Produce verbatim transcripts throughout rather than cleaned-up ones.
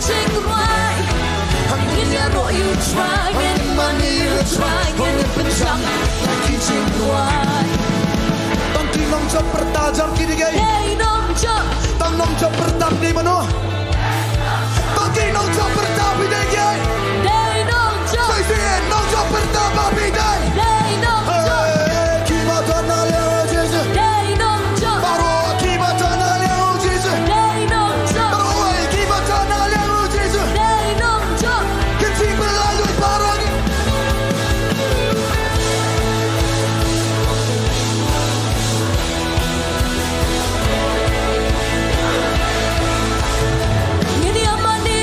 Jingrwai. Ngin ïaroh ïa u Trai, ngin mane ïa u Trai, ngin pynshong la ki jingrwai. Tang ki nongjop pyrta jar ki dei. Dei nongjop. Tang nongjop pyrta dei mano? Tang ki nongjop pyrta dei. Dei nongjop. Sai sien nongjop pyrta ba dei. Dei nongjop. Hey, ki ba don na liang u Jisu. Dei nongjop. Baroh ki ba don na liang u Jisu. Dei nongjop. Baroh, hey, ki ba don na liang u Jisu. Dei nongjop. Kin sih pynlait lut baroh. Ngin ïa mane.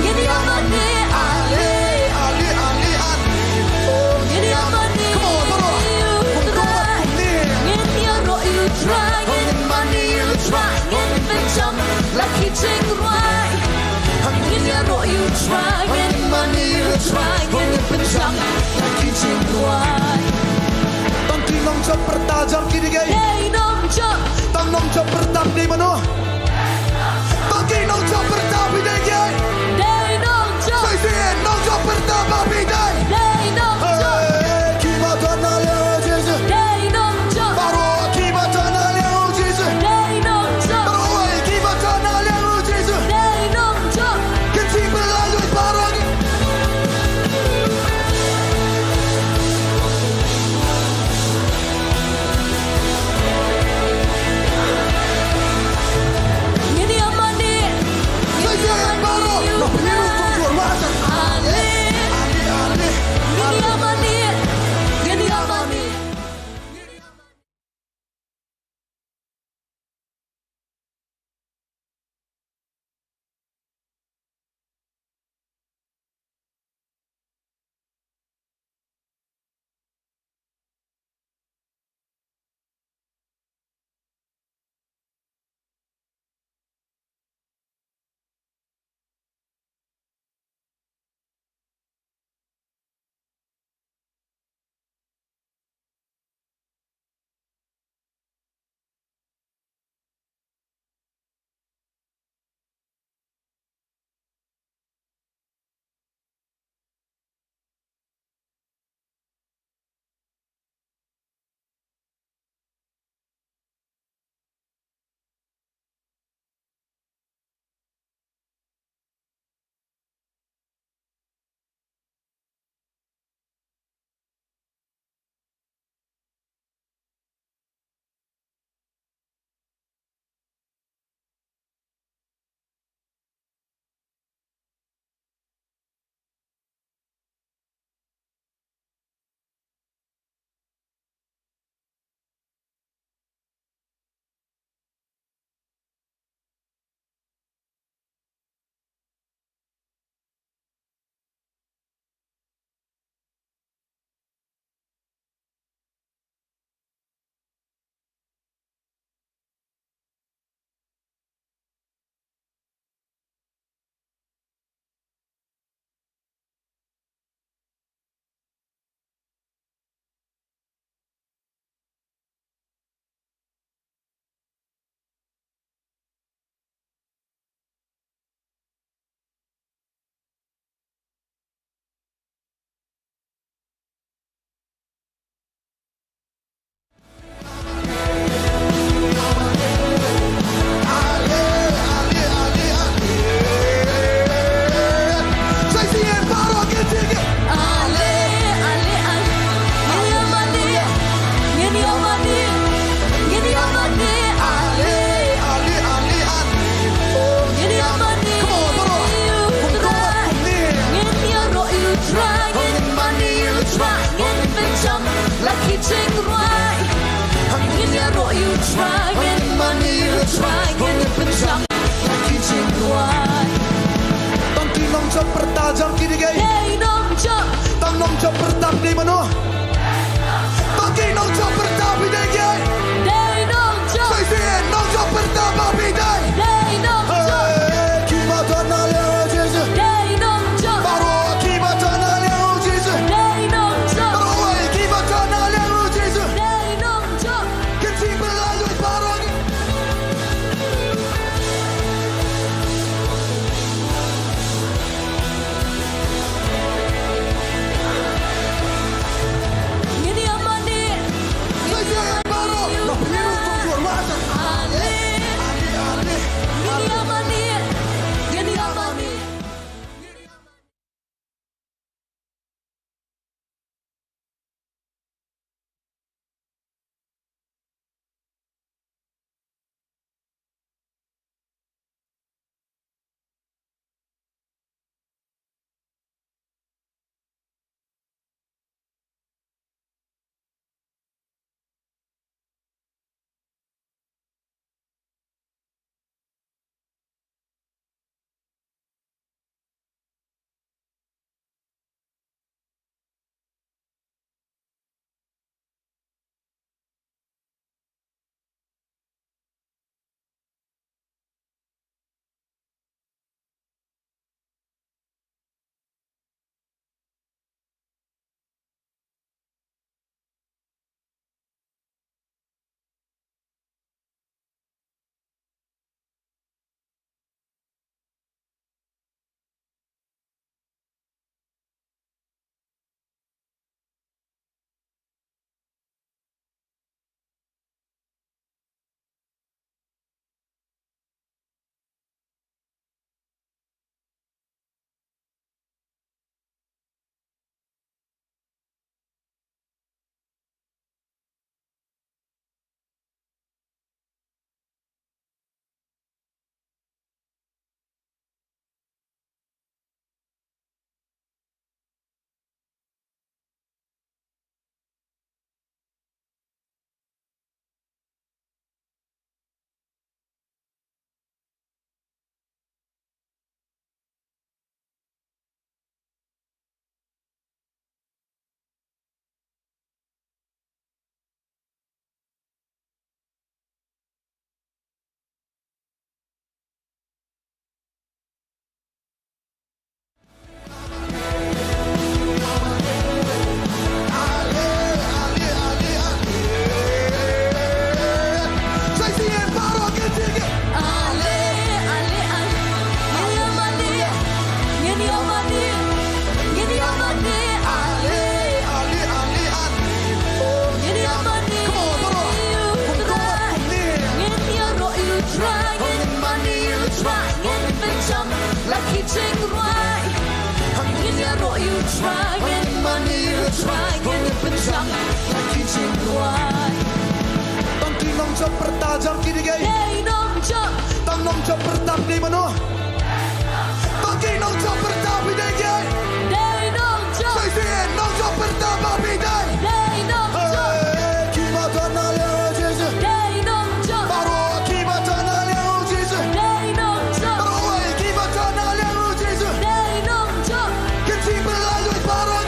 Ngin ïa mane. Ale, ale, ale. Ngin ïa mane. Ngin ïa mane. Ngin ïaroh ïa u Trai, ngin pynshong la ki jingrwai. Ngin ïaroh ïa u Trai, ngin mane ïa u Trai, ngin pynshong la ki jingrwai. Tang ki nongjop pyrta jar ki dei. Dei nongjop. Tang nongjop pyrta dei mano? Tang ki nongjop pyrta dei. Dei nongjop. Sai sien nongjop pyrta ba dei. Dei nongjop. Hey, ki ba don na liang u Jisu. Dei nongjop. Baroh ki ba don na liang u Jisu. Dei nongjop. Baroh, hey, ki ba don na liang u Jisu. Dei nongjop. Kin sih pynlait lut baroh. Tang ki dei kiei? Dei nongjop. Tang nongjop pyrta phi dei mano? Tang ki nongjop pyrta phi dei kiei? Dei nongjop. Sa shisien, nongjop pyrta ba phi dei. Dei nongjop. Hei, kiba don na liang u Jisu. Dei nongjop. Baroh kiba don na liang u Jisu. Dei nongjop. Baroh, hei, kiba don na liang u Jisu. Dei nongjop. Kin shu pynlait lut baroh. Ngin ïa mane. Ngin ïa mane. Ale, ale, ale. Ngin ïa mane. Ngin ïa mane. Ngin ïaroh ïa u Trai, ngin mane ïa u Trai, ngin pynshong la ki jingrwai. Ngin ïaroh ïa u Trai, ngin mane ïa u Trai, ngin pynshong la ki jingrwai. Tang ki nongjop pyrta jong ki dei kiei? Dei nongjop. Tang nongjop pyrta phi dei mano? Tang ki nongjop pyrta phi dei kiei? Dei nongjop. Sa shisien, nongjop pyrta ba phi dei. Dei nongjop. Hei, kiba don na liang u Jisu. Dei nongjop. Baroh kiba don na liang u Jisu. Dei nongjop. Baroh, hei, kiba don na liang u Jisu. Dei nongjop. Kin shu pynlait lut baroh.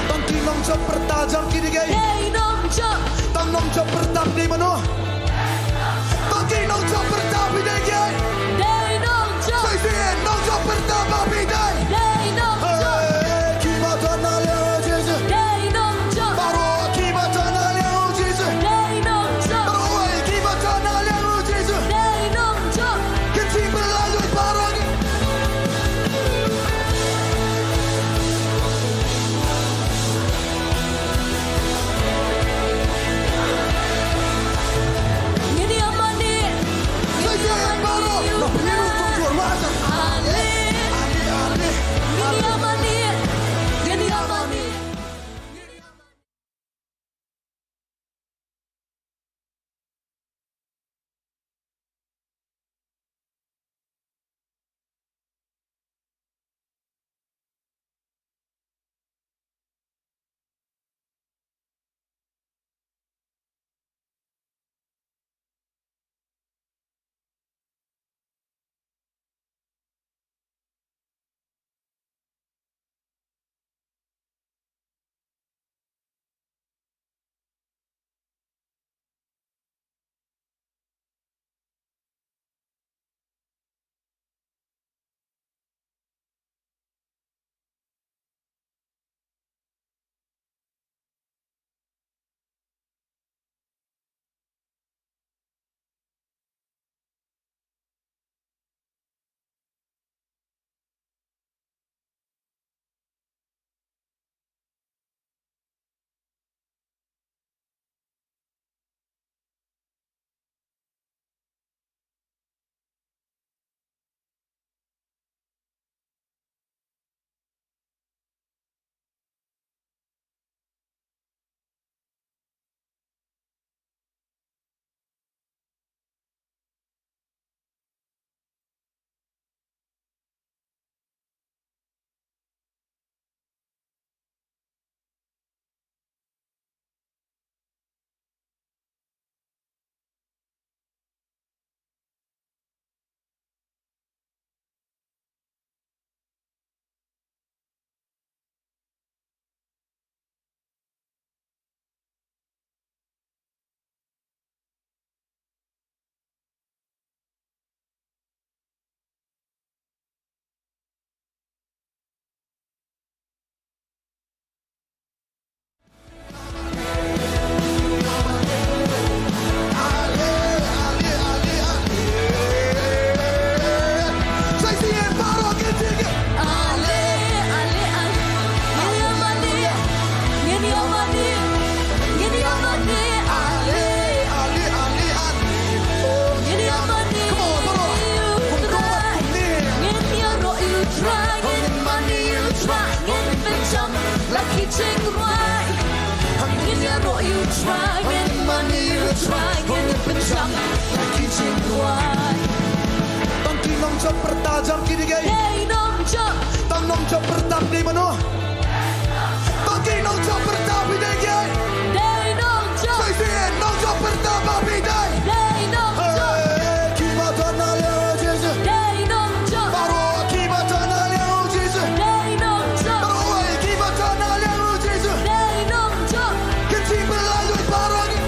Tang ki nongjop pyrta jong ki dei. Tang nongjop pyrta phi dei mano. Tang ki nongjop pyrta phi dei ki. Dei nongjop. Sa shisien nongjop pyrta ba phi dei. Dei nongjop. Hey, ki ba don na liang u Jisu. Dei nongjop. Baroh ki ba don na liang u Jisu. Dei nongjop. Baroh, hey, ki ba don na liang u Jisu. Dei nongjop. Kin shu pynlait lut baroh ki. Tang ki nongjop pyrta jong ki dei ki. Tang nongjop pyrta phi dei mano. Tang ki nongjop pyrta phi dei ki. Sa shisien nongjop pyrta ba phi dei. Hey, ki ba don na liang u Jisu. Baroh ki ba don na liang u Jisu. Baroh, hey, ki ba don na liang u Jisu. Kin shu pynlait lut baroh ki.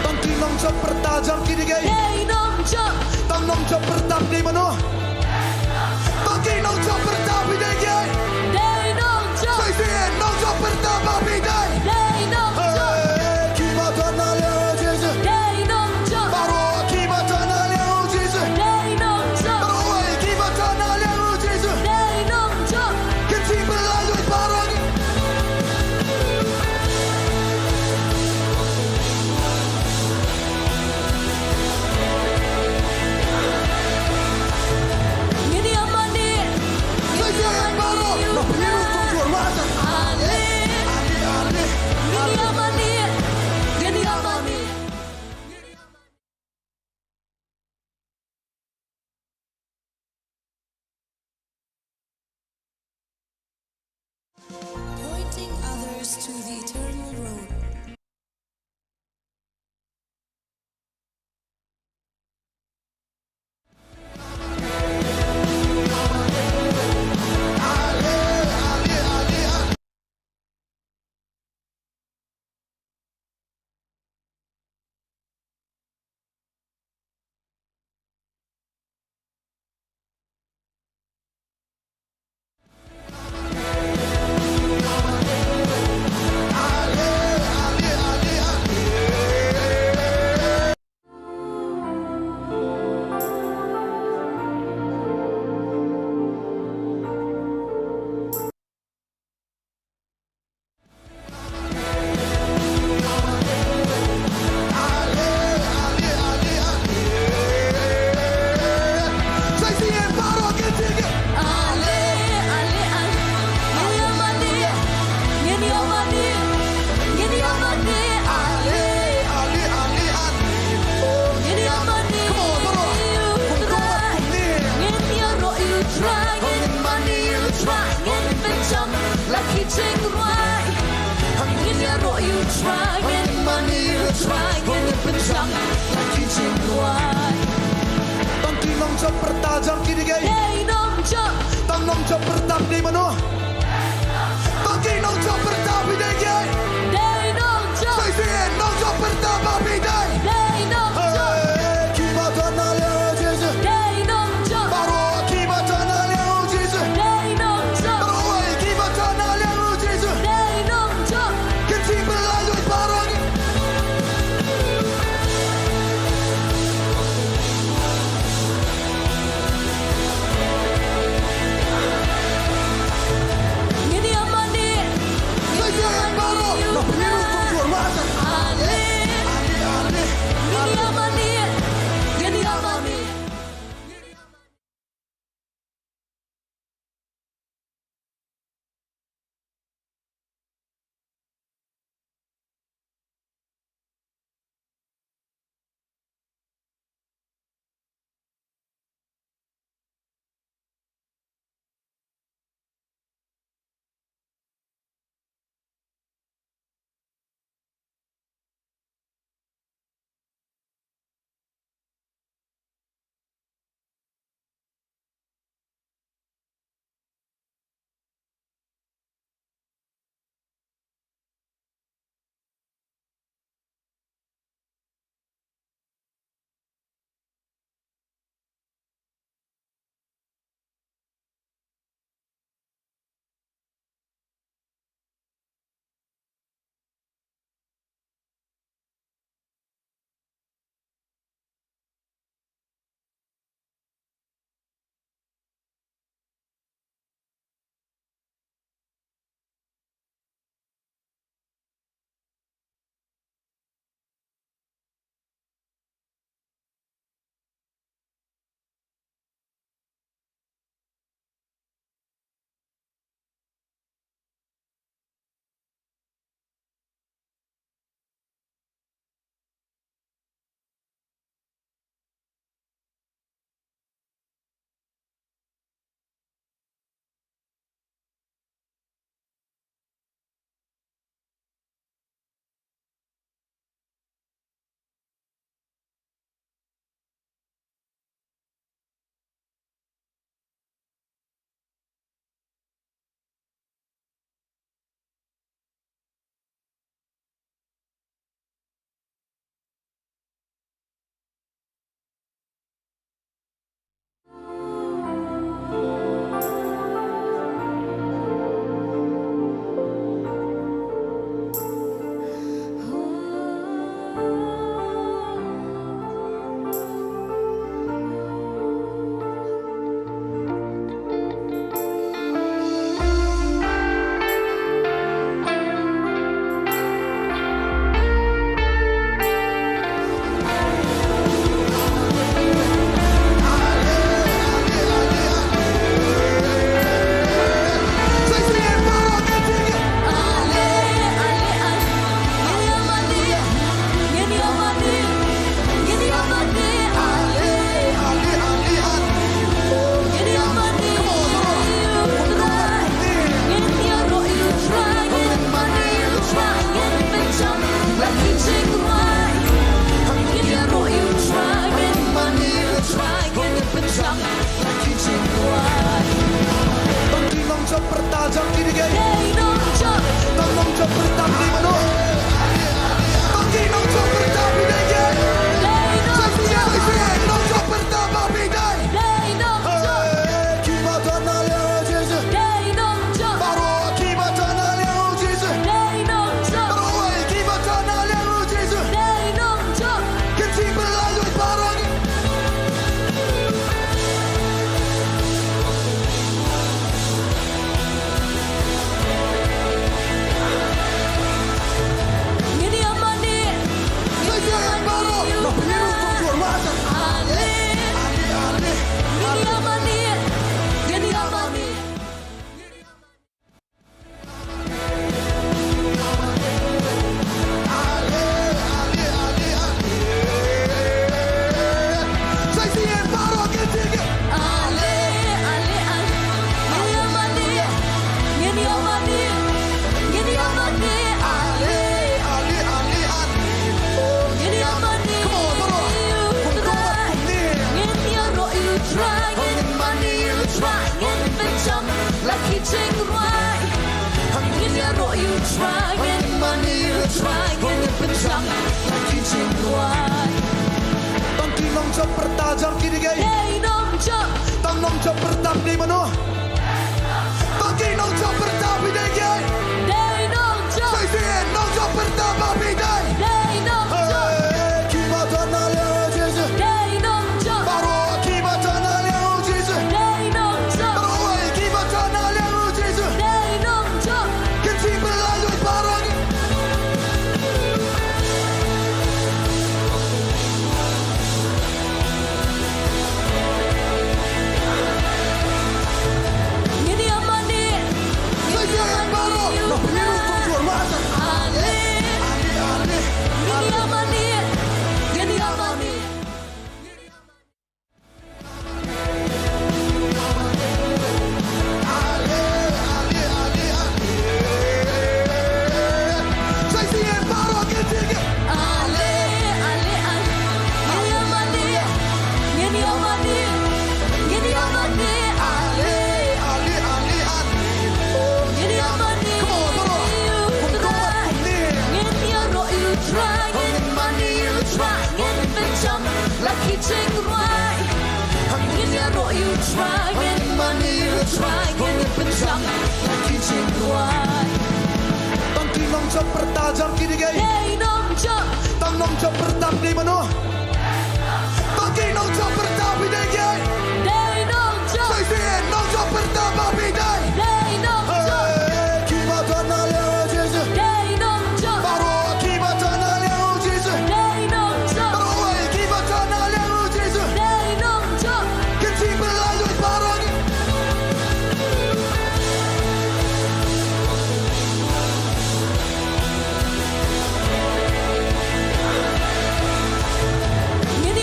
Tang ki nongjop pyrta jong ki dei. Tang nongjop pyrta dei mano? Tang ki nongjop pyrta phi dei. Dei nongjop. Sai sai nongjop pyrta ba phi dei. Dei nongjop. Hey, ki ba don na liang u Jisu. Dei nongjop. Baroh ki ba don na liang u Jisu. Dei nongjop. Baroh ki ba don na liang u Jisu. Dei nongjop. Kin sih pynlait lut baroh. Ngin ïa mane. Ngin ïa mane. Ale. Ngin ïa mane. Ngin ïa mane. Pointing others to the eternal road. Jam ki dei gai. Dei nongjop. Tang nongjop pyrta phi dei mano. Tang ki nongjop pyrta phi dei gai. Dei nongjop. Sai sien nongjop pyrta ba phi dei. Dei nongjop. Hey, ki ba don na liang u Jisu. Dei nongjop. Baroh ki ba don na liang u Jisu. Dei nongjop. Baroh wei ki ba don na liang u Jisu. Dei nongjop. Kin sih pynlait lut baroh. Ngin ïa mane. Ngin ïa mane. Ale. Ngin ïa mane. Ngin ïa mane. Trai, ngin pynjam la ki jingrwai. Ngin ïaroh ïa u Trai, ngin mane ïa u Trai, ngin pynjam la ki jingrwai. Tang ki nongjop pyrta jam ki dei gai. Dei nongjop. Tang nongjop pyrta phi dei mano. Tang ki nongjop pyrta phi dei gai. Dei nongjop. Sai sien nongjop pyrta ba phi dei. Dei nongjop. Hey, ki ba don na liang u Jisu. Dei nongjop. Baroh ki ba don na liang u Jisu. Dei nongjop. Baroh wei ki ba don na liang u Jisu. Dei nongjop. Kin sih pynlait lut baroh. Ngin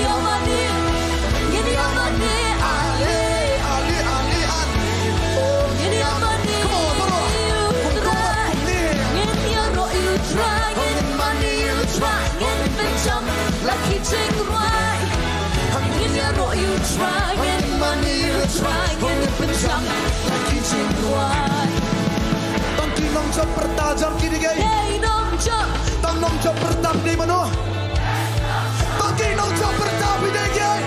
ïa mane. Ngin ïa mane. Ale. Ngin ïa mane. Ngin ïa mane. Ngin ïaroh ïa u Trai, ngin mane ïa u Trai, ngin pynjam la ki jingrwai. Ngin ïaroh ïa u Trai, ngin mane ïa u Trai, ngin pynjam la ki jingrwai. Tang ki nongjop pyrta jam ki dei gai. Dei nongjop. Tang nongjop pyrta phi dei mano. Tang ki nongjop pyrta phi dei gai.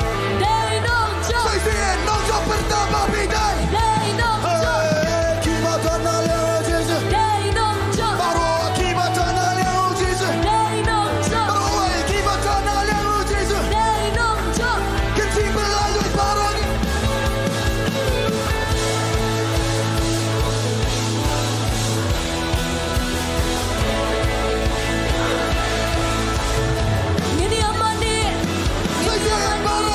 Dei nongjop. Sai sien nongjop pyrta ba phi dei. Dei nongjop. Hey, ki ba don na liang u Jisu. Dei nongjop. Baroh ki ba don na liang u Jisu. Dei nongjop. Baroh wei ki ba don na liang u Jisu. Dei nongjop. Kin sih pynlait lut baroh. Ngin ïa mane. Ngin ïa mane.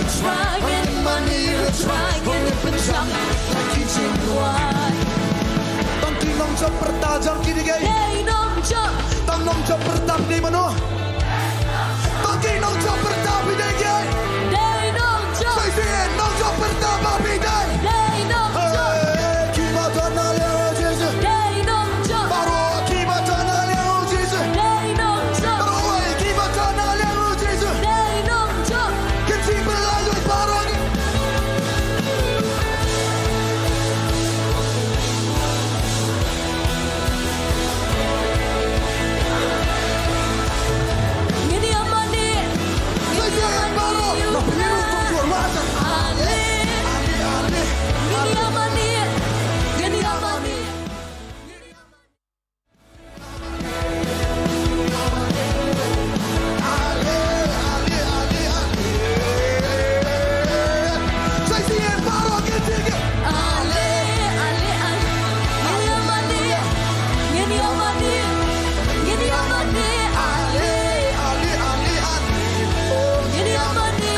Trai ngin mane, trai ngin pynjam la ki jingrwai. Tang ki nongjop pyrta jong ki dei. Dei nongjop. Tang nongjop pyrta phi dei mano? Tang ki nongjop pyrta phi dei. Dei nongjop. Sa shisien nongjop pyrta ba phi dei. Dei nongjop. Hey, ki ba don na liang u Jisu. Dei nongjop. Baroh ki ba don na liang u Jisu. Dei nongjop. Baroh wei ki ba don na liang u Jisu. Dei nongjop. Kin sngewbha ïa baroh. Ngin ïa mane. Ngin ïa mane. Ale. Ngin ïa mane. Ngin ïa mane.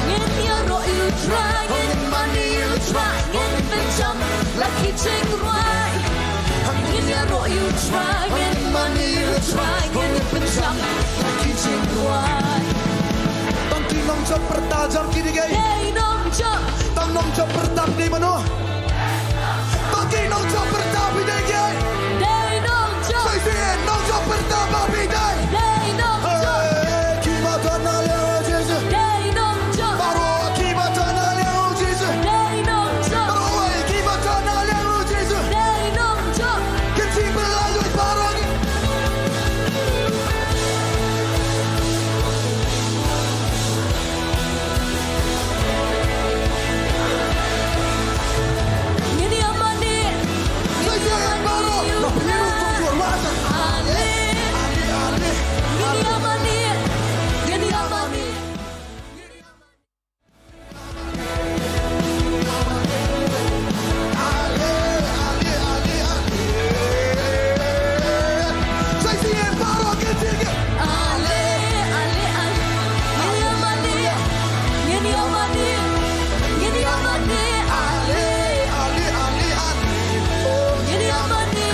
Ngin ïaroh ïa u Trai, ngin mane ïa u Trai, ngin pynjam la ki jingrwai. Ngin ïaroh ïa u Trai, ngin mane ïa u Trai, ngin pynjam la ki jingrwai. Tang ki nongjop pyrta jong ki dei. Dei nongjop. Tang nongjop pyrta phi dei mano? Tang ki nongjop pyrta phi dei. Dei nongjop. Sa shisien nongjop pyrta ba phi dei. Dei nongjop. Hey, ki ba don na liang u Jisu. Dei nongjop. Baroh ki ba don na liang u Jisu. Dei nongjop. Baroh wei ki ba don na liang u Jisu. Dei nongjop. Kin sngewbha ïa baroh. Ngin ïa mane. Ngin ïa mane. Ale. Ngin ïa mane. Ngin ïa mane.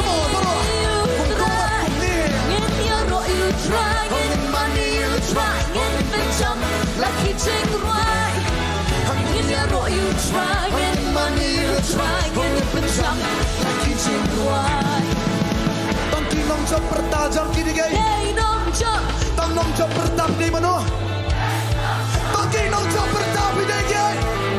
Ngin ïaroh ïa u Trai, ngin mane ïa u Trai, ngin pynjam la ki jingrwai. Ngin ïaroh ïa u Trai, ngin mane ïa u Trai, ngin pynjam la ki jingrwai. Tang ki nongjop pyrta jong ki dei. Dei nongjop. Tang nongjop pyrta phi dei mano? Tang ki nongjop pyrta phi dei.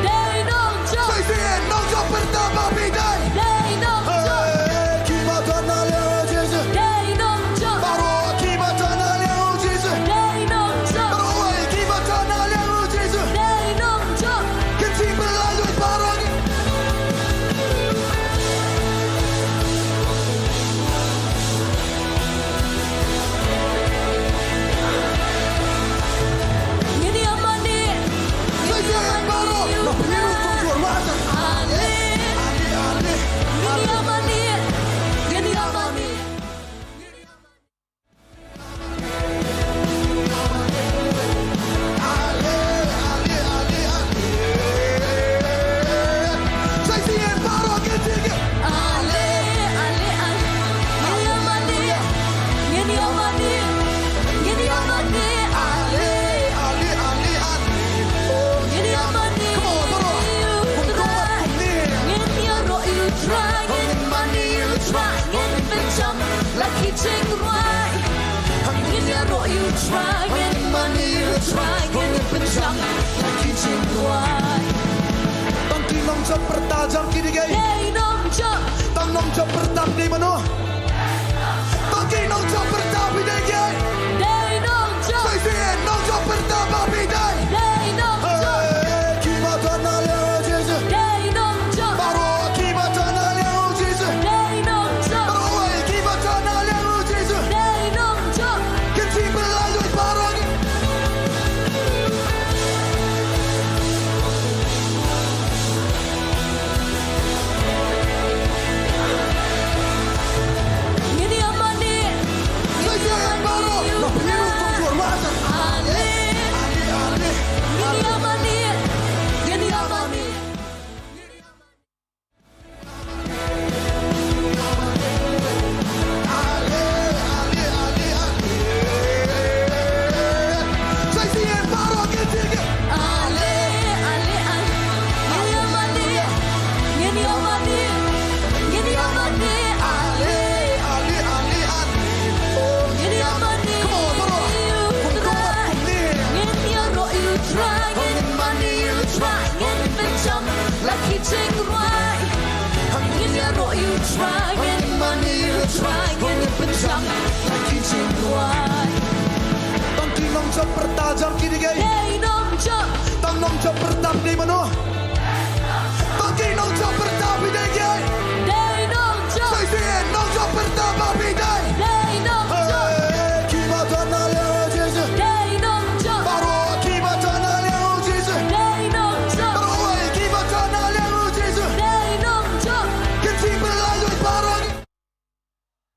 Dei nongjop. Sa shisien nongjop pyrta ba phi dei. Dei nongjop. Hey, ki ba don na liang u Jisu. Dei nongjop. Baroh ki ba don na liang u Jisu. Dei nongjop. Baroh wei ki ba don na liang u Jisu. Dei nongjop. Kin sngewbha ïa baroh. Ngin ïa mane. Ngin ïa mane. Ale. Ngin ïa mane. Ngin ïa mane. La ki jingrwai. Ngin ïaroh ïa u Trai, ngin mane ïa u Trai, ngin pynjam la ki jingrwai. Tang ki nongjop pyrta jong ki dei. Dei nongjop. Tang nongjop pyrta phi dei mano? Tang ki nongjop pyrta phi dei. Dei nongjop. Sa shisien nongjop pyrta ba phi dei. Dei nongjop. Hey, ki ba don na liang u Jisu. Dei nongjop. Baroh ki ba don na liang u Jisu. Dei nongjop. Baroh wei ki ba don na liang u Jisu. Dei nongjop. Kin sngewbha ïa baroh. Ngin ïa mane. Ngin ïa Jop pyrta jam ki dei gai. Dei nong jop. Tang nong jop pyrta dei mano. Tang ki nong jop pyrta dei gai. Dei nong jop. Sai sai nong jop pyrta ba bi dei. Dei nong jop. Hey, ki ba tan na le o Jesus. Dei nong jop. Baro ki ba tan na le o Jesus. Dei nong jop. Baro ai ki ba tan na le o Jesus. Dei nong jop. Ki ti pyrta jop baro.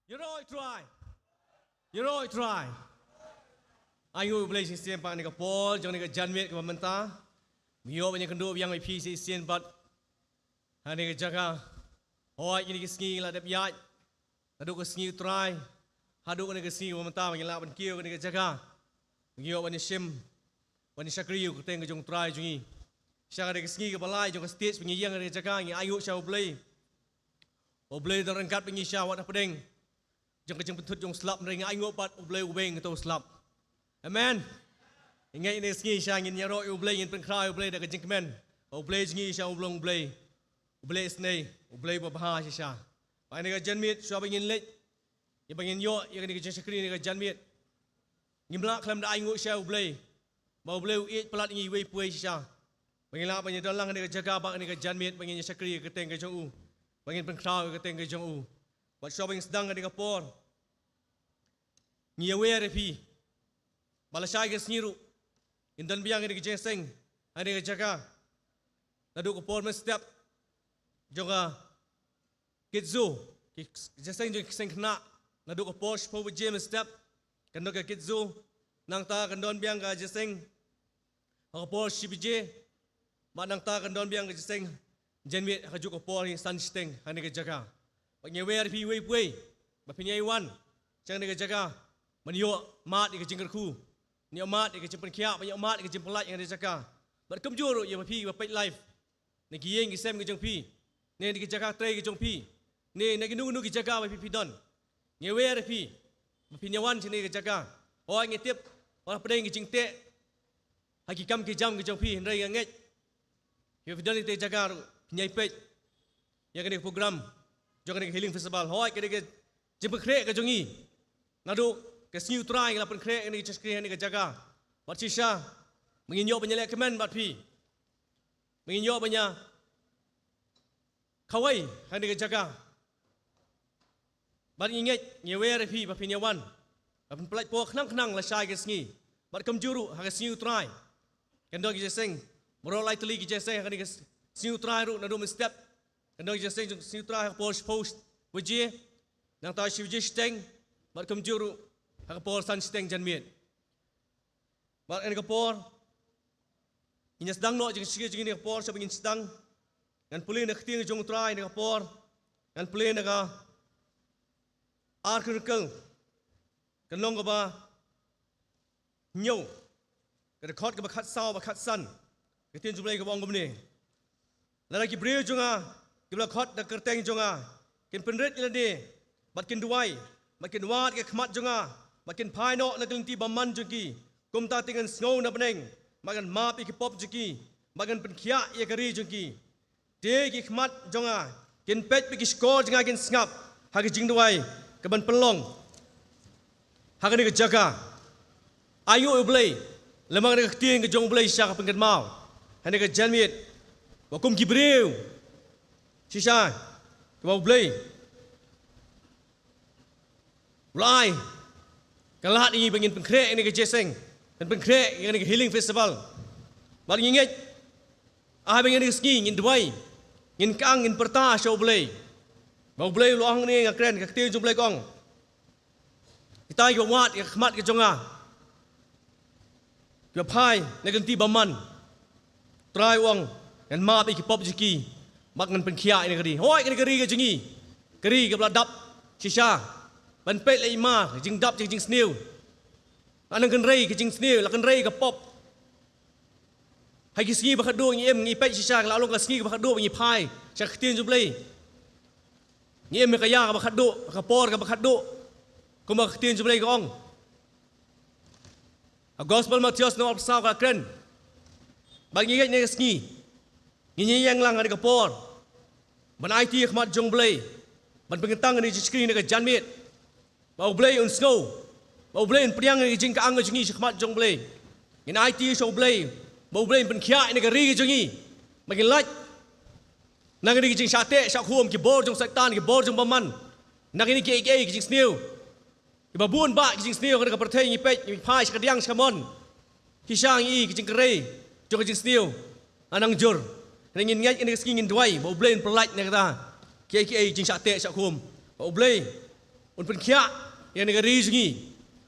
Ïaroh Trai. Ïaroh Trai. Ai ngu Blei shisien pat ha kane ka por jong kane ka janmiet kaba mynta. Ngi ïoh ban ïakynduh biang ïa phi shisien pat ha kane ka jaka. Hooid, kine ki sngi la dep ïaid. Naduh ka sngi U Trai haduh kane ka sngi kaba mynta ba ngi lah ban kiew ha kane ka jaka. Ngi ïoh ban ïashim, ban ïashakri ïa ka kyrteng ka jong U Trai jong ngi. Sha kane ka sngi kaba lai jong ka stage ba ngi ïeng ha kane ka jaka, ngi ainguh sha U Blei. U Blei u don ryngkat bad ngi sha wat hapdeng jong ka jingpynthut jong u slap, hynrei ngi ainguh pat U Blei u weng kato u slap. Amen. Ngi ngeit ha kane ka sngi shisha ngin ïaroh ïa U Blei, ngin pynkhraw ïa U Blei da ka jingkmen. U Blei jong ngi shisha u long U Blei, U Blei isynei, U Blei babha shisha. Bad ha kane ka janmiet, shuwa ba ngin leit ïa ba ngin ïoh ïa kane ka jingshakri ha kane ka janmiet, ngim lah khlem da ainguh sha U Blei ba U Blei u ïeit palat ïa ngi iwei pa iwei shisha. Ba ngin lah ban ïadon lang ha kane ka jaka bad ha kane ka janmiet ba ngin ïashakri ïa ka kyrteng ka jong u, ba ngin pynkhraw ïa ka kyrteng ka jong u. Bad shuwa ba ngin sdang ha kane ka por, ngi ïawer ïa phi ba lashai ka sngi ruh ngin don biang ha kane ka jingïaseng ha kane ka jaka. Naduh ka por mynstep jong ka Kids Zoo, ki jingïaseng jong ki seng khynnah, naduh ka por shiphew baje mynstep kan don ka Kids Zoo. Nangta kan don biang ka jingïaseng ha ka por shi baje. Bad nangta kan don biang ka jingïaseng janmiet ha kajuh ka por hi san shiteng ha kane ka jaka. Bad ngi ïawer ïa phi iwei pa iwei ba phin ïai wan sha kane ka jaka ban ïoh mad ïa ka jingkyrkhu, ban ïoh mad ïa ka jingpynkhiah, ban ïoh mad ïa ka jingpynlait ha kane ka jaka. Bad kumjuh ruh ïa phi ba peit live na ki ïing ki sem ki jong phi, ne na ki jaka trei ki jong phi, ne na kino kino ki jaka ba phi, phi don. Ngi ïawer ïa phi ba phin ïawan sha kane ka jaka. Hooid, ngi tip wat hapdeng ki jingteh ha ki kam ki jam ki jong phi, hynrei nga ngeit ba phi don ha kane ka jaka ruh phin ïai peit ïa kane ka program jong kane ka Healing Festival. Hooid, kane ka jingpynkhreh ka jong ngi. Naduh ka sngi U Trai ngi la pynkhreh ïa kane ka jingshakri ha kane ka jaka. Bad shisha ba ngin ïoh ban ïalehkmen bad phi, ba ngin ïoh ban ïa kawei ha kane ka jaka. Bad ngi ngeit, ngi ïawer ïa phi ba phin ïawan, ba phin pynlait por khnang khnang lashai ka sngi. Bad kumjuh ruh ha ka sngi U Trai kan don ki jingïaseng baroh lai tylli ki jingïaseng ha kane ka sngi U Trai ruh. Naduh mynstep kan don ki jingïaseng jong ka sngi U Trai ha ka por shiphew baje, nangta shi baje shiteng, bad kumjuh ruh ha ka por san shiteng janmiet. Bad ha kane ka por ngin ïa sdang noh jingshakri jong ngi ha kane ka por. Shuwa ba ngin sdang, ngan pule na ka ktien jong U Trai ha kane ka por. Ngan pule na ka Ar Chronicle, ka lynnong kaba hynñiew, ka dkhot kaba khatsaw bad khatsan. Ka ktien jong U Blei kaba ong kumne: Lada ki briew jong nga kiba la khot da ka kyrteng jong nga kin pynrit ïa lade, bad kin duwai, bad kin wad ïa ka khmat jong nga, bad kin phai noh na ka lynti bymman jong ki, kumta te ngan sngew na bneng, bad ngan map ïa ki pop jong ki, bad ngan pynkhiah ïa ka ri jong ki. Te ki khmat jong nga kin peit bad ki shkor jong nga kin sngap ha ka jingduwai kaban pynlong ha kane ka jaka. Ainguh ïa U Blei, lymne kane ka ktien ka jong U Blei shisha ka pynkynmaw ha kane ka janmiet ba kum ki briew shisha kiba U Blei u la ai ka lad ïa ngi ba ngin pynkhreh ïa kane ka jingïaseng, ngin pynkhreh ïa kane ka Healing Festival. Bad ngi ngeit, ai ba ngin, ïa kane ka sngi ngin duwai, ngin kyang, ngin pyrta sha U Blei. Ba U Blei u la ong hangne, nga kren, ka ktien jong U Blei ka ong: Kita kiba wad ïa ka khmat ka jong nga, kiba phai na ka lynti bymman, U Trai u ong, ngan map ïa ki pop jong ki, bad ngan pynkhiah ïa kane ka ri. Hooid, kane ka ri ka jong ngi, ka ri kaba la dap shisha. Ban peit lei ma, ka jingdap jong ka jingsniew. La nang kynrei ka jingsniew, la kynrei ka pop. Ha ki sngi ba khatduh ngi im, ngi peit shisha, la long ka sngi kaba khatduh ba ngi phai sha ka ktien jong U Blei. Ngi im ha ka ïa kaba khatduh, ha ka por kaba khatduh, kumba ka ktien jong U Blei ka ong. Ha Gospel Mathaios lynnong arphew saw ka la kren: Bad ngi ngeit ha kane ka sngi ngin ïeng lang ha kane ka por ban aiti ïa ka khmat jong U Blei, ban pynkyntang ïa kane ka jingshakri ha kane ka janmiet, ba U Blei un sngew Ba U Blei un pdiang ïa ka jingkyang ka jong ngi shakhmat jong U Blei. Ngin aiti sha U Blei ba U Blei un pynkhiah ïa ka ri ka jong ngi. Ba ngin lait na kine ki jingshah teh shah khum, ki bor jong Soitan, ki bor jong bymman. Na kine kiei kiei ki jingsniew, kiba bun bah ki jingsniew ha kane ka pyrthei, ngi peit, ngi phai sha kadiang sha kamon. Shisha ngi i ki jingkyrei jong ki jingsniew. Nang jur, hynrei ngin ngeit, ha kane ka sngi ngin duwai ba U Blei un pyllait na kata kiei kiei jingshah teh shah khum. Ba U Blei un pynkhiah ïa kane ka ri jong ngi.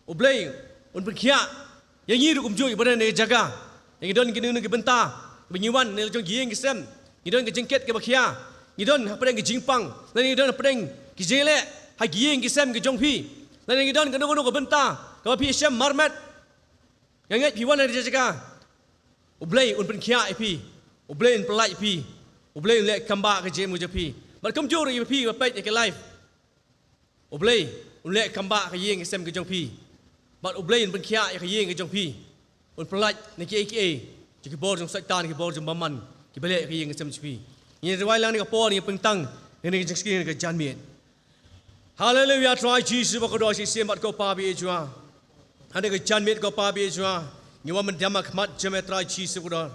U Blei un pynkhiah ïa ngi ruh kumjuh, ïa ba don ha kane ka jaka. Ïa ngi don kino kino ki bynta ba ngi wan na la jong ki ïing ki sem, ngi don ka jingkit kaba khia, ngi don hapdeng ka jingpang, lane ngi don hapdeng ki jingleh ha ki ïing ki sem ki jong phi, lane ngi don kano kano ka bynta kaba phi shem marmet. Nga ngeit phi wan ha kane ka jaka, U Blei un pynkhiah ïa phi, U Blei un pyllait ïa phi, U Blei un leh kam bah ka jingim ka jong phi. Bad kumjuh ruh ïa phi ba peit ïa ka live, U Blei un leh kam bah ka ïing ka sem ka jong phi. Bad U Blei un pynkhiah ïa ka ïing ka jong phi. Un pyllait na kiei kiei jong ki bor jong Soitan, ki bor jong bymman kiba leh ïa ka ïing ka sem jong phi. Ngin duwai lang ha kane ka por, ngin pyntang ha kane ka jingshakri, ha kane ka janmiet. Haleluia, Trai Jisu ba kordor, shisien pat ko Pa ba ïeit jong nga, ha kane ka janmiet ko Pa ba ïeit jong nga, ngi wan ban dem ha khmat jong me Trai Jisu kordor.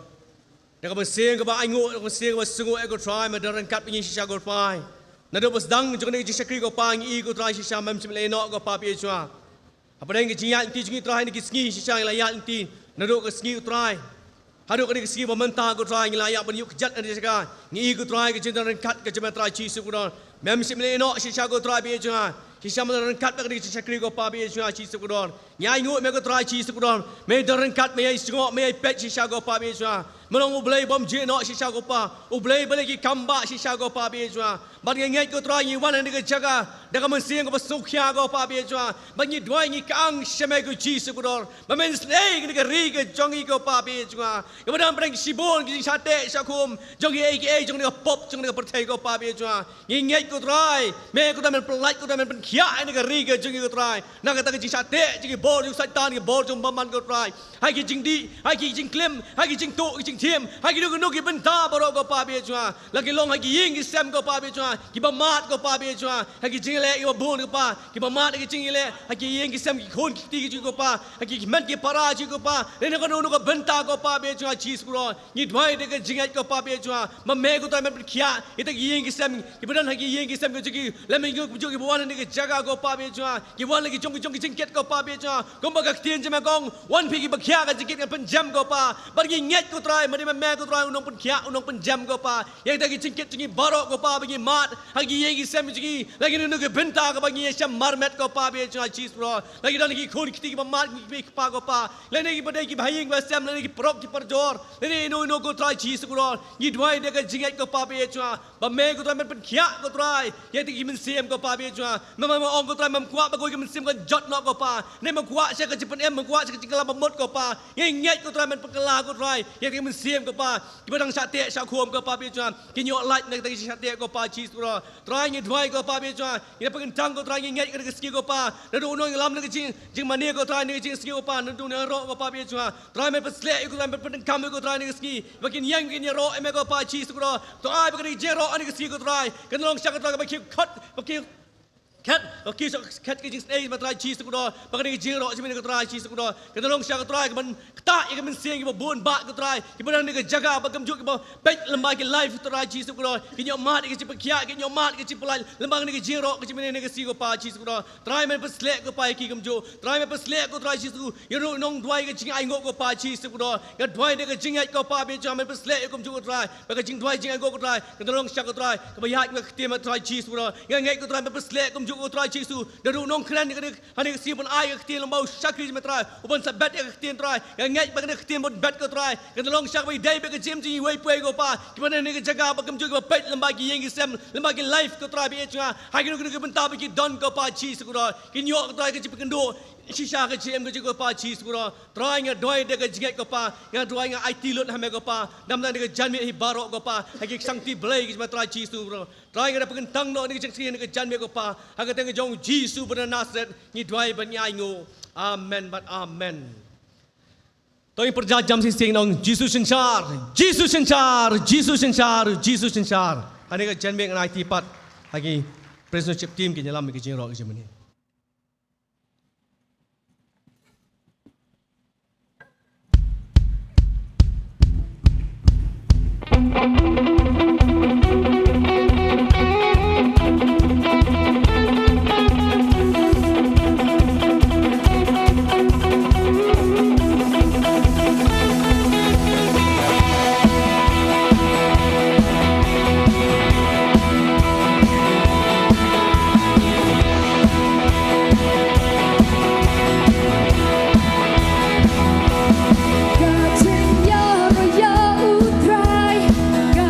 Da ka mynsiem kaba ainguh, da ka mynsiem kaba sngewnguh, eh ko Trai, me don ryngkat bad ngi shisha ko Trai. Naduh ba sdang jong kane ka jingshakri ko Pa, ngi i ko Trai shisha mem shym la ïehnoh ko Pa ba ïeit jong nga. Hapdeng ka jingïaid lynti jong ngi Trai ha kine ki sngi, shisha ngi la ïaid lynti naduh ka sngi ko Trai haduh kane ka sngi ba mynta ko Trai, ngi la ïa ban ïuh kjat ha kane ka jaka. Ngi i ko Trai ka jingdon ryngkat ka jong me Trai Jisu kordor. Mem shym la ïehnoh shisha ko Trai ba ïeit jong nga. Shisha me don ryngkat bad kane ka jingshakri ko Pa ba ïeit jong nga Jisu kordor. Ngi ainguh me ko Trai Jisu kordor, me don ryngkat, me ïai jngoh, me ïai peit shisha ko Pa ba ïeit jong nga. Me long U Blei bym jngoh shisha ko Pa, U Blei ba leh ki kam bah shisha ko Pa ba ïeit jong nga. Bad ngi ngeit ko Trai, ngi wan ha kane ka jaka da ka mynsiem kaba sngewkhia ko Pa ba ïeit jong nga. Bad ngi duwai, ngi kyang sha me ko Jisu kordor, ba men sleh ïa kane ka ri ka jong ngi ko Pa ba ïeit jong nga, kaba don hapdeng shibun ki jingshah teh shah khum jong kiei kiei, jong kane ka pop, jong kane ka pyrthei ko Pa ba ïeit jong nga. Ngi ngeit ko Trai, me ko Trai men pyllait, ko Trai men pynkhiah ïa kane ka ri ka jong ngi ko Trai. Na kata ka jingshah teh jong ki bor jong Soitan, ki bor jong bymman ko Trai. Ha ki jingdih, ha ki jingklim, ha ki jingtuh, ki jingthiem, ha kino kino ki bynta baroh ko Pa ba ïeit jong nga. La ki long ha ki ïing ki sem ko Pa ba ïeit jong nga, kiba mad ko Pa ba ïeit jong nga, ha ki jingleh kiba bun ko Pa, kiba mad ha ki jingleh, ha ki ïing ki sem, ki khun ki kti ki jong ko Pa, ha ki met ki para jong ko Pa, lane kano kano ka bynta ko Pa ba ïeit jong nga Jisu kordor. Ngi duwai da ka jingngeit ko Pa ba ïeit jong nga, ba me ko Trai men pynkhiah ïa kita ki ïing ki sem, kiba don ha ki ïing ki sem ki jong ki, lane kumjuh kiba wan ha kane ka jaka ko Pa ba ïeit jong nga, ki wan la ki jong ki jong ki jingkit ko Pa ba ïeit jong nga. Kumba ka ktien jong me ka ong, wan phi kiba khia ka jingkit, ngan pynjem ko Pa. Bad ngi ngeit ko Trai, ba dei ma me ko Trai u nongpynkhiah, u nongpynjem ko Pa, ïa kita ki jingkit jong ngi baroh ko Pa, ba ngi mad ha ki ïing ki sem jong ngi, la kino kino ki bynta kaba ngi ïashem marmet ko Pa ba ïeit jong nga Jisu kordor. La ki don ki khun ki kti kiba mad, ki kpa ko Pa, lane kiba dei kiba ha ïing ba sem, lane ki paralok ki parajor, lane ino ino ko Trai Jisu kordor. Ngi duwai da ka jingngeit ko Pa ba ïeit jong nga, ba me ko Trai men pynkhiah ko Trai ïa kita ki mynsiem ko Pa ba ïeit jong nga. Me, me, me ong ko Trai, mem kwah ba ko ki mynsiem kan jot noh ko Pa, ne mem kwah sha ka jingpynim, mem kwah sha ka jingkylla bamut ko Pa. Ngi ngeit ko Trai men pynkylla ko Trai ïa kita ki mynsiem ko Pa, kiba dang shah teh shah khum ko Pa ba ïeit jong nga, kin ïoh lait na kita ki jingshah teh ko Pa Jisu kordor. Trai ngi duwai ko Pa ba ïeit jong nga, ngi da pynkyntang ko Trai, ngi ngeit kane ka sngi ko Pa, naduh u nongïalam na ka jing, jingmane ko Trai na ka jingsngi ko Pa, naduh u nongïaroh ko Pa ba ïeit jong nga. Trai men pynshlur ïa u ko Trai, men pyndonkam ïa u ko Trai na ka sngi, ba kin ïeng, ba kin ïaroh ïa me ko Pa Jisu kordor. To ai ba kane ka jingïaroh na ka sngi ko Trai kan long sha ko Trai kaba khie khot, ba khie khet, ba khie khet ka jingsnei ma Trai Jisu kordor. Ba kane ka jingïaroh jong me ko Trai Jisu kordor kan long sha ko Trai kaban ktah ïa ka mynsiem kiba bun bah ko Trai, kiba don ha kane ka jaka ba kumjuh, kiba peit lyngba ki live Trai Jisu kordor, kin ïoh mad ïa ka jingpynkhiah, kin ïoh mad ïa ka jingpyllait lyngba kane ka jingïaroh ka jong me na ka sngi ko Pa Jisu kordor. Trai men pynshlur ko Pa ïa ki kumjuh. Trai men pynshlur ko Trai Jisu. Ïa u nongduwai ka jingainguh ko Pa Jisu kordor, nga duwai da ka jingngeit ko Pa ba ïeit jong nga, men pynshlur ïa u kumjuh ko Trai, ba ka jingduwai jingainguh ko Trai kan long sha ko Trai kaba ïaid ïa ka ktien ma Trai Jisu kordor. Nga ngeit ko Trai, men pynshlur kumjuh ko Trai Jisu. Naduh u nongkren kane ha kane ka sngi ban ai ka ktien, long ba u shakri jong me Trai u ban sa bet ïa ka ktien Trai. Nga ngeit ba kane ka ktien ban bet ko Trai kan long sha kaba ïadei bad ka jingim jong ngi iwei pa iwei ko Pa, kiba na kane ka jaka ba kumjuh, kiba peit lyngba ki ïing ki sem, lyngba ki live ko Trai ba ïeit jong nga, ha kino kino ki bynta ba ki don ko Pa Jisu kordor, kin ïoh ko Trai ka jingpynkynduh shisha ka jingim ka jong ki ko Pa Jisu kordor. Trai nga duwai da ka jingngeit ko Pa, nga duwai, nga aiti lut ha me ko Pa, namar kane ka janmiet hi baroh ko Pa, ha ki shangti Blei ki jong me Trai Jisu kordor. Trai nga da pynkyntang noh kane ka jingsngi, kane ka janmiet ko Pa, ha ka kyrteng ka jong u Jisu ba na Nasareth ngi duwai bad ngi ainguh. Amen bad amen. To ngin pyrshang jam shisien, nong Jisu synshar, Jisu synshar, Jisu synshar, Jisu synshar. Ha kane ka janmiet ngan aiti pat ha ki praise and worship team kin ïalam ïa ka jingïaroh ka jingmane. Ka jingïaroh ïa U Trai, ka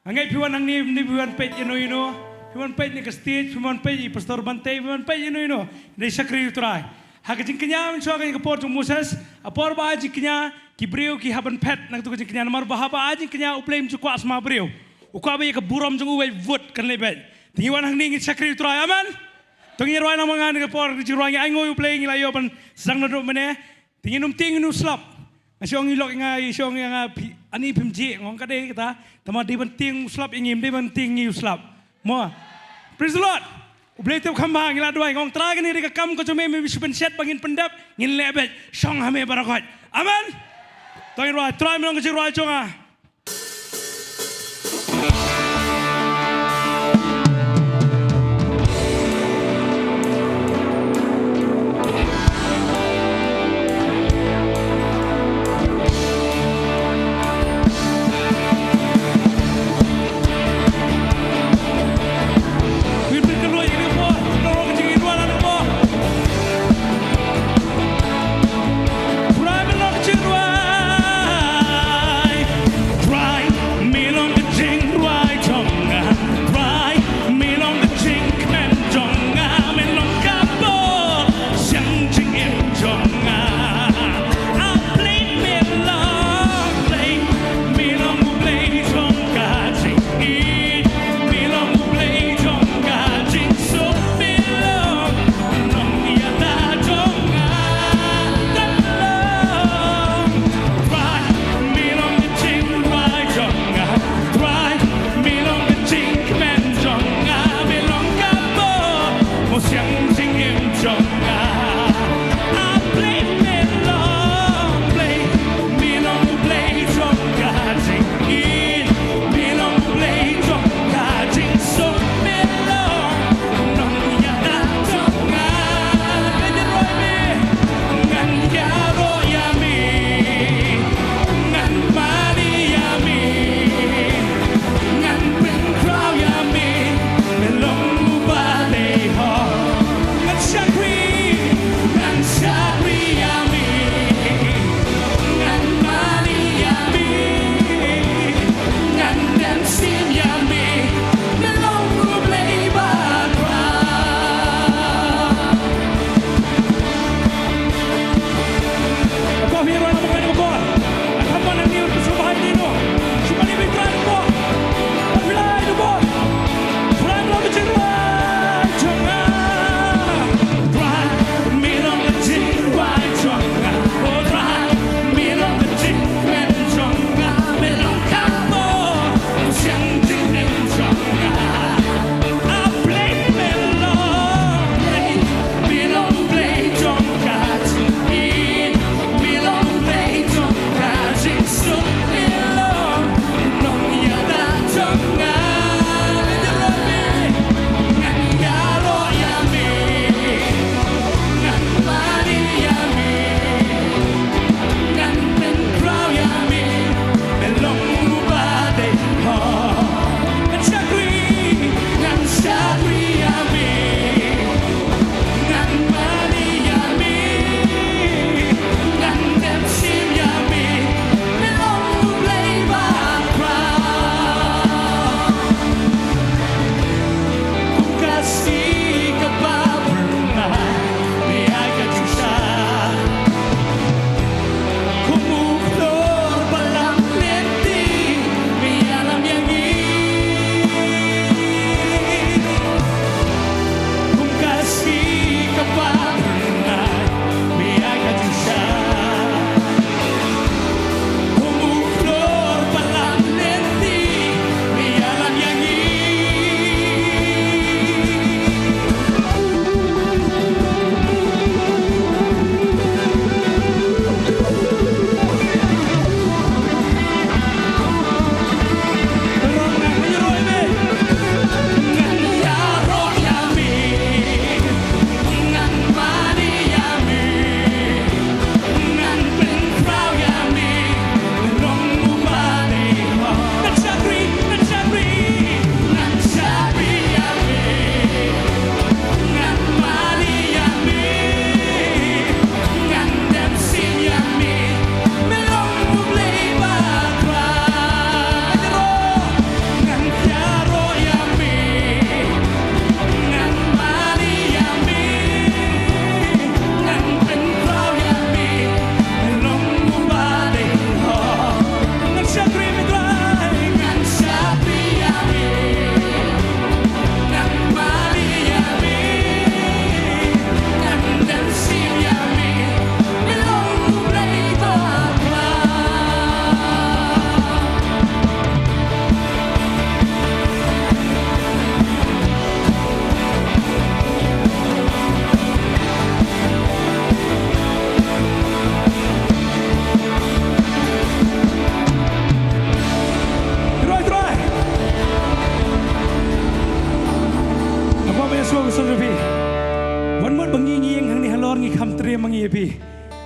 Hangne phi wan hangne, phi wan peit ïano ïano. Phi wan peit ne ka stage, phi wan peit i Pastor Bante, phi wan peit ïano ïano. Dei shakri u Trai. Ha ka jingkñia mynshuwa ka por jong Moses, ha por ba ai jingkñia, ki briew ki hap ban phet na katu ka jingkñia, namar ba haba ai jingkñia U Blei um ju kwah sma briew. U kwah ba ïa ka burom jong u wei vot kan leh beit. Te ngi wan hangne ngin shakri u Trai. Amen. To ngin rwai na ma nga ne ka por ka jingrwai ngi ai ngoi U Blei ngi la ïoh ban sdang naduh mynne. Te ngin ym tieng ngin u slap. Nga shu ong ïa lok nga, shu ong ïa nga phi, ani phim jied, nga ong ka dei kata. Tangba dei ban tieng u slap ïa ngi, dei ban tieng ngi u slap. Mo. Praise the Lord. U Blei te u kham bha, ngi la duwai, nga ong Trai kane dei ka kam ka jong me, me shu pynshet ba ngin pyndep, ngin leh beit, shong ha me baroh khoit. Amen. To ngin rwai, Trai me long ka jingrwai jong nga.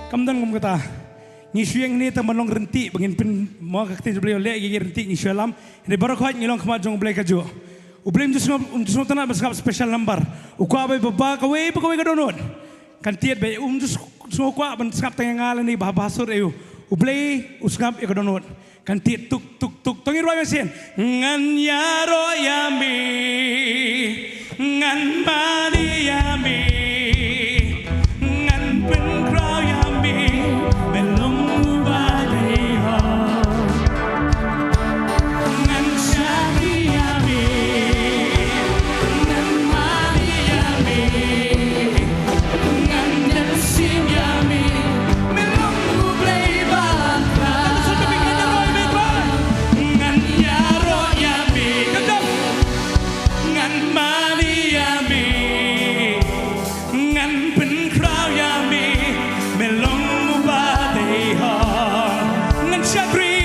Kam don kum kata. Ngi shu ïeng hangne tang ban long ryntih, ba ngin pyn, mo ka ktien jong U Blei, leh ïa ki ryntih ngi shu ïalam. Hynrei baroh khoit ngi long khmat jong U Blei kajuh. U Blei um ju sngewtynnat ban sngap special number. U kwah ba, ba kawei pa kawei ka dohnud kan tied beit, um ju sngewkwah ban sngap tang ïa nga lane ba, ba ha sur aïu. U Blei u sngap ïa ka dohnud. Kan tied tuk tuk tuk. To ngin rwai mynsiem. Ngan ïaroh ïa me, ngan mane ïa me, ngan pynkhraw ïa me, me long uba dei hok. Ngan shakri ïa me, ngan mane ïa me, ngan dem shim ïa me, me long U Blei bakla. Ngan ïaroh ïa me, ngan mane ïa me, ngan pynkhraw ïa me, me long uba dei hok. Ngan shakri,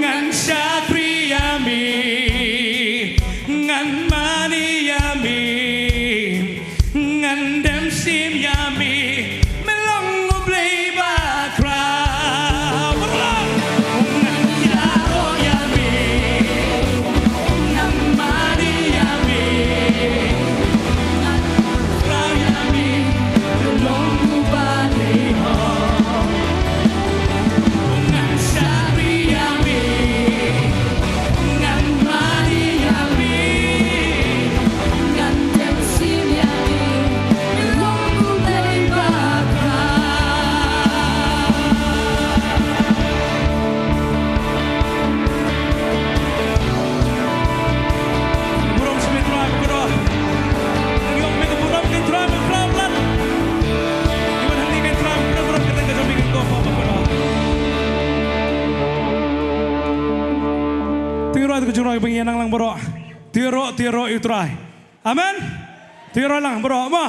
ngan shakri ïa me, ngan mane ïa me, ngan dem shim ïa me, me long U Blei bakla. Ngan ïaroh ïa me, ngan mane ïa me, ngan pynkhraw ïa me, me long uba dei hok. Ngan shakri ïa me, ngan mane ïa me, ngan dem shim ïa me, me long U Blei bakla. Burom sha me Trai bakordor. Ngi ong me ka burom, ka Trai bakordor. Ngi wan hangne ka Trai bakordor, burom ka tang ka jong me ka Trai bakordor. To ïaroh ïa ka jingrwai ba ngi ïa nang lang baroh. To ïaroh, to ïaroh ïa U Trai. Amen. To ïaroh lang baroh mo.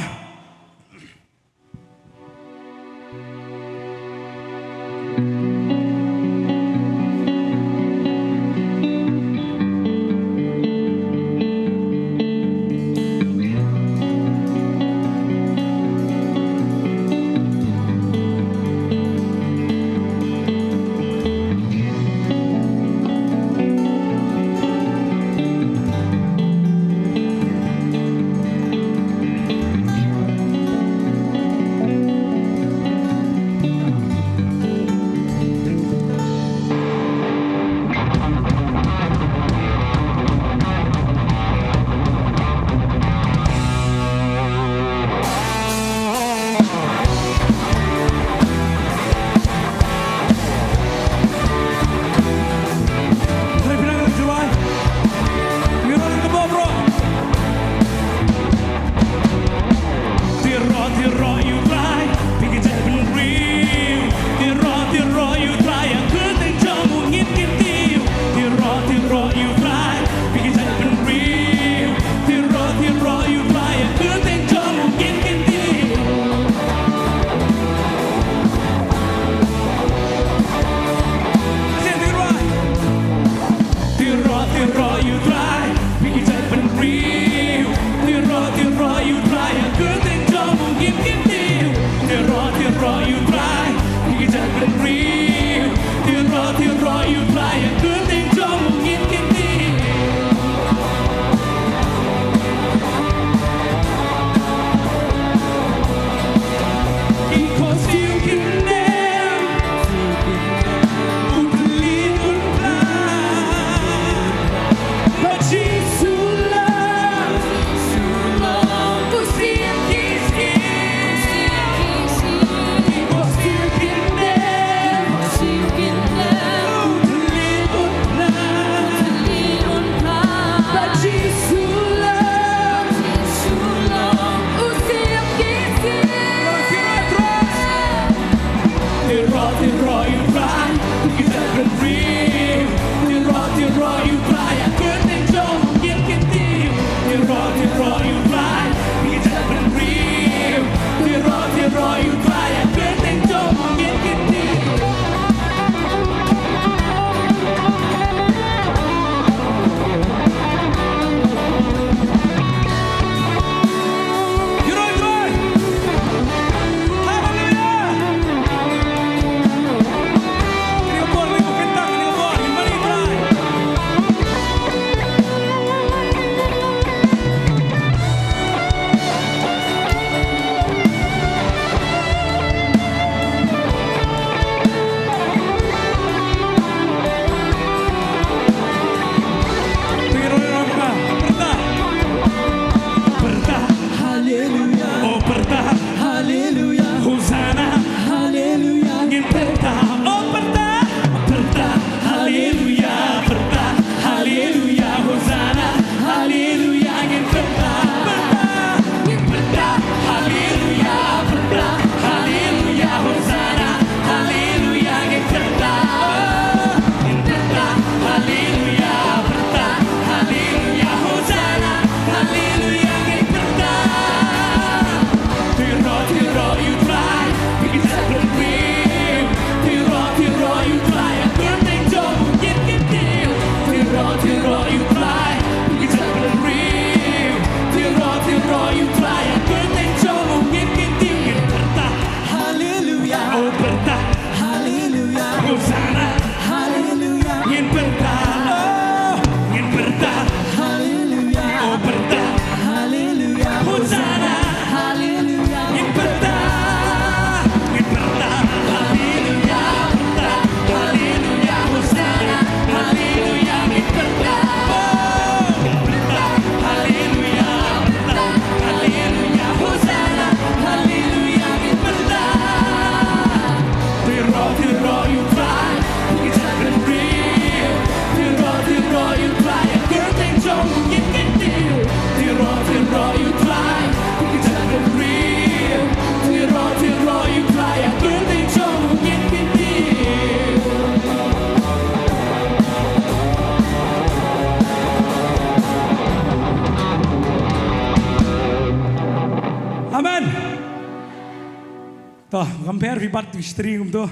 To, compare phi bat ki string kumto.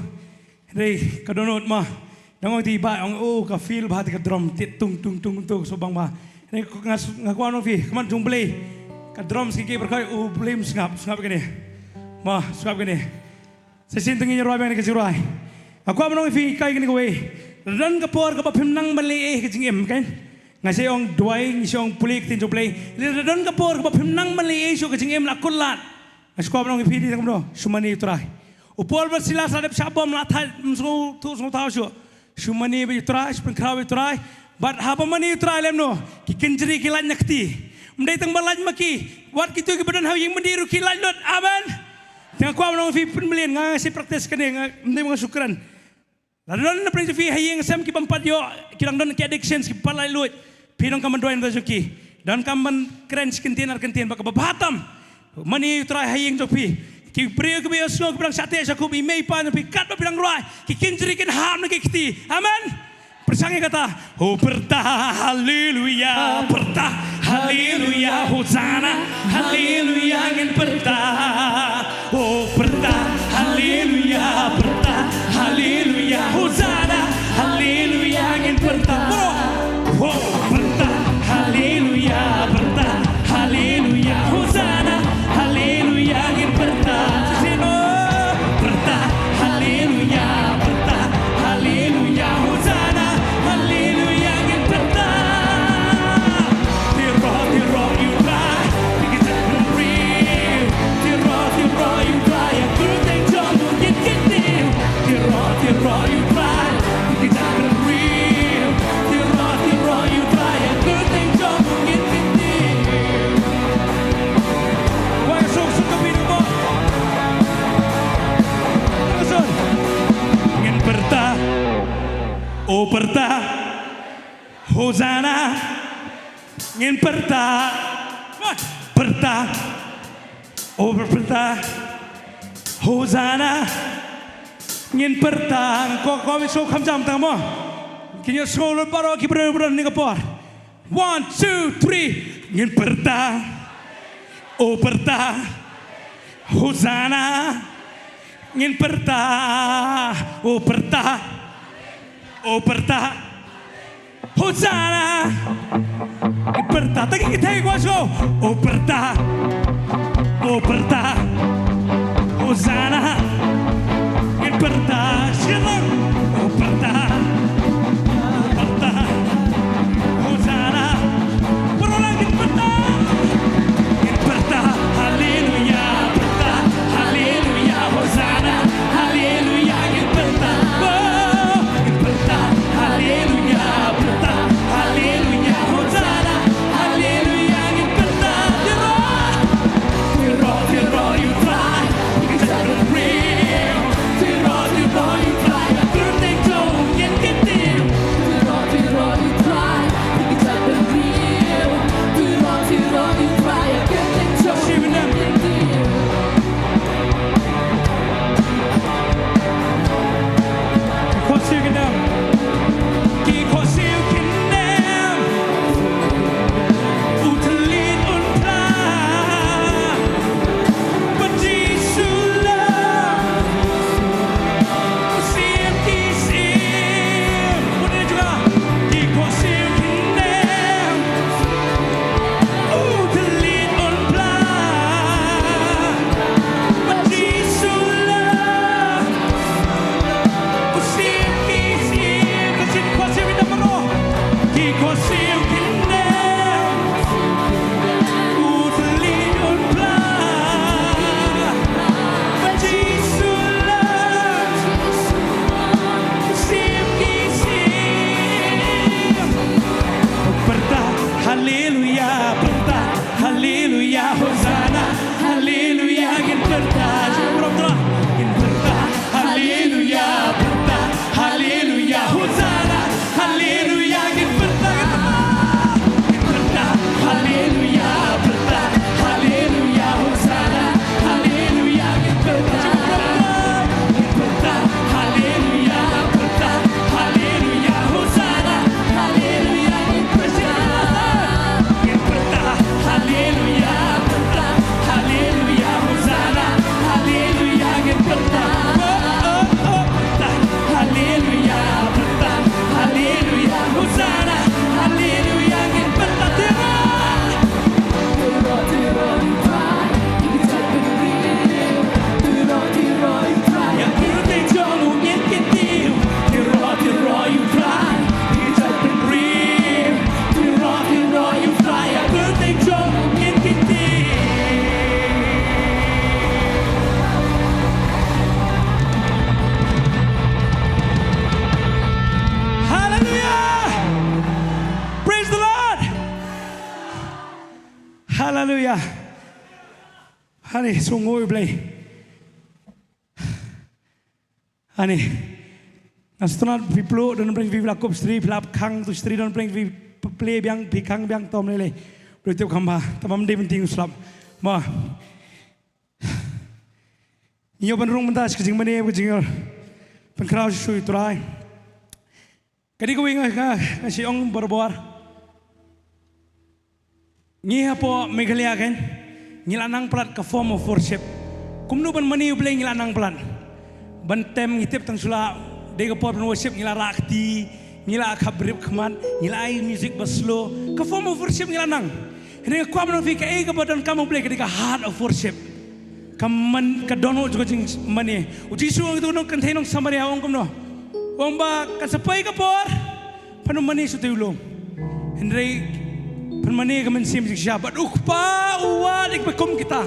Hynrei ka dohnud ma. Dang ong ti ba ong, oh, ka feel bha te ka drum tit tung tung tung tung so bang ba. Hynrei nga s-, nga kwah ong phi, khmat jong Blei. Ka drum ki ki pyrkhat, oh, Blei, sngap, sngap kane. Ma, sngap kane. Sa shisien te ngin ïa rwai biang kane ka jingrwai. Nga kwah ban ong ïa phi kai kane kawei. Lada don ka por kaba phim nang ban leh ei ha ka jingim, kan? Nga shu ong duwai, nga shu ong pule ka ktien jong U Blei. Lada don ka por kaba phim nang ban leh ei shuh ha ka jingim, la kut lad. Nga shu kwah ban ong ïa phi te tang kumno, shu mane ïa U Trai. U Paul bad Silas la dep shah bom, la thait, ym sngewthuh sngewthaw shuh. Shu mane bad U Trai, shu pynkhraw bad U Trai. Bad haba mane U Trai lem no, ki kynjri ki lait na kti. Ym dei tang ba lait ma ki, wat kito kiba don ha ïing mane ruh ki lait lut. Amen. Te nga kwah ban ong ïa phi pynmlien, nga shu practice kane, nga, ym dei ba nga shu kren. Lada don na pdeng jong phi ha ïing sem ki bym pat ïoh, ki dang don ki addictions, ki pat lait luid. Phi donkam ban duwai na bynta jong ki. Donkam ban kren shi kyntien ar kyntien, ba kaba bha tam. Mane ïa U Trai ha ïing jong phi. Ki briew kiba ïohsngew, kiba dang shah teh shah kup, i mei i pa jong phi, katba phi dang rwai, ki kynjri kin hap na ki kti. Amen. Pyrshang ïa kata. Oh, pyrta haleluya, pyrta haleluya, hosana haleluya, ngin pyrta. Oh, pyrta haleluya, pyrta haleluya, hosana haleluya, ngin pyrta. Oh, pyrta haleluya, pyrta haleluya, hosana haleluya, ngin pyrta. Shisien, oh, pyrta haleluya, pyrta haleluya, hosana haleluya, ngin pyrta. Tiro, tiro ïa U Trai, ïa ki jaitbynriew. Tiro, tiro ïa U Trai, ïa ka kyrteng jong u ngin kyntiew. Tiro, tiro ïa U Trai, ïa ki jaitbynriew. Tiro, tiro ïa U Trai, ïa ka kyrteng jong u ngin kyntiew. Wai suk suk ka phi nang mo. Ngin pyrta. Oh, pyrta. Hosana. Ngin pyrta. Pyrta. Oh, pyrta. Hosana. Ngin pyrta. Ko, ko, so kham jam tang mo. Kin ïa so lo baroh ki briew briew ni ka por. One, two, three. Ngin pyrta. Oh, pyrta. Hosana. Ngin pyrta. Oh, pyrta. Oh, pyrta. Hosana. Ngin pyrta. Tang ki thei kwah shuh. Oh, pyrta. Oh, pyrta. Hosana. Ngin pyrta. Shisien lang. Oh, pyrta. Oh, pyrta. Hosana. Baroh lang ngin pyrta. Ngin pyrta. Haleluya. Pyrta. Haleluya. Hosana. Haleluya. Ngin pyrta. Oh, ngin pyrta. Haleluya. Pyrta. Haleluya. Hosana. Haleluya. Ngin pyrta. Tiro. Tiro, tiro ïa U Trai. Ïa ki jaitbynriew. Ani, sngewbha ïa U Blei. Ani. Nga sngewtynnat phi pluh, don pyrshah phi la kup stri, phi la khang tu stri, don pyrshah phi plie biang, phi khang biang, tom lei lei. Blei tip kham bha, te ym dei ban tieng slap. Mo. Ngi ïoh ban rung mynta sha ka jingmane, ka jingïoh. Pynkhraw shuh shuh ïa U Trai. Ka dei kawei nga, nga, nga shu ong barabor. Ngi hapoh Meghalaya kan, ngi la nang palat ka form of worship. Kumno ban mane U Blei ngi la nang palat. Ban tem ngi tip tang shu la, dei ka por ban worship ngi la rah kti, ngi la khap rip khmat, ngi la ai music ba slow. Ka form of worship ngi la nang. Hynrei nga kwah ban ong ïa phi kaei kaba donkam U Blei ka dei ka heart of worship. Ka man, ka dohnud jong ka jingmane. U Jisu u ong ïa uto u nongkynthei nong Samaria, u ong kumno? U ong ba kan sa poi ka por, phan ym mane shuh te u lum. Hynrei phan mane ka mynsiem jingshisha. Bad U Kpa u wad ïa kiba kum kita.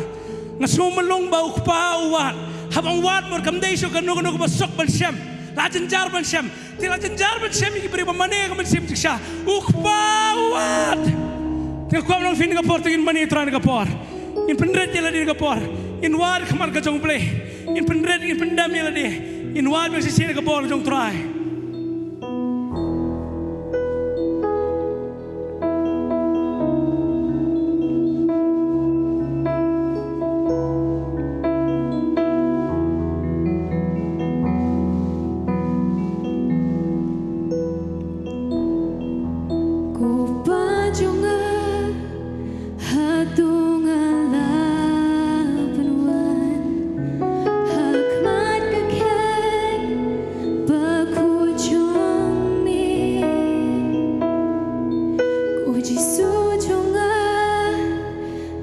Nga sngew mlung ba U Kpa u wad. Haba u wad mut kam dei shuh kano kano kaba suk ban shem. La jynjar ban shem. Te la jynjar ban shem ïa ki briew ba mane ka mynsiem jingshisha. U Kpa u wad. Te nga kwah ban ong ïa phi kane ka por, te ngin mane ïa U Trai kane ka por. Ngin pynrit ïa lade kane ka por. Ngin wad ha khmat ka jong U Blei. Ngin pynrit, ngin pyndem ïa lade. Ngin wad biang shisien ha ka bor jong U Trai. Ko Pa jong nga, hato nga lah ban wan ha khmat ka khet bakhuid jong me? Ko Jisu jong nga,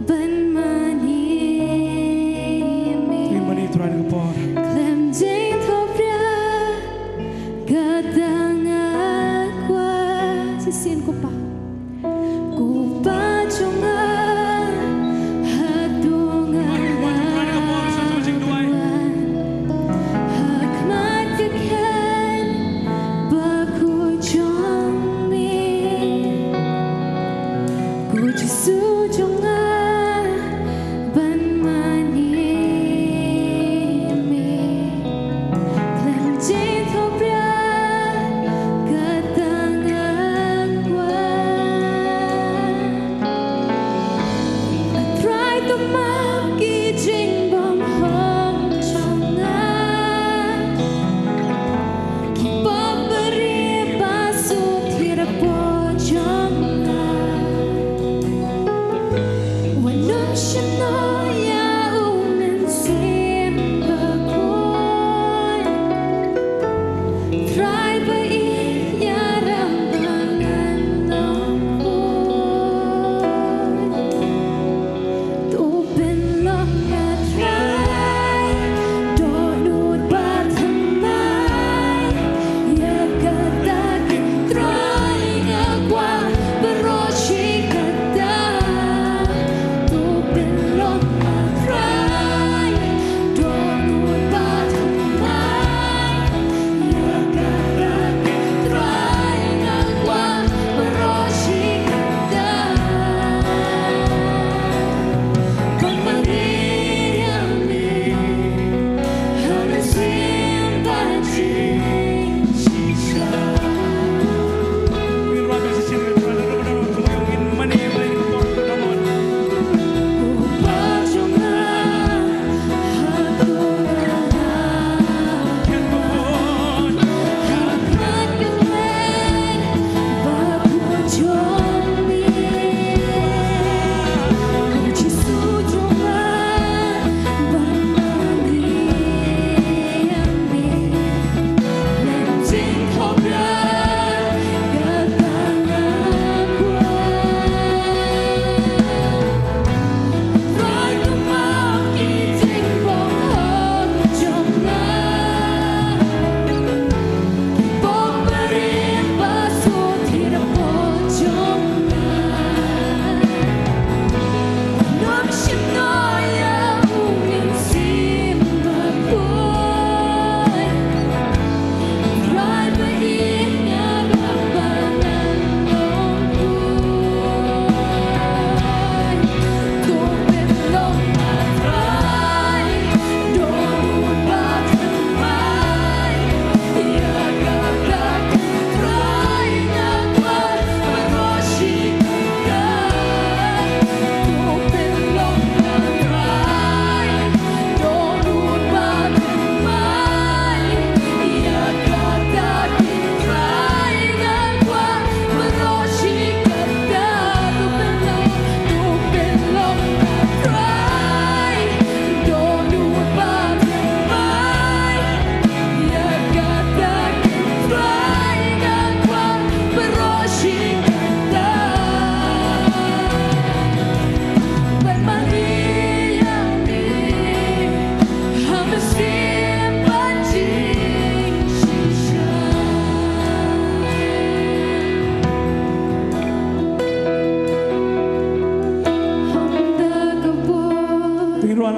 ban mane ïa me. Ngin mane ïa U Trai kane ka por. Khlem jingthawbha, kata nga kwah. Shisien ko Pa.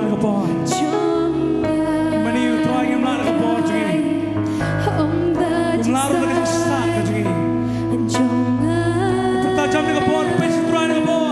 Ka por. Mane u Trai ngim lah da ka por jong ngi. Ngim lah ruh da ka jingstad ka jong ngi. Pyrta jam da ka por, peit sha u Trai da ka por.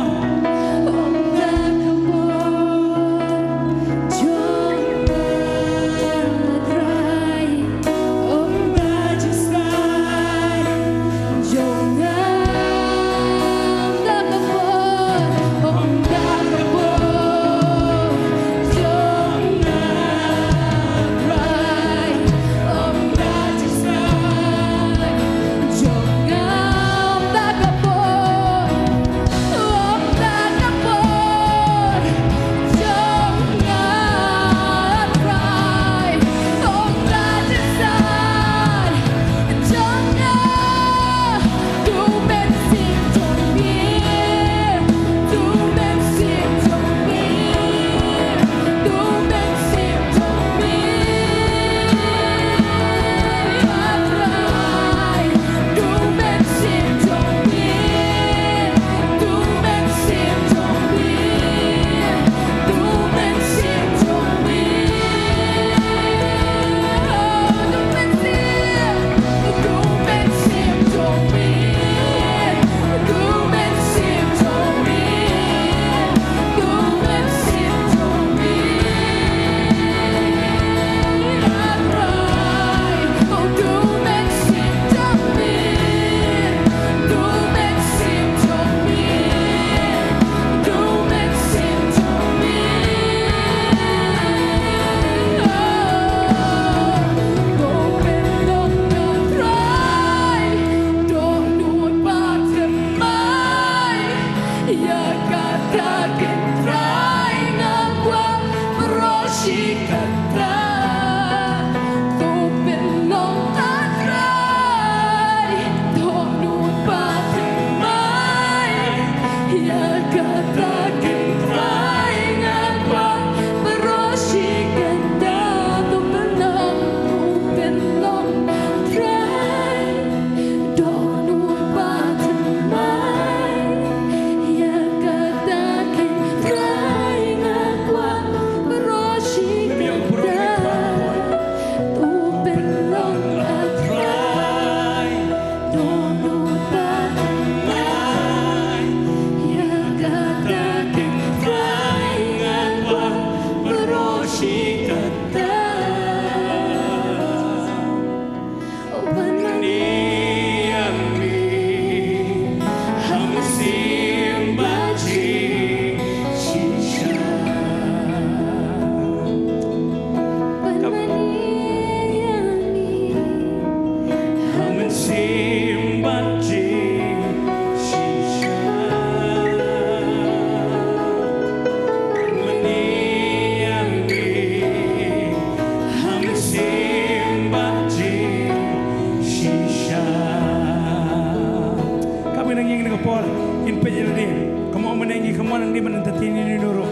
Ka mih nang ïing na ka por, ngin peit ïa lade. Ka mih nang ïing, ka mih nang ïing, ban entertain ïa lade ruh.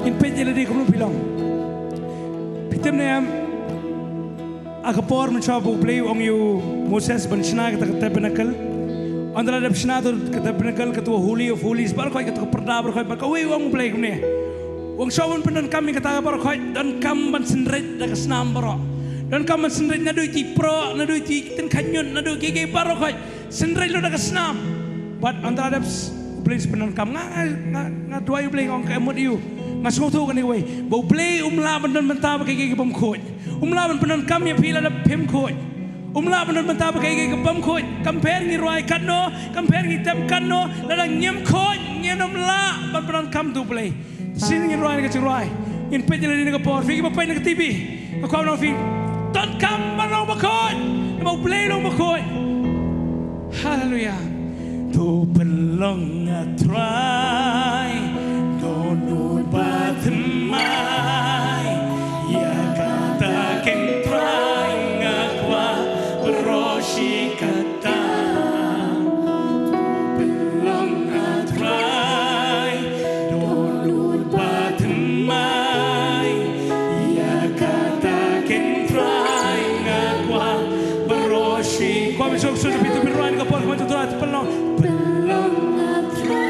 Ngin peit ïa lade kumno phi long. Phi tip ne em, ha ka por mynshuwa ba U Blei u ong ïa u Moses ban shna kata ka tabernacle. Ynda la dep shna to ka tabernacle, kato ka Holy of Holies baroh khoit, kato ka pyrda baroh khoit, bad kawei u ong U Blei kumne. U ong shuwa ban pyndonkam ïa kata baroh khoit, donkam ban synreit da ka snam baroh. Donkam ban synreit naduh ïa ki proh, naduh ïa ki tyngkhaniut, naduh ïa kiei kiei baroh khoit. Synreit lut da ka snam. Bad ynda la dep s-, U Blei u pyndonkam. Nga, nga, nga, nga duwai U Blei, nga ong ka mut ïa u. Nga sngewthuh kane kawei. Ba U Blei um lah ban don bynta bad kiei kiei ki bym khuid. Um lah ban pyndonkam ïa phi lada phim khuid. Um lah ban don bynta bad kiei kiei ki bym khuid. Kam pher ngi rwai katno, kam pher ngi tem katno, lada ngim khuid, ngin ym lah ban pyndonkam da U Blei. Shisien ngin rwai na ka jingrwai. Ngin peit ïa lade na ka por. Phi kiba peit na ka T V, nga kwah ban ong ïa phi, donkam ban long bakhuid. Namar U Blei u long bakhuid. Haleluia. To pynlong, ah, Trai, to nud ba thymmai ïa kata ken Trai, nga kwah baroh shi katta. To pynlong, ah, Trai, to nud ba thymmai ïa kata ken Trai, nga kwah baroh shi. Kwah ban shong shuh, to pynrwai na ka por, kwah to Trai, to pynlong. Pynlong, ah, Trai.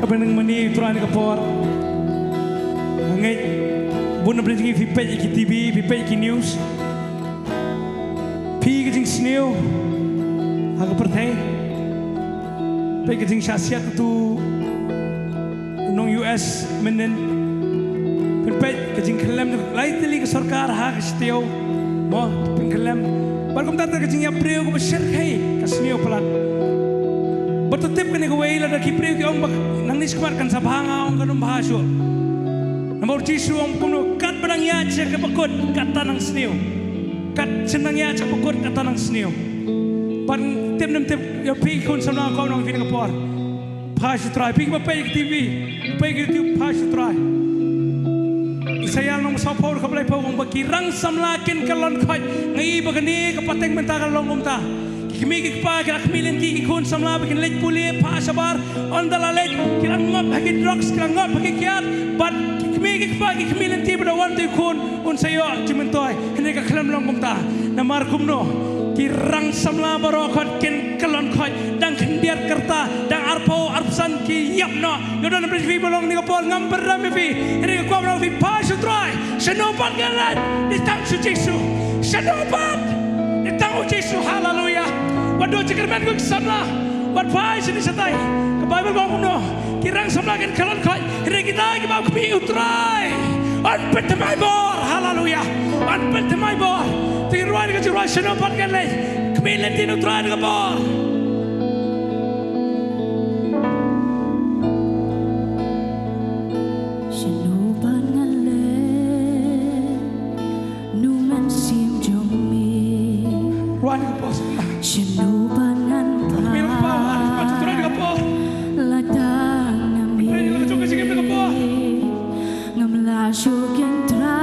Pynmane ïa u Trai ha kane ka por. Nga ngeit bun na phi peit ïa ki T V, phi peit ïa ki news. Phi ka jingsniew ha ka pyrthei. Peit ka jingshah siat utu u nong U S mynnin. Phi peit ka jingkhyllem lai tylli ka sorkar ha ka shnong. Mo, phi khyllem. Bad kumta ka jingïap briew kaba shyrkhei ka sniew palat. Bad to tip kane kawei, lada ki briew ki ong ba nangne shakhmat kan sa bha, nga ong kan ym bha shuh. Namar u Jisu u ong kumno, katba nang ïaid sha kaba kut, kata nang sniew. Kat sha nang ïaid sha kaba kut, kata nang sniew. Bad tip ne ym tip, ïa phi ki khun samla, nga kwah ban ong ïa phi ha kane ka por. Phai sha u Trai, phi kiba peit ïa ka T V, peit ïa ka YouTube, phai sha u Trai. Isaïah lynnong sawphew, dkhot laiphew, ong ba ki rang samla kin kyllon khoit. Nga i ba kane ka pateng mynta ka long kumta. Ki kmie ki kpa ki la khmih lynti, ki khun samla ba kin leit pule, phah shabar, ynda la leit ki la ngop ha ki drugs, ki la ngop ha ki kiad, bad ki kmie ki kpa ki khmih lynti, ba da wan utu u khun un sa ïoh jingmyntoi. Hynrei ka khlem long kumta. Namar kumno? Ki rang samla baroh khoit kin kyllon khoit, dang khyndiat ka rta, dang arphew arphew san ki ïap noh. Nga don ha pyrthei ba long ha kane ka por, ngam pynrem ïa phi. Hynrei nga kwah ban ong ïa phi, phai sha u Trai. Shano pat ngan leit? Dei tang sha u Jisu. Shano pat? Dei tang u Jisu. Haleluya. Wat duh jingkyrmen ko ki samla. Wat phai shane shatai. Ka Baibl ka ong kumno? Ki rang samla kin kyllon khoit. Hynrei kita kiba khmih ïa u Trai, yn pynthymmai bor. Haleluya. Yn pynthymmai bor. To ngin rwai ka jingrwai, shano pat ngan leit? Khmih lynti ïa u Trai ha kane ka por. Shano pat ngan leit, na u Mynsiem jong me? Rwai ka por. Shano pat ngan phai, leit tang na me? Ngam lah shuh kynrad,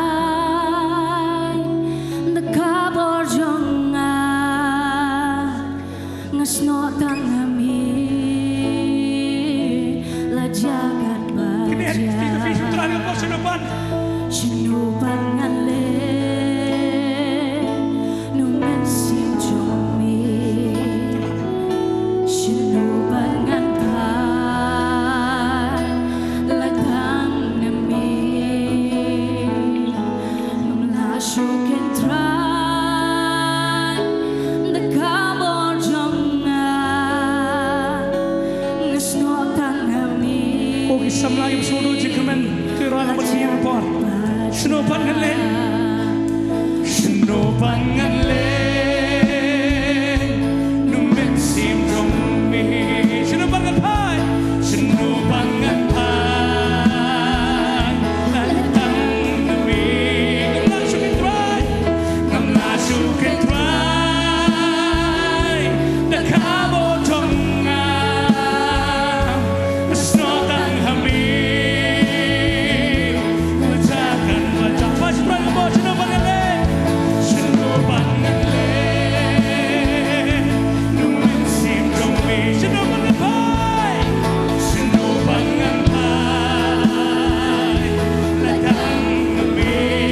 da ka bor jong nga. Nga snoh tang ha me, la jaka ba jaka. Shano pat ngan leit, na u Mynsiem jong me? Shano pat ngan phai, leit tang na me? Ngam lah shuh kynrad, da ka bor jong nga. Nga snoh tang ha me. Ko ki samla kiba sngewdon jingkyrmen, to ngin rwai lang bad ki ha kane ka por. Shano pat ngan leit? Shano pat ngan leit, na u Mynsiem jong me? Shano pat ngan phai? Shano pat ngan phai, leit tang na me? Ngam lah shuh kynrad, ngam lah shuh kynrad, da ka bor jong nga. Nga snoh tang ha me, la jaka ba jaka. Phai sha u Trai ha kane ka por. Shano pat ngan leit? Shano pat ngan leit, na u Mynsiem jong me? Shano pat ngan phai? Shano pat ngan phai, leit tang na me?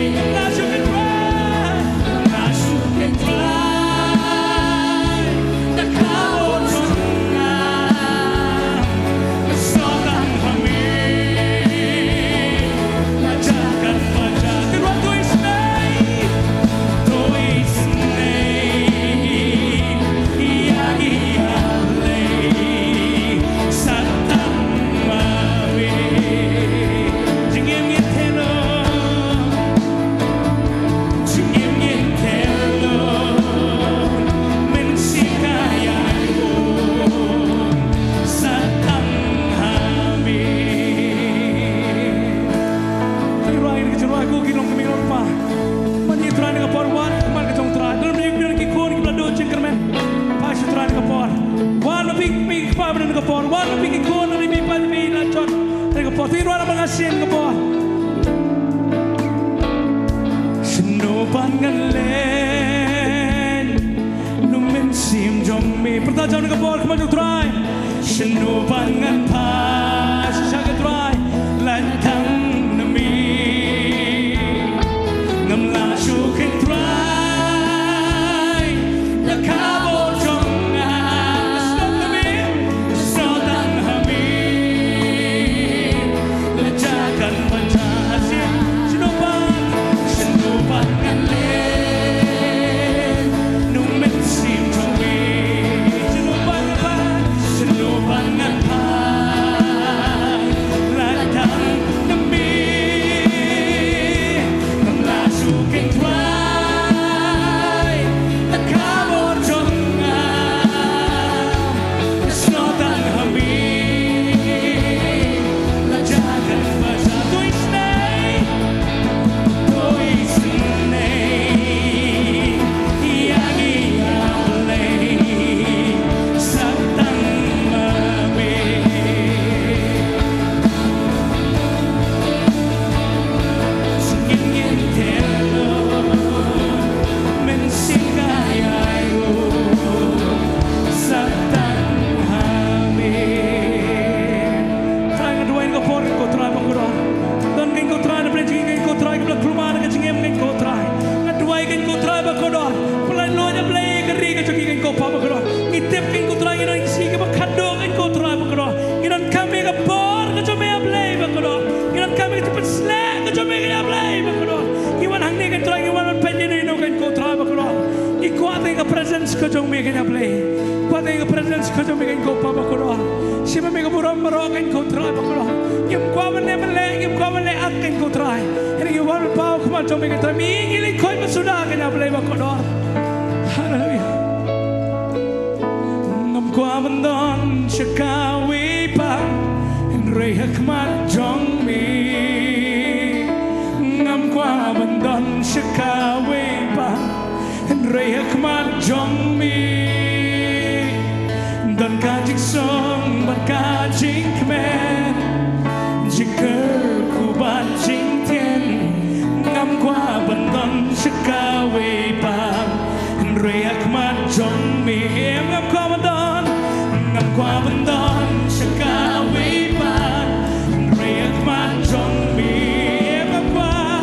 Ngam lah shuh kynrad, ngam lah shuh kynrad, da ka bor jong nga. Nga snoh tang ha me, la jaka ba jaka. Kynrad, to isynei, to isynei ïa ngi, ïa ngi, ïa ngi. Sa tang ma me. Jingim ngin theh noh, jingim ngin theh noh, Mynsiem ka ïai bun, sa tang ha me. Ki rwai, ki rwai, ko ki long kmie long kpa. Mane ïa u Trai ha kane ka por, wan khmat ka jong u Trai. Don phi, phi ki khun kiba la duh jingkyrmen, phai sha u Trai ha kane ka por. Wan ma phi ki kmie ki kpa ha kane ka por. Wan ma phi ki khun, wan ma phi ki kpa, phi la jot ha kane ka por. Phi rwai lang bad nga sien ha kane ka por. Shano pat ngan leit, na u Mynsiem jong me? Pyrta jam ha kane ka por, khmat jong u Trai. Shano pat ngan phai, shisha ko Trai, leit tang na me. Ngam lah shuh kynrad, da ka bor jong nga. Snoh tang ha me, snoh tang ha me. ka jong me kane Blei. Kwah tang ïa ka presence ka jong me kane ko Pa bakordor. Shim ma me ka burom baroh kane ko Trai bakordor. Ngim kwah ban leh ban leh, ngim kwah ban leh ak kane ko Trai. Hynrei ngi wan paw khmat jong me kane Trai. Me ngi leit khot ba suda kane Blei bakordor. Haleluya. Ngam kwah ban don sha kawei pat, hynrei ha khmat jong me. Ngam kwah ban don sha kawei pat, hynrei ha khmat jong me. Don ka jingsuk bad ka jingkmen, jingkyrkhu bad jingtien. Ngam kwah ban don sha kawei pat, hynrei ha khmat jong me. Ngam kwah ban don, ngam kwah ban don sha kawei pat, hynrei ha khmat jong me. Ngam kwah,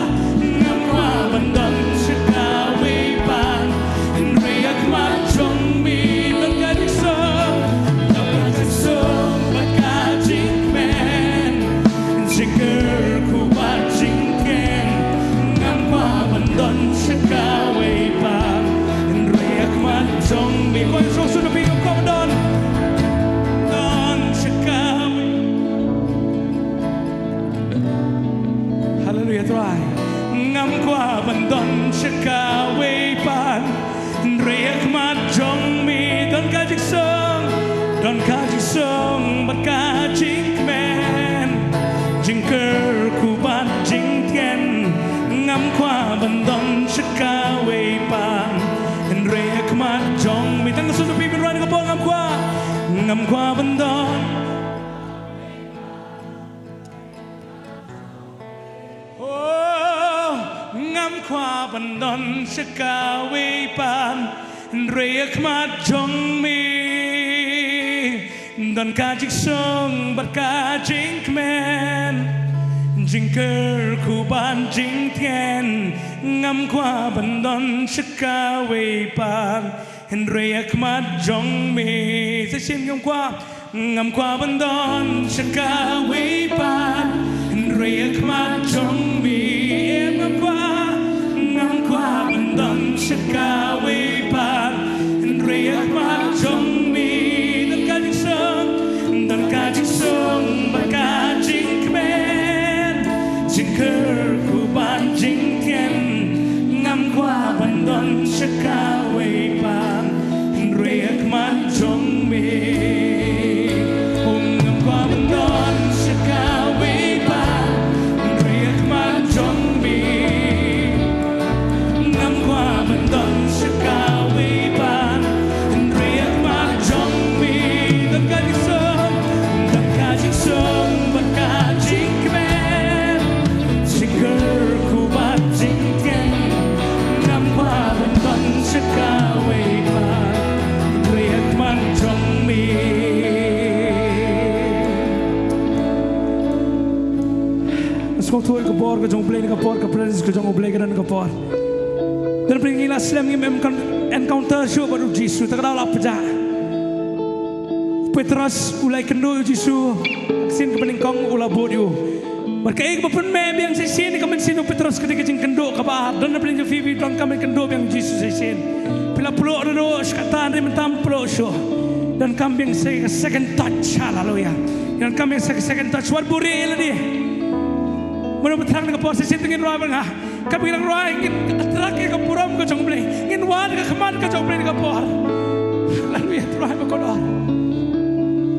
ngam kwah ban don sha kawei pat, hynrei ha khmat jong me. Don ka jingsuk, don ka jingsuk bad ka jingkmen, jingkyrkhu bad jingtien. Ngam kwah ban don sha kawei pat, hynrei ha khmat jong me. Ko sngewsuk na phi, ngam kwah ban don, don sha kawei. Haleluya Trai. Ngam kwah ban don sha kawei pat, hynrei ha khmat jong me. Don ka jingsuk, don ka jingsuk bad ka jingkmen, jingkyrkhu bad jingtien. Ngam kwah ban don sha kawei pat, hynrei ha khmat jong me. Tang ka sngewsuk phi ban rwai na ka por. Ngam kwah, ngam kwah ban don. Oh, ngam kwah ban don sha kawei pat, hynrei ha khmat jong me. Don ka jingsuk bad ka jingkmen, jingkyrkhu bad jingtien. Ngam kwah ban don sha kawei pat, hynrei ha khmat jong me. Sa shisien. Ngam kwah, ngam kwah ban don sha kawei pat, hynrei ha khmat jong me. Ngam kwah, ngam kwah ban don sha kawei pat, hynrei ha khmat jong me. Don ka jingsuk, don ka jingsuk bad ka jingkmen, jingkyrkhu bad jingtien. Ngam kwah ban don sha kawei pat, hynrei ha khmat jong me. Oh, ngam kwah ban don sha kawei pat, hynrei ha khmat jong me. Ngam kwah ban don sha kawei pat, hynrei ha khmat jong me. Don ka jingsuk, don ka jingsuk bad ka jingkmen, jingkyrkhu bad jingtien. Ngam kwah ban don sha kawei pat, hynrei ha khmat jong me. Sngewthuh ïa ka bor ka jong U Blei na ka por, ka presence ka jong U Blei ka don na ka por. Don phi, ngi la slem ngim encounter shuh bad U Jisu, te ka daw la pjah. U Petros u la ïakynduh ïa U Jisu, ka sien kaba nyngkong u la bud ïa u. Bad kaei kaba pynmih biang shisien ïa ka mynsiem U Petros ka dei ka jingkynduh kaba ar. Don na pdeng jong phi, phi donkam ban kynduh biang U Jisu shisien. Phi la pluh ruh sha kata, hynrei mynta pluh shuh. Donkam biang sa ka second touch. Haleluya. Donkam biang sa ka second touch. Wat buhrieh ïa lade. Mano ba thrang na ka por shisien, to ngin rwai bad nga. Kaba ngi dang rwai, ngin attract ïa ka burom ka jong U Blei. Ngin wad ïa ka khmat ka jong U Blei na ka por. Haleluya, Trai bakordor.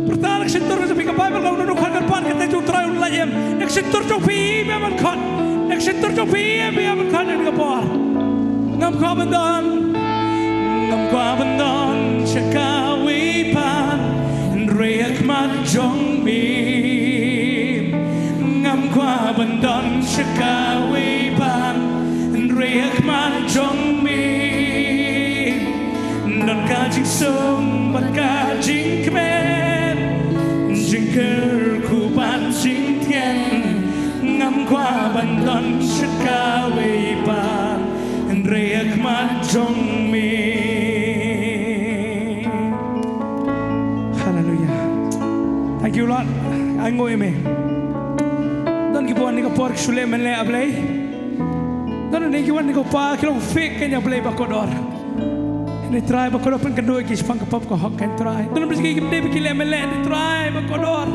Pyrta na ka shyntur ka jong phi, ka Baibl ka ong, uno uno u khot kyrpad, ka kyrteng jong U Trai un lait im. Na ka shyntur jong phi, ïa me ban khot. Na ka shyntur jong phi, ïa me ban khot na ka por. Ngam kwah ban don, ngam kwah ban don sha kawei pat, hynrei ha khmat jong me. Ngam kwah ban don sha kawei pat, hynrei ha khmat jong me. Don ka jingsuk bad ka jingkmen, jingkyrkhu bad jingtien. Ngam kwah ban don sha kawei pat, hynrei ha khmat jong me. Haleluya. Thank you, Lord. Ai nguh ïa me. Don kiba wan ha kane ka por ki shu leh mynleh, A Blei. Don hangne ki wan ha kane ka por ki long fake kein, A Blei bakordor. Ri Trai ba kordor, pynkynduh ïa ki shaphang ka pop ka hok, ko Trai. Don bynta ki kim dei ba ki leh mynleh, Ri Trai ba kordor.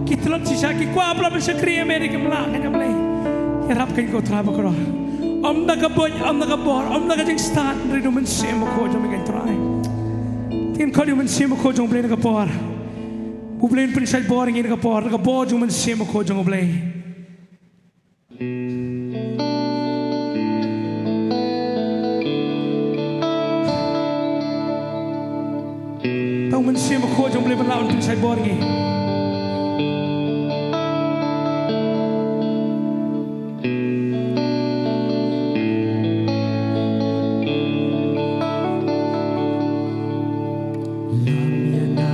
Ki tlot shisha, ki kwah palat ban shakri ïa me, hynrei kim lah, ko Blei. Ïarap ïa ngi, ko Trai ba kordor. Ym da ka buit, ym da ka bor, ym da ka jingstad, hynrei da U Mynsiem Bakhuid jong me, ko Trai. Te ngin khot ïa U Mynsiem Bakhuid jong U Blei na ka por. U Blei un pynshait bor ïa ngi na ka por, na ka bor jong U Mynsiem Bakhuid jong U Blei. To U Mynsiem Bakhuid jong U Blei un lah ban pynshait bor ïa ngi. Lam ïa nga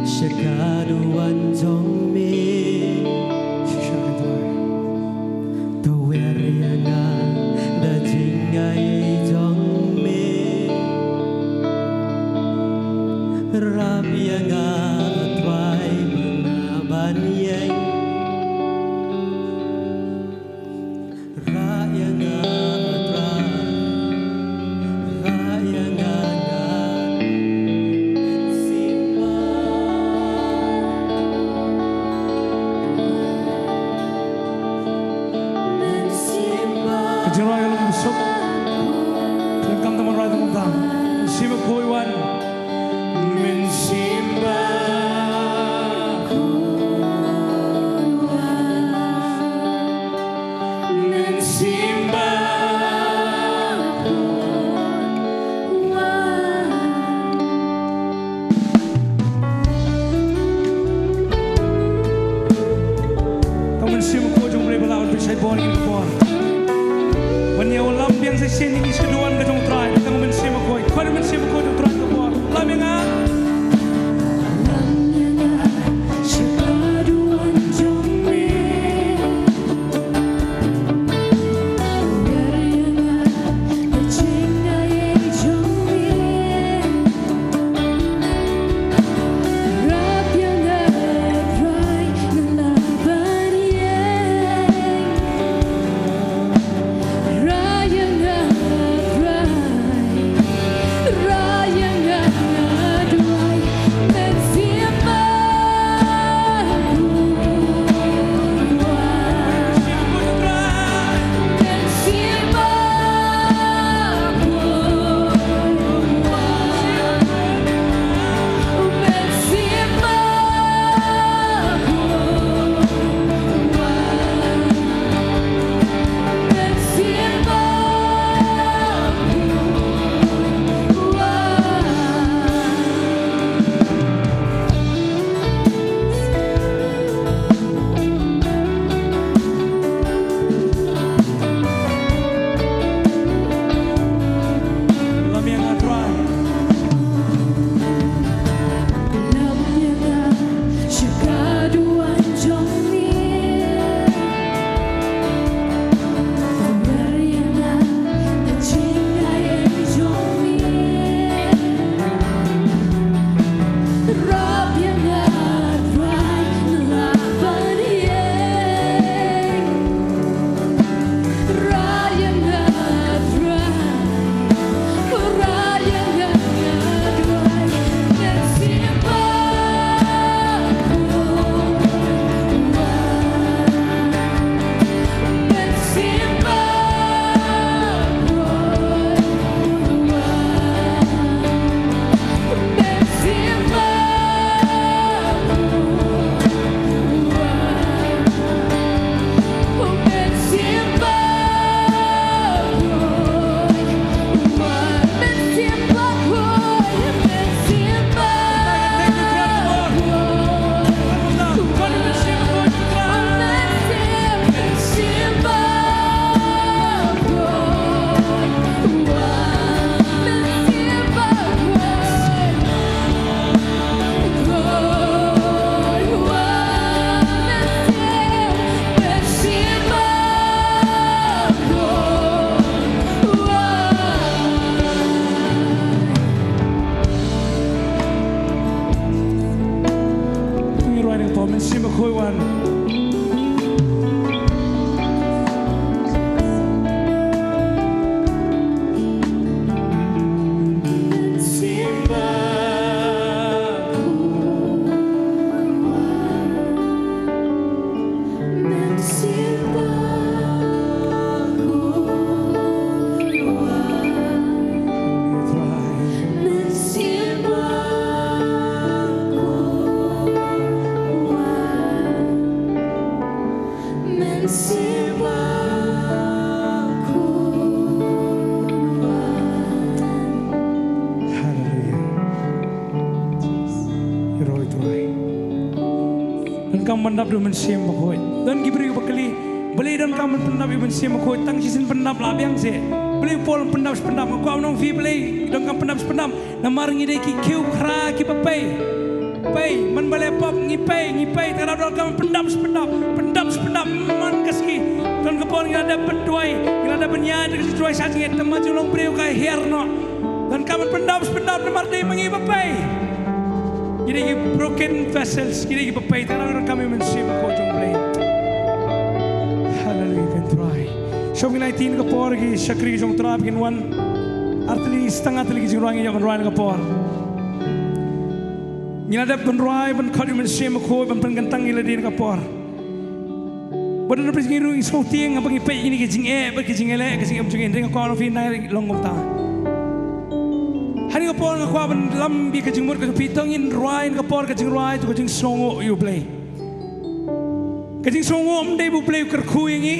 sha ka duwan jong me. Shisha ka duwan. To wer ïa nga da jingai jong me. Rap ïa nga Trai ba nga ban ïeng. Rah ïa nga Trai, rah ïa nga, nga Mynsiem Bakhuid. Ka jingrwai ka long suk. Pyndonkam tang ban rwai tang kumta. Mynsiem Bakhuid wan. Mynsiem Bakhuid wan. Mynsiem Bakhuid wan. Tang Mynsiem Bakhuid jong U Blei ba lah ban pynshait bor ïa ngi na ka por. Ban ïa u lam biang sa shisien ïa ngi sha ka duwan ka jong U Trai, tang Mynsiem Bakhuid. Khot ïa U Mynsiem Bakhuid jong U Trai na ka por. Lam ïa nga. Lam ïa nga sha ka duwan jong me. Ngi rwai na ka por, Mynsiem Bakhuid wan. Donkam ban dap da u Mynsiem Bakhuid. Don ki briew ba kylli, balei donkam ban pyndap ïa u Mynsiem Bakhuid? Tang shisien pyndap la biang seh. Balei u Paul un pyndap shi pyndap? Nga kwah ban ong ïa phi balei donkam pyndap shi pyndap. Namar ngi dei ki khiew khra kiba pei. Pei, man ba leh pop ngi pei, ngi pei, te donkam pyndap shi pyndap, pyndap shi pyndap man ka sngi. Don ka por ngi la dep ban duwai, ngi la dep ban ïaid da ka jingduwai sha jingngeit, te ma jinglong briew ka hiar noh. Donkam ban pyndap shi pyndap namar dei ma ngi ba pei. Ngi dei ki broken vessels, ngi dei kiba pei, te donkam ïa u Mynsiem Bakhuid jong U Blei. Haleluia, kynrad. Shong ngi lai tin ka por ki shakri jong U Trai ba kin wan. Ar tylli, stang ar tylli ki jingrwai ngi ïa ban rwai na ka por. Ngi la dep ban rwai ban khot ïa u Mynsiem Bakhuid ban pynkyntang ïa lade na ka por. Bad na pyrshah ngi ruh ngi sngewtieng haba ngi peit ïa kine ki jingeh bad ki jingeh leh, ki jingeh jong ngi, hynrei nga kwah ong phi nai long kumta. Ha kane ka por nga kwah ban lam ïa ka jingmut ka jong phi, to ngin rwai na ka por ka jingrwai, to ka jingsngewnguh ïa U Blei. Ka jingsngewnguh ym dei ba U Blei u kyrkhu ïa ngi.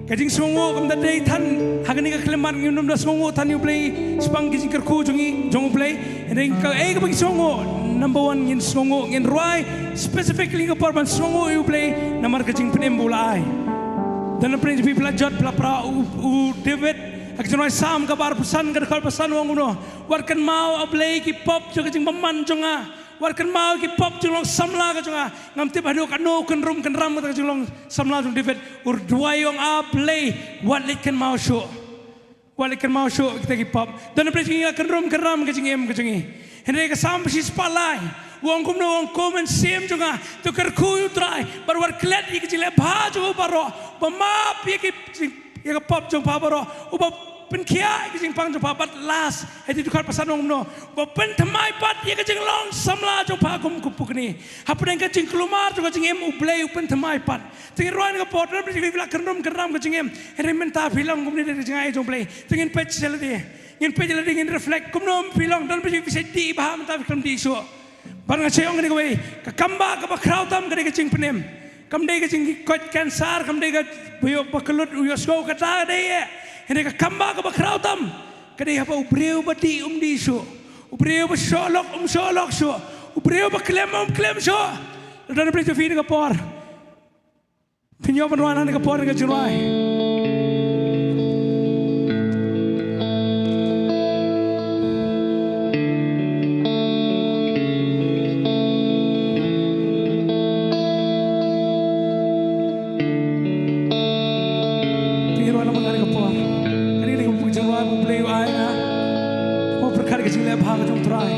Ka jingsngewnguh kam da dei than ha kane ka khyllipmat, ngim da sngewnguh than ïa U Blei shaphang ki jingkyrkhu jong ngi, jong U Blei. Hynrei kaei kaba ngi sngewnguh, number one, ngin sngewnguh, ngin rwai specifically ka por ban sngewnguh ïa U Blei namar ka jingpynim ba u la ai. Don na pyrshah phi la jot, phi la para u, u David ha ka jingrwai Salm kaba arphew san, ka dkhot ba san, u ong kumno: Wat kynmaw, A Blei, ki pop jong ka jingbymman jong nga. Wat kynmaw ki pop jinglong samla ka jong nga. Ngam tip haduh katno kynrum kynram kata ka jinglong samla jong David. U duwai, u ong, A Blei, wat leit kynmaw shuh. Wat leit kynmaw shuh kita ki pop. Don na pyrshah ngi la kynrum kynram ka jingim ka jong ngi. Hynrei ka Salm ba shispah lai, u ong kumno, u ong, Ko Mynsiem jong nga, to kyrkhu ïa U Trai, bad wat klet ïa ka jingleh bha jong u baroh, ba map ïa ki jing ïa ka pop jong pha baroh, uba pynkhiah ïa ka jingpang jong pha, bad last, ha ka dkhot ba san, u ong kumno, uba pynthymmai pat ïa ka jinglong samla jong pha kum ka pukni. Hapdeng ka jingkulmar jong ka jingim, U Blei u pynthymmai pat. Te ngin rwai na ka por, don na pyrshah phi la kynrum kynram ka jingim, hynrei mynta phi long kumne da ka jingai jong U Blei. Te ngin peit sha lade, ngin peit sha lade, ngin reflect kumno phi long. Don na pyrshah phi sa dih bha, mynta phi khlem dih shuh. Bad nga shu ong kane kawei, ka kam ba kaba khraw tam ka dei ka jingpynim. Kam dei ka jingkoit cancer, kam dei ka ba ïoh ba kyllut u ïohsngew, kata ka dei eh. Hynrei ka kam ba kaba khraw tam ka dei haba u briew ba dih um dih shuh, u briew ba shoh lok um shoh lok shuh, u briew ba khlem um khlem shuh. Lada na pyrshah phi na ka por, phin ïoh ban rwai na ka por ka jingrwai. Phin ïoh rwai na ka por. Kane ka dei ka jingrwai ba U Blei u ai nga. Mo pyrkhat ka jingleh bha ka jong U Trai.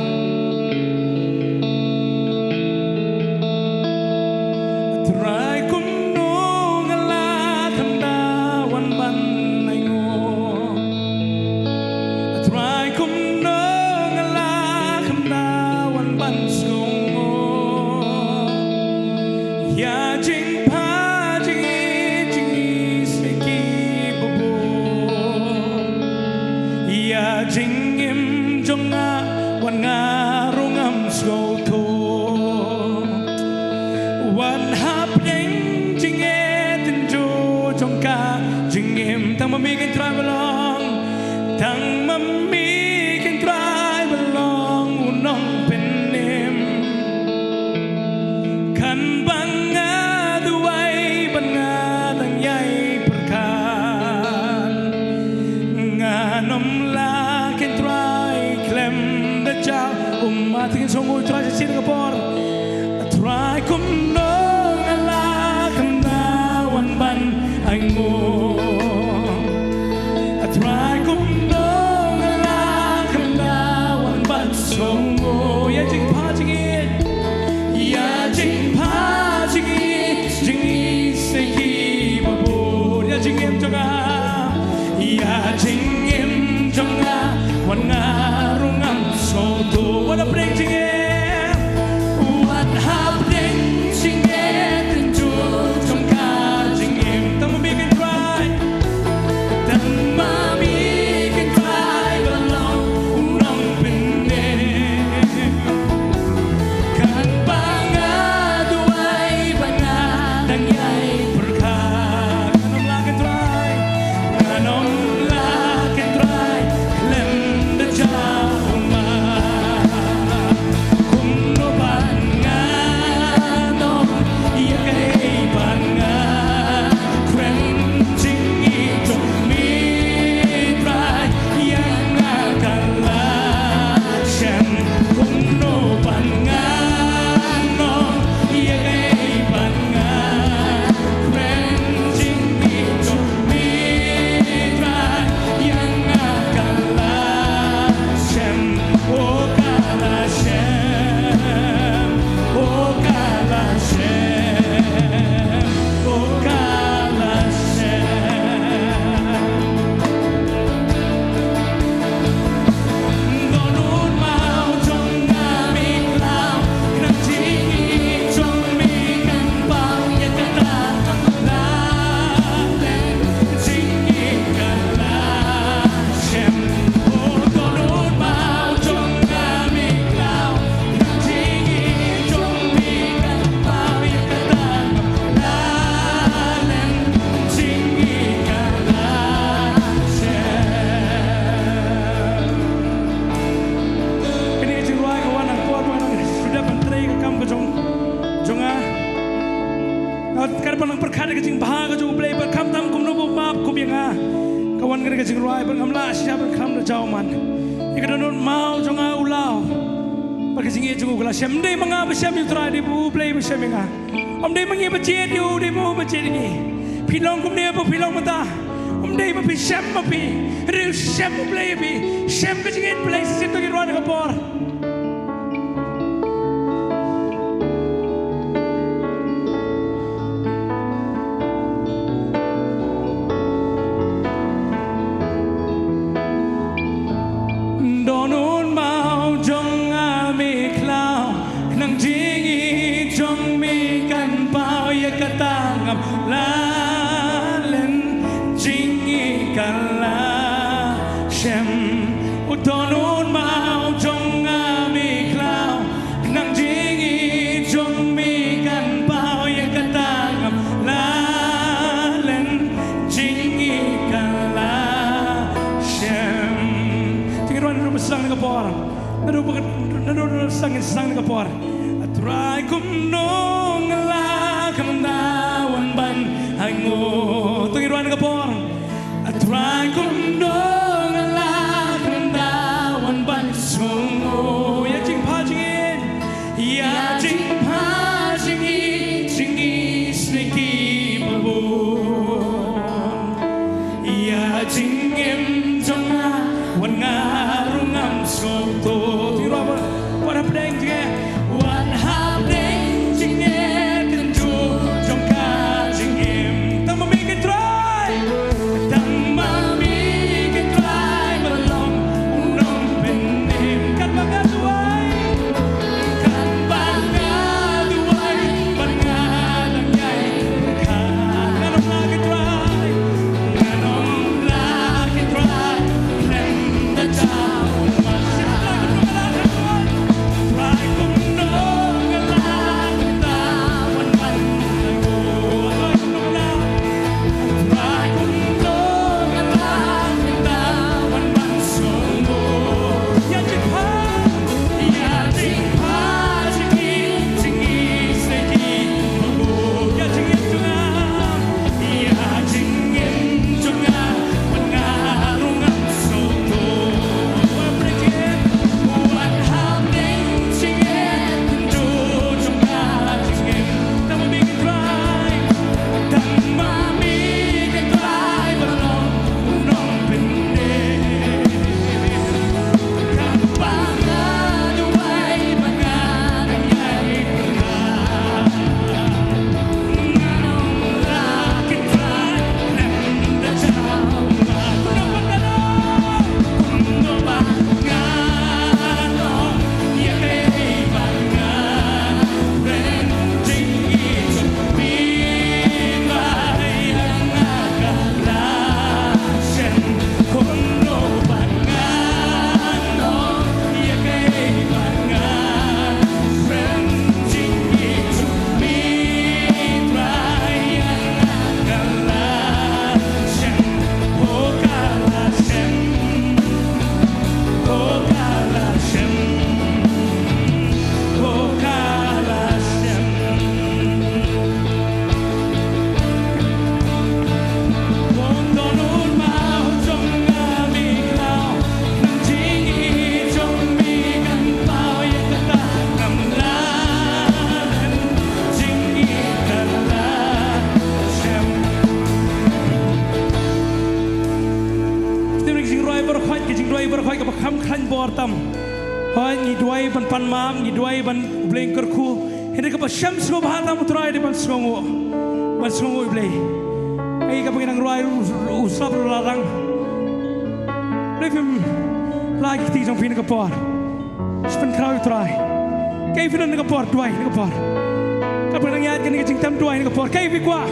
Trai, kumno nga la kham da wan ban ainguh. Trai, kumno nga la kham da wan ban sngewnguh ïa jingpha jingïeit jingïeit kiba bun. Ïa jingim jong nga, wat nga ruh ngam sngewthuh. Wat hapdeng jingïeit jingïeit jong ka jingim, tang ma me kynrad ba long, tang ma me kynrad ba long u nongpynim. Kan ba nga duwai bad nga dang ïai pyrkhat, ngan ym lah kynrad khlem da jia. Ummat, ngin sngewnguh Trai shisien ka por. Trai, kumno nga la kham da wan ban ainguh. Trai, kumno nga la kham da wan ban sngewnguh ïa jingpha jingïeit, ïa jingpha jingïeit jingïeit sa kiba bun. Ïa jingim jong nga, ïa jingim jong nga, wat nga ruh ngam sngewthuh. Wat hapdeng jingim, wat hapdeng jingim, jingim jong ka jingim, tang ma me kynrad, tang ma me kynrad ba long u nongpynim. Kan ba nga duwai bad nga dang ïai pyrkhat, ngan ym lah kynrad, ngan ym lah kynrad khlem da jia, ummat. jong nga. Nga kat ban nang pyrkhat ka jingbha ka jong U Blei, ba khamtam kumno ba u map kum ïa nga. Ka wan ka jingrwai ba ngam lah shisha ban khlem da jaw man. Ïa ka dohnud maw jong nga u law. Ba ka jingïeit jong u ka la shem, ym dei ma nga ba shem ïa U Trai, dei ma U Blei ba shem ïa nga. Ym dei ma ngi ba jied ïa u, dei ma u ba jied ïa ngi. Phi long kumne ba phi long mynta. Ym dei ba phi shem ma phi. Hynrei shem U Blei ïa phi. Shem ka jingïeit Blei shisien, to ngin rwai na ka por. Dohnud maw jong nga me khlaw, khnang jingïeit jong me kan paw, ïa kata ngam lah len, jingïeit ka la shem. U dohnud maw jong nga me khlaw, khnang jingïeit jong me kan paw, ïa kata ngam lah len, jingïeit ka la shem. Te ngin rwai naduh ba sdang na ka por. Naduh ba, naduh ba sdang, sdang na ka por. A Trai kumno nga la khlem da wan ban ainguh. To ngin rwai na ka por. A Trai kumno nga la khlem da wan ban sngewnguh. Ïa jingpha jingïeit. Ïa jingpha jingïeit, jingisynei kiba bun. Ïa jingim jong nga, wat nga ruh ngam sngewthuh. Wat hapdeng jingeh. Wat hapdeng jingeh kynjuh jong ka jingim. Tang ma me ko Trai. Tang ma me ko Trai ba long u nongpynim. Katba nga duwai. Katba nga duwai. Bad nga dang ïai pyrkhat. Ngan ym lah ko Trai. Ngan ym lah ko Trai. Khlem da jaw man. Ka jingrwai baroh khoit, ka jingduwai baroh khoit kaba kham khlaiñ bor tam. Hooid, ngi duwai ban pan map, ngi duwai ban U Blei un kyrkhu. Hynrei kaba shem sngewbha tam U Trai dei ban sngewnguh. Ban sngewnguh U Blei. Ai kaba ngi nang rwai u, u slap u la rang. Dei phim la ki kti jong phi na ka por. Shu pynkhraw ïa U Trai. Kaei phi don na ka por, duwai na ka por. Katba nang ïaid kane ka jingtem, duwai na ka por. Kaei phi kwah.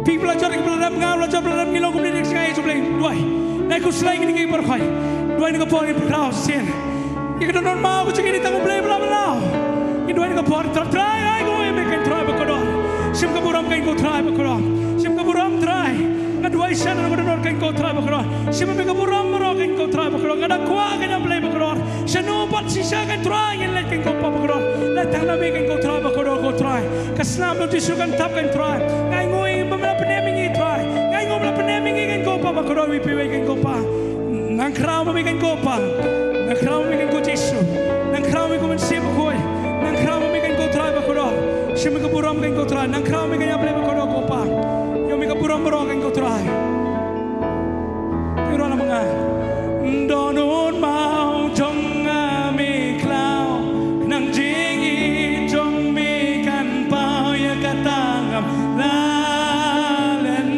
Phi ba la jot, phi ba la rem, nga la jot, ba la rem, ngi long kumne, ngi sngew ïa U Blei, duwai. Nai khuslai kine ki baroh khoit. Duwai na ka por, ngi pynkhraw shisien. Ïa ka dohnud maw ka jong ngi dei tang U Blei ba la baroh. Ngi duwai na ka por, Trai, Trai, ai ko ïa me ko Trai ba kordor. Shim ka burom ko Trai ba kordor. Shim ka burom Trai. Nga duwai sha na ka dohnud ko Trai ba kordor. Shim me ka burom baroh ko Trai ba kordor. Nga da kwah ko Blei ba kordor. Shano pat shisha ko Trai ngin leit ko Kpa ba kordor. Tang na me kan ko Trai ba kordor ko Trai. Ka snam jong Jisu kan thap kan Trai. Nga ainguh ba me la pynim ïa ngi Trai. Nga ainguh ba me la pynim ïa ngi kan ko Pa ba kordor ïa phi wei kan ko Pa. Nang khraw ma me kan ko Pa. Nang khraw ma me kan ko Jisu. Nang khraw ma me ko Mynsiem Bakhuid. Nang khraw ma me kan ko Trai ba kordor. Shim me ka burom kan ko Trai. Nang khraw ma me kan ïa Blei ba kordor ko Pa. Ïa me ka burom baroh kan ko Trai. Ïa ro na ma nga. Dohnud maw jong nga me khlaw, khnang jingïeit jong me kan paw ïa kata ngam lah len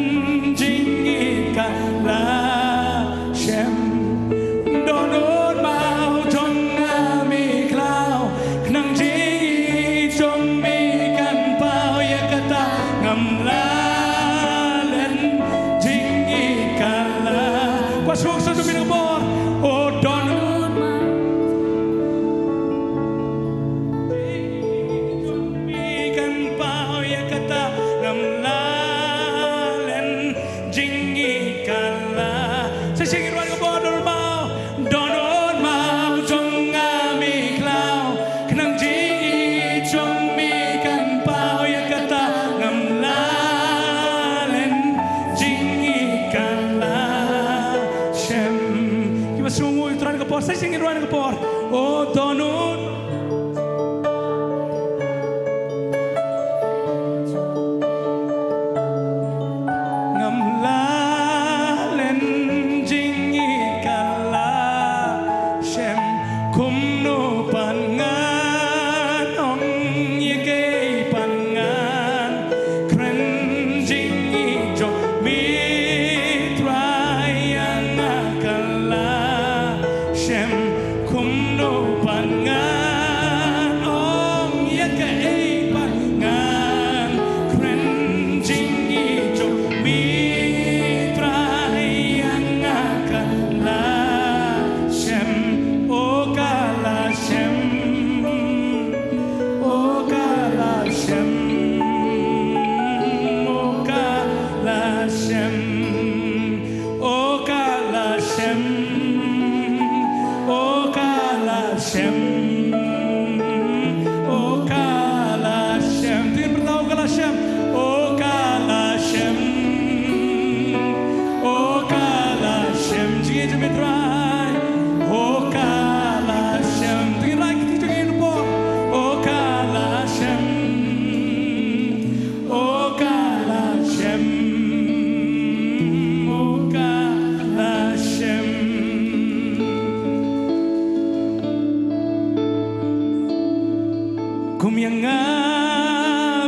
jingïeit kan lah shem. Dohnud maw jong nga me khlaw, khnang jingïeit jong me kan paw ïa kata ngam lah len jingïeit kan lah. Kwah sngewsih jong me na ka bor. O dohnud maw jong me kan paw ïa kata ngam lah len jingïeit kan lah. Sa shisien ngin wan ka bor dohnud maw. Dohnud maw jong nga me khlaw, khnang jingïeit jong me kan paw ïa kata ngam lah len jingïeit kan lah shem. Kiba sngewnguh ïa U Trai na ka por, sa shisien ngin wan ka por. O dohnud ngam lah len jingïeit kan lah shem. Kumno pat ngan ong ïa kaei pat ngan kren jingïeit jong me Trai ïa nga kan lah shem. Kumno pat ngan ong ïa kaei pat ngan kren jingïeit jong me Trai ïa nga kan lah shem. O ka lah shem. O ka lah shem. O ka lah shem. O ka lah shem. O ka lah shem. O ka lah shem. Te ngin pyrta o ka lah shem. O ka lah shem. O ka lah shem. Jingïeit jong me Trai. O ka lah shem. Te ngin rai kti jong ngi hapoh. O ka lah shem. O ka lah shem. O ka lah shem. Kum ïa nga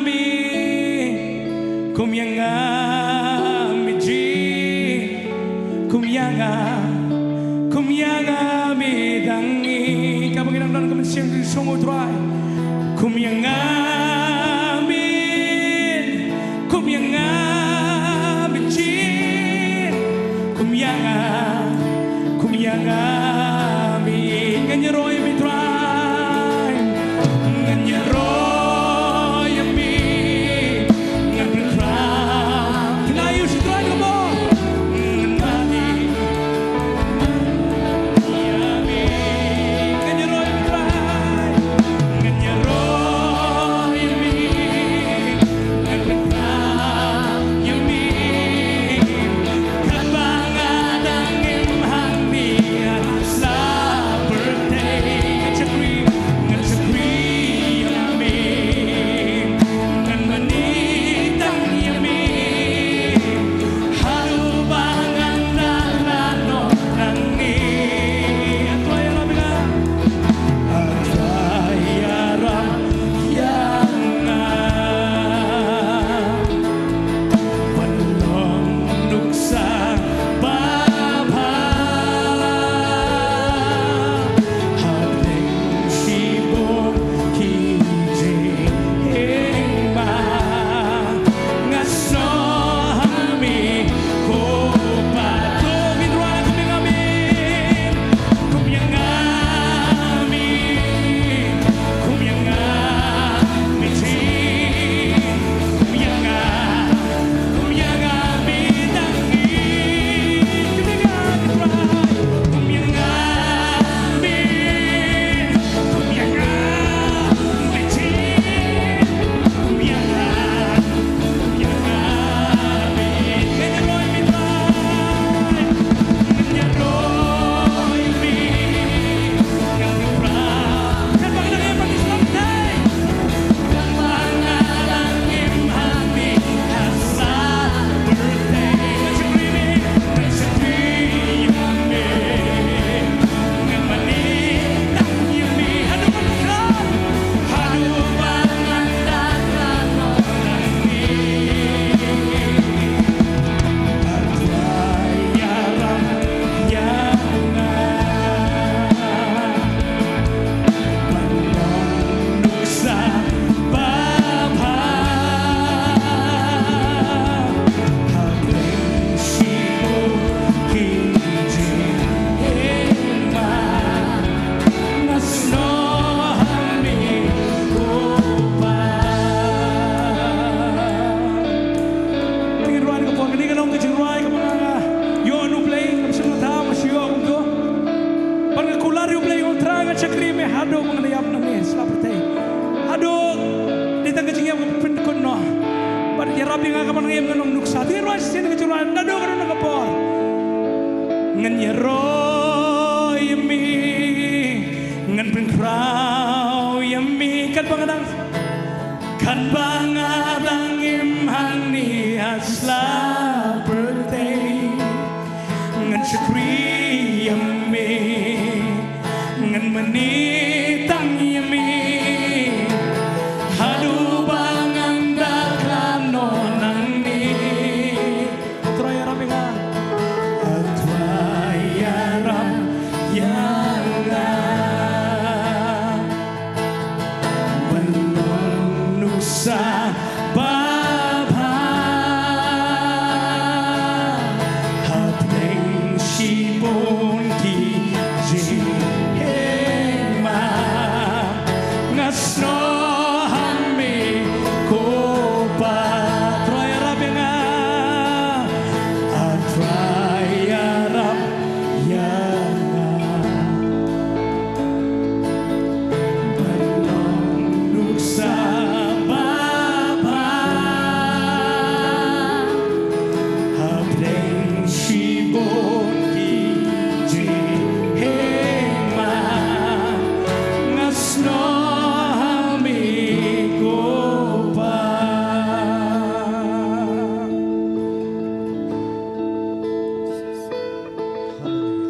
me, kum ïa nga me jin. Kum ïa nga, kum ïa nga me dang i. Kaba ngi dang don ka mynsiem ka song U Trai. Kum ïa nga me, kum ïa nga me jin. Kum ïa nga, kum ïa nga me. Ngan ïaroh ïa me Trai. Ngan ïaroh ïa me. Ngan pynkhraw. Pynkhraw ïa u Trai ka bor. Ngan mane ïa me. Ngan ïaroh ïa me Trai. Ngan ïaroh ïa Ka ban ngim ngan long nuksa ti roi sien ka juroi na do ka na ka por. Ngan ïaroh ïa me, ngan pynkhraw ïa me kat ba nga dang, kat ba nga dang im hangne ha sla pyrthei. Ngan shakri ïa me, ngan mane tang ïa me, haduh ba ngan da khlad noh nangne. Trai ïarap ïa nga. Trai ïarap ïa nga. Ban long nuksa babha hapdeng shibun ki jinghima. Nga snoh ha me ko Pa. Trai ïarap ïa nga. A Trai ïarap ïa nga. Ban long nuksa babha hapdeng shibun ki jinghima. Nga snoh ha me ko Pa. Haleluya. Haleluya. Haleluya.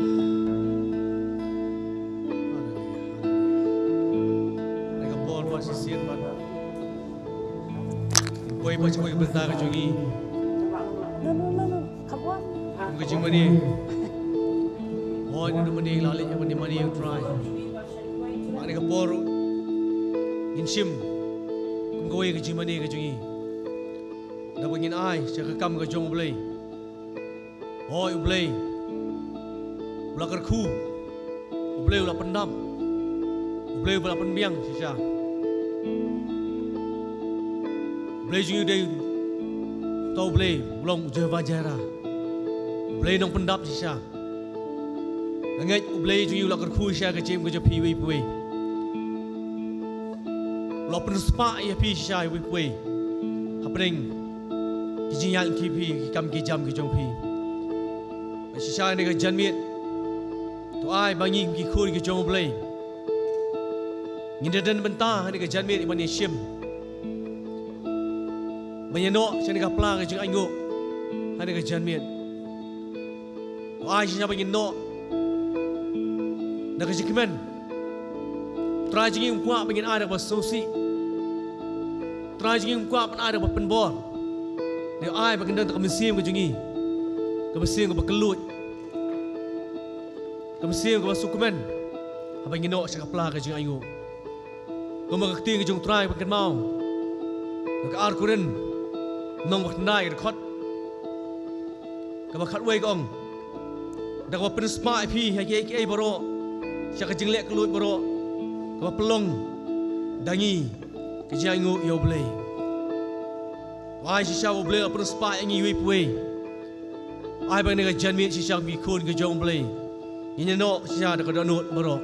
Ka por ba shisien ba poi ba shu poi bynta ka jong ngi. Kum ka jingmane. Hooid, ngi mane, la leh mane, mane ïa U Trai. Hane ka por ngin shim kum kawei ka jingmane ka jong ngi, da ba ngin ai sha ka kam ka jong U Blei. Hooid, U Blei u la kyrkhu, U Blei u la pyndap, U Blei u la pynbiang shisha. U Blei jong ngi u dei uta U Blei u long U Jehovah Jireh, U Blei nongpyndap shisha. Nga ngeit U Blei jong ngi u la kyrkhu shisha ka jingim ka jong phi iwei pa iwei. U la pynspah ïa phi shisha iwei pa iwei hapdeng ki jingïaid lynti phi, ki kam ki jam ki jong phi. Bad shisha ha kane ka janmiet, to ai ba ngi kum ki khun ki jong U Blei ngin ïadon bynta ha kane ka janmiet ban ïashim, ban ïanoh sha kane ka pla ka jingainguh ha kane ka janmiet. To ai shisha ba ngin noh da ka jingkmen. Trai jong ngi, um kwah ba ngin ai da kaba sngewsih. Trai jong ngi, um kwah ban ai da kaba pynbor. Dei ai ba ngin don da ka mynsiem ka jong ngi, ka mynsiem kaba kylluid, ka mynsiem kaba sngewkmen haba ngin noh sha ka pla ka jingainguh. Kumba ka ktien ka jong U Trai ba kynmaw na ka ar Korinth lynnong ba khyndai, ka dkhot kaba khatwei ka ong: Da kaba pynspah ïa phi ha kiei kiei baroh, sha ka jingleh kylluid baroh, kaba pynlong da ngi ka jingainguh ïa U Blei. To ai shisha ba U Blei u la pynspah ïa ngi iwei pa iwei. Ai ba ha kane ka janmiet shisha kum ki khun ki jong U Blei ngin ïanoh shisha da ka dohnud baroh,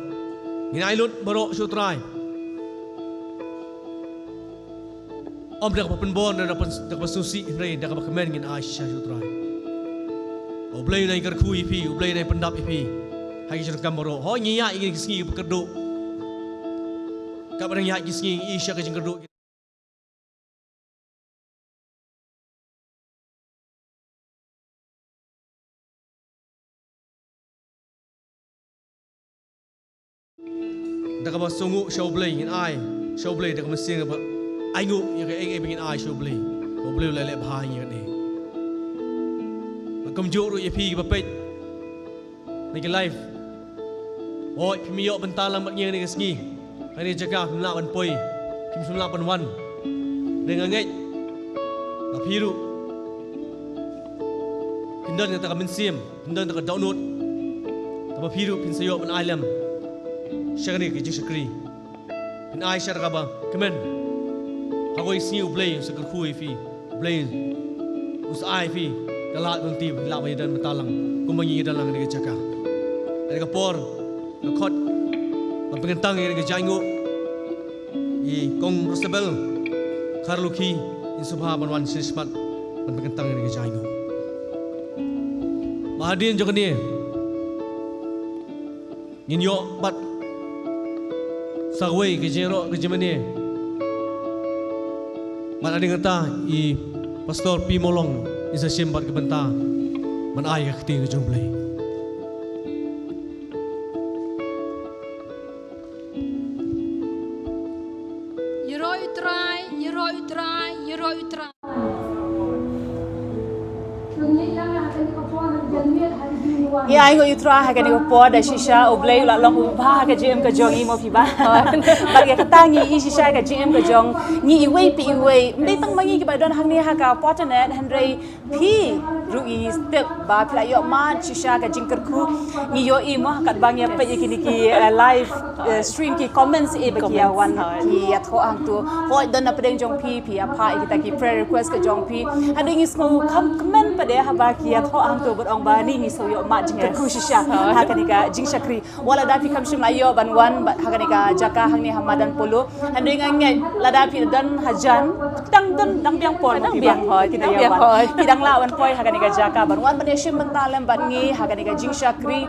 ngin ai lut baroh sha U Trai. Ym da kaba pynbor, da kaba, da kaba sngewsih, hynrei da kaba kmen ngin ai shisha sha U Trai. U Blei un nang kyrkhu ïa phi, U Blei un nang pyndap ïa phi ha ki jingdonkam baroh. Hooid, ngi ïaid ïa kine ki sngi kiba kyrduh. Katba dang ïaid ki sngi, ngi ïohi shisha ka jingkyrduh. Da kaba sngewnguh sha U Blei ngin ai sha U Blei da ka mynsiem kaba ainguh ïa kaei kaei ba ngin ai sha U Blei. Ba U Blei u la leh bha ïa ngi. Ba kumjuh ruh ïa phi kiba peit na ki live. Hooid, phim ïoh bynta lang bad ngi ha kane ka sngi, ha kane ka jaka phim lah ban poi, phim shym lah ban wan. Hynrei nga ngeit ba phi ruh phin don kata ka mynsiem, phin don kata ka dohnud kaba phi ruh phin sa ïoh ban ai lem sha kane ka jingshakri. Phin ai sha kaba kmen. Ha kawei ka sngi U Blei un sa kyrkhu ïa phi, U Blei un sa ai ïa phi ka lad ka lynti, phin lah ban ïadon bynta lang kumba ngi ïadon lang ha kane ka jaka. Ha kane ka por, ka khot ban pynkyntang ïa kane ka jingaiñguh, i Kong Rosabel Kharlukhi, in sngewbha ban wan shisien shakhmat. Kyntang ïa kane ka jingaiñguh. Bad hadien jong kane ngin ïoh pat sa kawei ka jingïaroh ka jingmane. Bad hadien kata i Pastor P Mawlong in sa shim pat ka bynta ban ai ka ktien ka jong U Blei. Ïaroh U Trai, ïaroh U Trai, ïaroh U Trai. Ngi ainguh ïa U Trai ha kane ka por da shisha, U Blei u la long uba ha ka jingim ka jong ngi, mo phi ba. Bad ïa kata ngi i shisha ka jingim ka jong ngi iwei pa iwei. Ym dei tang ma ngi kiba don hangne ha ka por tang, hynrei phi ruh i tip ba phi la ïoh mad shisha ka jingkyrkhu. Ngi ïohi mo katba ngi ïa peit ïa kine ki, eh, live, eh, stream, ki comments, eh, ba ki ïa wan, ki ïa thoh hangto. Hooid, don na pdeng jong phi, phi ïa phah ïa kita ki prayer request ka jong phi. Hadien ngi sngew kham kmen pat de haba ki ïa thoh hangto bad ong ba ni ngi sngew ïoh mad jingkyrkhu shisha ha kane ka jingshakri. Wat lada phi kham shym la ïoh ban wan ha kane ka jaka hangne ha madan Polo, hynrei nga ngeit lada phi don hajan, dang don, dang biang por, dang biang por, ki dang lah ban poi ha kane ka jaka ban wan ban ïashim bynta lem bad ngi ha kane ka jingshakri.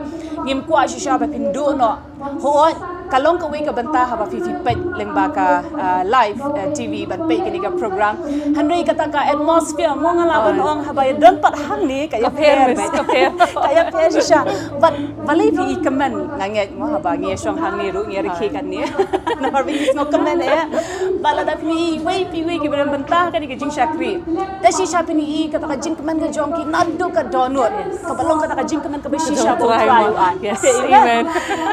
Ngim kwah shisha ba phin duh noh. Hooid, ka long kawei ka bynta haba phi, phi peit lyngba ka, ah, live, eh, T V ban peit kane ka program. Hynrei kata ka atmosphere mo nga lah ban ong haba ïa don pat hangne ka ïapher, ka ïapher shisha. Bad balei phi i kmen, nga ngeit mo haba ngi ïashong hangne ruh ngi ïa rkhie katne. Namar ba ngi sngew kmen eh. Bad lada phi i iwei pa iwei kiba don bynta ha kane ka jingshakri, da shisha phin i kata ka jingkmen ka jong ki naduh ka dohnud, kaba long kata ka jingkmen kaba shisha ba U Trai u ai.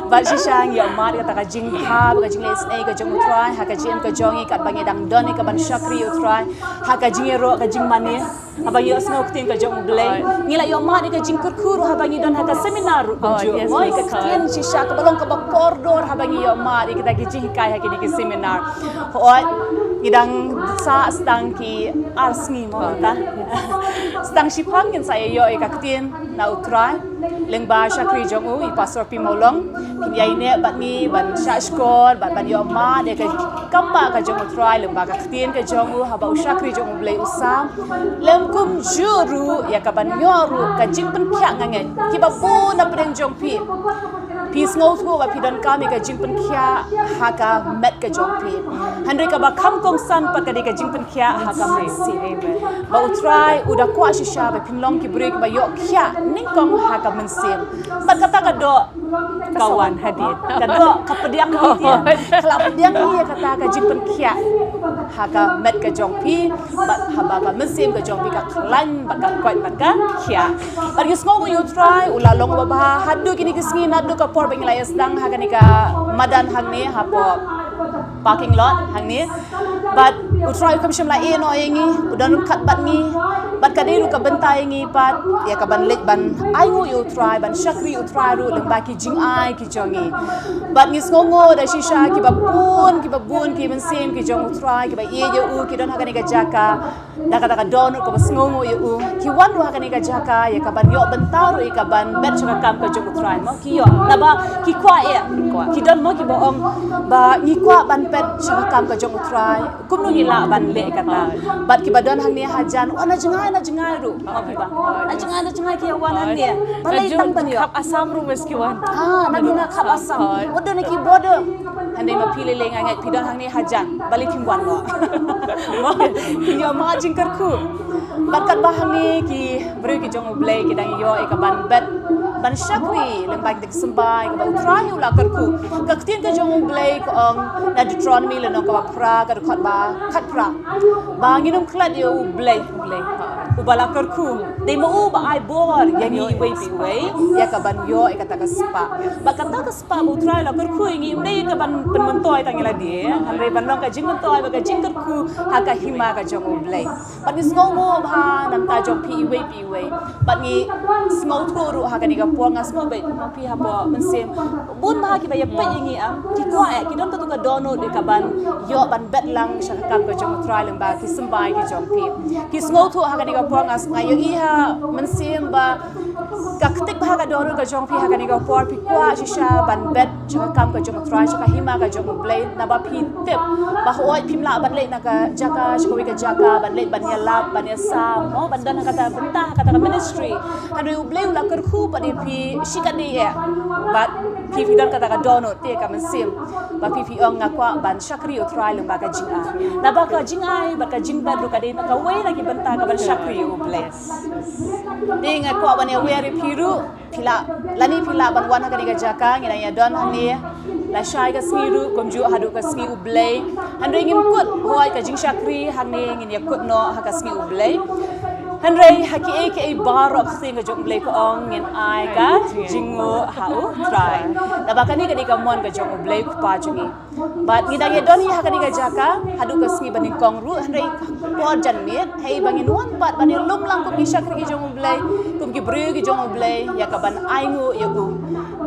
Bad shisha ngi ïoh mad kata ka jingkha bad ka jingleh isynei ka jong U Trai ha ka jingim ka jong ngi katba ngi dang don ïa ka ban shakri U Trai ha ka jingïaroh ka jingmane. Haba ngi ïohsngew ktien ka jong U Blei, ngi la ïoh mad ïa ka jingkyrkhu ruh haba ngi don ha ka seminar ruh kumjuh. Mo, ïa ka ktien shisha kaba long kaba kordor haba ngi ïoh mad ïa kita ki jinghikai ha kine ki seminar. Hooid, ngi dang sah tang ki ar sngi mo mynta. Tang shiphang ngin sa ïoh ïa ka ktien na U Trai. Lyngba shakri jong u i Pastor P Mawlong, phin ïai neh bad ngi ban shahshkor bad ban ïoh mad ïa ka kam ba ka jong U Trai lyngba ka ktien ka jong u haba u shakri jong U Blei u sam. Lem kumjuh ruh ïa ka ban ïoh ruh ka jingpynkhiah, nga ngeit kiba bun na pdeng jong phi, phi sngewthuh ba phi donkam ïa ka jingpynkhiah ha ka met ka jong phi. Hynrei kaba kham kongsan pat ka dei ka jingpynkhiah ha ka mynsiem. Ba U Trai u da kwah shisha ba phin long ki briew kiba ïoh khiah nyngkong ha ka mynsiem. Bad kata ka doh ka wan hadien. Ka doh ka pdiang hi, ka la pdiang hi ïa kata ka jingpynkhiah ha ka met ka jong phi, bad haba ka mynsiem ka jong phi ka khlaiñ bad ka koit bad ka khiah. Bad ngi sngewnguh ïa U Trai u la long uba bha haduh kine ki sngi naduh ka por ba ngi la ïa sdang ha kane ka madan hangne hapoh parking lot hangne. Bad U Trai u kham shym la ïeh noh ïa ngi, u don ryngkat bad ngi. Bad ka dei ruh ka bynta ïa ngi pat ïa ka ban leit ban ainguh ïa U Trai, ban shakri U Trai ruh lyngba ki jingai ki jong ngi. Bad ngi sngewnguh da shisha kiba bun, kiba bun ki mynsiem ki jong U Trai kiba ïeit ïa u, ki don ha kane ka jaka da kata ka dohnud kaba sngewnguh ïa u, ki wan ruh ha kane ka jaka ïa ka ban ïoh bynta ruh ïa ka ban bet sha ka kam ka jong U Trai mo. Ki ïoh naba ki kwah eh, ki don mo kiba ong ba ngi kwah ban bet sha ka kam ka jong U Trai. Kumno ngi lah ban leh kata? Bad kiba don hangne hajan, oh, na jngai na jngai ruh, oh, kiba na jngai na jngai ki ïa wan hangne. Balei tang ban ïoh? Khap Assam ruh must ki wan. Ha, na duna khap Assam. Wat don ki border. Hynrei ma phi lei lei nga ngeit phi don hangne hajan, balei phim wan noh? Phin ïoh mad jingkyrkhu. Bad katba hangne ki briew ki jong U Blei ki dang ïoh ïa ka ban bet ban shakri lyngba kita ki symbai kaba U Trai u la kyrkhu. Ka ktien ka jong U Blei ka ong na Deuteronomy lynnong kaba phra ka dkhot ba khatphra, ba ngin ym klet ïa U Blei, U Blei uba la kyrkhu. Dei ma u ba ai bor ïa ngi iwei pa iwei ïa ka ban ïoh ïa kata ka spah. Bad kata ka spah ba U Trai u la kyrkhu ïa ngi ym dei ïa ka ban pynmyntoi tang ïa lade, hynrei ban long ka jingmyntoi bad ka jingkyrkhu ha ka hima ka jong U Blei. Bad ngi sngewnguh bha na bynta jong phi iwei pa iwei. Bad ngi sngewthuh ruh ha kane ka por, nga sngew beit ma phi hapoh mynsiem. Bun bha kiba ïa peit ïa ngi, ah, ki kwah eh, ki don katu ka dohnud ïa ka ban ïoh ban bet lang sha ka kam ka jong U Trai lyngba ki symbai ki jong phi. Ki sngewthuh ha kane ka por, nga, nga ïohi ha mynsiem ba Ka ktik bha ka dohnud ka jong phi ha kane ka por, phi kwah shisha ban bet sha ka kam ka jong U Trai, sha ka hima ka jong U Blei, naba phi tip ba hooid phim lah ban leit na ka jaka, sha kawei ka jaka, ban leit ban ïalap, ban ïasam, mo, ban don ha kata ka bynta, ha kata ka ministry. Hynrei U Blei u la kyrkhu pat ïa phi shikatdei eh. Bad phi, phi don kata ka dohnud, te ka mynsiem ba phi, phi ong nga kwah ban shakri U Trai lyngba ka jingai. Naba ka jingai bad ka jingbet ruh ka dei na kawei na ki bynta ka ban shakri U Blei. Te nga kwah ban ïawer ïa phi ruh, phi lah, lane phi lah ban wan ha kane ka jaka, ngi dang ïa don hangne lashai ka sngi ruh, kumjuh haduh ka sngi U Blei. Hynrei ngim kut, hooid ka jingshakri hangne ngin ïa kut noh ha ka sngi U Blei. Hynrei ha kiei kiei baroh ka ktien ka jong U Blei ka ong ngin ai ka jingnguh ha U Trai. Naba kane ka dei ka mon ka jong U Blei U Kpa jong ngi. Bad ngi dang ïa don hi ha kane ka jaka haduh ka sngi banyngkong ruh, hynrei por janmiet, hei ba ngin wan pat ban ïalum lang kum ki shakri ki jong U Blei, kum ki briew ki jong U Blei, ïa ka ban ainguh ïa u.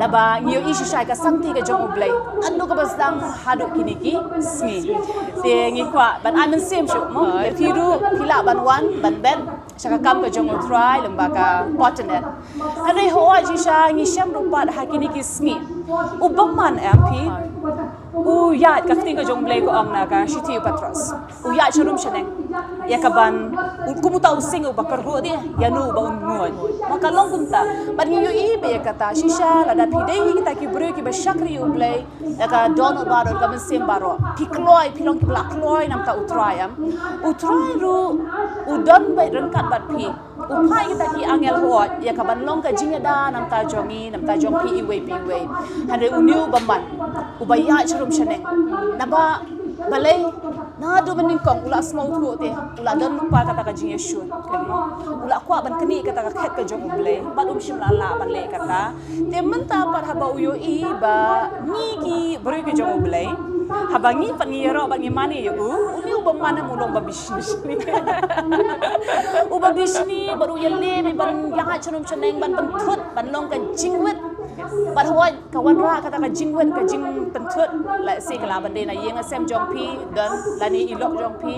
Naba ngi ïohi shisha ïa ka sangti ka jong U Blei naduh kaba sdang haduh kine ki sngi. Te ngi kwah ban ai mynsiem shuh, mo, ïa phi ruh phi lah ban wan ban bet sha ka kam ka jong U Trai lyngba ka botnet. Hynrei hooid shisha ngi shem ruh pat ha kine ki sngi, u bymman em phi, u ïaid, ka ktien ka jong U Blei ka ong na ka shithi u Patros, u ïaid sharum shaneng ïa ka ban, u, kum uta u sing uba kyrhuh, te ïano uba un nguid. Ma ka long kumta. Bad ngi ïohi bha ïa kata, shisha lada phi dei kita ki briew kiba shakri U Blei da ka dohnud baroh, da ka mynsiem baroh, phi kloi, phi long kiba la kloi na ka bynta U Trai em, U Trai ruh u don beit ryngkat bad phi. U phah ïa kita ki angel hooid ïa ka ban long ka jingïada na ka bynta jong ngi, na ka bynta jong phi iwei pa iwei. Hynrei une u bymman, uba ïaid sharum shaneng, naba balei naduh mynnyngkong u la sngewthuh, te u la don lypa kata ka jingïashun. U la kwah ban knieh kata ka khet ka jong U Blei, bad um shym la lah ban leh kata. Te mynta pat haba u ïohi ba ngi ki briew ki jong U Blei, haba ngi pat ngi ïaroh bad ngi mane ïa u, une u bymman em u long uba bishni. Uba bishni, bad u ïaleh beit ban ïaid sharum shaneng, ban pynthut, ban long ka jingwit. Bad hooid ka wanrah kata ka jingwit, ka jingpynthut, lehse ka lah ban dei na ïing na sem jong phi, don, lane i lok jong phi,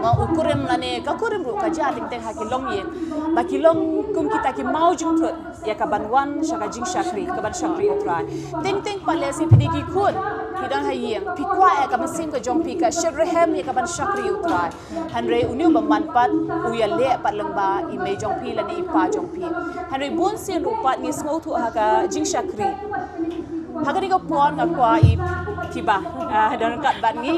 mo, u kurim lane ka kurim ruh ka jia teng teng ha ki longïing, ba ki long kum kita ki maw jingthut ïa ka ban wan sha ka jingshakri, ka ban shakri U Trai. Teng teng pat lehse phi dei ki khun, phi don ha ïing, phi kwah ïa ka mynsiem ka jong phi ka shyrhem ïa ka ban shakri U Trai. Hynrei une u bymman pat u ïaleh pat lyngba i mei jong phi lane i pa jong phi. Hynrei bun sien ruh pat ngi sngewthuh ha ka jingshakri. Ha kane ka por nga kwah ïa phi ba, ah, don ryngkat bad ngi,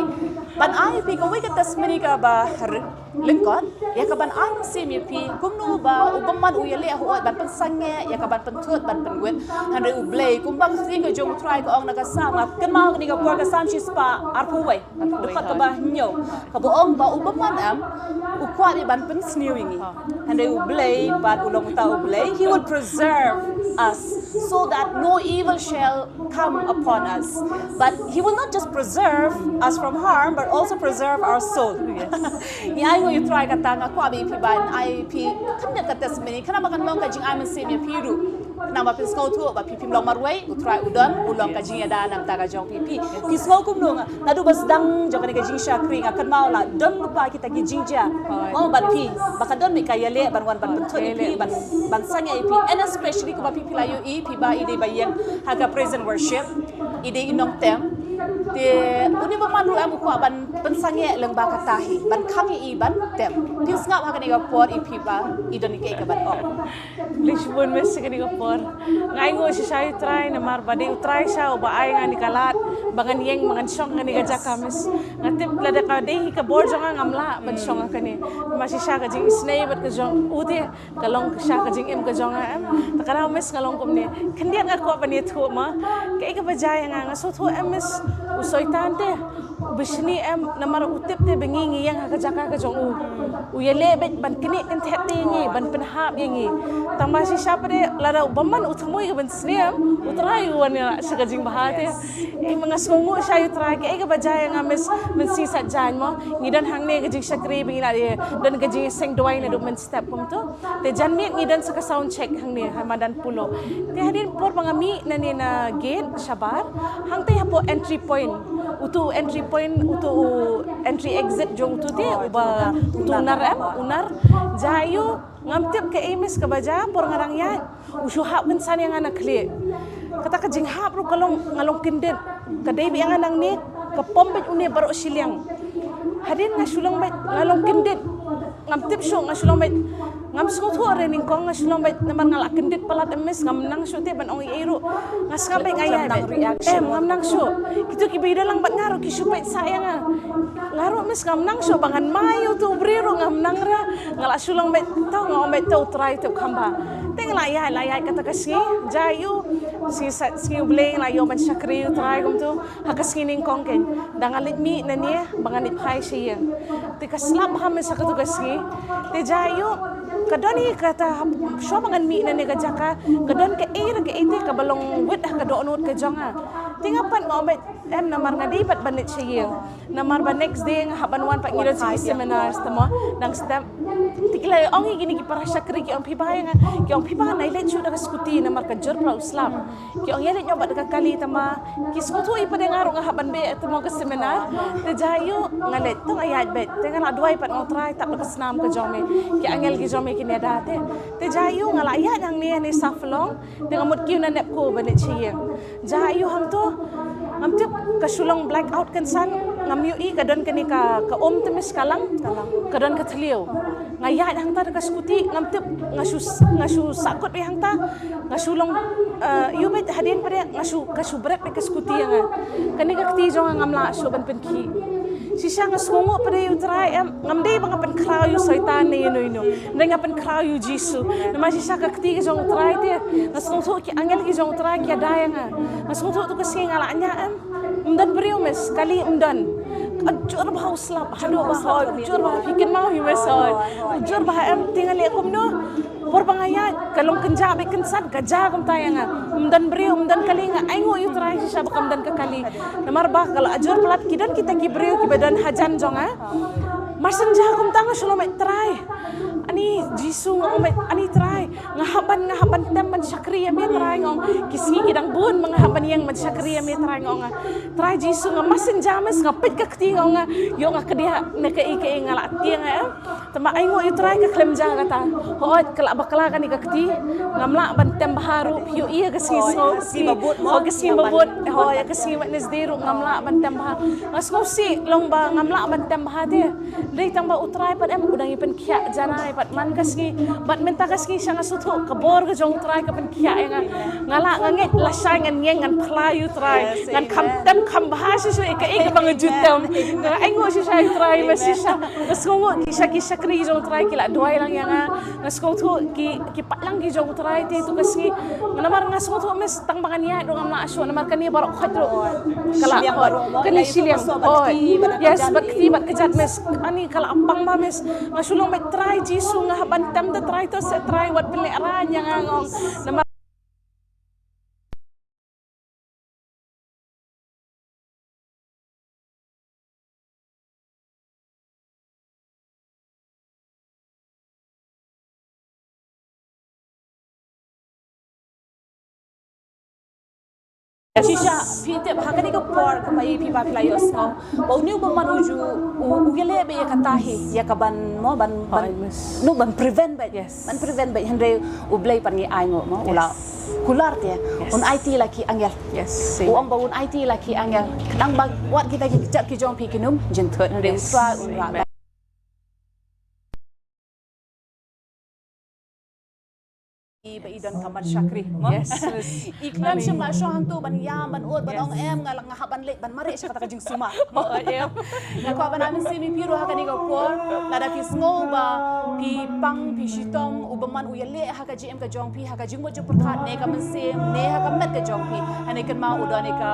ban ai ïa phi kawei ka testimony kaba r-, lyngkot, ïa ka ban ai mynsiem ïa phi kumno ba u bymman u ïaleh hooid ban pynsangeh, ïa ka ban pynthut, ban pynwit. Hynrei U Blei, kumba ka ktien ka jong U Trai ka ong na ka Salm, nga kynmaw kane ka por, ka Salm shispah arphew wei, dkhot kaba hynñiew, kaba ong ba u bymman em u kwah beit ban pynsniew ïa ngi. Hynrei U Blei pat u long uta U Blei, He will preserve us so that no evil shall come upon us. But He will not just preserve us from harm, but also preserve our soul. Yes. Ngi ainguh ïa U Trai kata, nga kwah beit phi ba, ai phi khyndiat ka testimony, khnang ba kan long ka jingai mynsiem ïa phi ruh. Khnang ba phin sngewthuh ba phi phim long marwei, U Trai u don, u long ka jingïada na ka bynta ka jong phi. Phi, phi sngew kumno, nga, naduh ba sdang jong kane ka jingshakri nga kynmaw la don lypa kita ki jingjia. Mo, bad phi, ba ka don beit ka ïaleh ban wan ban pynthut ïa phi, ban, ban sangeh ïa phi. And especially kumba phi, phi la ïohi, phi ba i dei ba ïeng ha ka praise and worship, i dei i nongtem. Te une u bymman ruh em u kwah ban pynsangeh lyngba kata hi, ban khang ïa i ban tem. Phin sngap ha kane ka por ïa phi ba i don ïa kaei kaban ong. Khublei shibun Miss, ha kane ka por. Nga ainguh shisha ïa U Trai namar ba dei U Trai shisha uba ai nga kane ka lad ba ngan ïeng, ba ngan shong ha kane ka jaka Miss. Nga tip lada ka dei hi ka bor jong nga ngam lah ban shong ha kane. Namar shisha ka jingisynei bad ka jong u te ka long shisha ka jingim ka jong nga em. Te kata Miss nga long kumne. Khyndiat nga kwah ban ïathuh ma kaei kaba jia ïa nga, nga sngewthuh em Miss, u Soitan te u bishni em, namar u tip te ba ngi ngi ïeng ha ka jaka ka jong u. U ïaleh beit ban knieh kynthet ïa ngi, ban pynhap ïa ngi. Tangba shisha pat de lada u bymman u thmu ïa ka ban sniew, U Trai u wan ïa sha ka jingbha te. Ïa ma nga sngewnguh shisha ïa U Trai, kaei kaba jia ïa nga Miss, mynshisha jaiñ mo. Ngi don hangne ka jingshakri ba ngi la don ka jingseng duwai naduh mynstep kumto. Te janmiet ngi don sa ka sound check hangne ha madan Polo. Te hadien por ba nga mih nangne na gate shabar, hangtei hapoh entry point Utu entry point, utu u entry exit jong utu te, uba utu u nar em, u nar. Jia ïoh, ngam tip kaei miss kaba jia, por nga dang ïaid. U shu hap kynsan ïa nga na khlieh. Kata ka jinghap ruh ka long, nga long kyndit. Ka dei beit ïa nga nangne, ka pom beit une baroh shiliang. Hadien nga shu long beit, nga long kyndit. Ngam tip shuh, nga shu long beit. Ngam sngewthuh re nyngkong, nga shu long beit namar nga la kyndit palat em miss, ngam nang shuh te ban ong ei ei ruh. Nga sngap beit nga ïaid beit. Em, ngam nang shuh. Kito kiba ïadon lang bad nga ruh ki shu peit sa ïa nga. Nga ruh miss ngam nang shuh ba ngan mai ïa utu u briew ruh ngam nang re. Nga la shu long beit, to nga ong beit to u Trai te u kham bha. Te nga la ïaid, la ïaid kata ka sngi. Jia ïoh, sngi sa, sngi U Blei nga la ïoh ban shakri ïa u Trai kumtu. Ha ka sngi nyngkong kein, da nga leit mih nangne ba ngan leit phai sha ïing. Te ka slap bha miss ha katu ka sngi. Te jia ïoh, ka don hi kata, shuwa ba ngan mih nangne ka jaka, ka don kaei re kaei te kaba long wit ha ka dohnud ka jong nga. Te nga pat nga ong beit, em, namar nga dei pat ban leit sha ïing. Namar ba next day nga hap ban wan pat, ngi don sa ki seminars te mo, dang step. Te ki la ong hi kine ki para shakri, ki ong phi bha ïa nga, ki ong phi bha nai leit shuh da ka scooty namar ka jur palat u slap. Ki ong ïa leit noh bad ka kali te ma. Ki sngewthuh hi pat de nga ruh nga hap ban beh te mo ka seminar. Te jia ïoh nga leit, to nga ïaid beit. Te nga la duwai pat nga ong Trai, tap da ka snam ka jong me. Ki angel ki jong me kin ïada te. Te jia ïoh nga la ïaid hangne ne Saflong. Te nga mut kiew na Nepco ban leit sha ïing. Jia ïoh hangto, ngam tip, ka shu long blackout kynsan. Ngam ïohi ka don kane ka, ka um te miss ka lang. Ka lang. Ka don ka thliew. Nga ïaid hangta da ka scooty, ngam tip, nga shu, nga shu sahkut beit hangta. Nga shu long, eh, ïoh beit hadien pat de, nga shu, ka shu brake beit ka scooty ïa nga. Kane ka kti jong nga ngam lah shuh ban pynkhih. Shisha nga sngewnguh pat de ïa u Trai em, ngam dei ba nga pynkhraw ïa u Soitan ne ïano ïano. Hynrei nga pynkhraw ïa u Jisu. Namar shisha ka kti ka jong u Trai te, nga sngewthuh ki angel ki jong u Trai ki ïada ïa nga. Nga sngewthuh tu ka sngi nga la ñiah em. Ym don briew miss, kali ym don. Ka jur bha u slap, haduh ba hoi, u jur bha, phi kynmaw hi miss hoi. U jur bha em, te nga leh kumno. Por ba nga ïaid, ka long kynjah beit kynsan, ka jia kumta ïa nga. Ym don briew, ym don kali, nga ainguh ïa u Trai shisha ba kam don ka kali. Namar ba ka la jur palat, ki don kita ki briew kiba don hajan jong nga. Mar shen jia kumta nga shu long beit Trai. Ani Jisu nga ong beit, ani Trai. Nga hap ban, nga hap ban tem ban shakri ïa me Trai nga ong. Ki sngi ki dang bun ma nga hap ban ïeng ban shakri ïa me Trai nga ong nga. Trai Jisu nga mar shen jia miss nga peit ka kti nga ong nga. Ïoh nga kdiah ne kaei kaei nga la tieng eh. Te ma ainguh ïa u Trai ka khlem jia kata. Hooid ka la bakla kane ka kti. Ngam lah ban tem bha ruh, phi ïohi ïa ka sngi sngew, ka sngi ba bud mo. Hooid ka sngi ba bud. Hooid ïa ka sngi Wednesday ruh ngam lah ban tem bha. Nga sngewsih long ba ngam lah ban tem bha te. Dei tang ba u Trai pat em u dang ïa pynkhiah janai pat man ka sngi. Bad mynta ka sngi sha nga sngewthuh ka bor ka jong u Trai ka pynkhiah ïa nga. Nga lah nga ngeit lashai ngan ïeng ngan phla ïa u Trai. Ngan kham tem kham bha shisha ïa kaei kaba nga ju tem. Nga ainguh shisha ïa u Trai ba shisha. Nga sngewnguh ki sha ki shakri jong u Trai ki la duwai lang ïa nga. Nga sngewthuh ki ki pat lang ki jong u Trai te tu ka sngi. Namar nga sngewthuh miss tang ba ngan ïaid ruh ngam lah shuh namar kane baroh khoit ruh. Ka la khoit. Kane shiliang. Oi. Yes, bad kti bad kjat miss. Ani ka la pang bha miss. Nga shu long beit Trai Jisu nga hap ban tem da Trai to se Trai wat pynlehrain ïa nga nga ong. Namar Shisha phi tip ha kane ka por kaba ïa phi ba phi la ïohsngew ba une u bymman u ju u ïaleh beit ïa kata hi ïa ka ban mo ban ban no ban prevent beit. Ban prevent beit hynrei U Blei pat ngi ainguh mo u la kular te un aiti la ki angel. U ong ba un aiti la ki angel. Khnang ba wat kita ki kjat ki jong phi kin ym jynthut hynrei u Trai un rah. Ba i don ka mat shakri mo. I khlem shym la shong hangto ban ïam ban ud ban ong em nga nga hap ban leit ban mareh sha kata ka jingsumar. Nga kwah ban ai mynsiem ïa phi ruh ha kane ka por lada phi sngew ba phi pang phi shitom u bymman u ïaleh ha ka jingim ka jong phi ha ka jingmut jingpyrkhat ne ka mynsiem ne ha ka met ka jong phi. Hynrei kynmaw u don ïa ka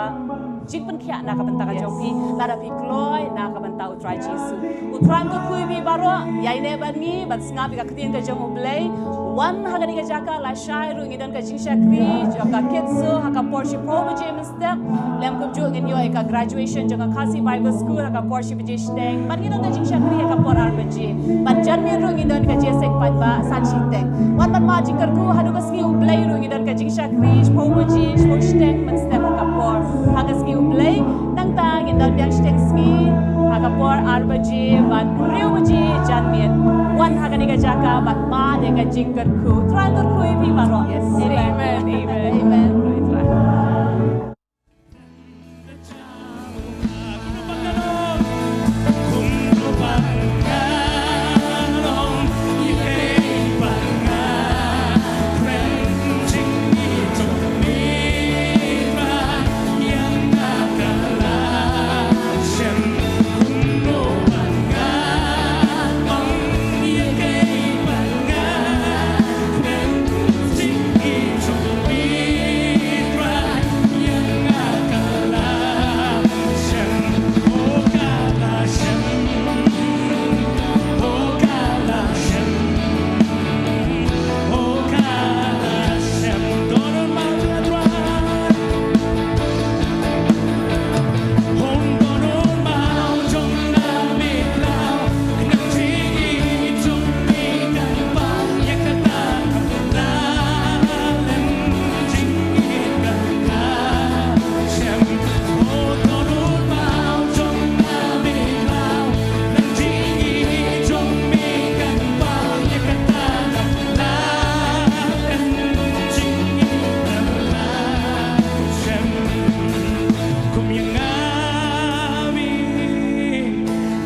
jingpynkhiah na ka bynta ka jong phi lada phi kloi na ka bynta U Trai Jisu. U Trai un kyrkhu ïa phi baroh, ïaineh bad ngi ban sngap ïa ka ktien ka jong U Blei. Wan ha kane ka jaka lashai ruh ngi don ka jingshakri jong ka Kids Zoo ha ka por shiphew baje mynstep. Lem kumjuh ngin ïoh ïa ka graduation jong ka Khasi Bible School ha ka por shi baje shiteng. Bad ngi don ka jingshakri ha ka por ar baje. Bad janmiet ruh ngi don ka jingïaseng paidbah san shiteng. Wan ban mad jingkyrkhu haduh ka sngi U Blei ruh ngi don ka jingshakri shiphew baje shiphew shiteng mynstep ha ka por. Ha ka sngi U Blei. Nangta ngin don biang shiteng sngi ha ka por ar baje bad hynriew baje janmiet. Wan ha kane ka jaka bad mad ïa ka jingkyrkhu. Trai kyrkhu ïa phi baroh. Yes. Amen. Amen. Amen. Amen. Amen.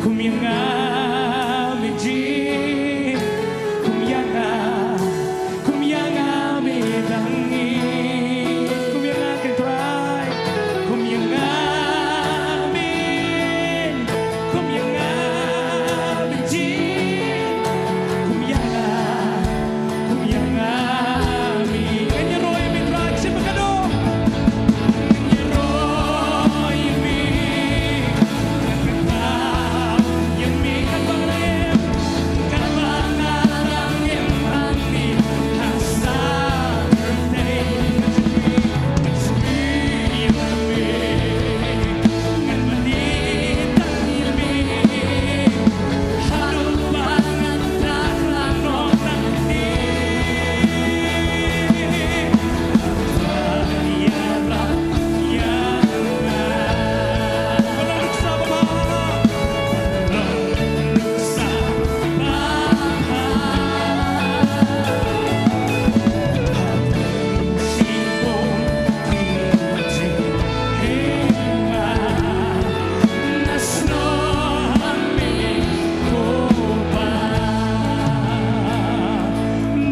Kum ïa nga me jin, kum ïa nga, kum ïa nga me dang i, kum ïa nga ken Trai, kum ïa nga me, kum ïa nga me jin, kum ïa nga, kum ïa nga me. Ngan ïaroh ïa me Trai, shim ba ka dum.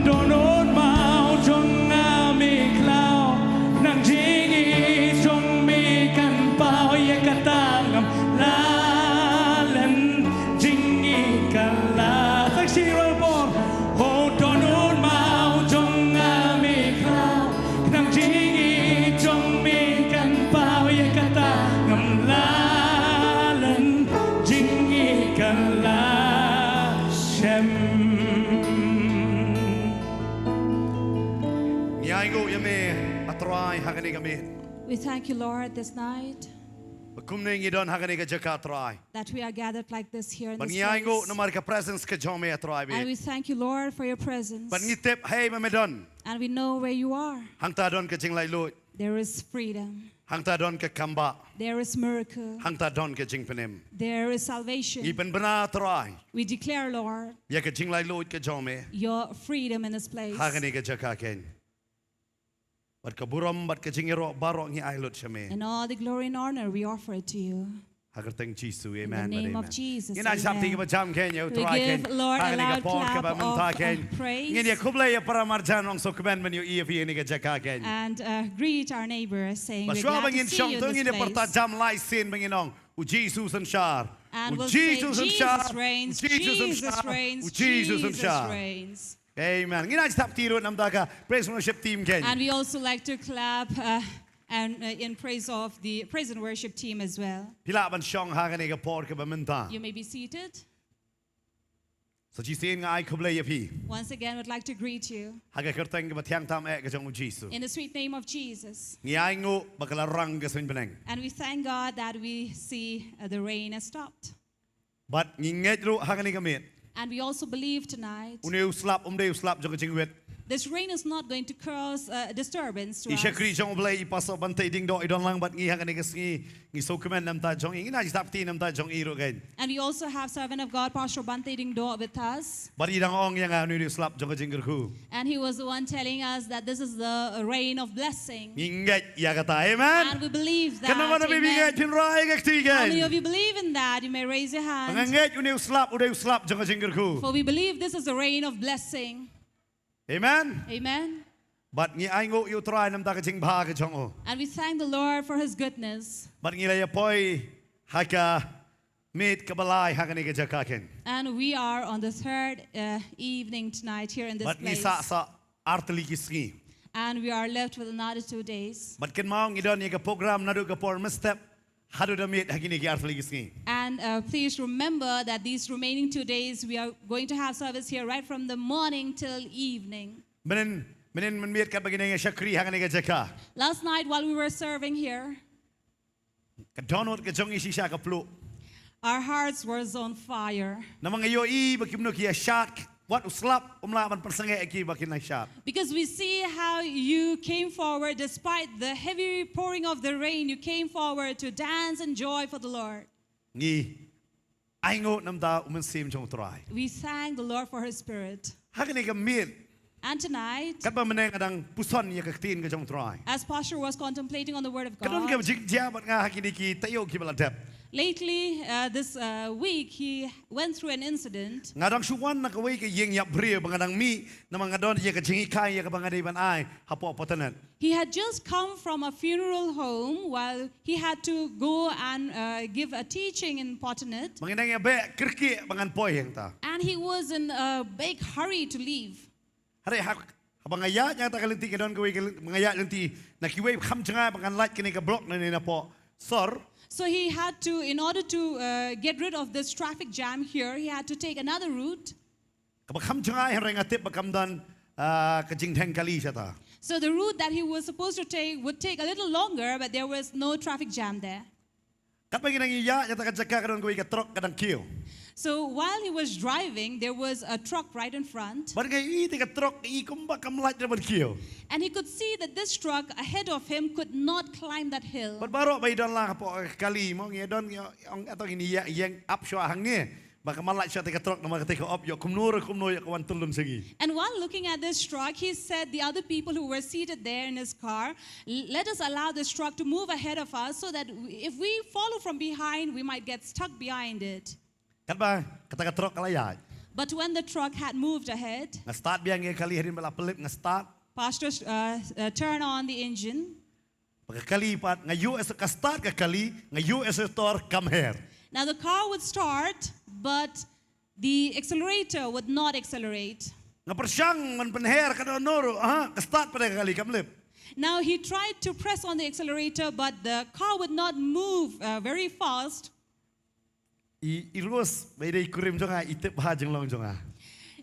Dohnud maw jong nga me khlaw, nang jingïeit jong me kan paw ïa kata ngam lah len jingïeit ka la. Tang shi ruh por. Ho dohnud maw jong nga me khlaw, nang jingïeit jong me kan paw ïa kata ngam lah len jingïeit ka la shem. Ngi ainguh ïa me, a Trai, ha kane ka miet. We thank you, Lord, this night. Ba kumne ngi don ha kane ka jaka, Trai. That we are gathered like this here in this place. Bad ngi ainguh namar ka presence ka jong me, a Trai bad. And we thank you, Lord, for your presence. Bad ngi tip, hei ba me don. And we know where you are. Hangta don ka jinglaitluid. There is freedom. Hangta don ka kambah. There is miracle. Hangta don ka jingpynim. There is salvation. Ngi pynbna, Trai. We declare, Lord, ïa ka jinglaitluid ka jong me, your freedom in this place. Ha kane ka jaka kein. Bad ka burom bad ka jingïaroh baroh ngi ai lut sha me. And all the glory and honor we offer it to you. Ha ka kyrteng Jisu, amen. In the name of Jesus, amen. Ngin ai sap ti kaba jam kein ïa u Trai kein. We give Lord a loud clap of, uh, praise. Ha kane ka por kaba mynta kein. Ngin ïa khublei ïa para marjan, long sngewkmen ban ïohi ïa phi ha kane ka jaka kein. And, uh, greet our neighbor, saying, "We're glad to see you in this place." Bad shuwa ba ngin shong to, ngin ïa pyrta jam lai sien ba ngin ong, "U Jisu u synshar." And we'll say, "Jesus reigns, Jesus reigns, Jesus reigns." Amen. Ngin ai sap ti ruh namar ka praise and worship team kein. And we also like to clap, uh, and, uh, in praise of the praise and worship team as well. Phi lah ban shong ha kane ka por kaba mynta. You may be seated. Sa shisien nga ai khublei ïa phi. Once again, would like to greet you. Ha ka kyrteng kaba thiang tam eh ka jong u Jisu. In the sweet name of Jesus. Ngi ainguh ba ka la rang ka suiñ bneng. And we thank God that we see, uh, the rain has stopped. Bad ngi ngeit ruh ha kane ka miet. And we also believe tonight. Une u slap um dei u slap jong ka jingwit. This rain is not going to cause a disturbance to us. I shakri jong U Blei i Pastor Bantei Diengdoh i don lang bad ngi ha kane ka sngi, ngi sngewkmen namar jong i, ngi na jingthap kti namar jong i ruh kan. And we also have servant of God, Pastor Bantei Diengdoh, with us. Bad i dang ong ïa nga une u slap jong ka jingkyrkhu. And he was the one telling us that this is the rain of blessing. Ngi ngeit ïa kata, amen. And we believe that. Katno ngi ngeit, phin rai ka kti kan. How many of you believe in that? You may raise your hand. Nga ngeit une u slap, une u slap jong ka jingkyrkhu. For we believe this is a rain of blessing. Amen. Amen. Bad ngi ainguh ïa u Trai namar ka jingbha ka jong u. And we thank the Lord for his goodness. Bad ngi la ïa poi ha ka miet kaba lai ha kane ka jaka kan. And we are on the third uh, evening tonight here in this place. Bad ngi sah sa artylli ki sngi. And we are left with another two days. Bad kynmaw ngi don ïa ka program naduh ka por mynstep haduh da miet ha kine ki artylli ki sngi. And uh, please remember that these remaining two days we are going to have service here right from the morning till evening. Mynhynnin mynmiet katba ngi dang ïa shakri ha kane ka jaka. Last night while we were serving here, ka dohnud ka jong ngi shisha ka pluh. Our hearts was on fire. Namar ngi ïohi ba kumno ki ïa shad, wat u slap um lah ban pynsangeh ïa ki ba kin ïa shad. Because we see how you came forward despite the heavy pouring of the rain, you came forward to dance and joy for the Lord. Ngi ainguh namar u Mynsiem jong u Trai. We thank the Lord for his spirit. Ha kane ka miet. And tonight, katba mynne nga dang puson ïa ka ktien ka jong u Trai, as Pastor was contemplating on the word of God, ka don ka jingjia bad nga ha kine ki taïew kiba la dep. Lately, uh, this uh, week, he went through an incident. Nga dang shu wan na kawei ka ïing ïap briew ba nga dang mih namar nga don ïa ka jinghikai ïa kaba nga dei ban ai hapoh Patanit. He had just come from a funeral home while he had to go and uh, give a teaching in Patanit. Ba ngi dang ïa beh kyrkieh ba ngan poi hangta. And he was in a big hurry to leave. Hynrei ha, haba nga ïaid ïa kata ka lynti ka don kawei ka lynti, ba nga ïaid lynti na kiwei kham jngai ba ngan lait kane ka block na ne napoh sor. So he had to, in order to uh, get rid of this traffic jam here, he had to take another route. Kaba kham jngai hynrei nga tip ba kam don ah, ka jingdheng kali shata. So the route that he was supposed to take would take a little longer, but there was no traffic jam there. Katba ngi dang ïaid ïa kata ka jaka ka don kawei ka truck ka dang kiew. So while he was driving, there was a truck right in front. Bad nga ïohi te ka truck i kumba kam lait da ban kiew. And he could see that this truck ahead of him could not climb that hill. Bad baroh ba i don lang hapoh ka kali mo ngi don ngi ong ato ngi ïa ïeng ap shuwa hangne. Ba ka man lait shwa te ka truck namar kata ka op ïoh kumno re kumno ïoh ka wan tyllun sha ngi. And while looking at this truck, he said the other people who were seated there in his car, "L- let us allow this truck to move ahead of us so that w- if we follow from behind, we might get stuck behind it." Katba kata ka truck ka la ïaid. But when the truck had moved ahead, nga start biang ïa ka kali hadien ba la pynlip nga start. Pastor uh, uh, turned on the engine. Ba ka kali pat nga ïoh accelerator ka start ka kali, nga ïoh accelerator kam her. Now the car would start, but the accelerator would not accelerate. Nga pyrshang ban pynher ka dohnud ruh, ha, ka start pat ka kali kam lip. Now he tried to press on the accelerator, but the car would not move uh, very fast. I, i Rose, ba i dei i kurim jong nga, i tip bha jinglong jong nga.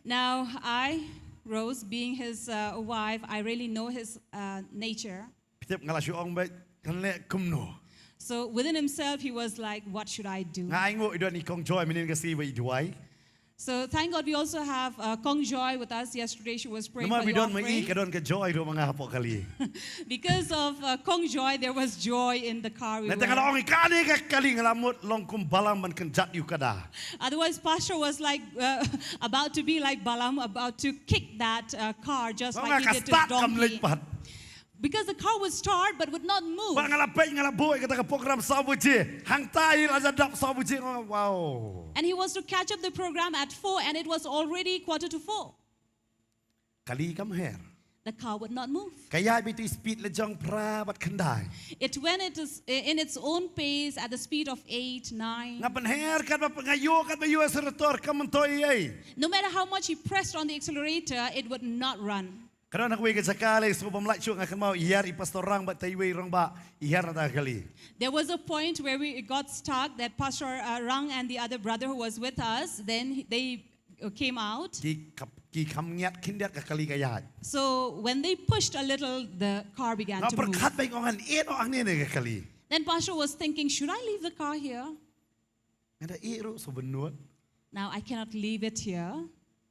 Now I, Rose, being his uh, wife, I really know his uh, nature. Phi tip nga la shu ong ba kan leh kumno. So within himself, he was like, "What should I do?" Nga ainguh i don i Kong Joy mynhynnin ka sngi ba i duwai. So thank God we also have uh, Kong Joy with us. Yesterday she was praying for the offering. Namar ba i don ma i ka don ka joy ruh ma nga hapoh kali. Because of uh, Kong Joy, there was joy in the car we were. Nangta nga la ong i kane ka kali nga la mut long kum Balaam ban kynjat ïa u kada. Otherwise, Pastor was like uh, about to be like Balaam, about to kick that uh, car just like he did to the donkey. Nga ka start kam leit pat. Because the car would start but would not move. Ba nga la peit nga la buh ïa kata ka program saw baje. Hangta i la dap saw baje nga, wow. And he was to catch up the program at four and it was already quarter to four. Kali kam her. The car would not move. Ka ïaid beit tu i speed la jong phra bad khyndai. It went it is, in its own pace at the speed of eight, nine. Nga pynher katba nga ïoh katba ïoh accelerator kam myntoi ei. No matter how much he pressed on the accelerator, it would not run. Ka don ha kawei ka jaka lei sngewbha bym lait shuh nga kynmaw i hiar i Pastor Rang bad ta iwei i rangbah i hiar na ta ka kali. There was a point where we got stuck that Pastor uh, Rang and the other brother who was with us, then he- they uh, came out. Ki kham ki kham ngiat khyndiat ka kali ka ïaid. So when they pushed a little, the car began to move. Nga pyrkhat ba i ong ngan ïeh noh hangne ne ka kali. Then Pastor was thinking, "Should I leave the car here?" Nga da ïeh ruh shu bynnud. Now I cannot leave it here.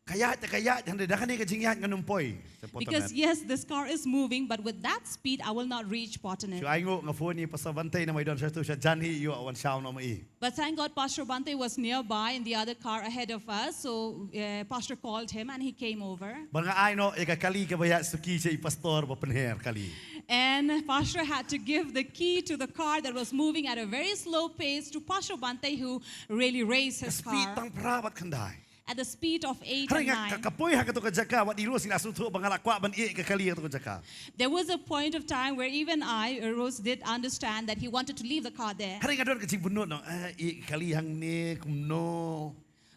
Ka ïaid, ka ïaid, hynrei da kane ka jingïaid ngan ym poi sha Pawtunet. Because yes, this car is moving, but with that speed, I will not reach Pawtunet. Shu ai nguh, nga phone ïa i Pastor Bante, namar i don sha tu sha jan hi, ïoh wan shaw noh ma i. But thank God, Pastor Bante was nearby in the other car ahead of us, so uh, Pastor called him and he came over. Bad nga ai noh ïa ka kali kaba ïaid suki sha i pastor ba pynher kali. And Pastor had to give the key to the car that was moving at a very slow pace to Pastor Bante, who really raced his car. Ka speed tang phra bad khyndai. At the speed of eight and nine. Hynrei nga ka, ka poi ha kato ka jaka, wat i Rose i la sngewthuh ba nga la kwah ban ïeh ka kali ha kato ka jaka. There was a point of time where even I, uh, Rose, did understand that he wanted to leave the car there. Hynrei nga don ka jingbynnud noh, eh, ïeh ka kali hangne kumno.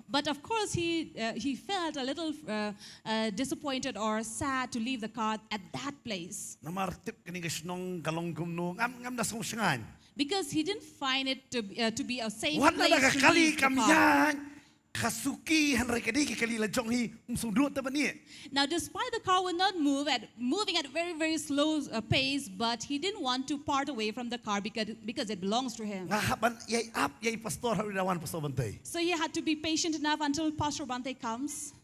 But of course, he, uh, he felt a little uh, uh, disappointed or sad to leave the car at that place. Namar tip kane ka shnong ka long kumno, ngam, ngam da sngewshngaiñ. Because he didn't find it to be, uh, to be a safe place to leave the car. Wat la da ka kali kam ïaid, ka suki, hynrei ka dei ka kali la jong hi, um sngewdon te ban ïeh. Now, despite the car will not move at moving at a very, very slow uh, pace, but he didn't want to part away from the car because, because it belongs to him. Nga hap ban ïai ap ïa i pastor haduh da wan Pastor Bante. So he had to be patient enough until Pastor Bante comes.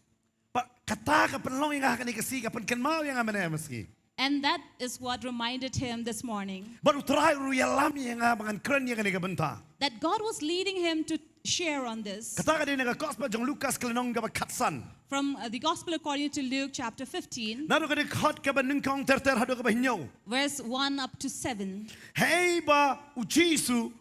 Bad kata ka pynlong ïa nga ha kane ka sngi, ka pynkynmaw ïa nga mynne mynne. And that is what reminded him this morning. Bad U Trai u ïalam ïa nga ba ngan kren ïa kane ka bynta. That God was leading him to share on this. Kata ka dei na ka gospel jong Lukas ka lynnong kaba khatsan. From uh, the Gospel according to Luke chapter fifteen. Naduh ka dkhot kaba nyngkong ter ter haduh kaba hynñiew. Verse one up to seven. Hei ba U Jisu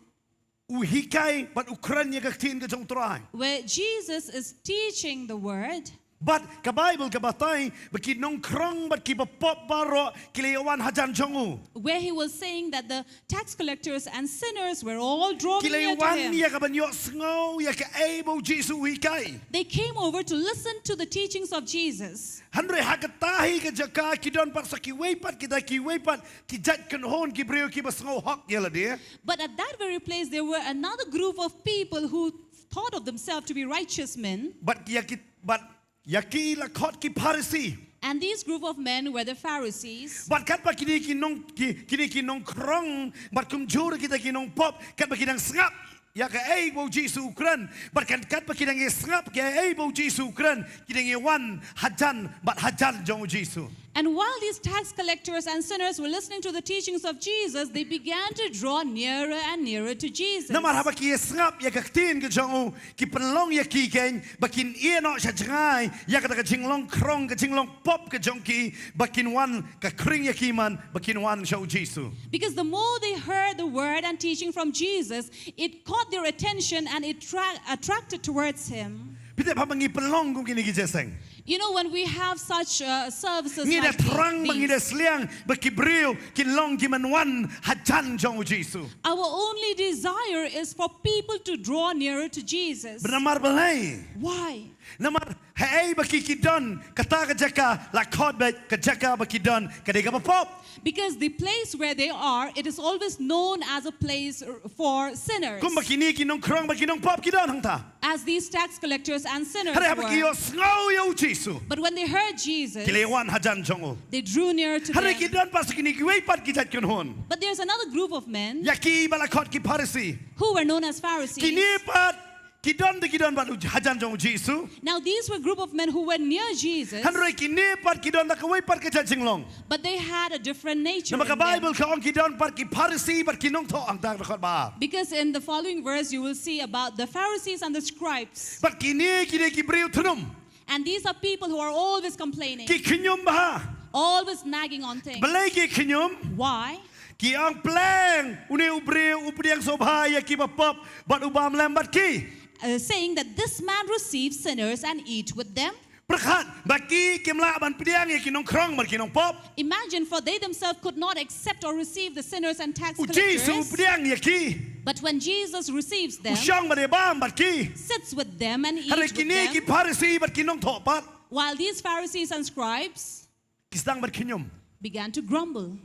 u hikai bad u kren ïa ka ktien ka jong U Trai. Where Jesus is teaching the word. Bad ka Baibl ka batai ba ki nongkhrong bad ki bapop baroh ki la ïa wan hajan jong u. Where he was saying that the tax collectors and sinners were all drawing near to him. Ki la ïa wan ïa ka ban ïohsngew ïa kaei ba U Jisu u hikai. They came over to listen to the teachings of Jesus. Hynrei ha kata hi ka jaka ki don pat sa kiwei pat kita kiwei pat ki jait kynhun ki briew kiba sngew hok ïa lade. But at that very place, there were another group of people who thought of themselves to be righteous men. Bad ïa ki, bad ïa ki la khot ki Pharisi. And these group of men were the Pharisees. Bad katba kine ki nong, ki, kine ki nongkhrong bad kumjuh kita ki nongpop, katba ki dang sngap ïa kaei ba U Jisu u kren. Bad kan, katba ki dang ïa sngap ïa kaei ba U Jisu u kren, ki dang ïa wan hajan bad hajan jong U Jisu. And while these tax collectors and sinners were listening to the teachings of Jesus, they began to draw nearer and nearer to Jesus. Namar haba ki ïa sngap ïa ka ktien ka jong u, ki pynlong ïa ki keiñ ba kin ïeh noh sha jngai ïa kata ka jinglong khrong, ka jinglong pop ka jong ki, ba kin wan ka khring ïa ki man, ba kin wan sha U Jisu. Because the more they heard the word and teaching from Jesus, it caught their attention and it tra- attracted towards him. Phi tip haba ngi pynlong kum kine ki jingïaseng, you know, when we have such uh, services like these, ngi da thrang ba ngi da sliang ba ki briew kin long ki man wan hajan jong U Jisu. Our only desire is for people to draw nearer to Jesus. Bad namar balei? Why? Namar haei ba ki ki don, kata ka jaka la khot ba ka jaka ba ki don ka dei kaba pop. Because the place where they are, it is always known as a place for sinners. Kumba kine ki nongkhrong bad ki nongpop ki don hangta. As these tax collectors and sinners were. Hynrei haba ki ïohsngew ïa U Jisu, but when they heard Jesus, ki la ïa wan hajan jong u. They drew near to him. Hynrei ki don pat sa kine kiwei pat ki jait kynhun. But there's another group of men. Ïa ki ba la khot ki Pharisi. Who were known as Pharisees. Kine pat ki don da ki don bad u hajan jong U Jisu. Now these were group of men who were near Jesus. Hynrei kine pat ki don da kawei pat ka jait jinglong. But they had a different nature in them. Namar ka Baibl ka ong ki don pat ki Pharisi bad ki nongthoh hangta ka dkhot ba ar. Because in the following verse you will see about the Pharisees and the scribes. Bad kine ki dei ki briew thnum. And these are people who are always complaining. Ki khñium bha. Always nagging on things. Balei ki khñium? Why? Ki ong pleng une u briew u pdiang sngewbha ïa ki bapop bad u bam lem bad ki. Uh, saying that this man receives sinners and eat with them. Pyrkhat, ba ki kim lah ban pdiang ïa ki nongkhrong bad ki nongpop. Imagine, for they themselves could not accept or receive the sinners and tax collectors. U Jisu u pdiang ïa ki. But when Jesus receives them, u shong bad ïa bam bad ki, sits with them and eats with them. Hynrei kine ki Pharisi bad ki nongthoh pat, while these Pharisees and scribes, ki sdang ban khñium, began to grumble.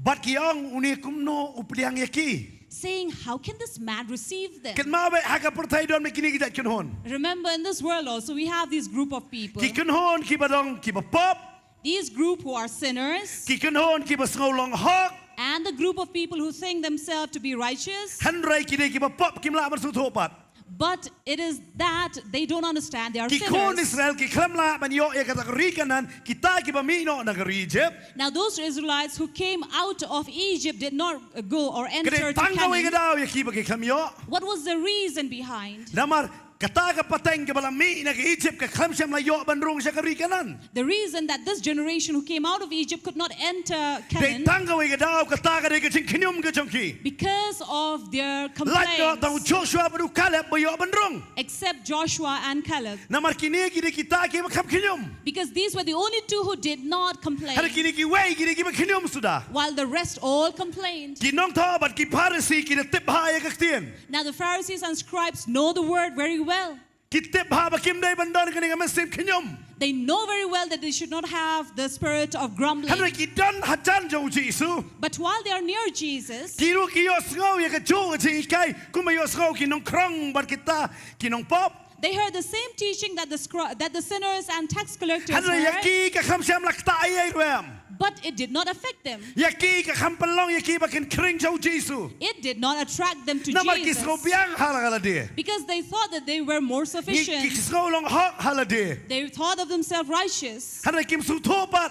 Bad ki ong, une kumno u pdiang ïa ki? Saying, how can this man receive them? Kynmaw ba ha ka pyrthei don bad kine ki jait kynhun. Remember, in this world also, we have these group of people. Ki kynhun kiba don kiba pop. These group who are sinners. Ki kynhun kiba sngew long hok. And the group of people who think themselves to be righteous. Hynrei ki dei kiba pop, kim lah ban sngewthuh pat. But it is that they don't understand, they are sinners. Ki khun Israel ki khlem lah ban ïoh ïa kata ka ri Kanaan, kita kiba mih noh na ka ri Egypt. Now those Israelites who came out of Egypt did not, uh, go or enter to Canaan. Ka dei tang kawei ka daw ïa kiba ki khlem ïoh. What was the reason behind? Namar kata ka pateng kaba la mih na ka Egypt ka khlem shym la ïoh ban rung sha ka ri Kanaan. The reason that this generation who came out of Egypt could not enter Canaan. Dei tang kawei ka daw, kata ka dei ka jingkhñium ka jong ki. Because of their complaints. Lait noh tang u Joshua bad u Caleb ba ïoh ban rung. Except Joshua and Caleb. Namar kine ki dei kita kiba kham khñium. Because these were the only two who did not complain. Hynrei kine kiwei ki dei kiba khñium suda. While the rest all complained. Ki nongthoh bad ki Pharisi ki da tip bha ïa ka ktien. Now the Pharisees and scribes know the word very well. Ki tip bha ba kim dei ban don kane ka mynsiem khñium. They know very well that they should not have the spirit of grumbling. Hynrei ki don hajan jong u Jisu. But while they are near Jesus, ki ruh ki ïohsngew ïa kajuh ka jinghikai kumba ïohsngew ki nongkhrong bad kita ki nongpop. They heard the same teaching that the scri- that the sinners and tax collectors heard. Hynrei ïa ki ka kham shym la ktah ei ei ruh em. But it did not affect them. Ïa ki ka kham pynlong ïa ki ba kin khring sha u Jisu. It did not attract them to Jesus. Namar ki sngew biang ha la ka lade. Because they thought that they were more sufficient. Ki sngew long hok ha lade. They thought of themselves righteous. Hynrei kim sngewthuh pat.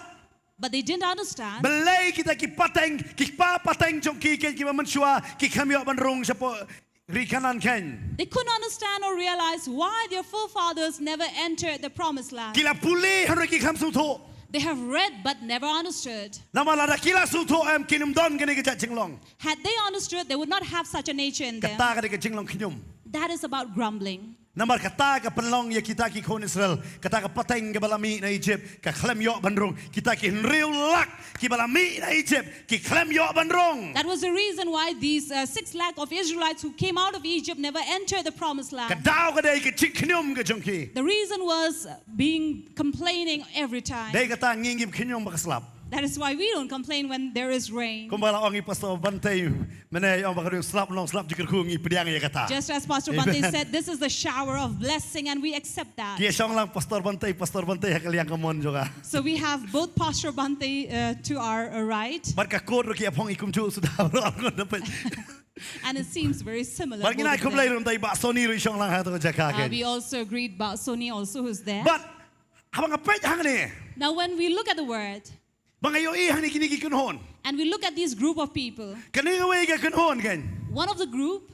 But they didn't understand. Balei kita ki pateng, ki kpa pateng jong ki, ki, kiba mynshuwa ki kham ïoh ban rung shapoh ri Kanaan keiñ. They couldn't understand or realize why their forefathers never entered the promised land. Ki la pule hynrei ki kham sngewthuh. They have read but never understood. Namar lada ki la sngewthuh em kin ym don kane ka jait jinglong. Had they understood, they would not have such a nature in them. Kata ka dei ka jinglong khñium. That is about grumbling. Namar kata ka pynlong ïa kita ki khun Israel, kata ka pateng kaba la mih na Egypt ka khlem ïoh ban rung. Kita ki hynriew lak kiba la mih na Egypt ki khlem ïoh ban rung. That was the reason why these, uh, six lakh of Israelites who came out of Egypt never entered the promised land. Ka daw ka dei ka jingkhñium ka jong ki. The reason was, uh, being complaining every time. Dei kata ngi ngim khñium ba ka slap. That is why we don't complain when there is rain. Kumba la ong i Pastor Bantei mynne, ong ba ka dei slap, long slap jingkyrkhu, ngi pdiang ïa kata. Just as Pastor Bante said, this is the shower of blessing and we accept that. Ki ïa shong lang Pastor Bantei, Pastor Bantei ha ka liang kamon jong nga. So we have both Pastor Bante, uh, to our, uh, right. Bad ka kot ruh ki ïa phong i kumjuh suda. And it seems very similar, both of them. Bad ngin ai khublei ruh ïa i Bah Sony ruh i shong lang ha kata ka jaka keiñ. Uh, we also greet Bah Sony also who's there. Bad haba nga peit hangne. Now when we look at the word, ba nga ïohi hangne kine ki kynhun. And we look at this group of people. Kane kawei ka kynhun keiñ. One of the group.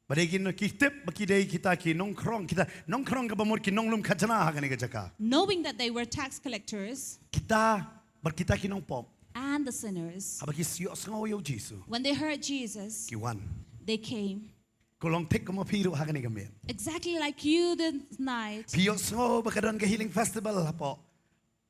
Ba dei ki, ki tip ba ki dei kita ki nongkhrong, kita nongkhrong kaba mut ki nonglum khajna ha kane ka jaka. Knowing that they were tax collectors. Kita, bad kita ki nongpop. And the sinners. Haba ki ïohsngew ïa u Jisu. When they heard Jesus, ki wan. They came. Ka long thik kum ma phi ruh ha kane ka miet. Exactly like you this night. Phi ïohsngew ba ka don ka healing festival hapoh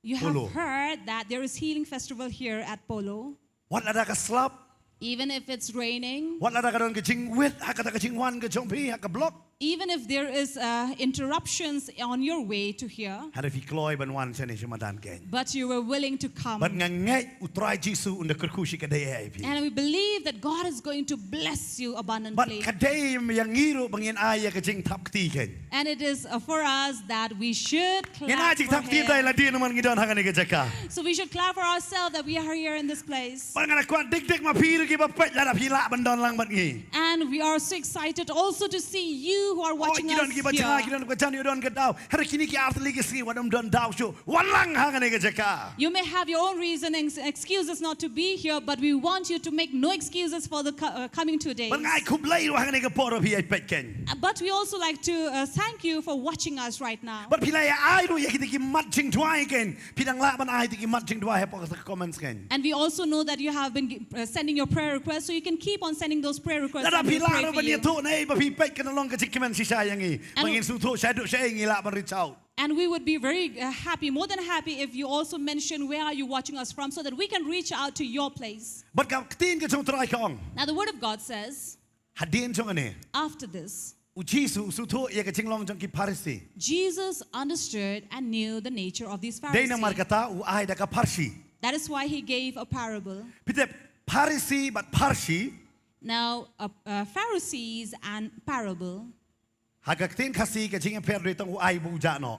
Polo. You have heard that there is healing festival here at Polo. Wat lada ka slap. Even if it's raining. Wat lada ka don ka jingwit ha kata ka jingwan ka jong phi ha ka block. Even if there is, uh, interruptions on your way to here. Hynrei phi kloi ban wan shane sha madan keiñ. But you were willing to come. Bad nga ngeit U Trai Jisu un da kyrkhu shikatdei ïa phi. And we believe that God is going to bless you abundantly. Bad ka dei ïa ngi ruh ba ngin ai ïa ka jingthap kti keiñ. And it is, uh, for us that we should clap for him. Ngin ai jingthap kti ïa lade namar ngi don ha kane ka jaka. So we should clap for ourselves that we are here in this place. Bad nga la kwah dik dik ma phi ruh kiba peit lada phi lah ban don lang bad ngi. And we are so excited also to see you who are watching us here. Oh, ki don kiba jngai, ki don kiba jan, ki don ka daw. Hynrei kine ki artylli ki sngi wat ym don daw shuh. Wan lang ha kane ka jaka. You may have your own reason and excuses not to be here, but we want you to make no excuses for the co-, uh, coming two days. Bad nga ai khublei ruh ha kane ka por ba phi ïa peit keiñ. Uh, but we also like to, uh, thank you for watching us right now. Bad phi la ïa ai ruh ïa kita ki mat jingduwai keiñ. Phi dang lah ban ai kita ki mat jingduwai hapoh ka comments keiñ. And we also know that you have been gi-, uh, sending your prayer requests, so you can keep on sending those prayer requests and we'll pray for you. Lada phi lah ruh ban ïathuh naei ba phi peit, kan long ka jingkmen shisha ïa ngi. And ba ngin sngewthuh shaduh shaei ngi lah ban reach out. And we would be very, uh, happy, more than happy, if you also mention where are you watching us from, so that we can reach out to your place. Bad ka ktien ka jong U Trai ka ong. Now the word of God says, hadien jong kane, after this, U Jisu u sngewthuh ïa ka jinglong jong ki Pharisi. Jesus understood and knew the nature of these Pharisees. Dei namar kata u ai da ka pharshi. That is why he gave a parable. Phi tip, Pharisi bad pharshi. Now, uh, uh, Pharisees and parable. Ha ka ktien Khasi ka jingïapher dei tang u ai bad u jah noh.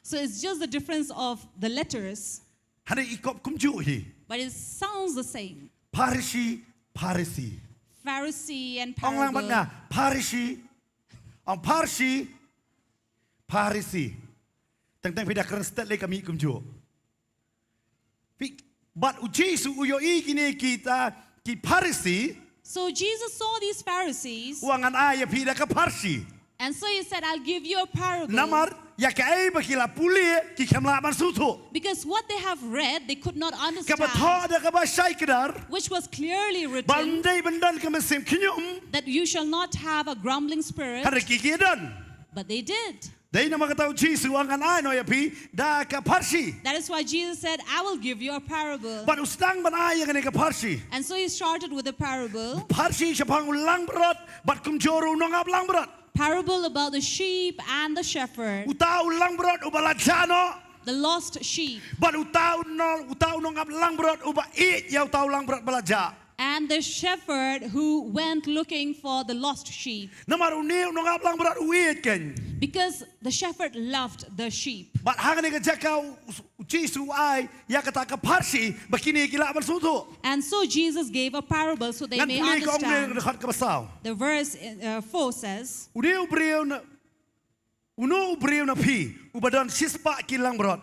So it's just the difference of the letters. Hynrei i kop kumjuh hi. But it sounds the same. Pharshi, Pharisi. Pharisee and parable. Ong lang bad nga, Pharshi, Ong Pharsi, Pharisi. Teng teng phi da kren stet lei ka mih kumjuh. Phi, bad u Jisu u ïohi kine kita ki Pharisi. So Jesus saw these Pharisees. U ong ngan ai ïa phi da ka pharshi. And so he said, "I'll give you a parable." Namar ïa kaei ba ki la pule ki kham lah ban sngewthuh. Because what they have read, they could not understand. Kaba thoh da kaba shai kdar. Which was clearly written. Ba ym dei ban don ka mynsiem khñium. That you shall not have a grumbling spirit. Hynrei ki ki don. But they did. Dei namar kata u Jisu u ong ngan ai noh ïa phi da ka pharshi. That is why Jesus said, "I will give you a parable." Bad u sdang ban ai ïa kane ka pharshi. And so he started with a parable. Pharshi shaphang u langbrot bad kumjuh ruh u nongap langbrot. Parable about the sheep and the shepherd. Uta u langbrot uba la jah noh. The lost sheep. Bad uta u nong, uta u nongap langbrot uba ïeit ïa uta u langbrot ba la jah. And the shepherd who went looking for the lost sheep. Namar une u nongap langbrot u ïeit kein. Because the shepherd loved the sheep. Bad ha kane ka jaka u, u Jisu u ai ïa kata ka pharshi ba kine ki lah ban sngewthuh. And so Jesus gave a parable so they may understand. Ngan pule ka ong ne ka dkhot kaba saw. The verse uh, four says, Une u briew na Uno u briew na phi, uba don shispah ki langbrot,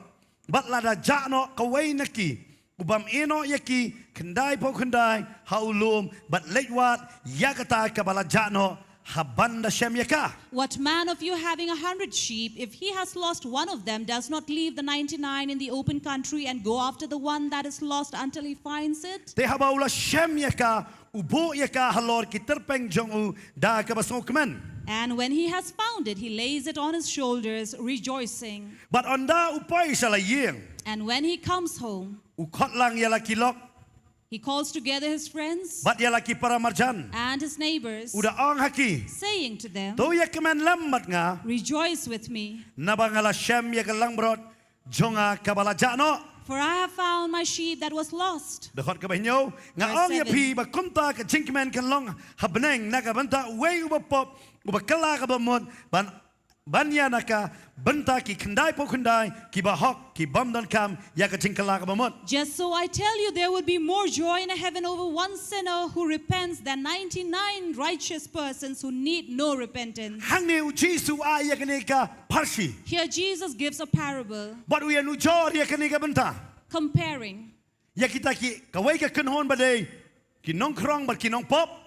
bad lada jah noh kawei na ki, u bym ïeh noh ïa ki khyndai phew khyndai ha u lum, bad leit wad ïa kata kaba la jah noh, haba un da shem ïa ka? What man of you having a hundred sheep, if he has lost one of them, does not leave the ninety-nine in the open country and go after the one that is lost until he finds it? Te haba u la shem ïa ka, u buh ïa ka halor ki tyrpeng jong u da kaba sngewkmen. And when he has found it, he lays it on his shoulders, rejoicing. Bad ynda u poi sha la ïing, And when he comes home, u khot lang ïa la ki lok, he calls together his friends bad ïa la ki para marjan. And his neighbors, U da ong ha ki, saying to them, To ïa kmen lem bad nga, Rejoice with me, naba nga la shem ïa ka langbrot jong nga kaba la jah noh. For I have found my sheep that was lost. Dkhot kaba hynñiew, nga ong ïa phi ba kumta ka jingkmen kan long ha bneng na ka bynta uwei uba pop, uba kylla kaba mut, ban, ban ïa na ka bynta ki khyndai phew khyndai kiba hok, ki bym donkam ïa ka jingkylla kaba mut. Just so I tell you, there would be more joy in heaven over one sinner who repents than ninety-nine righteous persons who need no repentance. Hangne u Jisu u ai ïa kane ka pharshi. Here Jesus gives a parable. Bad u ïanujor ïa kane ka bynta. Comparing. Ïa kita ki, kawei ka kynhun ba dei ki nongkhrong bad ki nongpop.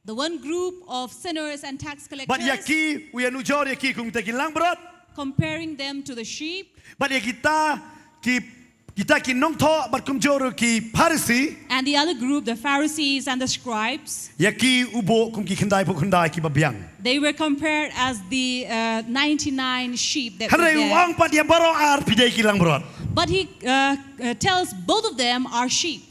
The one group of sinners and tax collectors. Bad ïa ki, u ïanujor ïa ki kum kita ki langbrot. Comparing them to the sheep. Bad ïa kita ki, kita ki nongthoh bad kumjuh ruh ki Pharisi. And the other group, the Pharisees and the scribes. Ïa ki u buh kum ki khyndai phew khyndai kiba biang. They were compared as the uh, ninety-nine sheep that were there. Hynrei u ong pat ïa baroh ar phi dei ki langbrot. But he uh, uh, tells both of them are sheep.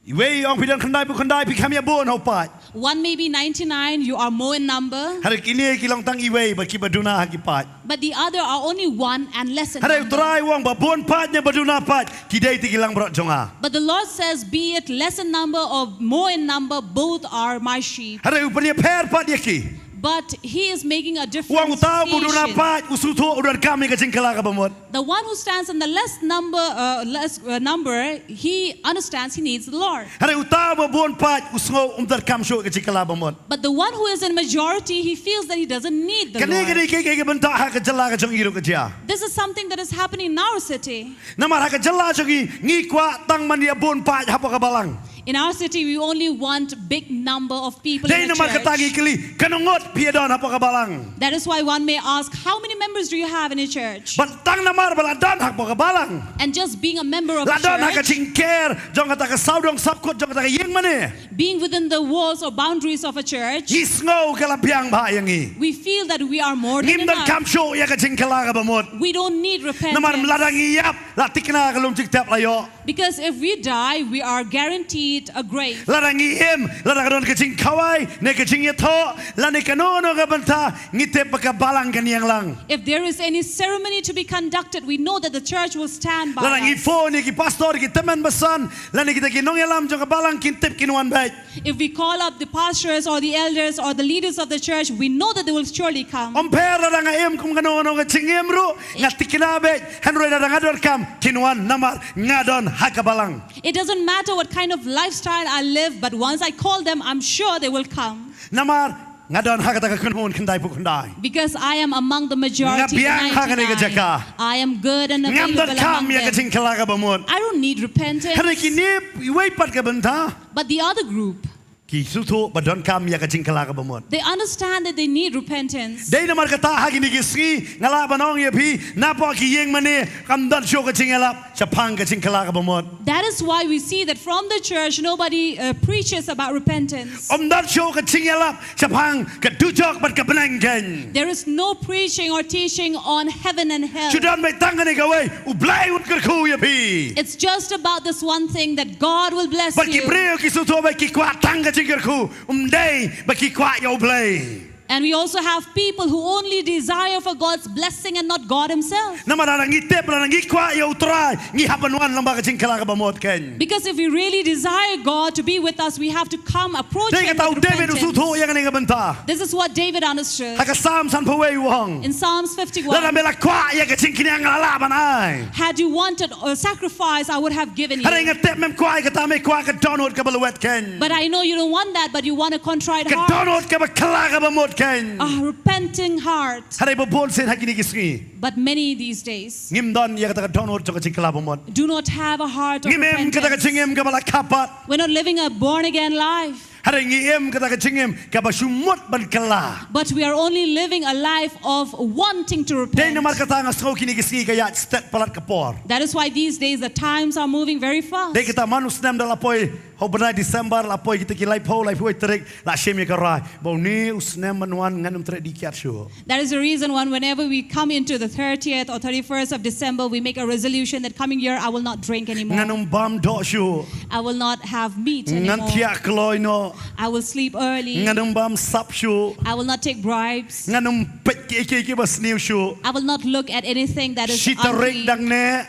Iwei i ong phi don khyndai phew khyndai, phi kham ïa bun ha u paid. One may be ninety-nine, you are more in number. Hynrei kine ki long tang iwei bad kiba duna ha ki paid. But the other are only one and less in number. Hynrei u Trai u ong ba bun paid ne ba duna paid, ki dei te ki langbrot jong nga. But the Lord says, "Be it less in number or more in number, both are my sheep." Hynrei u pynïapher pat ïa ki. But he is making a differentiation. U ong uta uba duna paid u sngewthuh u donkam ïa ka jingkylla kaba mut. The one who stands in the less number, uh, less uh, number, he understands he needs the Lord. Hynrei uta uba bun paid u sngew um donkam shuh ka jingkylla ba mut. But the one who is in majority, he feels that he doesn't need the Lord. Kane ka dei kaei kaei ka bynta ha ka jylla ka jong ngi ruh ka jia. This is something that is happening in our city. Namar ha ka jylla jong ngi ngi kwah tang ban ïa bun paid hapoh ka balang. In our city, we only want big number of people in the church. Dei namar kata ngi kylli, katno ngut phi ïa don hapoh ka balang. That is why one may ask, "How many members do you have in your church?" Bad tang namar ba la don hapoh ka balang. And just being a member of a church, la don ha ka jingker jong kata ka sawdong sawkut jong kata ka ïingmane. Being within the walls or boundaries of a church, ngi sngew ka la biang bha ïa ngi. We feel that we are more than enough. Ngim donkam shuh ïa ka jingkylla kaba mut. We don't need repentance. Namar lada ngi ïap, la thikna ka lum jingtep la ïoh. Because if we die, we are guaranteed a grave. Lada ngi im, lada ka don ka jingkhawai ne ka jingïathoh lane kano kano ka bynta, ngi tip ba ka balang kan ïeng lang. If there is any ceremony to be conducted, we know that the church will stand by us. Lada ngi phone ïa ki pastor, ki tymmen basan lane kita ki nongïalam jong ka balang, kin tip kin wan beit. If we call up the pastors or the elders or the leaders of the church, we know that they will surely come. Ym pher lada nga im kum kano kano ka jingim ruh, nga thikna beit, hynrei lada nga donkam kin wan namar nga don ha ka balang. It doesn't matter what kind of lifestyle I live, but once I call them, I'm sure they will come. Namar Nga don ha kata ka kynhun khyndai phew khyndai. Because I am among the majority, Nga biang ha kane ka jaka. I am good and available among them. Ngam donkam ïa ka jingkylla kaba mut. I don't need repentance. Hynrei kine iwei pat ka bynta. But the other group, ki sngewthuh ba donkam ïa ka jingkylla kaba mut. They understand that they need repentance. Dei namar kata ha kine ki sngi nga lah ban ong ïa phi, napoh ki ïing mane kam don shuh ka jingïalap shaphang ka jingkylla kaba mut. That is why we see that from the church nobody uh, preaches about repentance. Ym don shuh ka jingïalap shaphang ka dujok bad ka bneng kein. There is no preaching or teaching on heaven and hell. Shu don beit tang kane kawei, U Blei un kyrkhu ïa phi. It's just about this one thing that God will bless you. Bad ki briew ki sngewthuh ba ki kwah tang ka jingkyrkhu, ym dei ba ki kwah ïa U Blei. And we also have people who only desire for God's blessing and not God Himself. Namar lada ngi tip, lada ngi kwah ïa U Trai, ngi hap ban wan lyngba ka jingkylla kaba mut kein. Because if we really desire God to be with us, we have to come approach Him with repentance. Dei kata u David u sngewthuh ïa kane ka bynta. This is what David understood. Ha ka Salm sanphew wei u ong. In Psalms fifty-one, Lada me la kwah ïa ka jingkñia nga la lah ban ai. Had you wanted a sacrifice, I would have given you. Hynrei nga tip mem kwah ïa kata, me kwah ka dohnud kaba lwet kein. But I know you don't want that, but you want a contrite heart. Ka dohnud kaba kylla kaba mut kein. A repenting heart. Hynrei ba bun sien ha kine ki sngi. But many these days Ngim don ïa kata ka dohnud jong ka jingkylla ba mut. Do not have a heart of repentance. Ngim im kata ka jingim kaba la kha pat. We're not living a born again life. Hynrei ngi im kata ka jingim kaba shu mut ban kylla. But we are only living a life of wanting to repent. Dei namar kata nga sngew kine ki sngi ka ïaid stet palat ka por. That is why these days the times are moving very fast. Dei kata man u snem da la poi, ha u bnai December la poi kita ki laiphew, laiphew tarik, la shim ïa ka rai ba une u snem ban wan ngan ym treh dih kiad shuh. That is the reason why whenever we come into the thirtieth or thirty-first of December, we make a resolution that coming year I will not drink anymore. Ngan ym bam doh shuh. I will not have meat anymore. Ngan thiah kloi noh. I will sleep early. Ngan ym bam sap shuh. I will not take bribes. Ngan ym peit kiei kiei kiba sniew shuh. I will not look at anything that is unclean. Shi tarik dang neh.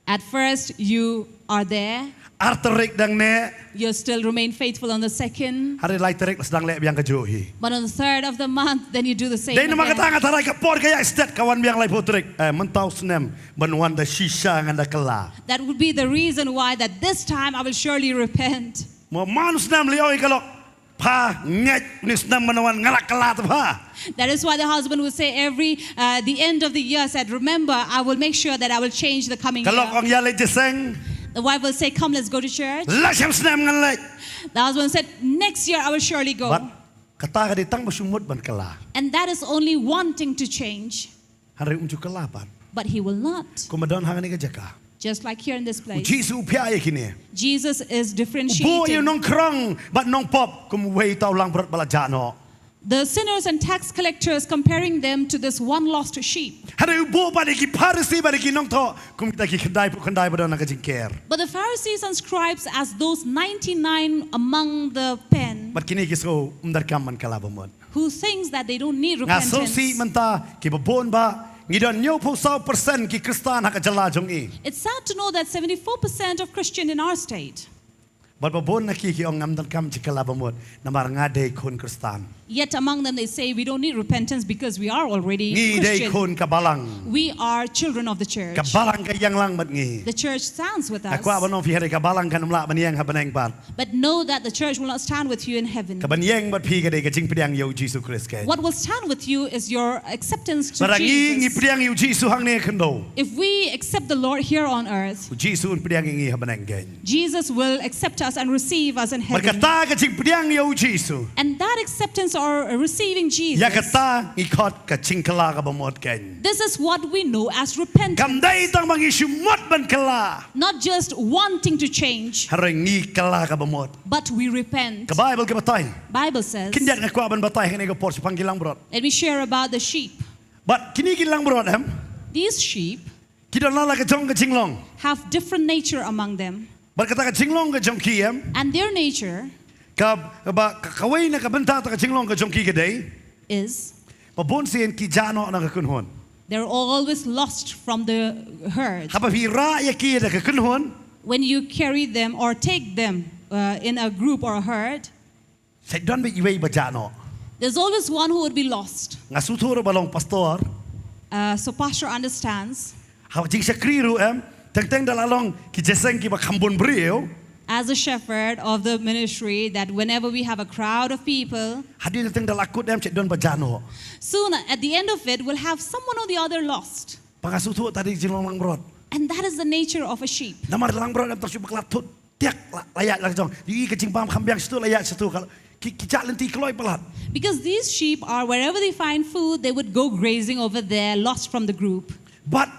At first, you are there. Ar tarik dang neh. You still remain faithful on the second. Hynrei lai tarik la sdang leh biang kajuh hi. But on the third of the month, then you do the same again. Dei namar kata nga tharai ka por ka ïaid stet, ka wan biang laiphew tarik. Eh, mynta u snem ban wan da shisha ngan da kylla. That would be the reason why that this time I will surely repent. Mo man u snem lei oi ka lok. Pha ngeit, une u snem ban wan nga la kylla te pha. That is why the husband would say every, uh, the end of the year said, "Remember, I will make sure that I will change the coming year." Ka lok ong ïa leit jingïaseng. The wife will say, "Come, let's go to church." La shem snem ngan leit. The husband said, "Next year I will surely go." Bad kata ka dei tang ba shu mut ban kylla. And that is only wanting to change. Hynrei um ju kylla pat. But he will not. Kumba don ha kane ka jaka. Just like here in this place. U Jisu u phiah ïa kine. Jesus is differentiating. U buh ïa u nongkhrong bad nongpop kum uwei uta u langbrot ba la jah noh. The sinners and tax collectors comparing them to this one lost sheep. Hynrei u buh pat ïa ki Pharisi bad ïa ki nongthoh kum kita ki khyndai phew khyndai ba don ha ka jingker. But the Pharisees and scribes as those ninety-nine among the pen. Bad kine ki sngew ym donkam ban kylla ba mut. Who thinks that they don't need repentance. Nga sngewsih mynta kiba bun ba ngi don hynñiewphew saw percent ki Khristan ha ka jylla jong ngi. It's sad to know that seventy-four percent of Christian in our state. Bad ba bun na ki ki ong ngam donkam jingkylla ba mut namar nga dei khun Khristan. Yet among them they say, "We don't need repentance because we are already Christian." Ngi dei khun ka balang. We are children of the church. Ka balang ka ïeng lang bad ngi. The church stands with us. Nga kwah ban ong phi hynrei ka balang kan ym lah ban ïeng ha bneng pat. But know that the church will not stand with you in heaven. Kaban ïeng bad phi ka dei ka jingpdiang ïa u Jisu Khrist kein. What will stand with you is your acceptance to Jesus. Lada ngi ngi pdiang ïa u Jisu hangne khyndew. If we accept the Lord here on earth, u Jisu un pdiang ïa ngi ha bneng kein. Jesus will accept us and receive us in heaven. Bad kata ka jingpdiang ïa u Jisu. And that acceptance or receiving Jesus. Ïa kata ngi khot ka jingkylla kaba mut kein. This is what we know as repentance. Kam dei tang ba ngi shu mut ban kylla. Not just wanting to change. Hynrei ngi kylla kaba mut. But we repent. Ka Baibl ka batai. Bible says. Khyndiat nga kwah ban batai hangne ka por shaphang ki langbrot. Let me share about the sheep. Bad kine ki langbrot em. These sheep. Ki don la la ka jong ka jinglong. Have different nature among them. Bad kata ka jinglong ka jong ki em. And their nature. Ka, ba, ka, kawei na ka bynta kata ka jinglong ka jong ki ka dei. Is. Ba bun sien ki jah noh na ka kynhun. They're always lost from the herd. Haba phi rah ïa ki da ka kynhun. When you carry them or take them, uh, in a group or a herd. Sa don beit iwei ba jah noh. There's always one who would be lost. Nga sngewthuh ruh ba long pastor. Uh, so pastor understands. Ha ka jingshakri ruh em, teng teng da la long ki jingïaseng kiba kham bun briew. as a shepherd of the ministry that whenever we have a crowd of people, hadien teng da la kut em, shet don ba jah noh. Soon at the end of it, we'll have someone or the other lost. Ba nga sngewthuh ta dei jinglong langbrot. And that is the nature of a sheep. Namar langbrot em tang shu bakla thut tiak la, la ïaid la ka jong. Ïohi ka jingbam kham biang shatu la ïaid shatu ka. Ki, ki jah lynti kloi palat. Because these sheep are, wherever they find food, they would go grazing over there, lost from the group. But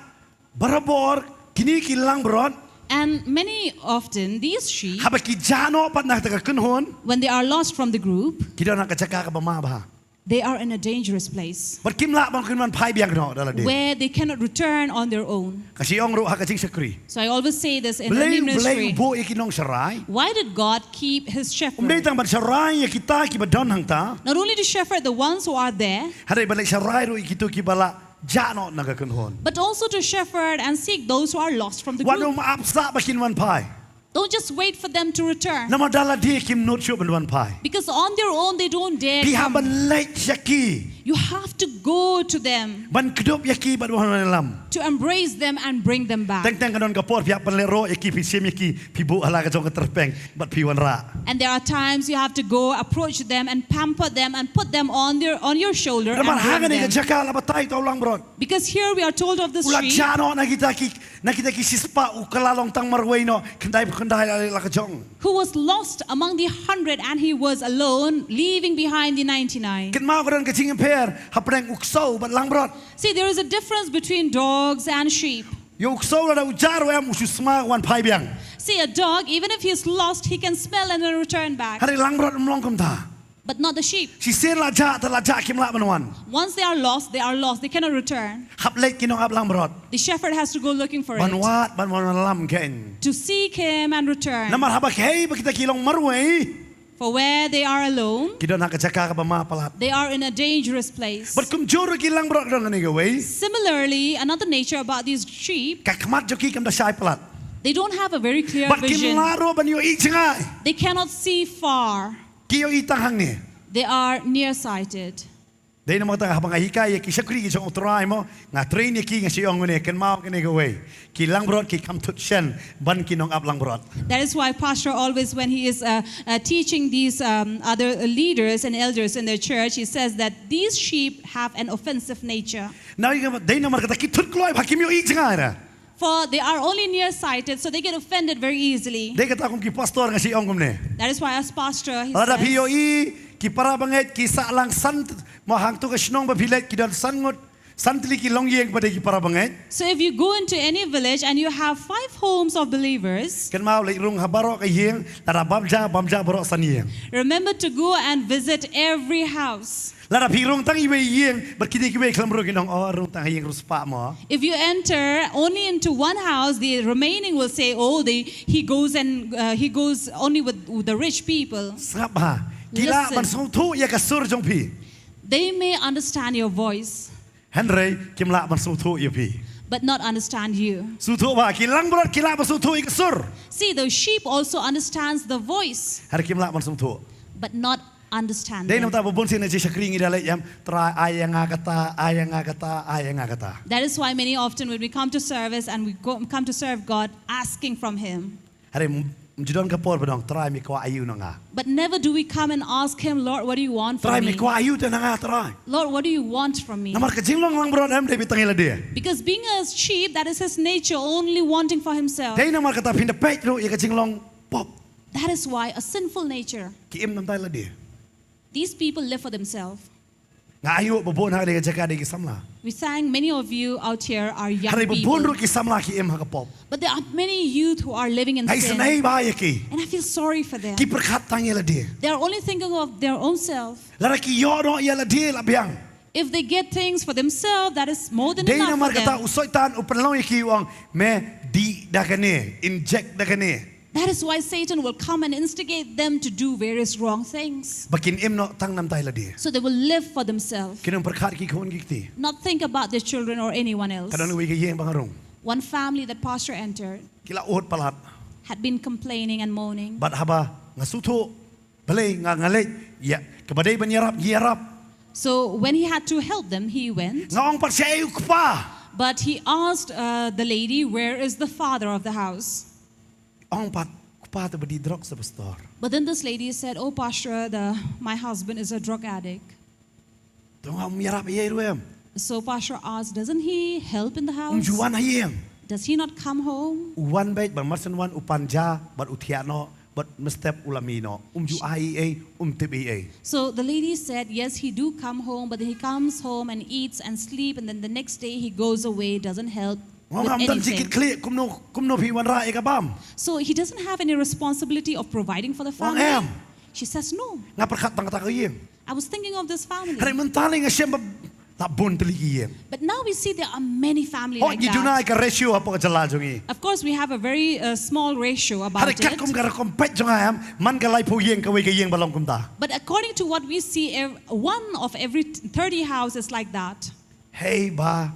barabor kine ki langbrot, and many often these sheep, haba ki jah noh pat na kata ka kynhun, when they are lost from the group, ki don ha ka jaka kaba ma bha. They are in a dangerous place. Bad kim lah ban kin wan phai biang noh da lade. Where they cannot return on their own. Ka shu ong ruh ha ka jingshakri. So I always say this in any ministry. Balei, balei u buh ïa ki nongsharai? Why did God keep his shepherd? Um dei tang ban sharai ïa kita kiba don hangta. Not only to shepherd the ones who are there, hynrei ban leit sharai ruh ïa kito kiba la jah noh na ka kynhun. But also to shepherd and seek those who are lost from the group. Wat nym ap sah ba kin wan phai. Don't just wait for them to return. Namar da lade kim nud shuh ban wan phai. Because on their own they don't dare come. Phi hap ban leit sha ki. You have to go to them. Ban kdup ïa ki bad ban wanlam. To embrace them and bring them back. Teng teng ka don ka por phi hap ban leit roh ïa ki, phi shim ïa ki, phi buh ha la ka jong ka tyrpeng bad phi wanrah. And there are times you have to go approach them and pamper them and put them on their, on your shoulder and bring them. Namar hangne ka jaka la batai ïa uta u langbrot. Because here we are told of this sheep. U la jah noh na kita ki, na kita ki shispah, u kylla long tang marwei noh, khyndai khyndai la leit la ka jong. Who was lost among the hundred and he was alone, leaving behind the ninety-nine. Kynmaw ka don ka jingïapher hapdeng u ksew bad langbrot. See, there is a difference between dogs and sheep. Ïa u ksew lada u jah ruh em u shu sma wan phai biang. See, a dog, even if he is lost, he can smell and then return back. Hynrei langbrot ym long kumta. But not the sheep. Shisien la jah, te la jah kim lah ban wan. Once they are lost, they are lost. They cannot return. Hap leit ki nongap langbrot. The shepherd has to go looking for it. Ban wad, ban wanlam kein. To seek him and return. Namar haba kaei ba kita ki long marwei. For where they are alone, ki don ha ka jaka kaba ma palat. They are in a dangerous place. Bad kumjuh ruh ki langbrot ka don kane kawei. Similarly, another nature about these sheep, ka khmat jong ki kam da shai palat. They don't have a very clear vision. Bad kim lah ruh ban ïohi jngai. They cannot see far. Ki ïohi tang hangne. They are nearsighted. Dei namar kata haba nga hikai ïa ki shakri ki jong U Trai mo, nga train ïa ki, nga shu ong ne, kynmaw kane kawei. Ki langbrot ki kham thut shen ban ki nongap langbrot. That is why Pastor always, when he is, uh, uh, teaching these, um, other leaders and elders in their church, he says that these sheep have an offensive nature. Na, dei namar kata ki thut kloi bha, kim ïohi jngai ruh. For they are only nearsighted, so they get offended very easily. Dei kata kum ki pastor nga shu ong kumne. That is why as pastor, he says, lada phi ïohi ki para bangeit ki sah lang san, mo hangto ka shnong ba phi leit ki don san ngut, san tylli ki longïing ba dei ki para bangeit. So if you go into any village and you have five homes of believers, kynmaw leit rung ha baroh ka ïing, lada bam ja, bam ja baroh san ïing. Remember to go and visit every house. Lada phi rung tang iwei ïing, bad kine kiwei khlem rung kin ong, oh, rung tang ha ïing riewspah mo. If you enter only into one house, the remaining will say, oh, they, he goes and, uh, he goes only with the rich people. Sngap bha. Ki lah ban sngewthuh ïa ka sur jong phi. They may understand your voice. Hynrei kim lah ban sngewthuh ïa phi. But not understand you. Sngewthuh bha, ki langbrot ki lah ban sngewthuh ïa ka sur. See, the sheep also understands the voice. Hynrei kim lah ban sngewthuh. But not understand them. Dei namar kata ba bun sien na jingshakri ngi da leit ïam, Trai, ai ïa nga kata, ai ïa nga kata, ai ïa nga kata. That is why many often when we come to service and we go, come to serve God, asking from Him. Hynrei ym, ym ju don ka por ban ong, Trai, me kwah aïu na nga. But never do we come and ask Him, Lord, what do you want from me? Trai, me kwah aïu te na nga, Trai. Lord, what do you want from me? Namar ka jinglong langbrot em dei beit tang ïa lade. Because being a sheep, that is his nature, only wanting for himself. Dei namar kata phin da peit ruh ïa ka jinglong pop. That is why a sinful nature. Ki im namar ïa lade. These people live for themselves. Nga ïohi ba bun ha kane ka jaka dei ki samla. We thank many of you out here are young people. Hynrei ba bun ruh ki samla ki im ha ka pop. But there are many youth who are living in sin. Nga isynei bha ïa ki. And I feel sorry for them. Ki pyrkhat tang ïa lade. They are only thinking of their own self. Lada ki ïoh noh ïa lade la biang. If they get things for themselves, that is more than enough for them. Dei namar kata u Soitan u pynlong ïa ki u ong, me dih da kane, inject da kane. That is why Satan will come and instigate them to do various wrong things. Ba kin im noh tang namar ïa lade. So they will live for themselves. Kin ym pyrkhat ki khun ki kti. Not think about their children or anyone else. Ka don kawei ka ïing ba nga rung. One family that pastor entered. Ki la ud palat. Had been complaining and moaning. Bad haba nga sngewthuh, balei nga, nga leit ïa, kaba dei ban ïarap, ïarap. So when he had to help them, he went. Nga ong pat, shaei u kpa? But he asked, uh, the lady, where is the father of the house? Ong pat, u Pa te ba dih drok sa pastor. But then this lady said, "Oh, Pastor, the, my husband is a drug addict." Te nga ong, ïarap ïa i ruh em. So Pastor asked, "Doesn't he help in the Um house? ju wan ha ïing. Does he not come home?" U wan beit bad mar shen wan u pan ja bad u thiah noh bad mynstep u la mih noh. Um ju ai ei ei, um tip ei ei. So the lady said, "Yes, he do come home, but then he comes home and eats and sleep, and then the next day he goes away, doesn't help Nga ong, with ngam don anything." jingkitkhlieh, kumno kumno phi wanrah ïa ka bam. So he doesn't have any responsibility of providing for the Nga ong, family. Em. She says, "No." Nga pyrkhat tang kata ka ïing. I was thinking of this family. Hynrei mynta lei nga shem ba la bun tylli ki ïing. But now we see there are many families Hooid, like ngi duna that. ïa ka ratio hapoh ka jylla jong ngi. Of course, we have a very uh, small ratio about Hynrei it. Katkum ka rukom peit jong nga em, man ka laiphew ïing kawei ka ïing ba long kumta. But according to what we see, ev- one of every t- thirty houses like that. Hei ba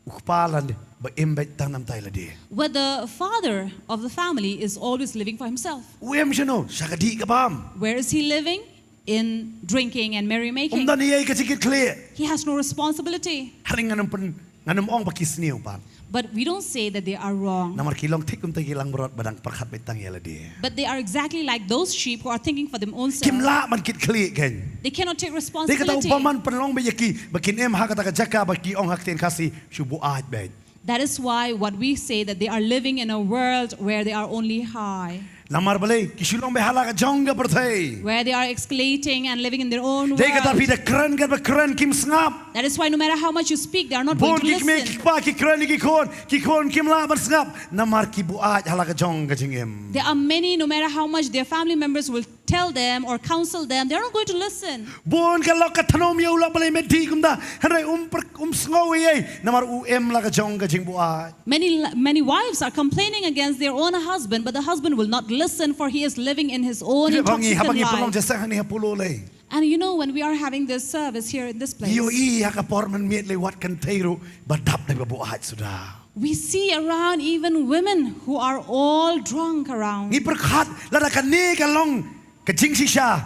u kpa lade ba im beit tang namar ïa lade. Where the father of the family is always living for himself. U im shano? Sha ka dih ka bam. Where is he living? In drinking and merrymaking. Um don ei ei ka jingkitkhlieh. He has no responsibility. Hynrei ngan ym pyn, ngan ym ong ba ki sniew pat. But we don't say that they are wrong. Namar ki long thik kumta ki langbrot ba dang pyrkhat beit tang ïa lade. But they are exactly like those sheep who are thinking for them own Kim self. lah ban kit khlieh kein. They cannot take Dei kata u responsibility. bymman pynlong beit ïa ki ba kin im ha kata ka jaka ba ki ong ha ka ktien Khasi shu buaid beit. That is why what we say that they are living in a world where they are only high. Namar balei ki shu long beit ha la ka jong ka pyrthei. Where they are exclating and living in their own Dei kata phi world. da kren katba kren kim sngap. That is why no matter how much you speak, they are not going Bun to ki kmie ki listen. Kpa ki kren ïa ki khun, ki khun kim lah ban sngap. Namar ki buaid ha la ka jong ka jingim. There are many, no matter how much their family members will tell them or counsel them, they are not going to listen. Bun ka lok ka thanom ïa u lok balei me dih kumta. Hynrei um pyrk-, um sngew ei ei. Namar u im la ka jong ka jingbuaid. Many, many wives are complaining against their own husband, but the husband will not listen, for he is living in his own Ki bang ngi haba intoxicant ngi pynlong life. jingïaseng hangne ha Polo lei. And you know, when we are having this service here in this place, Ïohi ha ka por mynmiet lei wat kynthei ruh ba dap da ka buaid suda. we see around even women who are all drunk around. Ngi pyrkhat lada kane ka long ka jingshisha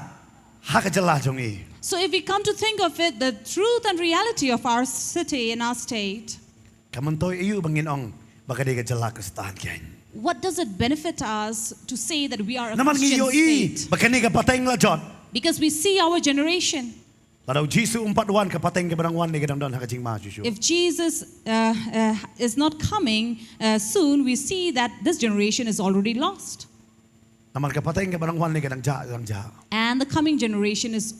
ha ka jylla jong ngi. So if we come to think of it, the truth and reality of our city and our state, Ka myntoi aïu ba ngin ong ba ka dei ka jylla Khristan kein. What does it benefit us to say that we are a Namar ngi Christian ïohi state? Ba kane ka pateng la jot. Because we see our generation. Lada u Jisu um pat wan ka pateng kaba dang wan ne ka dang don ha ka jingma shuh shuh. If Jesus uh, uh, is not coming uh, soon, we see that this generation is already lost. Namar ka pateng kaba dang wan ne ka dang jah dang jah. And the coming generation is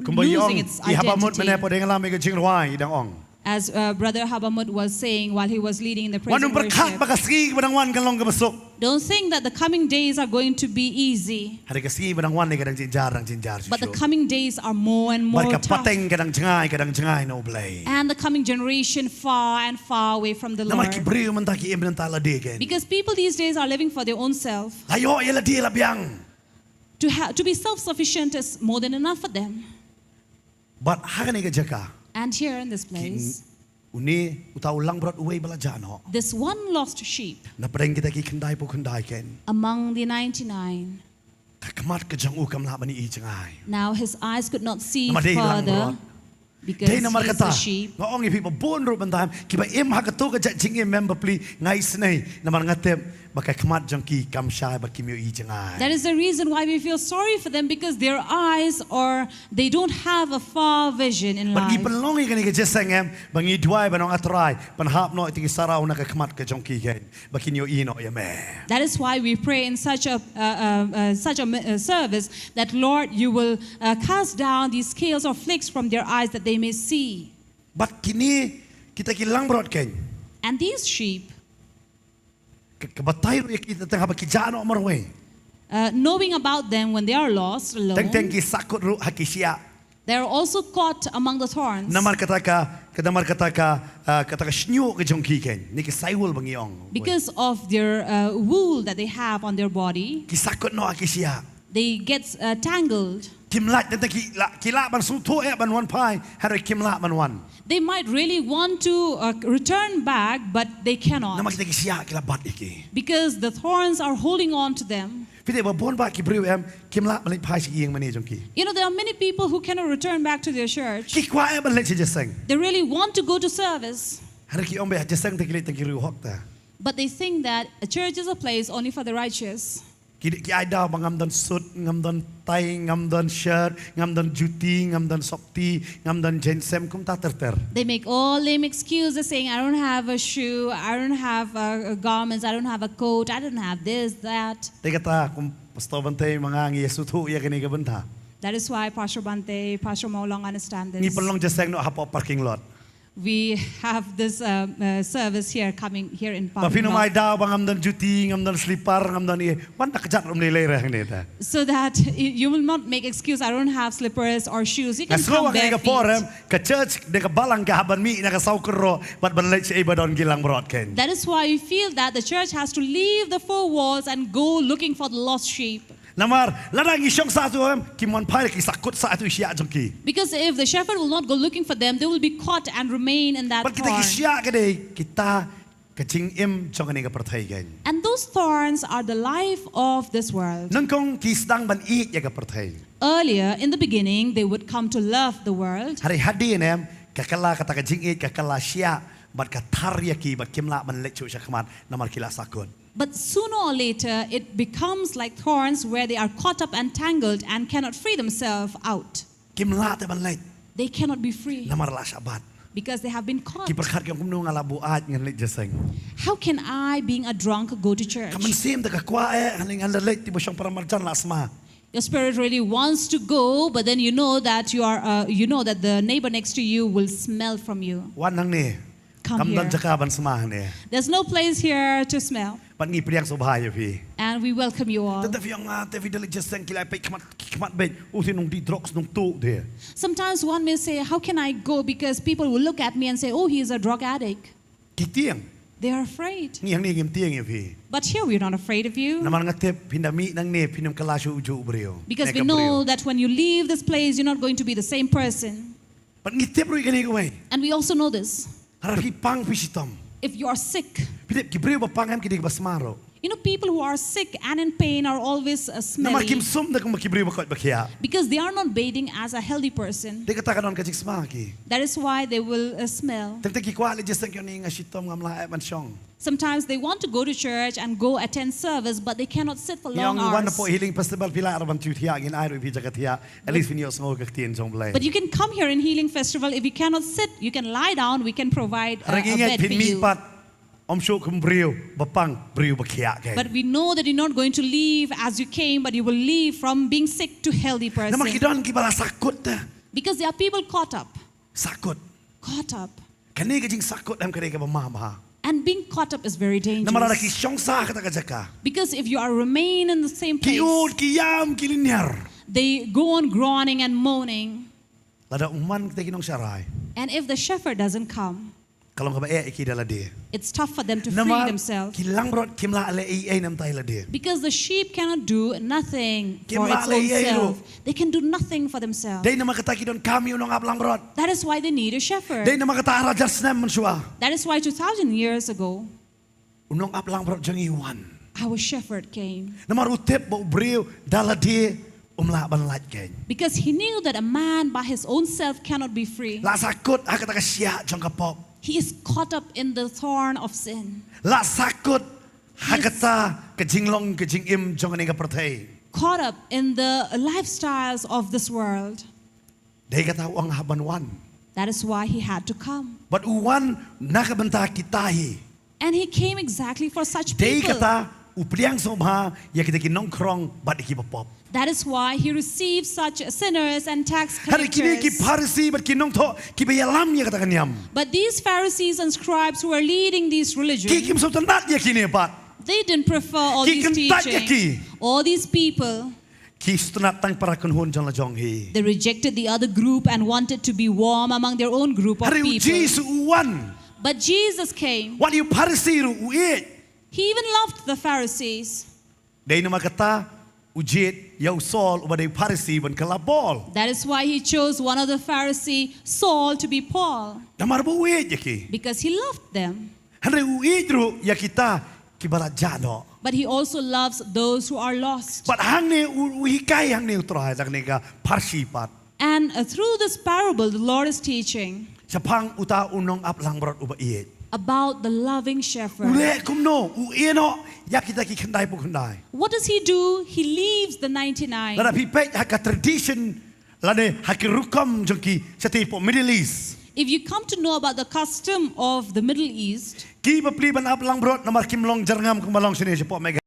Kumba i ong losing its i Habamut identity. Mane po deng la me ka jingrwai i dang ong. As uh, Brother Habamut was saying while he was leading in the praise Wan and um pyrkhat worship, ba ka sngi kaba dang wan kan long kaba suk. Don't think that the coming days are going to be easy. Hynrei ka sngi ba dang wan ne ka dang jynjar dang jynjar shuh shuh. But the coming days are more and more Bad ka tough. Pateng ka dang jngai ka dang jngai na U Blei. And the coming generation far and far away from the Namar Lord. Ki briew mynta ki im na ka bynta lade kein. Because people these days are living for their own self. La ïoh ïa lade la biang. To, ha- to be self sufficient is more than enough for them. Bad ha kane ka jaka. And here in this place, Une uta u langbrot uwei ba la jah noh. This one lost sheep. Na pdeng kita ki khyndai phew khyndai kein. Among the ninety-nine. Ka khmat ka jong u kam lah ban i jngai. Now his eyes could not see Namar dei further. Langbrot. Because Dei namar he's kata. A sheep. Nga ong ïa phi ba bun ruh mynta kiba im ha kato ka jait jingim em bapli nga isynei namar nga tip ba ka khmat jong ki kam shai ba kim ïoh i jngai. That is the reason why we feel sorry for them, because their eyes are, they don't have a far vision in life. Bad ngi pynlong ïa kane ka jingïaseng em ba ngi duwai ba nong A Trai pynhap noh ïa ki saraw na ka khmat ka jong ki kein ba kin ïoh i noh ïa me. That is why we pray in such a, uh, uh, uh, such a, uh, service that, Lord, you will uh, cast down these scales or flakes from their eyes that they may see. Bad kine kita ki langbrot kein. And these sheep, Ka, ka batai ruh ïa ki teng haba ki jah noh marwei. Uh, knowing about them when they are lost alone, Teng teng ki sakut ruh ha ki shiah. They are also caught among the thorns. Namar kata ka, ka namar kata ka, ah, kata ka shñiuh ka jong ki kein. Ne ki saiwul ba ngi ong. Because of their uh, wool that they have on their body, Ki sakut noh ha ki shiah. They get uh, tangled. Kim lah, teng teng ki lah, ki lah ban sngewthuh eh ban wan phai, hynrei kim lah ban wan. They might really want to uh, return back, but they cannot. Namar kita ki shiah ki la bat ïa ki. Because the thorns are holding on to them. Phi tip ba bun bah ki briew em, kim lah ban leit phai sha ïing mane jong ki. You know, there are many people who cannot return back to their church. Ki kwah eh ban leit sha jingïaseng. They really want to go to service. Hynrei ki ong ba ha jingïaseng te ki leit tang ki riewhok te. But they think that a church is a place only for the righteous. Ki, ki ai daw ba ngam don suit, ngam don tie, ngam don shirt, ngam don juti, ngam don sopti, ngam don jaiñsem, kumta ter ter. They make all lame excuses saying, "I don't have a shoe, I don't have a, a garments, I don't have a coat, I don't have this, that." Te kata kum Pastor Bante ma nga ngi ïa sngewthuh ïa kane ka bynta. That is why Pastor Bante, Pastor Mawlong understand this. Ngi pynlong jingïaseng noh hapoh parking lot. We have this uh, uh, service here coming here in Ba phi Park nym ai Block. Daw ba ngam don juti, ngam don slipper, ngam don ïa. Wan da kjat rum lei lei reh ne ta. So that y- you will not make excuse, "I don't have slippers or shoes." You Nga can sngew come ha kane ka por em, barefeet. Ka church ne ka balang ka hap ban mih na ka saw kynroh bad ban leit shaei ba don ki langbrot kein. That is why you feel that the church has to leave the four walls and go looking for the lost sheep. Namar lada ngi shong sah tu em, ki mon phai ki sahkut sah tu shiah jong ki. Because if the shepherd will not go looking for them, they will be caught and remain in that Bad kita ki thorn. Shiah ka dei kita ka jingim jong kane ka pyrthei kein. And those thorns are the life of this world. Nyngkong ki sdang ban ïeit ïa ka pyrthei. Earlier, in the beginning, they would come to love the world. Hynrei hadien em, ka kylla kata ka jingïeit ka kylla shiah bad ka thar ïa ki bad kim lah ban leit shuh sha khmat namar ki la sahkut. But sooner or later, it becomes like thorns where they are caught up and tangled and cannot free themselves out. Kim lah te ban leit. They cannot be free Namar la shah bat. Because they have been caught. Ki pyrkhat ki ong kumno nga lah buaid ngan leit jingïaseng. How can I, being a drunk, go to church? Ka mynsiem te ka kwah eh, ngan leit, ngan leit te ba shong para marjan la sma. Your spirit really wants to go, but then you know that you are, uh, you know that the neighbor next to you will smell from you. Wan hangne. Come Kam don here. Jaka ban sma hangne. There's no place here to smell. Bad ngi pdiang sngewbha ïa phi. And we welcome you all. Te te phi ong nga te phi da leit jingïaseng ki la peit khmat khmat beit. U te nongdih drugs nongtuh te. Sometimes one may say, "How can I go?" Because people will look at me and say, "Oh, he is a drug addict." Ki tieng. They are afraid. Ngi hangne ngim tieng ïa phi. But here we are not afraid of you. Namar nga tip phin da mih nangne phin ym kylla shuh u juh u briew. Because Ne we ka know briew. That when you leave this place, you're not going to be the same person. Bad ngi tip ruh ïa kane kawei. And we also know this. Hynrei phi pang phi shitom. If you are sick, Phi tip ki briew ba pang em ki dei ba sma ruh. You know, people who are sick and in pain are always uh, Namar smelly. Kim sum da kum ki briew ba koit ba khiah. Because they are not bathing as a healthy person. Te kata ka don ka jingsma ki. That is why they will uh, smell. Teng teng ki kwah leit jingïaseng ki ong nga shitom ngam lah eh ban shong. Sometimes they want to go to church and go attend service, but they cannot sit for Ngi long ong wan hours. Hapoh Healing Festival phi lah ruh ban thiah ngin ai ruh ïa phi jaka thiah. At least phin ïohsngew ka ktien jong U Blei. But you can come here in Healing Festival. If you cannot sit, you can lie down. We can provide uh, Hynrei ngi a ngeit bed phin for mih you. Pat ym shuh kum briew ba pang briew ba khiah kein. But we know that you're not going to leave as you came, but you will leave from being sick to healthy person. Namar ki don kiba la sahkut te. Because there are people caught up. Sahkut. Caught up. Kane ka jingsahkut em ka dei kaba ma bha. And being caught up is very dangerous. Namar lada ki shong sah ha kata ka jaka. Because if you are remain in the same place, Ki ud ki ïam ki lyniar. They go on groaning and moaning. Lada um man kita ki nongsharai. And if the shepherd doesn't come, Ka long kaba eh ïa ki da lade. It's tough for them to free Namar themselves. Ki langbrot kim lah leh ei ei na bynta ïa lade. Because the sheep cannot do nothing Kim for lah its leh own ei ei ruh. Self. They can do nothing for themselves. Dei namar kata ki donkam ïa u nongap langbrot. That is why they need a shepherd. Dei namar kata ar hajar snem mynshuwa. That is why two thousand years ago, U nongap langbrot jong ngi u wan. Our shepherd came. Namar u tip ba u briew da lade um lah ban lait kein. Because he knew that a man by his own self cannot be free. La sahkut ha kata ka shiah jong ka pop. He is caught up in the thorn of sin. La sahkut ha He is kata ka jinglong ka jingim jong kane ka pyrthei. Caught up in the lifestyles of this world. Dei kata u ong hap ban wan. That is why he had to come. Bad u wan na ka bynta kita hi. And he came exactly for such people. Dei kata u pdiang sngewbha ïa kita ki nongkhrong bad ïa kiba pop. That is why he received such sinners and tax collectors. Hynrei kine ki Pharisi bad ki nongthoh kiba ïalam ïa kata ka niam. But these Pharisees and scribes who were leading these religions, Ki kim sngewtynnat ïa kine pat. They didn't prefer all these teaching. Ki kyntait ïa ki. All these people. Ki sngewtynnat tang para kynhun jong la jong hi. They rejected the other group and wanted to be warm among their own group of people. Hynrei u Jisu u wan. But Jesus came. Wat ïa u Pharisi ruh u ïeit. He even loved the Pharisees. Dei namar kata u jied ïa u Saul uba dei u Pharisi ban kylla Paul. That is why he chose one of the Pharisee, Saul, to be Paul. Namar ba u ïeit ïa ki. Because he loved them. Hynrei u ïeit ruh ïa kita kiba la jah noh. But he also loves those who are lost. Bad hangne u, u hikai hangne u Trai da kane ka pharshi pat. And uh, through this parable, the Lord is teaching. Shaphang uta u nongap langbrot uba ïeit. about the loving shepherd. U leh kumno, u ïehnoh ïa kita ki khyndai phew khyndai. What does he do? He leaves the ninety-nine. Lada phi peit ha ka tradition lane ha ki rukom jong ki shatei hapoh Middle East. If you come to know about the custom of the Middle East, ki bapli ban ap langbrot namar kim long jyrngam kumba long shane shapoh Meghalaya.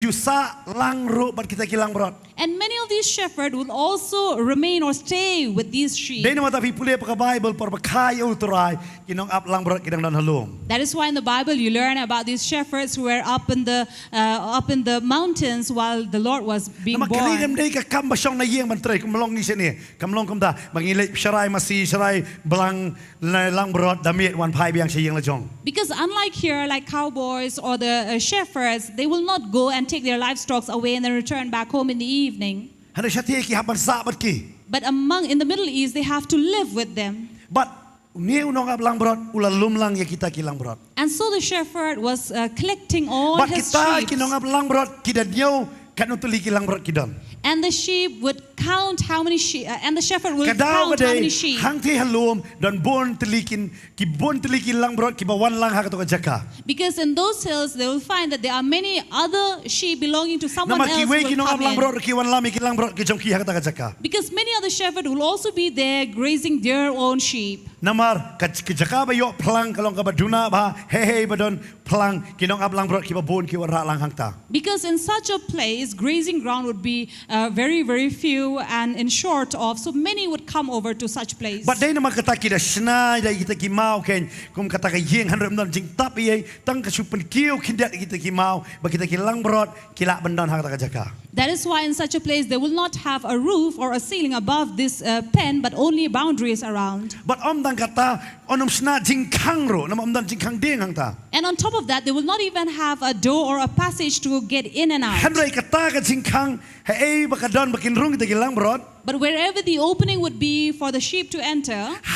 Ju sah lang ruh bad kita ki langbrot. And many of these shepherds will also remain or stay with these sheep. Dei namar lada phi pule ha ka Bible por ba kha ïa U Trai ki nongap langbrot ki dang don ha lum. That is why in the Bible you learn about these shepherds who were up in the uh, up in the mountains while the Lord was being born. Namar kane kam dei ka kam ba shong na ïing ban trei kumba long ngi shane. Kam long kumta ba ngi leit sharai masi, sharai blang, la langbrot da miet wan phai biang sha ïing la jong. Because unlike here, like cowboys or the uh, shepherds, they will not go and take their livestocks away and then return back home in the evening. Hynrei shatei ki hap ban sah bad ki. But among in the Middle East, they have to live with them. Bad une u nongap langbrot u la lum lang ïa kita ki langbrot. And so the shepherd was uh, collecting all Bad his kita sheep. Ki nongap langbrot ki da ñiew katno tylli ki langbrot ki don. And the sheep would count how many sheep, uh, and the shepherd will Ka daw count ka how dei many sheep. Hangtei ha lum don bun tylli kin, ki bun tylli ki langbrot kiba wan lang ha kato ka jaka. Because in those hills they will find that there are many other sheep belonging to someone Namar else who kiwei ki will nongap come in. Langbrot ki wan lam ïa ki langbrot ki jong ki ha kata ka jaka. Because many other shepherd will also be there grazing their own sheep. Namar ka ka jaka ba ïoh phlang ka long kaba duna bha, hei hei ba don phlang, ki nongap langbrot kiba bun ki wan rah lang hangta. Because in such a place, grazing ground would be uh, very, very few and in short of, so many would come over to such place. Bad dei namar kata ki da shna da kita ki maw kein, kum kata ka ïing hynrei ym don jingtap ïa, tang ka shu pynkiew khyndiat kita ki maw, ba kita ki langbrot ki lah ban don ha kata ka jaka. That is why in such a place they will not have a roof or a ceiling above this uh, pen, but only boundaries around. Bad ym tang kata, yn ym shna jingkhang ruh, namar ym don jingkhang dieng hangta. And on top of that, they will not even have a door or a passage to get in and out. Hynrei kata ka jingkhang, haei ba ka don ba kin rung kita ki langbrot. But wherever the opening would be for the sheep to enter,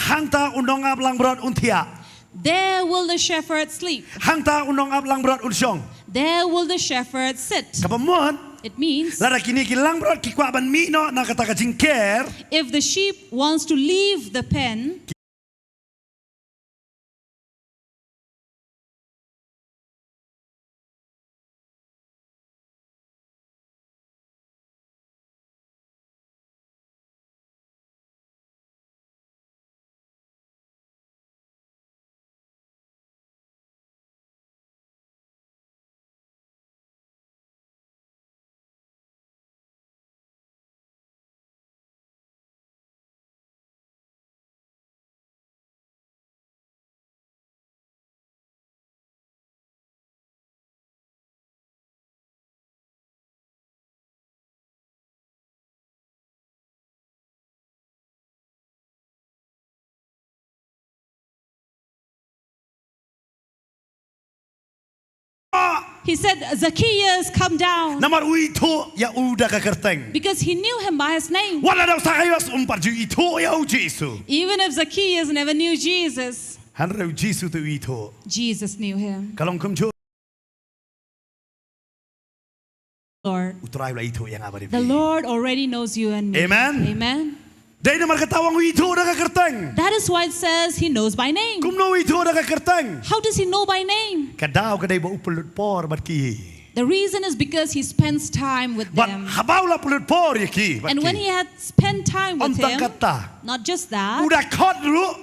hangta u nongap langbrot un thiah. There will the shepherd sleep. Hangta u nongap langbrot un shong. There will the shepherd sit. Kaba mut, It means, lada kine ki langbrot ki kwah ban mih noh na kata ka jingker, if the sheep wants to leave the pen, He said, Zacchaeus, come down. Namar u ithuh ïa u da ka kyrteng. Because he knew him by his name. Wat la dei u Zacchaeus um pat ju ithuh ïa u Jisu. Even if Zacchaeus never knew Jesus, hynrei u Jisu te u ithuh. Jesus knew him. Ka long kumjuh. Lord. U Trai u la ithuh ïa nga bad ïa phi. The Lord already knows you and me. Amen. Amen. Dei namar kata u ong u ithuh da ka kyrteng. That is why it says he knows by name. Kumno u ithuh da ka kyrteng? How does he know by name? Ka daw ka dei ba u pynlut por bad ki. The reason is because he spends time with them. Bad haba u la pynlut por ïa ki bad ki. And when he had spent time with him, ym tang kata, not just that, u da khot ruh.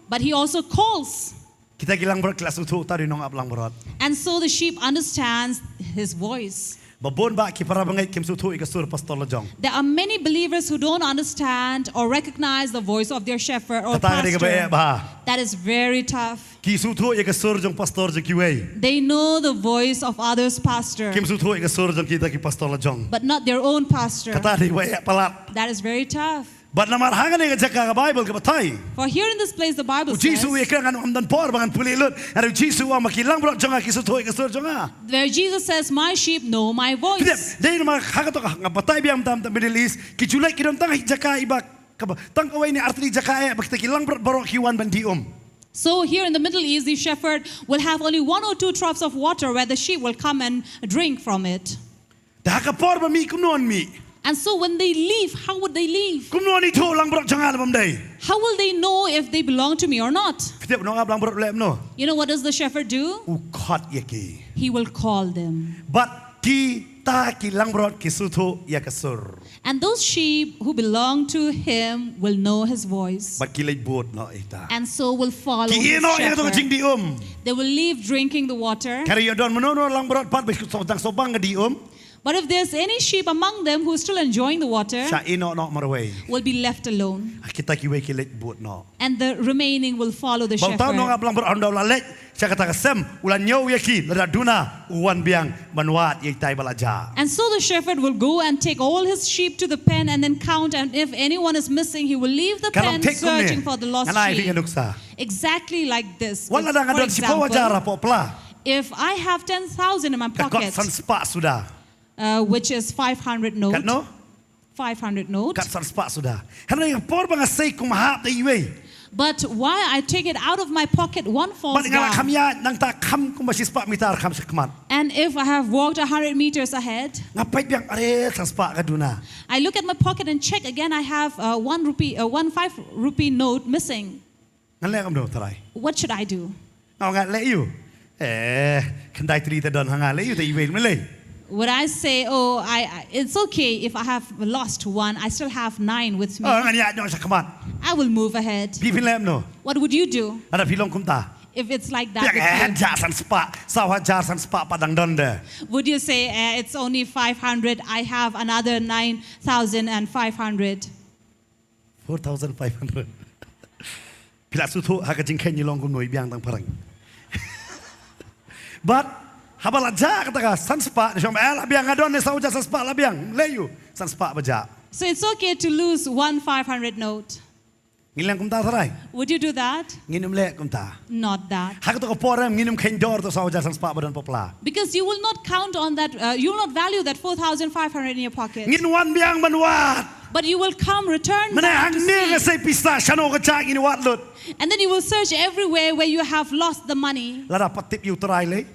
But he also calls. Kita ki langbrot ki la sngewthuh uta u nongap langbrot. And so the sheep understands his voice. Ba bun bah ki para bangeit kim sngewthuh ïa ka sur pastor la jong. There are many believers who don't understand or recognize the voice of their shepherd or pastor. Kata ka dei kaba eh bha. That is very tough. Ki sngewthuh ïa ka sur jong pastor jong kiwei. They know the voice of others' pastor. Kim sngewthuh ïa ka sur jong kita ki pastor la jong. But not their own pastor. Kata dei kaba eh palat. That is very tough. Bad namar hangne ka jaka ka Bible ka batai. For here in this place the Bible says. U Jisu u ïakren, ngan ym don por ba ngan pule lut. Hynrei u Jisu u ong ba ki langbrot jong nga ki sngewthuh ïa ka sur jong nga. Where Jesus says, "My sheep know my voice." Phi dei, dei namar ha kata ka nga batai biang mynta ha Middle East, ki ju leit ki don tang ha jaka iba kaba tang kawei ne ar tylli jaka eh ba kita ki langbrot baroh ki wan ban dih um. So here in the Middle East, the shepherd will have only one or two troughs of water where the sheep will come and drink from it. Da ka por ba mih kumno yn mih. And so when they leave, how would they leave? Kumno yn ithuh langbrot jong nga lane bym dei. How will they know if they belong to me or not? Phi tip nongap langbrot u leh kumno? You know what does the shepherd do? U khot ïa ki. He will call them. Bad kita ki langbrot ki sngewthuh ïa ka sur. And those sheep who belong to him will know his voice. Bad ki leit bud noh ïa kata. And so will follow his shepherd. Ki ïeh noh ïa kata ka jingdih um. They will leave drinking the water. Ka ri ïoh don mano mano langbrot pat ba shu dang shu bang ka dih um. But if there's any sheep among them who is still enjoying the water, sha ïeh noh noh marwei. Will be left alone. Kita kiwei ki leit bud noh. And the remaining will follow the shepherd. Ba uta u nongap langbrot haba u la leit sha kata ka sem, u la ñiew ïa ki, lada duna u wan biang ban wad ïa itai ba la jah. And so the shepherd will go and take all his sheep to the pen and then count, and if anyone is missing, he will leave the pen searching for the lost sheep. Ka long thik kumne. Ngan ai phi ka nuksa. Exactly like this. Wat lada nga don shiphew hajar hapoh pla. For example, if I have ten thousand in my pocket, ka kot san spah suda. Uh, which is five hundred note. Katno? Five hundred note. Kat san spah suda. Hynrei ha por ba nga sei kum hap da iwei. But why I take it out of my pocket, one falls down. Bad nga la kham ïaid nangta kham kumba shi spah mitar kham shakhmat. And if I have walked a hundred meters ahead, nga peit biang, are, san spah ka duna. I look at my pocket and check again, I have, uh, one rupee, uh, one five rupee note missing. Ngan leh kumno, Trai? What should I do? Nga ong, leh ïa u. Eh, khyndai tylli te don ha nga, leh ïa u te iwei, me leh. Would I say, "Oh, I, I, it's okay if I have lost one, I still have nine with me"? Oh, ngan ïaid noh shakhmat. I will move ahead. Phi, phin leh kumno? What would you do? Lada phi long kumta. If it's like that with you. Phi ong, eh, jah san spah, saw hajar san spah pat dang don de. Would you say, "Eh, it's only five hundred, I have another nine thousand and five hundred"? Four thousand five hundred. Phi la sngewthuh ha ka jingkheiñ ngi long kumno, i biang tang phareng. Bad haba la jah kata ka san spah, ne shong, eh, la biang, nga don ne saw hajar san spah, la biang, leh ïa u, san spah ba jah. So it's okay to lose one five hundred note. Ngin leh kumta, Trai? Would you do that? Ngin ym leh kumta. Not that. Ha kato ka por em ngin ym kheiñ dor to saw hajar san spah ba don hapoh pla. Because you will not count on that, uh, you will not value that four thousand five hundred in your pocket. Ngin wan biang ban wad. But you will come, return back to seek. Mynne hangne nga sei pisa, shano ka jah ngin wad lut. And then you will search everywhere where you have lost the money. Lada pat tip ïa u Trai lei.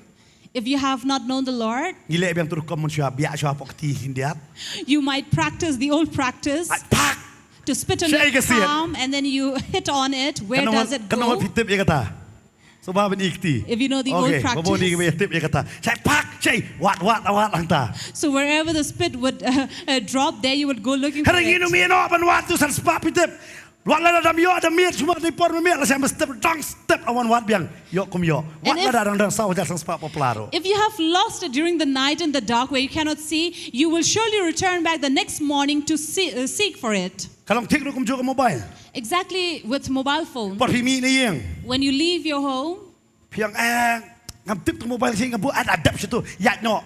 If you have not known the Lord, ngi leh biang tu rukom, man shuwa biah shuwa hapoh kti khyndiat. You might practice the old practice. Ai, phak. To spit on your palm and then you hit on it. Shaei ka siat? Where does it go? Katno, katno phi tip ïa kata? Sngewbha ban ïa kti. If you know the old practice. Okay, ba bun ïa kiba tip ïa kata. Shaei, phak, shaei, wad, wad, wad hangta. So wherever the spit would, uh, uh, drop, there you would go looking for it. Hynrei ngin ym ïeh noh ban wad tu san spah, phi tip. Wat lada dang ïoh da miet, shu mih da i por mynmiet, lashai mynstep dang step, wan wad biang, ïoh kum ïoh. Wat lada dang don saw hajar san spah hapoh pla ruh. If you have lost it during the night in the dark where you cannot see, you will surely return back the next morning to see, uh, seek for it. Ka long thik ruh kumjuh ka mobile. Exactly with mobile phone. Por phi mih na ïing. When you leave your home, phi ong, eh, ngam tip tu mobile, shi nga buh, ah, da dep shi tu, ïaid noh.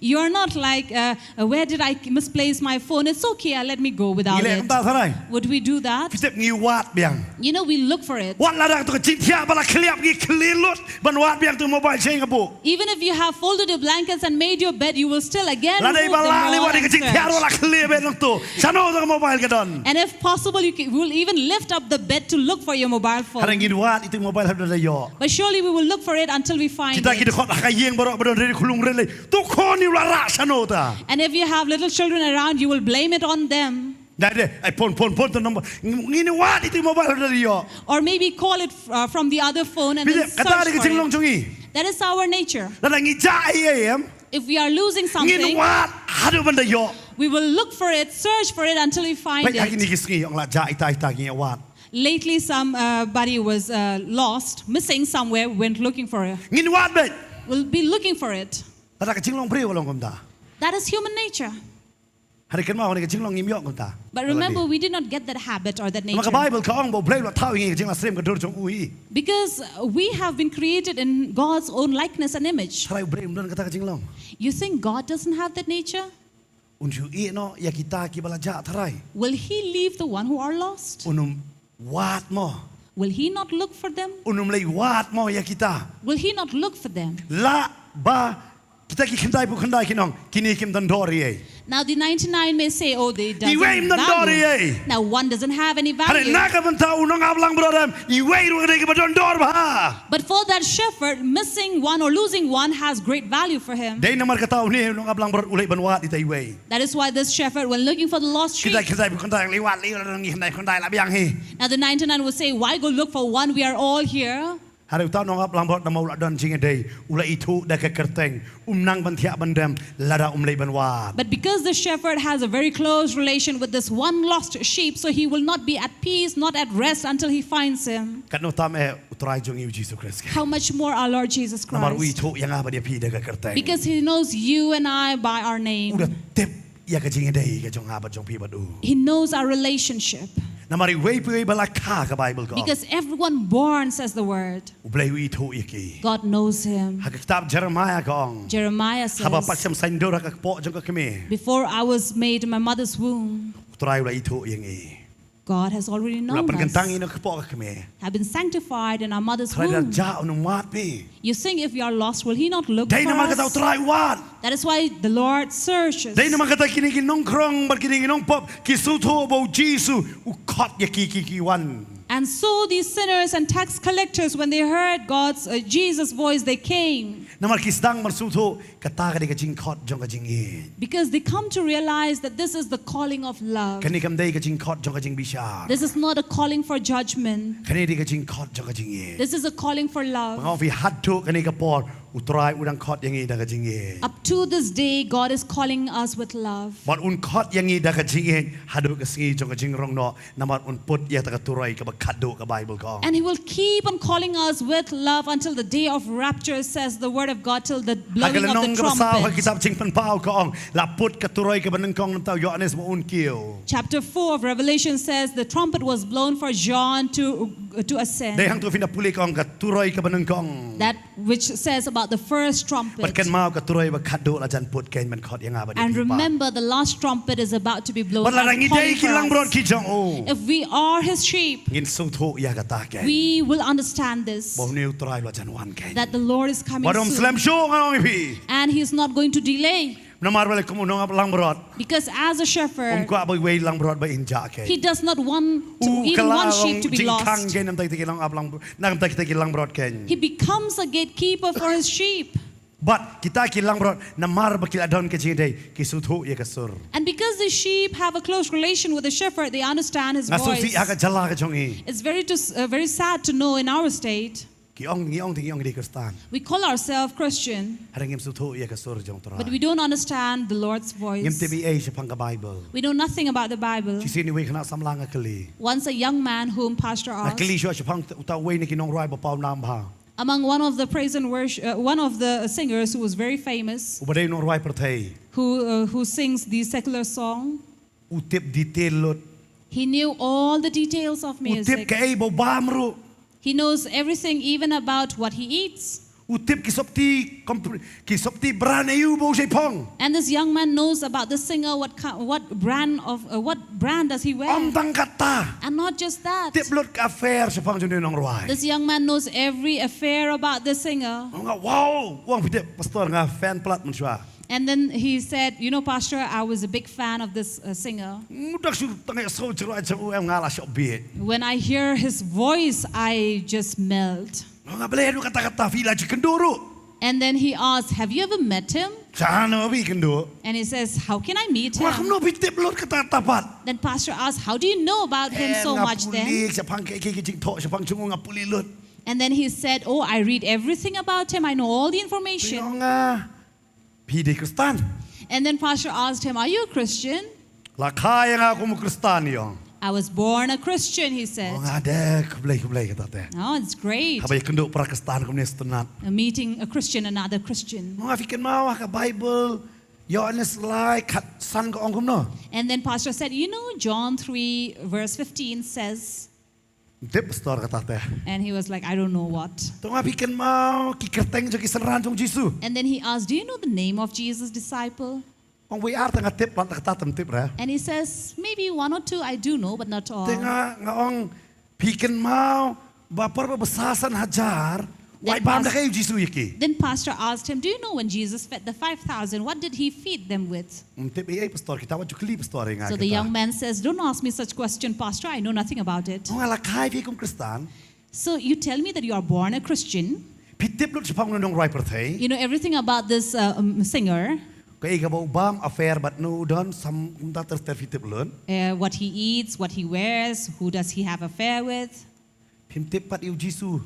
You're not like, uh, uh, "Where did I misplace my phone? It's okay, uh, let me go without it." Ngi leh kumta, Trai? Would we do that? Phi tip, ngi wad biang. You know, we look for it. Wat lada tu ka jingthiah ba la khlieh, ngi khlieh lut ban wad biang tu mobile, shi nga buh. Even if you have folded your blankets and made your bed, you will still again move the more and search. Lada i ba lah lei, wat ka jingthiah ruh la khlieh beit nangtu. Shano tu ka mobile ka don? And if possible, you ca-, will even lift up the bed to look for your mobile phone. Hynrei ngin wad ïa tu mobile haba dang ïoh. But surely we will look for it until we find it. Kita ki dkhot ha ka ïing baroh ba don re khunlung re lei. Tu khun ïa u la rah shano ta. And if you have little children around, you will blame it on them. Dei, dei, ai phone, phone, phone tu number. Ng-, ngin wad ïa tu mobile haba dang ïoh. Or maybe call it, uh, from the other phone and then search for it. Phi tip, kata dei ka jinglong jong ngi. That is our nature. Lada ngi jah ei ei em. If we are losing something, ngin wad haduh ban da ïoh. We will look for it, search for it until we find it. Peit ha kine ki sngi, ong la jah ita ita, ngi wad. Lately, some, uh, body was, uh, lost, missing somewhere, went looking for it. Ngin wad beit. We'll be looking for it. Kata ka jinglong briew ka long kumta. That is human nature. Hynrei kynmaw, kane ka jinglong ngim ïoh kumta. But remember, we did not get that habit or that nature. Namar ka Baibl ka ong ba U Blei u la thaw ïa ngi ka jingïasyriem ka dur jong u hi. Because, uh, we have been created in God's own likeness and image. Tharai U Blei um don kata ka jinglong? You think God doesn't have that nature? Un shu ïeh noh ïa kita kiba la jah, tharai? Will he leave the one who are lost? Un ym wad mo? Will he not look for them? Un ym leit wad mo ïa kita? Will he not look for them? Lah ba Kita ki khyndai phew khyndai kin ong, kine kim don dor ei. Now the ninety-nine may say, "Oh, they doesn't Iwei im don dor ei. Now one doesn't have any Hynrei value. Na ka bynta u nongaplangbrot em, iwei ruh ka dei kaba don dor bha. But for that shepherd, missing one or losing one has great value for him. Dei namar kata une u nongaplangbrot u leit ban wad ita iwei. That is why this shepherd, when looking for the lost sheep, Kita khyndai phew khyndai lei wad lei, ngi khyndai phew khyndai la biang hi. Now the ninety-nine will say, "Why go look for one? We are all here." Hynrei uta u nongaplangbrot namar u la don jingïadei, u la ithuh da ka kyrteng, um nang ban thiah ban dem lada um leit ban wad. But because the shepherd has a very close relation with this one lost sheep, so he will not be at peace, not at rest until he finds him. Katno tam eh u Trai jong ngi u Jisu Khrist. How much more our Lord Jesus Namar u Christ? ithuh ïa nga bad ïa phi da ka kyrteng. Because he knows you and I by our U name. da tip ïa ka jingïadei ka jong nga bad jong phi bad u. He knows our relationship. Namar iwei pa iwei ba la kha, ka Baibl ka ong, Because everyone born, says the word, U Blei u ithuh ïa ki. God knows him. Ha ka kitab Jeremiah ka ong, Jeremiah haba pat says, shym saiñdur ha ka kpoh jong ka kmie, "Before I was made in my mother's womb, u Trai u la ithuh ïa ngi. God has already U la known pynkyntang us. ïa ngi ha ka kpoh ka kmie. Have been sanctified in our mother's Hynrei lada womb." jah un ym wad phi. You think if you are lost, will he not look for Dei namar kata u us? Trai u wad. That is why the Lord searches. Dei namar kata kine ki nongkrong bad kine ki nongpop ki sngewthuh ba u Jisu u khot ïa ki, ki ki wan. And so these sinners and tax collectors, when they heard God's, uh, Jesus' voice, they came. Namar ki sdang ban sngewthuh kata ka dei ka jingkhot jong ka jingïeit. Because they come to realize that this is the calling of love. Kane kam dei ka jingkhot jong ka jingbishar. This is not a calling for judgment. Kane dei ka jingkhot jong ka jingïeit. This is a calling for Nga love. ong ïa phi, haduh kane ka por u Trai u dang khot ïa ngi da ka jingïeit. Up to this day, God is calling us with love. Bad un khot ïa ngi da ka jingïeit haduh ka sngi jong ka jingrong noh, namar un put ïa kata ka turoi kaba khatduh, ka Baibl ka ong. And he will keep on calling us with love until the day of rapture, says the word of God, till the Ha ka blowing of lynnong the kaba saw ha trumpet. Kitab Jingpynpaw ka ong, la put ka turoi kaba nyngkong na u Ïoannis ba un kiew. Chapter four of Revelation says the trumpet was blown for John to, to ascend. Dei hangto phin da pule ka ong ka turoi kaba nyngkong. That which says about the first trumpet. Bad kynmaw ka turoi ba khatduh la jan put keiñ ban khot ïa nga bad ïa phi pat. And remember, the last trumpet is about to be blown Bad lada as ngi dei calling ki for langbrot us. Ki jong u, If we are his sheep, ngin sngewthuh ïa kata keiñ. We will understand this, Ba une u Trai u la jan wan keiñ. That the Lord is coming Bad um slem soon. Shuh, nga ong ïa phi. And he's not going to delay. Namar balei kum u nongap langbrot, Because as a um shepherd, kwah ba iwei langbrot ba in jah keiñ. He does not want to, U even kylla one ong sheep to be jingkhang lost. Keiñ na bynta kita ki long ap lang, na bynta kita ki langbrot keiñ. He becomes a gatekeeper for his sheep. Bad kita ki langbrot namar ba ki la don ka jingïadei, ki sngewthuh ïa ka sur. And because the sheep have a close relation with the shepherd, they understand his Nga sngewsih ha ka voice. Jylla ka jong ngi. It's very to, uh, very sad to know in our state, Ki ong, ngi ong te ngi ong ngi dei Khristan. We call ourselves Christian, Hynrei ngim sngewthuh ïa ka sur jong u Trai. But we don't understand the Lord's voice. Ngim tip ei ei shaphang ka Baibl. We know nothing about the Bible. Shisien uwei u khynnah samla nga kylli. Once a young man whom pastor Nga kylli asked, shuwa shaphang uta uwei na ki nongrwai ba pawnam bha. Among one of the praise and worship, uh, one of the singers who was very famous, Uba dei u nongrwai pyrthei. Who, uh, who sings the secular song, U tip detail lut. He knew all the details of music. U tip kaei ba u bam ruh. He knows everything, even about what he eats. U tip ki sopti, ki sopti brand aïu ba u shait phong. And this young man knows about the singer, what, what brand of, uh, what brand does he wear. Ym tang kata. And not just that. Tip lut ka affair shaphang jong u nongrwai. This young man knows every affair about the singer. Nga wow, wow, phi tip pastor, nga fan palat mynshuwa. And then he said, you know, Pastor, I was a big fan of this, uh, singer. Nga dang shu tang ïa sngewthuh jrua jong u em nga la shoh bieit. When I hear his voice, I just melt. Nga, balei haduh katta katta phi la ju kynduh ruh? And then he asked, have you ever met him? Sha no phi kynduh? And he says, how can I meet him? Nga, kumno phi tip lut katta katta pat? Then pastor asked, how do you know about him so much then? Nga pule shaphang ki, ki, ki jingthoh shaphang jong u, nga pule lut. And then he said, oh, I read everything about him. I know all the information. Phi dei Khristan? And then pastor asked him, are you a Christian? La kha ïa nga kum u Khristan ïa. I was born a Christian, he said. Oh, nga dei, khublei, khublei kata te. Oh, it's great. Haba ïa kynduh para Khristan kumne sngewtynnat. Uh, meeting a Christian, another Christian. Oh, nga, phi kynmaw ha ka Baibl, Ïoannis lai khatsan ka ong kumno? And then pastor said, you know, John three verse fifteen says, Tip pastor kata te. And he was like, I don't know what. To nga, phi kynmaw ki kyrteng jong ki synran jong u Jisu? And then he asked, do you know the name of Jesus' disciple? Ong wei ar te nga tip, pat kata te ym tip re. And he says, maybe one or two I do know, but not all. Te nga, nga ong, phi kynmaw ba por ba bsa san hajar Wai bam da kai u Jisu ïa ki. Then pastor asked him, "Do you know when Jesus fed the five thousand, what did he feed them with?" Ym tip ei ei pastor, kita wat ju kylli pastor ïa nga. So the young man says, "Don't ask me such question, Pastor. I know nothing about it." Nga la kha ïa phi kum Khristan. So you tell me that you are born a Christian. Phi tip lut shaphang u nongrwai pyrthei. You know everything about this uh, um, singer. Kaei kaba u bam, affair bad no u don, sam kumta ter ter phi tip lut. Uh, what he eats, what he wears, who does he have affair with? Phim tip pat ïa u Jisu.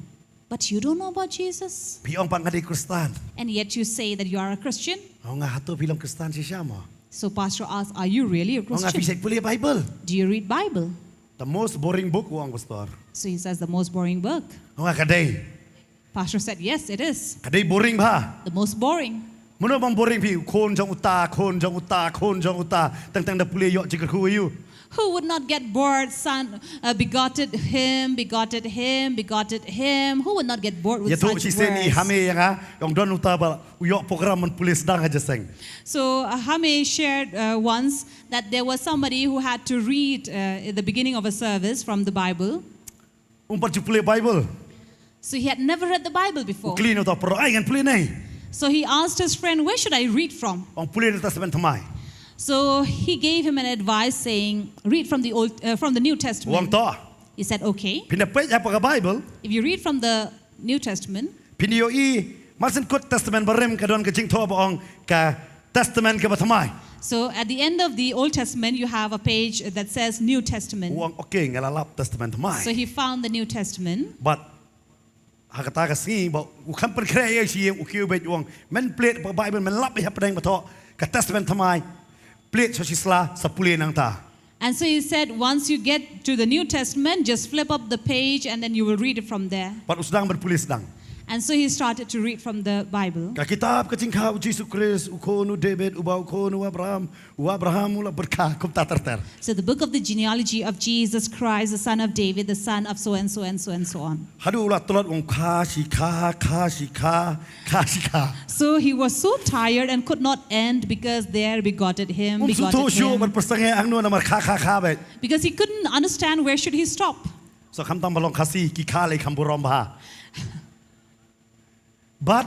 But you don't know about Jesus. Phi ong pat nga dei Khristan. And yet you say that you are a Christian. Ong nga, hato phi long Khristan shisha mo? So pastor asks, "Are you really a Christian? Ong nga, phi shait pule Bible? Do you read Bible?" The most boring book, u ong pastor. So he says, "The most boring book." Ong nga, ka dei. Pastor said, "Yes, it is." Ka dei boring bha. The most boring. Mano bym boring phi, u khun jong uta, khun jong uta, khun jong uta. Teng teng da pule ïoh jingkyrkhu ïa u. Who would not get bored, son, uh, begotten him, begotten him, begotten him? Who would not get bored with such words? Ïathuh shisien i Hame ïa nga, ong don uta ba u ïoh program ban pule sdang ha jingïaseng. So uh, Hame shared uh, once that there was somebody who had to read uh, at the beginning of a service from the Bible. Um pat ju pule Bible. So he had never read the Bible before. U kylli na uta u paralok, ai ngan pule naei? So he asked his friend, "Where should I read from?" Ong pule na Testament Thymmai. So he gave him an advice saying, "Read from the old, uh, from the New Testament." Ong to. He said, "Okay." Phin da peit ha ka Bible. If you read from the New Testament. Phin ïohi, mar shen kut Testament Barim ka don ka jingthoh ba ong ka Testament kaba Thymmai. So at the end of the Old Testament, you have a page that says New Testament. U ong, okay, nga la lap Testament Thymmai. So he found the New Testament. But ha kata ka sngi ba u khlem pynkhreh ïa shi ïing, u kiew beit, u ong, men plie pa Bible, men lap ïa hapdeng ba thoh ka Testament Thymmai. Plie sha shi sla, sa pule nangta. And so he said, "Once you get to the New Testament, just flip up the page and then you will read it from there." Pat u sdang ban pule sdang. And so he started to read from the Bible. Ka kitab ka jingkha u Jisu Khrist, u khun u David, uba u khun u Abraham, u Abraham u la pyrkhat, kumta ter ter. So the book of the genealogy of Jesus Christ, the son of David, the son of so and so and so and so on. Haduh u la tlot, u ong kha shi kha, kha shi kha, kha shi kha. So he was so tired and could not end because there begotten him, begotten him. Um sngewthuh shuh ban pyrsangeh hangno namar kha kha kha beit. Because he couldn't understand where should he stop. So khamtam ba long Khasi ki kha lei kham burom bha. But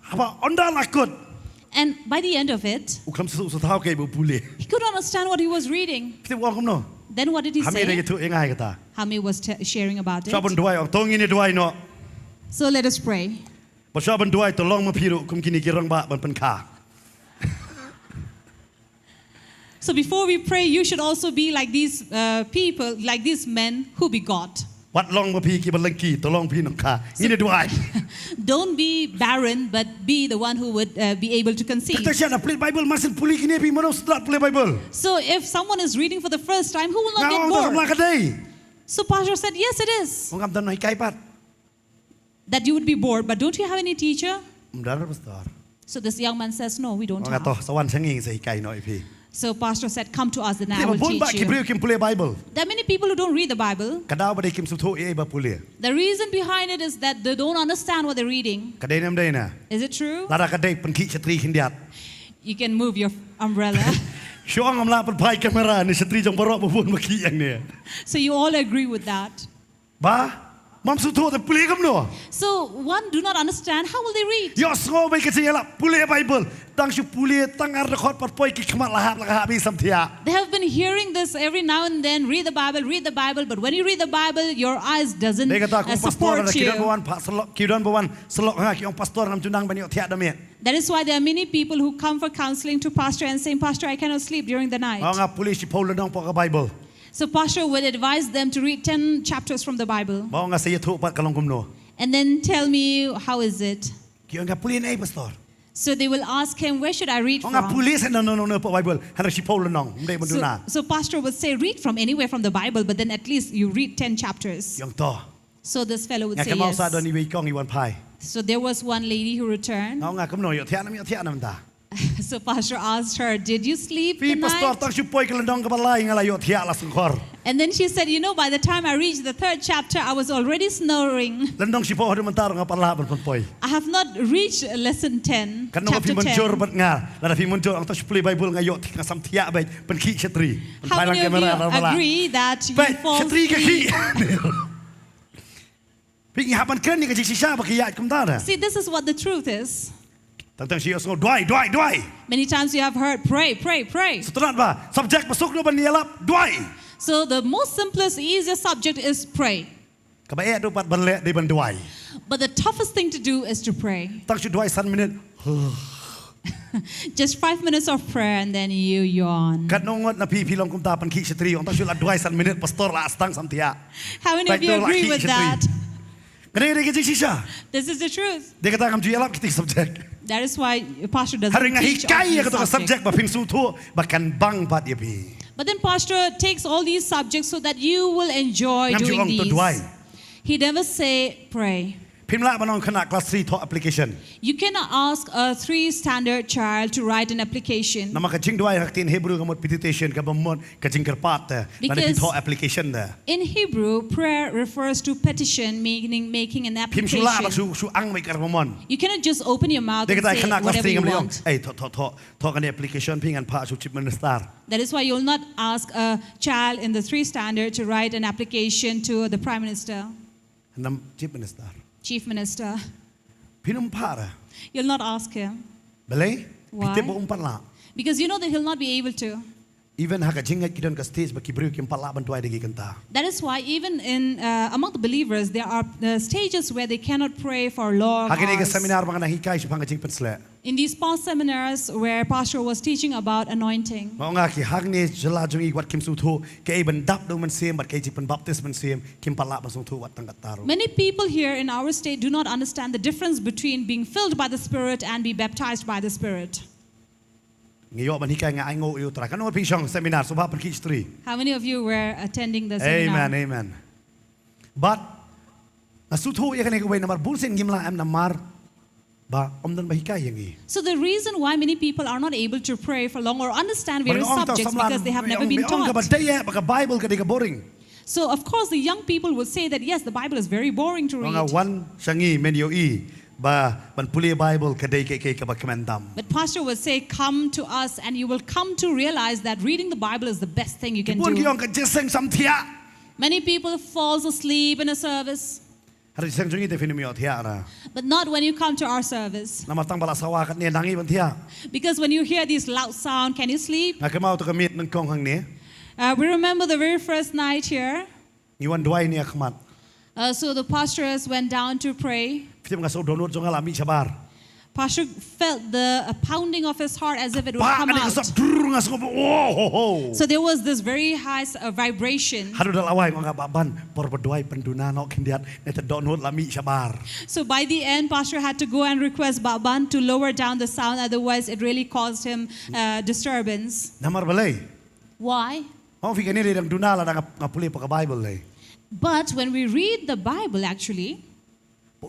haba ynda la kut, and by the end of it, u khlem sngewthuh shuh kaei ba u pule. He couldn't understand what he was reading. Phi tip u ong kumno? Then what did he say? Hame da ïathuh ïa nga ïa kata. Hame was t- sharing about it. Shuwa ban duwai, ong to ngin ïa duwai noh. So let us pray. Bad shuwa ban duwai to long ma phi ruh kum kine ki rangbah ban pynkha. So before we pray, you should also be like these uh, people, like these men who begot. Wat long ma phi kiba lyngkhi, to long phi nongkha. Ngin ïa duwai. Don't be barren, but be the one who would uh, be able to conceive. Kata sha na plie Bible, mar shen pule kine phi, mano start plie Bible. So if someone is reading for the first time, who will not get bored? Nga ong ta samla ka dei. So pastor said, "Yes, it is." Ong ngam don hikai pat. That you would be bored, but don't you have any teacher? Ym don pastor. So this young man says, "No, we don't have." Ong nga to, sa wan sha ngi sa hikai noh ïa phi. So pastor said, "Come to us, then I will teach you." Te ba bun bah ki briew kim pule Bible. There are many people who don't read the Bible. Ka daw ba dei kim sngewthuh ei ei ba pule. The reason behind it is that they don't understand what they're reading. Ka dei ne ym dei na? Is it true? Lada ka dei, pynkhih shatri khyndiat. You can move your umbrella. Shu ong ngam lah pynphai kamera ne shatri jong baroh ba bun ba khih ïa ngi. So you all agree with that. Ba, ym sngewthuh te pule kumno? So one do not understand, how will they read? Ïohsngew beit ka jingïalap, pule Bible. Tang shu pule, tang ar dkhot pat poi ki khmat la hap la ka hap i samthiah. They have been hearing this every now and then, "Read the Bible, read the Bible," but when you read the Bible, your eyes doesn't uh, support you. Dei kata kum pastor ki don ba wan phah syllok, ki don ba wan syllok ha nga ki ong, "Pastor, ngam ju nang ban ïohthiah da miet." That is why there are many people who come for counseling to pastor and saying, "Pastor, I cannot sleep during the night." Nga ong nga, pule shiphew lynnong pat ka Bible. So pastor would advise them to read ten chapters from the Bible. Ba ong nga, sa ïathuh pat ka long kumno. And then tell me, "How is it?" Ki ong nga, pule naei pastor? So they will ask him, "Where should I read from?" Ong nga, pule sa na no no no pat Bible, hynrei shiphew lynnong, ym dei ban duna. So, so pastor would say, "Read from anywhere from the Bible, but then at least you read ten chapters." Ki ong to. So this fellow would say, "Yes." Nga kynmaw sa don iwei i kong i wan phai. So there was one lady who returned. Nga ong nga, kumno, ïohthiah ne ym ïohthiah na mynta? So pastor asked her, "Did you sleep the night?" Phi pastor, tang shu poi ka lynnong kaba lai nga la ïohthiah la shongkhor. And then she said, "You know, by the time I reached the third chapter, I was already snoring." Lynnong shiphew haduh mynta ruh nga pat lah ban pynpoi. I have not reached lesson ten, chapter ten. Kan ong phi mynjur bad nga, lada phi mynjur, ong to shu plie Bible, nga ïoh, nga samthiah beit, pynkhih shatri. How many of you agree that you fall asleep? Peit, shatri ka khih. Phi ngi hap ban kren ïa ka jingshisha ba ki ïaid kumta da. See, this is what the truth is. Tang tang shi ïohsngew duwai, duwai, duwai. Many times you have heard, "Pray, pray, pray." Sngewtynnat ba subject ba suk ruh ban ïalap, duwai. So the most simplest, easiest subject is pray. Kaba eh ruh pat ban leh dei ban duwai. But the toughest thing to do is to pray. Tang shu duwai san minit. Just five minutes of prayer and then you yawn. Katno ngut na phi phi long kumta, pynkhih shatri, ong tang shu la duwai san minit, pastor la sdang sam thiah. How many of you agree with that? Kane dei ka jingshisha. This is the truth. Dei kata ngam ju ïalap kiti subject. That is why your pastor doesn't Hynrei nga teach on hikai ïa these kato ka subject subjects. Ba phin sngewthuh ba kan bang pat ïa phi. But then pastor takes all these subjects so that you will enjoy Ngam ju doing ong to these. Duwai. He never say pray. Phim lah ban ong khynnah class three thoh application. You cannot ask a three standard child to write an application. Namar ka jingduwai ha ka ktien Hebrew ka mut petitation, kaba mut ka jingkyrpad te. Lane phi Because thoh application te. In Hebrew, prayer refers to petition, meaning making an Phim shu lah ban application. shu shu ang beit kaba mon. You cannot just open your mouth Dei and kata say khynnah class whatever three you ngam leh ong. Want. Ei thoh thoh thoh thoh kane application phi, ngan phah sha u chief minister. That is why you'll not ask a child in the three standard to write an application to the prime minister, Nam chief minister. Chief Minister. Phin ym phah ra. You'll not ask him. Balei? Why? Phi tip ba um pat lah. Because you know that he'll not be able to. Even ha ka jingngeit ki don ka stage ba ki briew kim pat lah ban duwai da ki kynta. That is why even in uh, among the believers there are uh, stages where they cannot pray for long Ha kane ka hours. Seminar ba nga nang hikai shaphang ka jingpynsleh. In these past seminars where pastor was teaching about anointing, Nga ong ha ki hangne jylla jong ngi wat kim sngewthuh kaei ban dap da u Mynsiem bad kaei jingpynbaptis Mynsiem, kim pat lah ban sngewthuh wat tang katta ruh. Many people here in our state do not understand the difference between being filled by the Spirit and be baptized by the Spirit. Ngi ïoh ban hikai, nga ainguh ïa u Trai. Katno ngut phi shong seminar, sngewbha pynkhih shatri. How many of you were attending the seminar? Amen, amen. Bad nga sngewthuh ïa kane kawei namar bun sien ngim lah em namar ba ym don ba hikai ïa ngi. So the reason why many people are not able to pray for long or understand various subjects because they have never been taught. Ba dei eh ba ka Bible ka dei ka boring. So of course the young people will say that yes, the Bible is very boring to read. Nga wan sha ngi men ïohi ba ban pule Bible ka dei kaei kaei kaba kmen tam. But pastor will say, "Come to us," and you will come to realize that reading the Bible is the best thing you can do. Bun ki ong ka jingïaseng sam thiah. Many people falls asleep in a service. Hynrei seng jong ngi te phin ym ïoh thiah ra. But not when you come to our service. Namar tang ba la sawa katne nang ïoh ban thiah. Because when you hear this loud sound, can you sleep? Nga kynmaw to ka miet nyngkong hangne. Uh, we remember the very first night here. Ngi wan duwai ne ha khmat. Uh, so the pastors went down to pray. Phi tip nga sngew dohnud jong nga la mih shabar. Pastor felt the uh, pounding of his heart as if it would come out. Nga sngew, oh, ho, ho. So there was this very high uh, vibration. Haduh da la wai nga, Bah Ban, por ba duwai pynduna noh khyndiat, ne te dohnud la mih shabar. So by the end, pastor had to go and request Bah Ban to lower down the sound, otherwise it really caused him uh, disturbance. Namar balei? Why? Ong phi kane dei dang duna lada nga pule pa ka Bible lei. But when we read the Bible actually,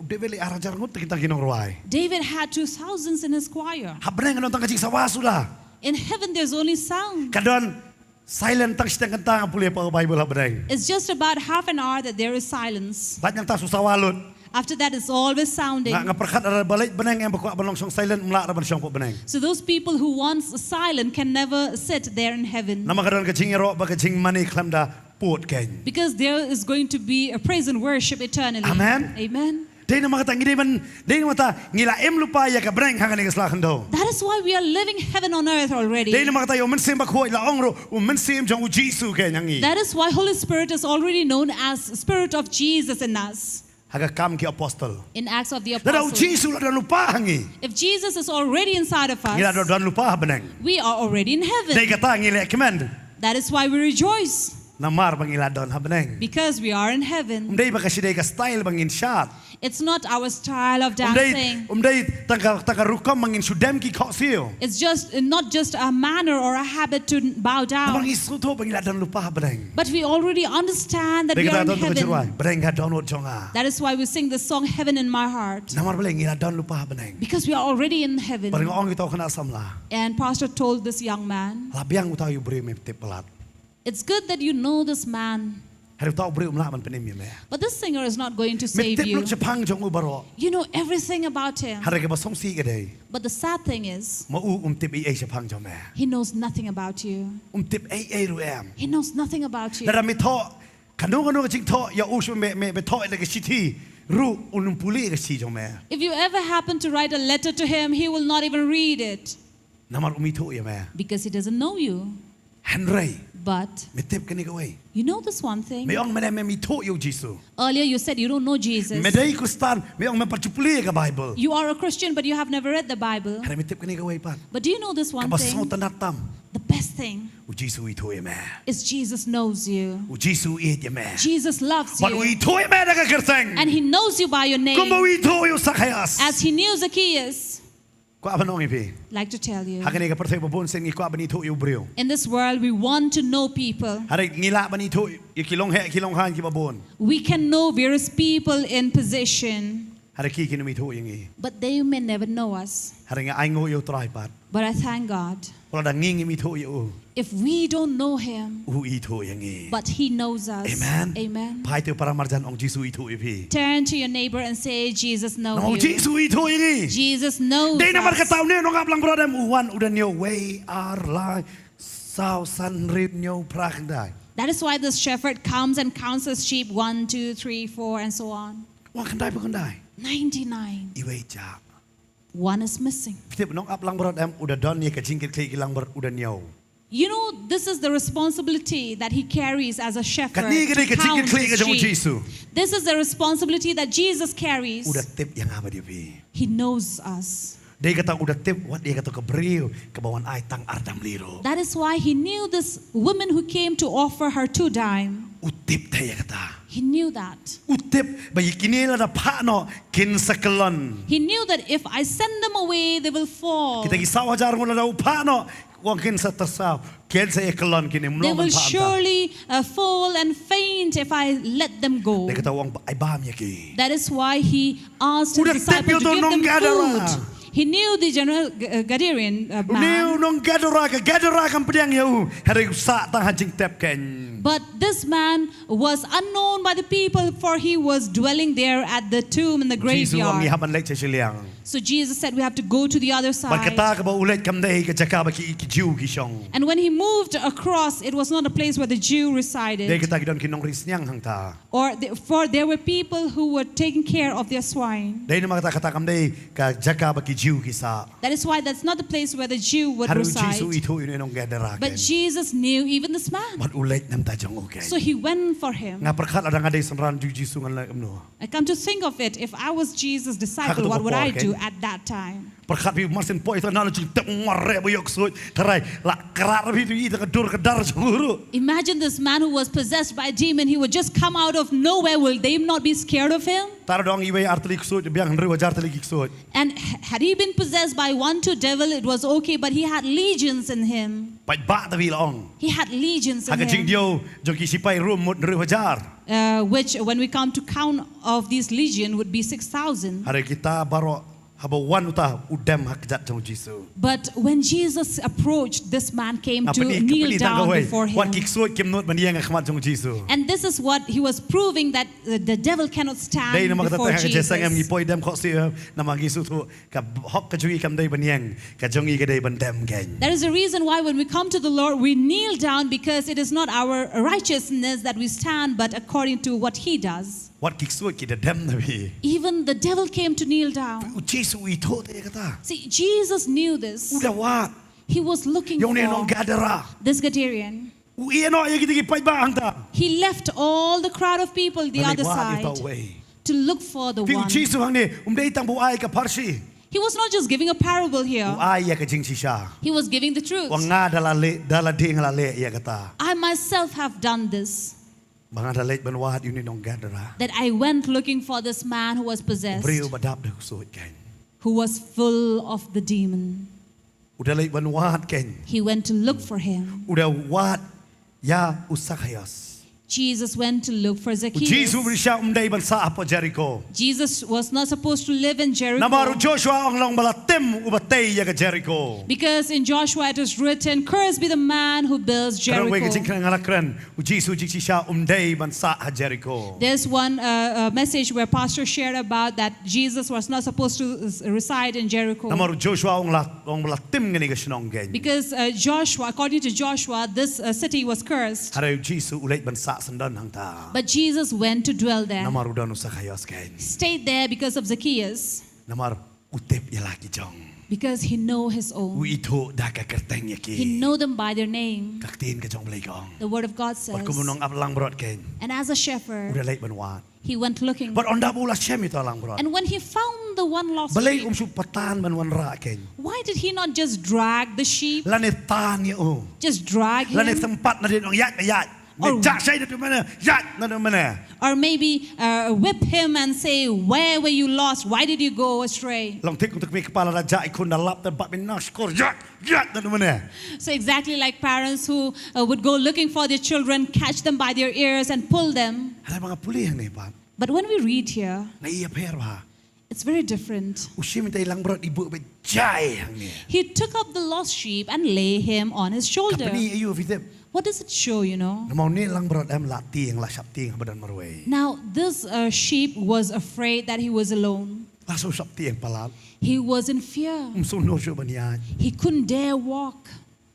David lei ar hajar ngut te kita ki nongrwai. David had two thousands in his choir. Ha bneng ka don tang ka jingsawa suda. In heaven there's only sound. Ka don silent tang shiteng kynta nga pule pa ka Bible ha bneng. It's just about half an hour that there is silence. Bad nangta shu sawa lut. After that, it's always sounding. Nga, nga pyrkhat lada ba leit bneng em ba kwah ban long shong silent, ym lah ruh ban shong pat bneng. So those people who wants silent can never sit there in heaven. Namar ka don ka jingïaroh bad ka jingmane khlem da pud kein. Because there is going to be a praise and worship eternally. Amen. Amen. Dei namar kata ngi dei ban, dei namar kata ngi la im lypa ïa ka bneng ha kane ka sla khyndew. That is why we are living heaven on earth already. Dei namar kata ïa u Mynsiem Bakhuid la ong ruh, u Mynsiem jong u Jisu kein ha ngi. That is why Holy Spirit is already known as Spirit of Jesus in us. Ha ka Kam ki Apostol. In Acts of the Apostles. Lada u Jisu la don lypa ha ngi. If Jesus is already inside of us, ngi la don lypa ha bneng. We are already in heaven. Dei kata ngi leh kmen. That is why we rejoice. Namar ba ngi la don ha bneng. Because we are in heaven. Ym dei ba ka shi dei ka style ba ngin shad. It's not our style of dancing. Ym dei, ym dei tang ka, tang ka rukom ba ngin shu dem ki khohsiew. It's just, not just a manner or a habit to bow down. Namar ngi sngewthuh ba ngi la don lypa ha bneng. But we already understand that we are in heaven. Bneng ka dohnud jong nga. That is why we sing the song Heaven in My Heart. Namar balei ngi la don lypa ha bneng. Because we are already in heaven. Bad nga ong ïa uta u khynnah samla. And pastor told this young man. La biang uta u briew me tip palat. It's good that you know this man. Hynrei uta u briew um lah ban pynim ïa me. But this singer is not going to save you. Me tip lut shaphang jong u baroh. You know everything about him. Hynrei kaba sngewsih ka dei. But the sad thing is, ma u um tip ei ei shaphang jong me. He knows nothing about you. Um tip ei ei ruh em. He knows nothing about you. Lada me thoh kano kano ka jingthoh ïa u, me, me, me thoh ïa ka shithi. ruh un ym pule ka shithi jong me. If you ever happen to write a letter to him, he will not even read it. Namar um ithuh ïa me. Because he doesn't know you. Hynrei. But. Me tip kane kawei. You know this one thing. Me ong mynne mem ithuh ïa u Jisu. Earlier you said you don't know Jesus. Me dei Khristan, me ong mem pat ju pule ïa ka Bible. You are a Christian, but you have never read the Bible. Hynrei me tip kane kawei pat. But do you know this one thing? Kaba sngewtynnat tam. The best thing. U Jisu u ithuh ïa me. Is Jesus knows you. U Jisu u ïeit ïa me. Jesus loves you. Bad u ithuh ïa me da ka kyrteng. And he knows you by your name. Kumba u ithuh ïa u Sakhaios. As he knew Zacchaeus. Kwah ban ong ïa phi. Like to tell you. Ha kane ka pyrthei ba bun sien ngi kwah ban ithuh ïa u briew. In this world, we want to know people. Hynrei ngi lah ban ithuh ïa ki longheh ki longhan kiba bun. We can know various people in position. Hynrei ki kin ym ithuh ïa ngi. But they may never know us. Hynrei nga ainguh ïa u Trai pat. But I thank God. Lada ngi ngim ithuh ïa u. If we don't know him, u ithuh ïa ngi. But he knows us. Amen. Amen. Phai te para marjan, ong Jisu u ithuh ïa phi. Turn to your neighbor and say, "Jesus knows you." Namar u Jisu u ithuh ïa ngi. Jesus knows us. Dei namar kata une u nongap langbrot em u wan u da hynñiew, wei, ar, lai, saw, san, hynriew, hynñiew, phra, khyndai. That is why this shepherd comes and counts his sheep, one, two, three, four, and so on. Wan khyndai, phew khyndai. Ninety-nine. Iwei jah. One is missing. Phi tip, nongap langbrot em u da don ïa ka jingkitkhlieh ki langbrot u da hynñiew. You know, this is the responsibility that he carries as a shepherd. Kane ka dei ka jingkitkhlieh ka jong u Jisu. This is the responsibility that Jesus carries. U da tip ïa nga bad ïa phi. He knows us. Dei kata u da tip wat ïa kato ka briew kaba wan ai tang ar dam lih ruh. That is why he knew this woman who came to offer her two dime. U tip te ïa kata. He knew that. U tip ba ïa kine lada phah noh kin sa kyllon. He knew that if I send them away, they will fall. Kita ki saw hajar ngut lada u phah noh, u ong kin sa tyrsaw, kin sa ïa kyllon kine, ym long ban phah hangta. They will surely, uh, fall and faint if I let them go. Dei kata u ong ai bam ïa ki. That is why he asked his disciples to give them food. U da tip ïa uto u nong Gadara. He knew the general, uh, Gadarean, uh, man. Une u nong Gadara, ka Gadara kam pdiang ïa u. Hynrei u sah tang ha jingtep kein. But this man was unknown by the people, for he was dwelling there at the tomb in the graveyard. Jisu u ong ngi hap ban leit sha shiliang. So Jesus said, "We have to go to the other side." Bad kata kaba u leit kam dei ka jaka ba ki, ki Jiw ki shong. And when he moved across, it was not a place where the Jew resided. Dei kata ki don ki nongri sniang hangta. Or the, for there were people who were taking care of their swine. Dei namar kata, kata kam dei ka jaka ba ki Jiw ki sah. That is why that's not the place where the Jew would reside. Hynrei u Jisu u ithuh ïa une u nong Gadara kein. But Jesus knew even this man. Bad u leit na bynta jong u kein. So he went for him. Nga pyrkhat lada nga dei synran jong u Jisu ngan leh kumno. I come to think of it, if I was Jesus' disciple, what would I do at that time? Pyrkhat phi, mar sien poi ïa uta u nongtep, nga reh ba ïoh ksuid, tharai la krat phi tu ïa ka dur ka dar jong u ruh. Imagine this man who was possessed by a demon, he would just come out of nowhere, will they not be scared of him? Tang da u don iwei ar tylli ksuid, biang hynriew hajar tylli ki ksuid. And h-, had he been possessed by one, two devil, it was okay, but he had legions in him. Paidbah te phi la ong. He had legions in him. Ha ka jingdiaw jong ki sipai Rom mut hynriew hajar. Uh, which, when we come to count of these legion, would be six thousand. Hynrei kita baroh haba wan uta u dem ha kjat jong u Jisu. But when Jesus approached, this man came to kneel down before him. Nga pyni, pyni tang kawei. Wat ki ksuid kim nud ban ïeng ha khmat jong u Jisu. And this is what he was proving, that the, the devil cannot stand before Jesus. Dei namar kata te ha ka jingïaseng em ngi poi dem khohsiew, namar ngi sngewthuh ka hok ka jong ngi kam dei ban ïeng, ka jong ngi ka dei ban dem kein. That is the reason why when we come to the Lord, we kneel down, because it is not our righteousness that we stand, but according to what he does. Wat ki ksuid ki da dem na phi. Even the devil came to kneel down. U Jisu u ithuh te ïa kata. See, Jesus knew this. U da wad. He was looking for this Gadarene. Ïa une u nong Gadara. U ïeh noh ïa kita ki paidbah hangta. He left all the crowd of people the other side to look for the one. Kane u Jisu hangne um dei tang ba u ai ka pharshi. He was not just giving a parable here. U ai ïa ka jingshisha. He was giving the truth. U ong nga da la leh, da lade nga la leh ïa kata. I myself have done this. Ba nga da leit ban wad ïa une u nong Gadara. That I went looking for this man who was possessed. U briew ba dap da u ksuid kein. Who was full of the demon. U da leit ban wad kein. He went to look for him. U da wad ïa u Sakhaios. Jesus went to look for Zacchaeus. U Jisu u Jisu um dei ban sah hapoh Jeriko. Jesus was not supposed to live in Jericho. Namar u Joshua u ong long ba la tim uba tei ïa ka Jeriko. Because in Joshua it is written, "Cursed be the man who builds Jericho." Ka dang wei ka jingkren nga la kren. U Jisu jingshisha um dei ban sah ha Jeriko. There's one, uh, uh, message where Pastor shared about that Jesus was not supposed to, uh, reside in Jericho. Namar u Joshua u ong la, u ong ba la tim kane ka shnong kein. Because, uh, Joshua, according to Joshua, this, uh, city was cursed. Hynrei u Jisu u leit ban sah Sa don hangta. But Jesus went to dwell there. Namar u don u Sakhaios kein. Stayed there because of Zacchaeus. Namar u tip ïa la ki jong. Because he know his U own. Ithuh da ka kyrteng ïa ki. He know them by their name. Ka ktien ka jong U Blei ka ong. The word of God says. Bad kum u nongaplangbrot kein. And as a U shepherd, da leit ban wad. He went looking. Bad ynda ba u la shem ïa uta u langbrot. And when he found the one lost Balei sheep, um shu patan ban wanrah kein. Why did he not just drag the sheep? Lane tan ïa u. Just drag Lane him? Tympat na dien ong ïaid ïaid. Oh. Ne jak shai na tu mane ïaid na tu mane. Or maybe uh, whip him and say, "Where were you lost? Why did you go astray?" Long thik kum tu kmie kpa la da jak i khun da lap te bat min na skor ïaid ïaid na tu mane. So exactly like parents who uh, would go looking for their children, catch them by their ears and pull them. Hynrei ba nga pule hangne pat. But when we read here, Nga ïapher bha. it's very different. U shim ïa uta i langbrot i buh beit jai hangne. He took up the lost sheep and lay him on his Ka shoulder. pyni ïa u phi tip. What does it show, you know? Namar une u langbrot em la tieng la shap tieng haba don marwei. Now, this uh, sheep was afraid that he was alone. La shu shap tieng palat. He was in fear. Um shu noh shu ban ïaid. He couldn't dare walk.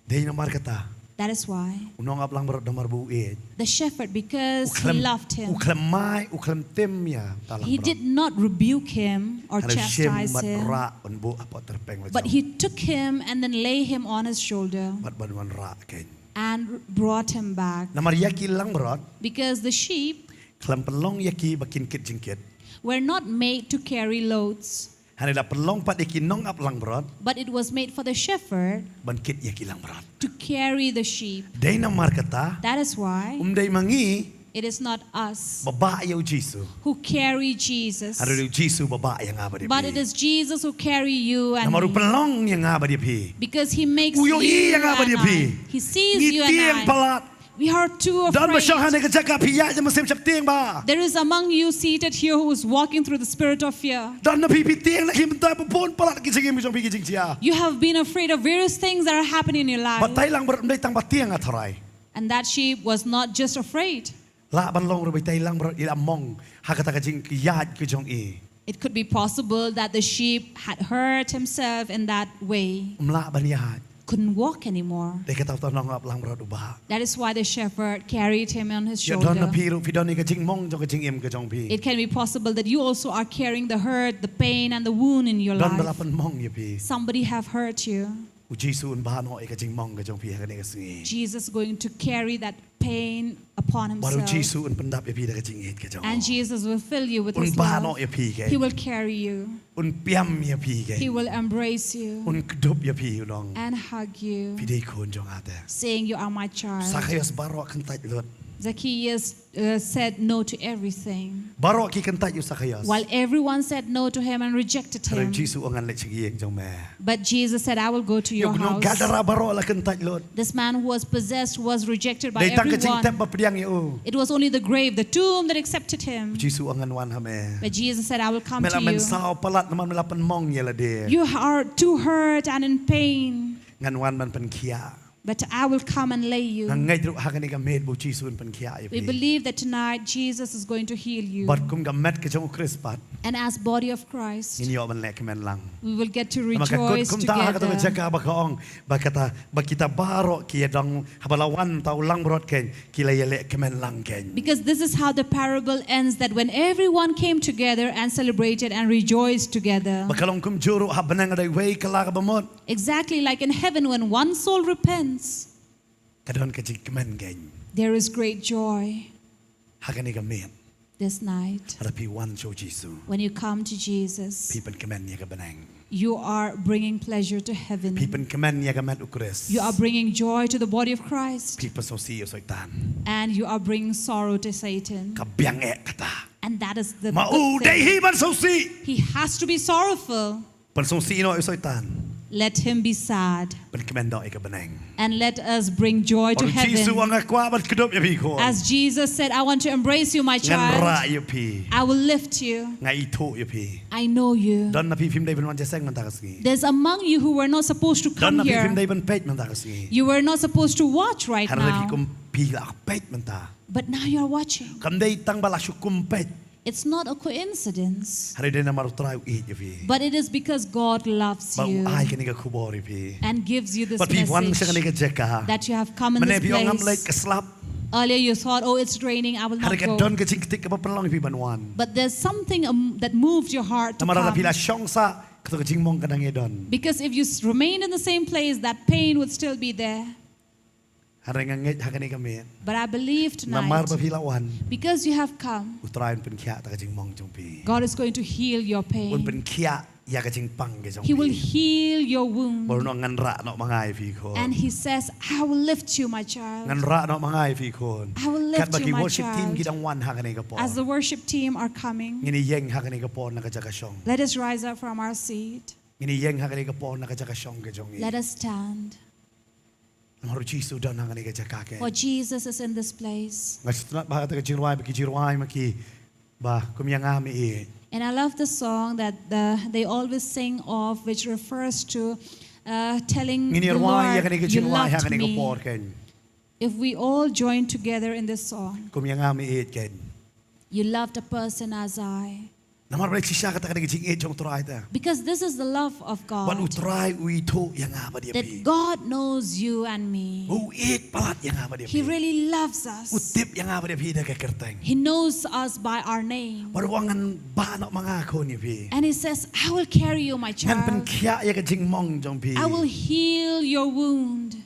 Dei namar kata. That is why U nongaplangbrot namar ba u ïeit. The shepherd, because U khlem, he loved him, u khlem mai, u khlem tim ïa uta u langbrot. He did not rebuke him or chastise him. Hynrei u shim bad rah un buh hapoh tyrpeng la jong. But he took him and then lay him on his shoulder. Bad ban wanrah kein. And brought him back. Namar ïa ki langbrot. Because the sheep. Khlem pynlong ïa ki ba kin kit jingkit. Were not made to carry loads. Hynrei la pynlong pat ïa ki nongaplangbrot. But it was made for the shepherd. Ban kit ïa ki langbrot. To carry the sheep. Dei namar kata. That is why. Um dei ma ngi. It is not us. Ba bah ïa u Jisu. Who carry Jesus. Hynrei u Jisu ba bah ïa nga bad ïa phi. But it is Jesus who carry you and me. Namar u pynlong ïa nga bad ïa phi. Because he makes you and I. U ïohi ïa nga bad ïa phi. He sees you and I. Ngi tieng palat. We are too afraid. Don ba shong hangne ha ka jaka phi ïaid ha mynsiem sheptieng bha. There is among you seated here who is walking through the spirit of fear. Don na phi phi tieng na ki bynta ba bun palat ki jingim ki jong phi ki jingjia. You have been afraid of various things that are happening in your life. Bad uta u langbrot um dei tang ba tieng, nga tharai. And that sheep was not just afraid. Lah ban long ruh ba uta u langbrot i la mong ha kata ka jingïaid ka jong i. It could be possible that the sheep had hurt himself in that way. Um lah ban ïaid. Couldn't walk anymore. Dei kata uta u nongaplangbrot u bah. That is why the shepherd carried him on his shoulder. Ïa don na phi ruh phi don ïa ka jingmong jong ka jingim ka jong phi. It can be possible that you also are carrying the hurt, the pain, and the wound in your life. Don ba la pynmong ïa phi. Somebody have hurt you. U Jisu un bah noh ïa ka jingmong ka jong phi ha kane ka sngi. Jesus going to carry that pain upon himself. Bad u Jisu un pyndap ïa phi da ka jingïeit ka jong u. And Jesus will fill you with his love. Un bah noh ïa phi kein. He will carry you. Un piam ïa phi kein. He will embrace you. Un kdup ïa phi u nong. And hug you. Phi dei khun jong nga te. Saying, "You are my child." Sakhaios baroh kyntait lut. Zacchaeus uh, said no to everything. Baroh ki kyntait ïa u Sakhaios. While everyone said no to him and rejected him. Hynrei u Jisu u ong ngan leit sha ka ïing jong me. But Jesus said, "I will go to your house." Ïa u nong Gadara baroh la kyntait lut. This man who was possessed was rejected by everyone. Dei tang ka jingtep ba pdiang ïa u. It was only the grave, the tomb that accepted him. U Jisu u ong ngan wan ha me. But Jesus said, "I will come to you." Me la mynsaw palat namar me la pynmong ïa lade. You are too hurt and in pain. Ngan wan ban pynkhiah. But I will come and lay you. Nga ngeit ruh ha kane ka miet ba u Jisu un pynkhiah ïa phi. We believe that tonight Jesus is going to heal you. Bad kum ka met ka jong u Khrist pat. And as body of Christ, ngin ïoh ban leh kmen lang. We will get to rejoice together. Namar ka kut kumta ha kata ka jaka ba ka ong ba kata ba kita baroh ki ïadang haba la wan uta u langbrot kein ki la ïaleh kmen lang kein. Because this is how the parable ends, that when everyone came together and celebrated and rejoiced together. Ba ka long kumjuh ruh ha bneng lada iwei i kylla ka bamut. Exactly like in heaven, when one soul repents, ka don ka jingkmen kein. There is great joy. Ha kane ka miet. This night. Lada phi wan sha u Jisu. When you come to Jesus. Phi pynkmen ïa ka bneng. You are bringing pleasure to heaven. Phi pynkmen ïa ka met u Khrist. You are bringing joy to the body of Christ. Phi pynsngewsih ïa u Soitan. And you are bringing sorrow to Satan. Ka biang eh kata. And that is the good thing. Ma u dei hi ban sngewsih. He has to be sorrowful. Pynsngewsih noh ïa u Soitan. Let him be sad. Pynkmen noh ïa ka bneng. And let us bring joy to heaven. Bad u Jisu u ong nga kwah ban kdup ïa phi khun. As Jesus said, "I want to embrace you, my child." Ngan rah ïa phi. I will lift you. Nga ithuh ïa phi. I know you. Don na phi phim dei ban wan jingïaseng mynta ka sngi. There's among you who were not supposed to come here. Don na phi phim dei ban peit mynta ka sngi. You were not supposed to watch right now. Hynrei phi kum phi la peit mynta. But now you are watching. Kam dei tang ba la shu kum peit. It's not a coincidence. Hynrei dei namar u Trai u ïeit ïa phi. But it is because God loves you. Bad u ai kane ka khubor ïa phi. And gives you this message. Bad phi wan sha kane ka jaka. That you have come in this place. Mynne phi ong ngam leit, ka slap. Earlier you thought, "Oh, it's raining, I will not go." Hynrei ka don ka jingkyrkieh kaba pynlong ïa phi ban wan. But there's something, um, that moved your heart to come. Namar lada phi la shong sah, kato ka jingmong ka dang ïa don. Because if you s-, remained in the same place, that pain would still be there. Hynrei nga ngeit ha kane ka miet. But I believe tonight, namar ba phi la wan, because you have come, U Trai un pynkhiah ïa ka jingmong jong phi. God is going to heal your pain. Un pynkhiah ïa ka jingpang ka jong phi. He will heal your wound. Bad u ong, ngan rah noh ma nga ïa phi khun. And he says, "I will lift you, my child." Ngan rah noh ma nga ïa phi khun. "I will lift you, my child." Katba ki worship team ki dang wan ha kane ka por, as the worship team are coming, ngin ïeng ha kane ka por na ka jaka shong. Let us rise up from our seat. Ngin ïeng ha kane ka por na ka jaka shong ka jong ngi. Let us stand. Namar U Jisu u don ha kane ka jaka kein. For Jesus is in this place. Nga sngewtynnat bha ïa kata ka jingrwai ba ki jingrwai ma ki ba, "Kum ïa nga me ïeit." And I love the song that the, they always sing of, which refers to, uh, telling the Lord, "You loved me." Ngin ïa rwai ïa kane ka jingrwai ha kane ka por kein. If we all join together in this song. "Kum ïa nga me ïeit kein." You loved a person as I. Namar ba shisha kata ka dei ka jingïeit jong U Trai te. Because this is the love of God. Bad U Trai u ithuh ïa nga bad ïa phi. That God knows you and me. U ïeit palat ïa nga bad ïa phi. He really loves us. U tip ïa nga bad ïa phi da ka kyrteng. He knows us by our name. Bad u ong, ngan bah noh ma nga khun ïa phi. And he says, "I will carry you, my child." Ngan pynkhiah ïa ka jingmong jong phi. "I will heal your wound."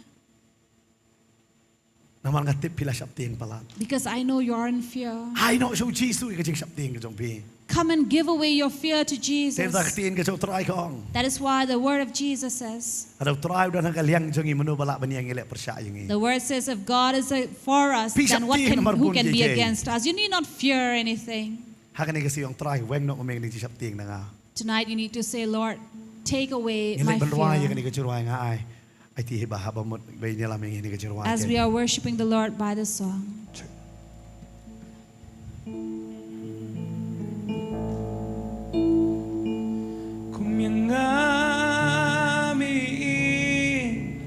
Namar nga tip phi la sheptieng palat. Because I know you are in fear. Ai noh sha U Jisu ïa ka jingsheptieng ka jong phi. Come and give away your fear to Jesus. Te ïa kata ka ktien ka jong U Trai ka ong. That is why the word of Jesus says. Lada U Trai u don ha ka liang jong ngi, mano ba lah ban ïeng ïaleh pyrshah ïa ngi. The word says, "If God is, uh, for us, then what can, who can be against us?" Phi sheptieng namar bun ki. You need not fear anything. Ha kane ka sngi ong, Trai, weng noh ma me kane ka jingsheptieng na nga. Tonight you need to say, "Lord, take away my fear." Ngin leit ban rwai ïa kane ka jingrwai, nga ai. Ai ti hi ba haba mut ba ngin ïalam ïa kane ka jingrwai. As we are worshiping the Lord by the song. Kum ïa nga me ïeit,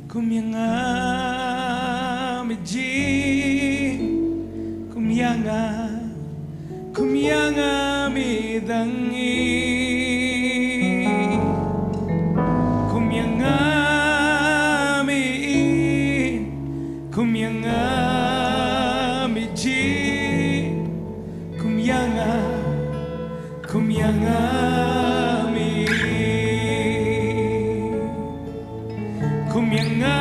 kum ïa nga me jing, kum ïa nga, kum ïa nga me dang ïeit. Kum ïa nga me ïeit, kum ïa nga me jing, kum ïa nga, kum ïa nga me ïeit. Kum ïa nga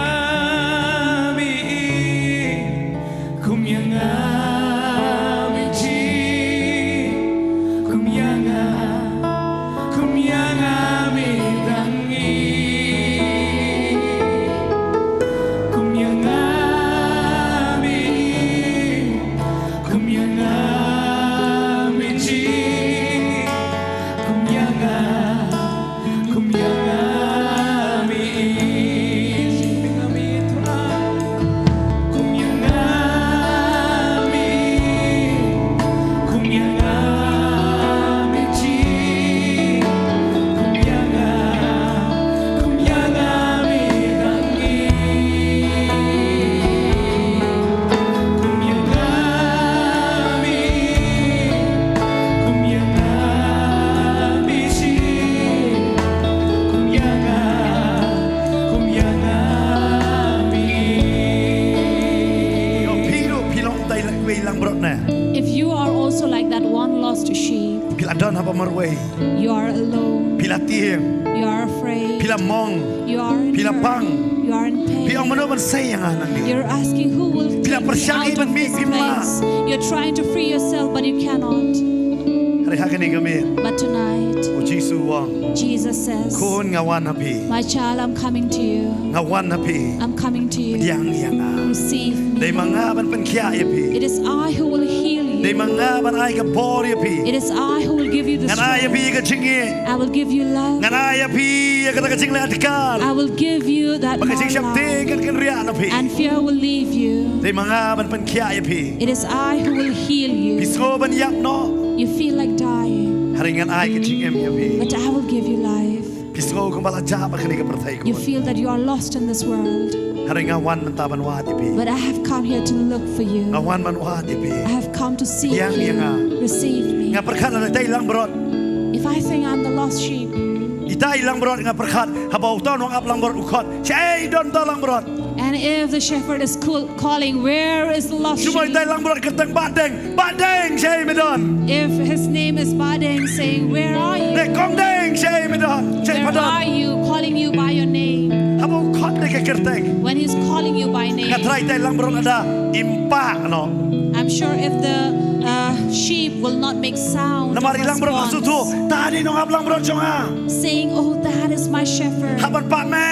me ïeit, kum ïa nga me jing, kum ïa nga, kum ïa nga me dang ïeit. Kum ïa nga me ïeit, kum ïa nga me jing, kum ïa nga, kum ïa nga me ïeit. Kum ïa nga me ïeit, kum ïa nga me jing, kum ïa nga, kum ïa nga me dang ïeit. Kum ïa nga me ïeit, kum ïa nga me jing, kum ïa nga, kum ïa nga me ïeit. Ïoh phi ruh phi long utai la, uwei langbrot ne. If you are also like that one lost sheep, phi la don haba marwei. You are alone. Phi la tieng. You are afraid. Phi la mong. You are in hurt. Phi la pang. You are in pain. Phi ong mano ban sei ïa nga nangne. You're asking who will take me out of this. Phi la pyrshang ban mih, phim lah. You're trying to free yourself, but you cannot. Hynrei ha kane ka miet. But tonight, U Jisu u ong, Jesus says, khun, nga wan ha phi. My child, I'm coming to you. Nga wan ha phi. I'm coming to you. Pdiang ïa nga. Receive me. Dei ma nga ban pynkhiah ïa phi. It is I who will heal you. Dei ma nga ban ai ka bor ïa phi. It is I who will give you the strength. Ngan ai ïa phi ka jingïeit. I will give you love. Ngan ai ïa phi ïa kata ka jingleh adkar. I will give you that long life. Ba ka jingsheptieng kan kynriah na phi. And fear will leave you. Dei ma nga ban pynkhiah ïa phi. It is I who will heal you. Phi sngew ban ïap noh. You feel like dying. Hynrei ngan ai ka jingim ïa phi. But I will give you life. Phi sngew kumba la jah bad kane ka pyrthei khun. You feel that you are lost in this world. Hynrei nga wan mynta ban wad ïa phi. But I have come here to look for you. Nga wan ban wad ïa phi. I have come to seek you. Pdiang ïa nga. Receive me. Nga pyrkhat lada itai i langbrot. If I think I'm the lost sheep. Itai i langbrot nga pyrkhat haba uta u nongap langbrot u khot. Shaei don uta u langbrot. And if the shepherd is call- calling, "Where is the lost Shu mo sheep?" itai langbrot kyrteng Bah Deng. Bah Deng, shaei me don? If his name is Ba Deng, saying, "Where are you?" Ne Kong Deng, shaei me don? Shaei "Where pha don? Are you?" Calling you by your name. Haba u khot ïa ka kyrteng. When he's calling you by name, Nga tharai itai langbrot lada im pah noh. I'm sure if the uh, sheep will not make sound Namar of i langbrot nga shu response, thaw, "Tang ïa u nongap langbrot jong nga." Saying, "Oh, that is my shepherd." Hap ban pah me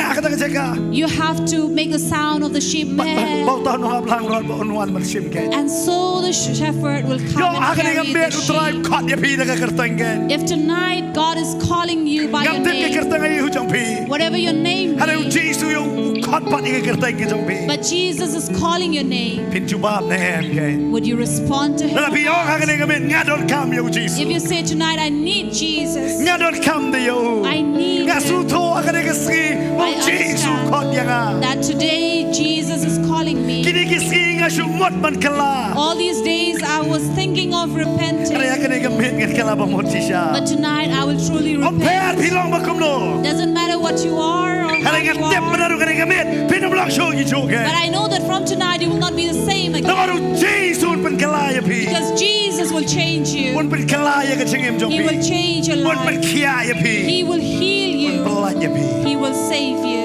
ha kata ka jaka. You have to make the sound of the sheep Ba, ba, meh. ba uta u nongap langbrot ba un wan ban shim keiñ. And so the sh- shepherd will come Ïoh ha and kane ka carry the miet u Trai u sheep. khot ïa phi da ka kyrteng keiñ. If tonight God is calling you by your Ngam tip ka name, kyrteng aïu jong phi. Whatever your name Hynrei u is, Jisu ïoh u khot pat ïa ka kyrteng ka jong phi. But Jesus is calling your name. Phin jubab ne em keiñ? Would you respond to him? Lada phi ong ha kane ka miet, "Nga donkam ïa u Jisu. If you say tonight, "I need Jesus," Nga donkam de ïa u. I need Nga him. Sngewthuh ha kane ka sngi ba I u Jisu u understand khot ïa nga." That today Jesus is calling me. Kine ki sngi nga shu mut ban kylla. All these days I was thinking of repenting. Hynrei ha kane ka miet ngan kylla ba mut shisha. But tonight I will truly Ym pher phi repent. long ba kumno. Doesn't matter what you are or how Hynrei nga you tip ba are. Naduh kane ka miet phin ym long shuh ki jong nga. But I know that from tonight you will not be the same again. Namar u Jisu un pynkylla ïa phi. Because Jesus will change you. Un pynkylla ïa ka jingim jong phi. He will change your life. Un pynkhiah ïa phi. He will heal you. Un pyllait ïa phi. He will save you.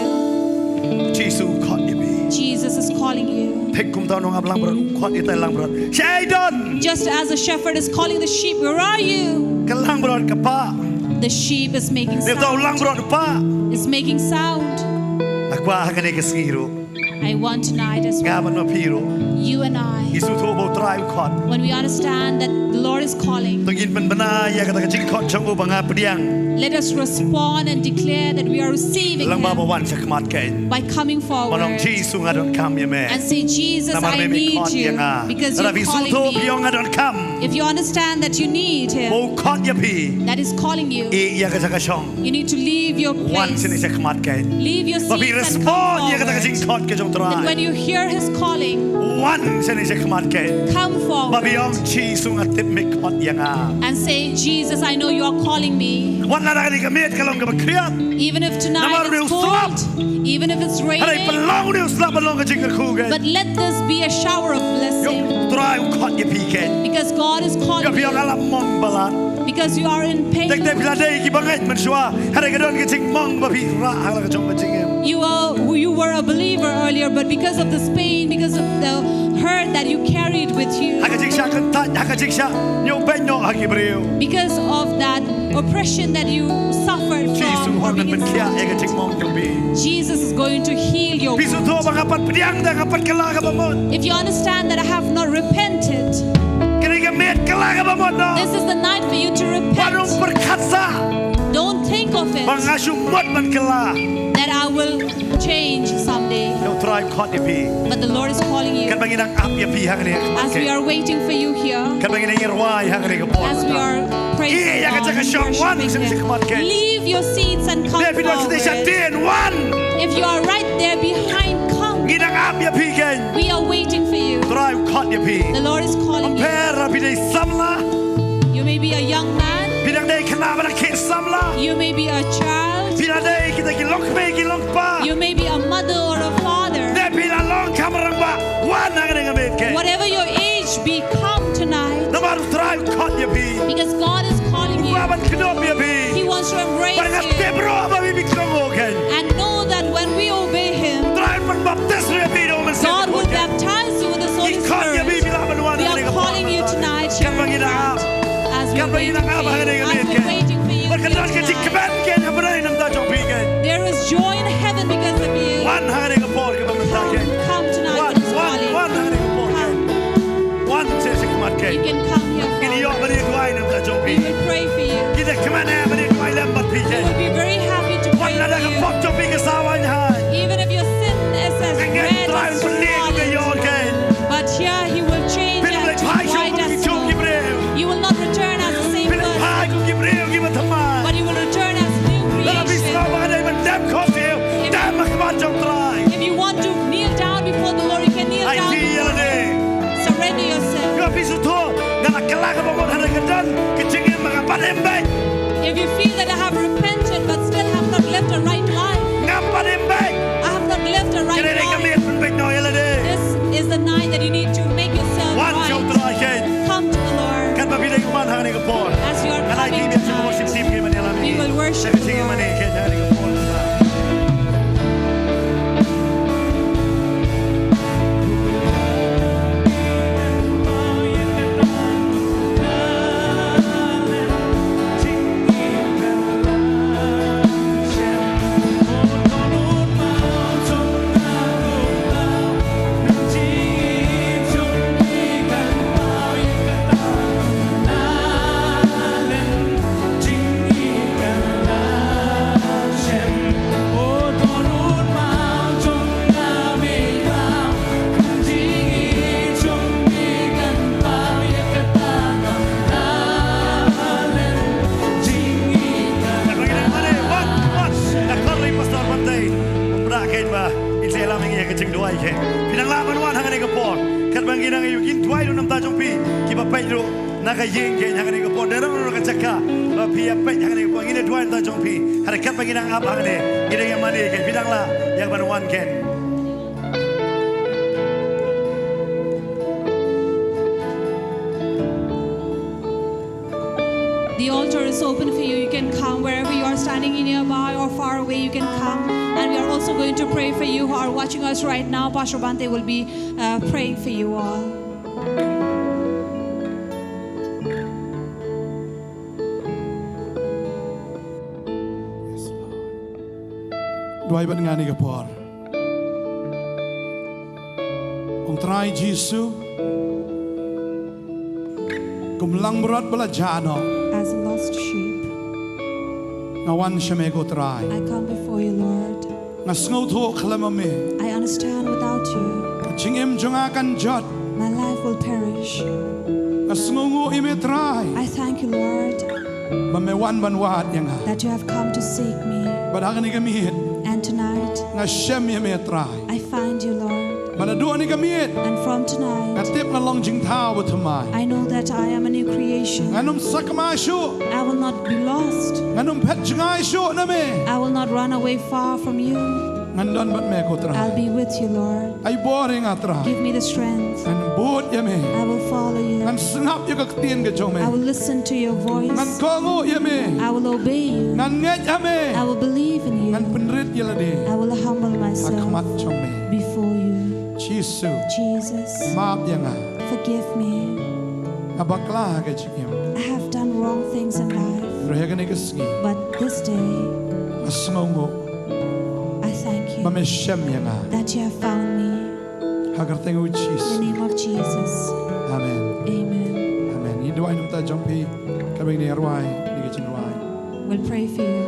Jisu u khot ïa phi. Jesus is calling you. Thik kumta u nongap langbrot u khot ïa itai langbrot. Shaei don? Just as a shepherd is calling the sheep, "Where are you?" Ka langbrot ka pah. The sheep is making Nangta u sound. langbrot u pah. Is making sound. Nga kwah ha kane ka sngi ruh. I want tonight as Nga well. bad ma phi ruh. You and I. Ngi sngewthuh ba u Trai u khot. When we understand that the Lord is calling, To ngin pynbna ïa kata ka jingkhot jong u ba nga pdiang. Let us respond and declare that we are receiving Lyngba ba him wan sha khmat keiñ. By coming forward. Ban ong, "Jisu, nga donkam ïa me." And say, "Jesus, Namar I me me need khot ïa you," nga. because Lada you're phi calling sngewthuh phi ong, me. "Nga donkam." If you understand that you need him, Ba u khot ïa phi. That is calling you, Ïeh ïa ka jaka shong. You need to leave your place. Wan shane sha khmat keiñ. Leave your seats and come forward. Ba phi respond ïa kata ka jingkhot ka jong u Trai. Then when you hear his calling, Wan shane sha khmat keiñ. Come forward. Ba phi ong, "Jisu, nga tip me khot ïa nga." And say, "Jesus, I know you are calling me." Wat la kane ka miet ka long kaba khriat. Even if tonight it's cold, even if it's raining, Hynrei pynlong une u slap ban long ka jingkyrkhu keiñ. But let this be a shower of blessing. Ïoh u Trai u khot ïa phi keiñ. Because God is calling you. Ïoh phi ong, "Nga la mong palat." Because you are in pain. Te te phi la dei kiba ngeit mynshuwa. Hynrei ka don ka jingmong ba phi rah ha la ka jong ka jingim. You are, you were a believer earlier, but because of this pain, because of the hurt that you carried with you, Ha ka jingshah kyntait, ha ka jingshah ñiewbeiñ noh ha ki briew. Because of that oppression that you suffered from, Jisu u wan ban pynkhiah ïa ka jingmong jong phi. Jesus is going to heal your wound. Phi sngewthuh ba nga pat pdiang da, nga pat kylla kaba mut. If you understand that I have not repented, Kane ka miet kylla kaba mut noh. This is the night for you to repent. Wat ym pyrkhat sah. Don't think of it. Ba nga shu mut ban kylla. That I will change someday. Ïoh u Trai u khot ïa phi. But the Lord is calling you. Katba ngi dang ap ïa phi hangne. As we are waiting for you here. Katba ngi dang ïa rwai hangne ka por. As we are praising God and worshiping Him. Ïeh ïa ka jaka shong, wan shane sha khmat keiñ. Leave your seats and come forward. Lada phi don shane shatei, wan. If you are right there behind, come. Ngi dang ap ïa phi keiñ. We are waiting for you. U Trai u khot ïa phi. The Lord is calling you. Ym pher lada phi dei samla. You may be a young man. Phi dang dei khynnah bad dang khie samla. You may be a child. Phi la dei kita ki longkmie ki longkpa. You may be a mother or a father. Lada phi la long kham rangbah, wan hangne ka miet keiñ. Whatever your age be, come tonight. Namar u Trai u khot ïa phi. Because God is calling you. U kwah ban kynduh ïa phi. He wants to embrace you. Bad nga tip ruh ba phi pynkyndit keiñ. And know that when we obey Him, U Trai un pynbaptis ruh ïa phi da u Mynsiem Bakhuid. God will baptize you with the Holy Spirit. Ngi khot ïa phi, phi lah ban wan hangne ka por. We are calling you tonight here. Katba ngi dang ap. Katba ngi dang ap hangne ka miet keiñ. As we are waiting for you, we are waiting for you. Bad ka don ka jingkmen keiñ ha bneng namar jong phi keiñ. There is joy in heaven because of you. Wan hangne ka por kaba mynta keiñ. Come, come tonight with this calling. Wan, wan, wan hangne ka por keiñ. Come. Wan shane sha khmat keiñ. You can come here forward. Ngin ïoh ban ïaduwai namar jong phi. We will pray for you. Ngin ïa kmen ban ïaduwai lem bad phi keiñ. We will be very happy to pray for you. Wat lada ka pop jong phi ka saw haiñ haiñ. Even if your sin is as red as scarlet. Hynrei U Trai un pynleh ïa ka ïor keiñ. But here He will change it to white as snow. Phin ym leit phai shuh kum ki briew. You will not return as the same person. Phin leit phai kum ki briew kiba thymmai. But you will return as new creation. Lada phi sngew ba ka dei ban dem khohsiew, dem ha khmat jong U Trai. If you want to kneel down before the Lord, you can kneel down before Him. Aiti ïa lade. Surrender yourself. Lada phi sngewthuh, nga la kylla kaba mut hynrei ka don ka jingim ba nga pat im beit. If you feel that I have repented but still have not lived a right life, nga pat im beit. I have not lived a right life. This is the night that you need to make yourself right. Come to the Lord. Katba phi dang wan hangne ka por, as you are coming tonight, we will worship the Lord. Phi nang lah ban wan hangne ka por. Katba ngi nang ïa u, ngin duwai ruh namar jong phi kiba peit ruh na ka ïing kein hangne ka por. Dei ruh na ka jaka ba phi ïa peit hangne ka por, ngin ïa duwai namar jong phi. Hynrei katba ngi nang ap hangne, ngi dang ïa mane kein, phi nang lah ïa ban wan kein. The altar is open for you. You can come wherever you are standing in nearby or far away. You can come. And we are also going to pray for you who are watching us right now. Pastor Bante will be uh, praying for you all. Duwai bad nga ha kane ka por. Ong Trai Jisu, kum langbrot ba la jah noh, as a lost sheep, nga wan sha me ko Trai. I come before you, Lord. Nga sngewthuh khlem ma me, I understand without you, ka jingim jong nga kan jot. My life will perish. Nga sngewnguh ïa me Trai. I thank you, Lord, ba me wan ban wad ïa nga, that you have come to seek me. Bad ha kane ka miet, and tonight, nga shem ïa me Trai. I find you, Lord. Bad naduh kane ka miet, and from tonight, nga tip ngan long jingthaw bathymmai. I know that I am a new creation. Ngan ym sakma shuh. I will not be lost. Ngan ym phet jngai shuh na me. I will not run away far from you. Ngan don bad me ko Trai. I'll be with you, Lord. Ai bor ïa nga Trai. Give me the strength. Ngan bud ïa me. I will follow you. Ngan sngap ïa ka ktien ka jong me. I will listen to your voice. Ngan kohnguh ïa me. I will obey you. Ngan ngeit ha me. I will believe in you. Ngan pynrit ïa lade. I will humble myself, ha khmat jong me, before you. Jisu. Jesus. Map ïa nga. Forgive me. Nga bakla ha ka jingim. I have done wrong things in life. Hynrei ha kane ka sngi, but this day, nga sngewnguh, I thank you, ba me shem ïa nga, that you have found me. Ha ka kyrteng u Jisu. In the name of Jesus. Amen. Amen. Amen. Ngin duwai namar jong phi. Katba ngi nang rwai kane ka jingrwai, we'll pray for you.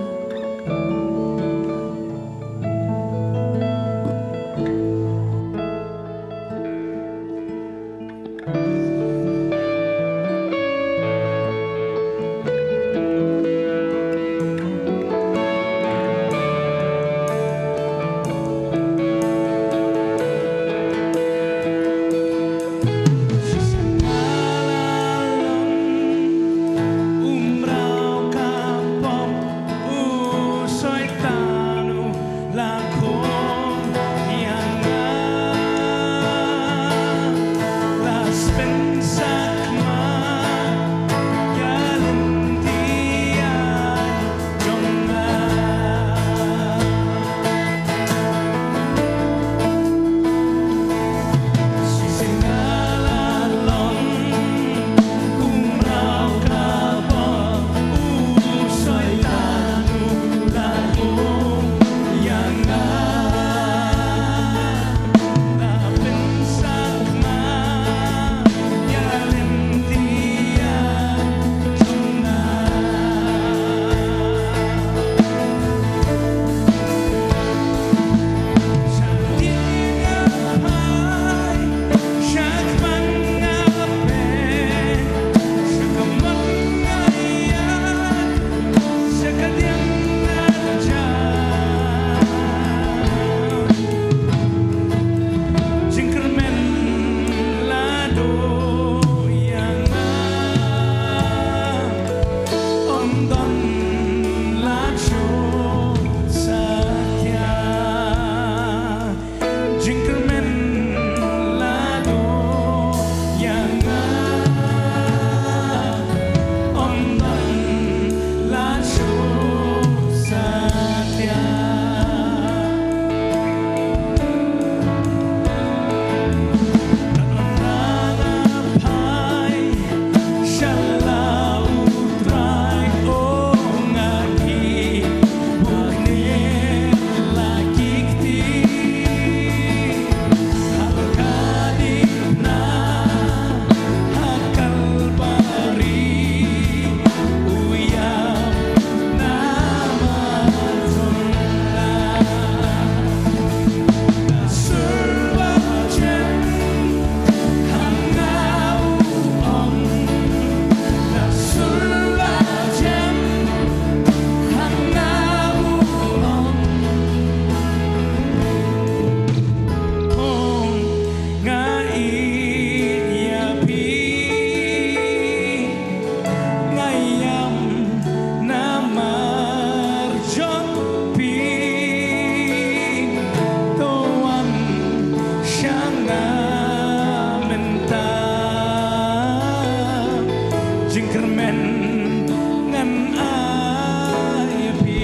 ngan ai ïa phi.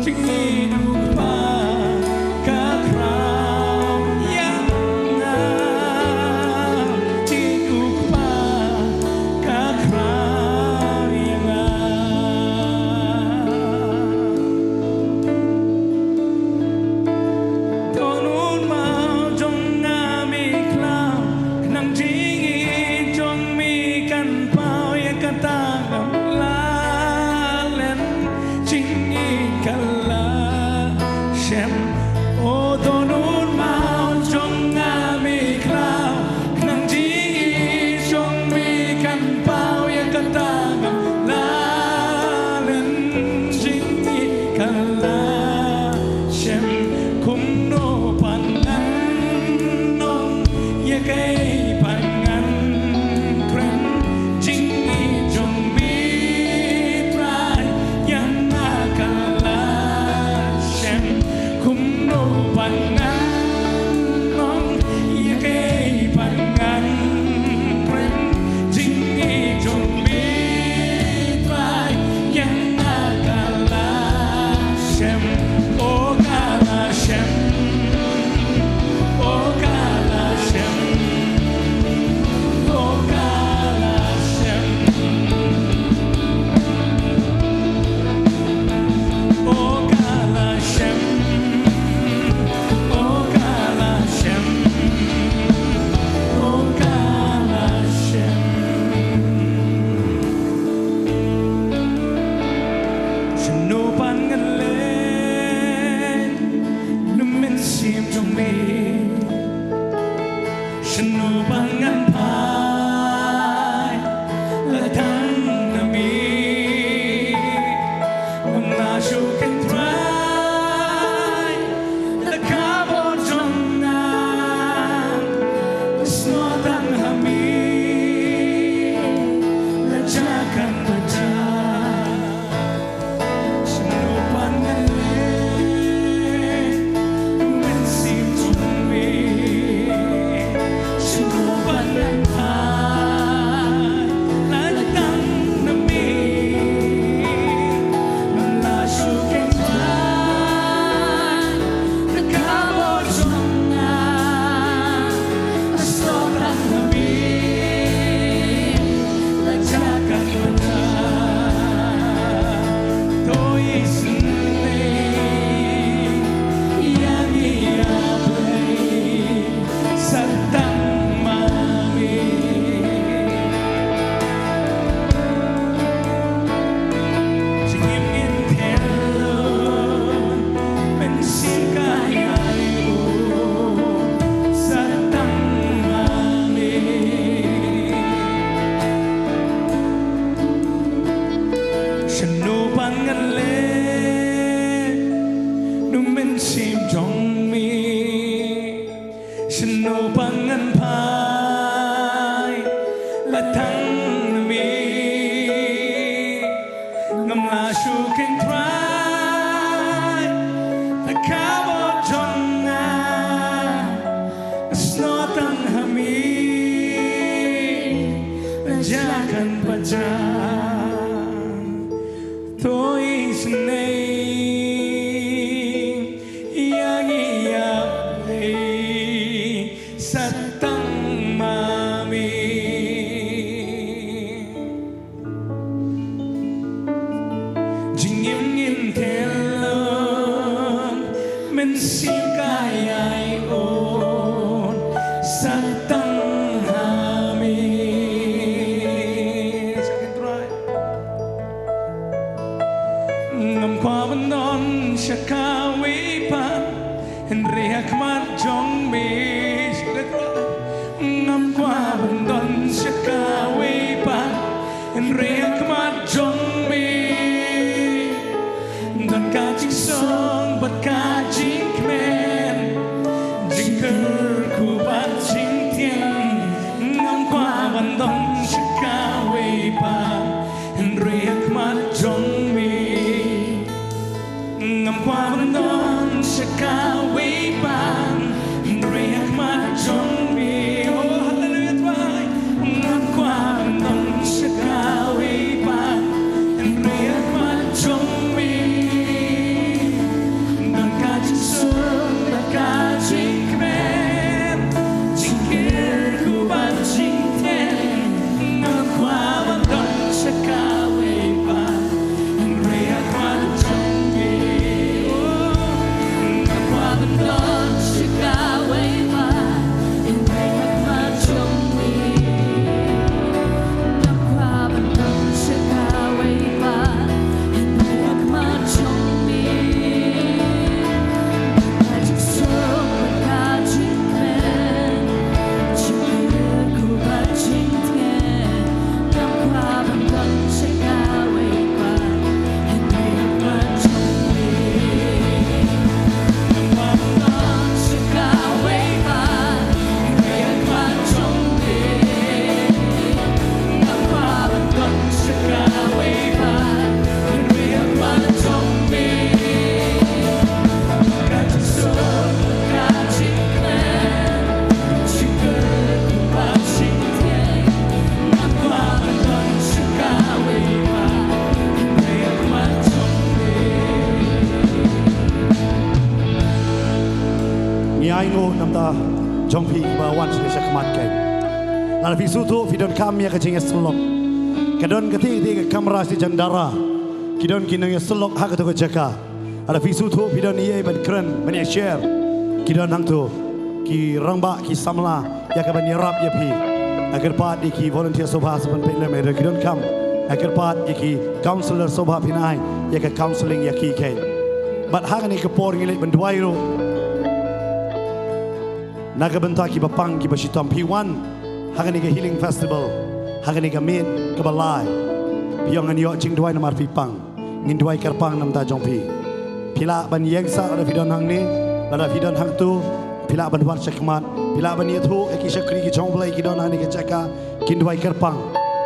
Jingïeit u Kpa ka khraw ïa nga. Jingïeit u Kpa ka khraw ïa nga. Don un maw jong nga me khlaw, khnang jingïeit jong me kan paw ïa kata ngam lah len. Jingïeit ka la shem. O don un maw jong nga me khlaw, khnang jingïeit jong me kan paw ïa kata ngam lah len. Jingïeit ka la shem. Kumno pat ngan ong, ïa kaei pat ngan kren. Jingïeit jong me Trai ïa nga ka la shem. Kumno pat ngan ong, ïa kaei pat ngan kren. Jingïeit jong me Trai ïa nga ka la shem. O ka la shem. O ka la shem. O ka la shem. O ka la shem. O ka la shem. O ka la shem. Shano pat ngan leit, U Mynsiem jong me? Shano pat ngan phai, lada tang na me? Ngam lah shuh kein Trai, da ka bor jong nga, snoh tang ha me, la jia kan ba jia. Shano pat ngan leit, U Mynsiem jong me? Shano pat ngan phai, lada tang na me? Ngam lah shuh kein Trai, da ka bor jong nga, snoh tang ha me, la jia kan ba jia. To isynei ïa ngi ïa Blei, sa tang ma me. Jingim ngin khlem, Mynsiem ka ïai un, sa tang ma me. Shano pat ngan leit, U Mynsiem jong me? Shano pat ngan phai, lada tang na me? Ngam lah shuh kein Trai, da ka bor jong nga, snoh tang ha me, la jia kan ba jia. To isynei ïa ngi ïa Blei, sa tang ma me. Jingim ngin khlem, Mynsiem ka ïai un, sa tang Kwah ban don sha kawei pat, hynrei ha khmat jong me don ka jingsuk bad ka jingkmen, jingkyrkhu bad jingtieng. Ngam kwah ban don sha kawei pat, hynrei ha khmat jong me. Ngam kwah ban don sha kawei pat, hynrei ha khmat jong me. Oh, haleluya, Trai. Ngam kwah ban don sha kawei pat, hynrei ha khmat jong me. Don ka jingsuk bad ka jingkmen, jingkyrkhu bad jingtieng. Ngam kwah ban don sha kawei pat, hynrei ha khmat jong me. Oh, ngam kwah ban don sha kawei pat, hynrei ha khmat jong me. Ngam kwah ban don sha kawei pat, hynrei ha khmat jong me. Ka jingsuk bad ka jingkmen, jingkyrkhu bad jingtieng. Ngam kwah ban don sha kawei pat, hynrei ha khmat jong me. Ngam kwah ban don sha kawei pat, hynrei ha khmat jong me. Ngam kwah ban don sha kawei pat, hynrei ha khmat jong me. Ka jingsuk, ka jingkmen, jingkyrkhu bad jingtieng. Ngam kwah ban don sha kawei pat, hynrei ha khmat jong me. Ngi ainguh na ka bynta jong phi kiba wan sha khmat kein. Lada phi sngewthuh phi donkam ïa ka jingïasyllok, ka don katei katei ka kamra shi jan dara. Ki don ki nongïasyllok ha kato ka jaka. Lada phi sngewthuh phi don ei ei ban kren, ban ïa share, ki don hangto. Ki rangbah, ki samla ïa kaban ïarap ïa phi. Nga kyrpad ïa ki volunteer sngewbha sa ban peit lem, lada ki donkam. Nga kyrpad ïa ki counselor sngewbha phin ai ïa ka counselling ïa ki kein. Bad ha kane ka por ngi leit ban duwai ruh na ka bynta kiba pang kiba shitom. Phi wan ha kane ka healing festival, ha kane ka miet kaba lai, phi ong ngan ïoh jingduwai namar phi pang. Ngin duwai kyrpang na ka bynta jong phi. Phi lah ban ïeng sah lada phi don hangne, lada phi don hangto, phi lah ban wan sha khmat. Phi lah ban ïathuh ïa ki shakri ki jong U Blei ki don ha kane ka jaka, kin duwai kyrpang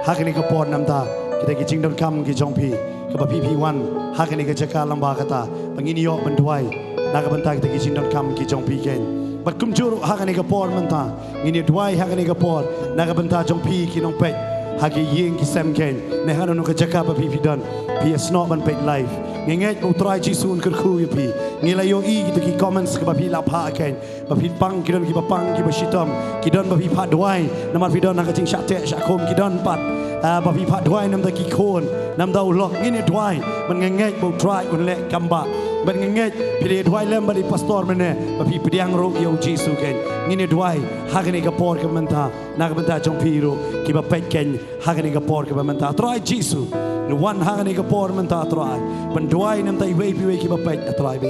ha kane ka por na ka bynta kita ki jingdonkam ki jong phi, kaba phi phi wan ha kane ka jaka lyngba kata ba ngin ïoh ban duwai na ka bynta kita ki jingdonkam ki jong phi kein. Bad kumjuh ruh ha kane ka por mynta ngin ïa duwai ha kane ka por na ka bynta jong phi ki nongpeit ha ki ïing ki sem kein, ne hano hano ka jaka ba phi phi don, phi ïa snoh ban peit live. Ngi ngeit ba U Trai Jisu un kyrkhu ïa phi. Ngi la ïohi kita ki comments kiba phi la phah kein, ba phi pang, ki don kiba pang kiba shitom, ki don ba phi phah duwai namar phi don ha ka jingshah teh shah khum, ki don pat, ah, ba phi phah duwai na ka bynta ki khun, na ka bynta u lok. Ngin ïa duwai, bad nga ngeit ba U Trai un leh kam bah. Bad nga ngeit phi la ïa duwai lem bad i pastor mynne ba phi pdiang ruh ïa U Jisu kein. Ngin ïa duwai ha kane ka por kaba mynta na ka bynta jong phi ruh kiba peit kein ha kane ka por kaba mynta. Trai Jisu, ngi wan ha kane ka por mynta Trai ban duwai na ka bynta iwei pa iwei kiba peit, Trai, ba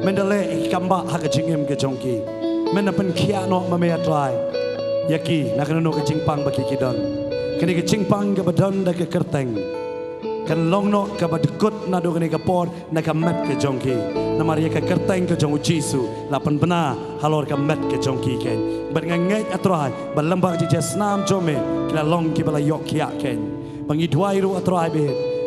men da leh ïa ki kam bah ha ka jingim ka jong ki. Men da pynkhiah noh ma me, Trai, ïa ki na kano kano ka jingpang ba ki ki don. Kane ka jingpang kaba don da ka kyrteng kan long noh kaba dkut naduh kane ka por na ka met ka jong ki. Namar ïa ka kyrteng ka jong U Jisu la pynbna halor ka met ka jong ki kein. Bad nga ngeit, ah Trai, ba lyngba ka jingïasnam jong me ki la long kiba la ïoh khiah kein. Ba ngi duwai ruh, ah Trai, ba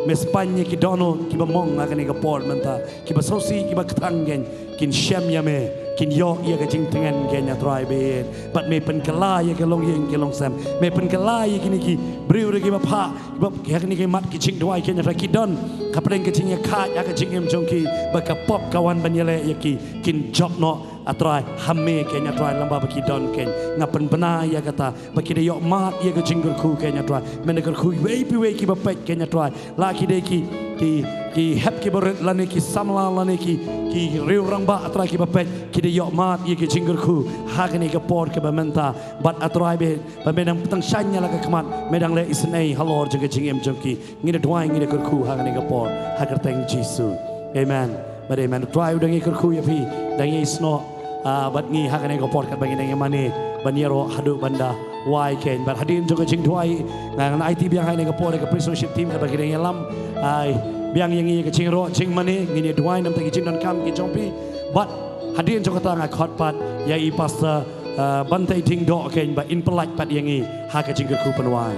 me spaiñ ïa ki dohnud kiba mong ha kane ka por mynta, kiba sngewsih kiba kthang kein, kin shem ïa me, kin ïoh ïa ka jingtngen kein, ah Trai, ba bad me pynkylla ïa ki longïing ki longsem. Me pynkylla ïa kine ki briew ruh kiba phah, kiba, ïa kine ki mat ki jingduwai kein, ah Trai, ki don hapdeng ka jingïakhaid ha ka jingim jong ki ba ka pop ka wan ban ïaleh ïa ki. Kin jop noh, ah Trai, ha me kein, ah Trai, lyngba ba ki don kein. Nga pynbna ïa kata ba ki da ïoh mad ïa ka jingkyrkhu kein, ah Trai. Men da kyrkhu iwei pa iwei kiba peit kein, ah Trai, la ki dei ki, ki, ki hep kiba rit lane ki samla lane ki, ki riew rangbah, ah Trai, kiba peit, ki da ïoh mad ïa ka jingkyrkhu ha kane ka por kaba mynta. Bad, ah Trai, ba, ba me dang pynshai ïa la ka khmat, me dang leh isynei halor jong ka jingim jong ki. Ngi da duwai, ngi da kyrkhu ha kane ka por ha ka kyrteng Jisu. Amen. Bad amen. Trai u dang ïa kyrkhu ïa phi, dang ïa snoh, ah, bad ngi ha kane ka por katba ngi dang ïa mane ban ïaroh haduh ban da wai kein. Bad hadien jong ka jingduwai, nga ngan aiti biang ha kane ka por ïa ka praise worship team kaba ki dang ïalam, ai biang ïa ngi ka jingïaroh jingmane, ngin ïa duwai namar ki jingdonkam ki jong phi. Bad hadien jong kata nga khot pat ïa i pastor, ah, Bantei Diengdoh kein ba in pyllait pat ïa ngi ha ka jingkyrkhu pynwai.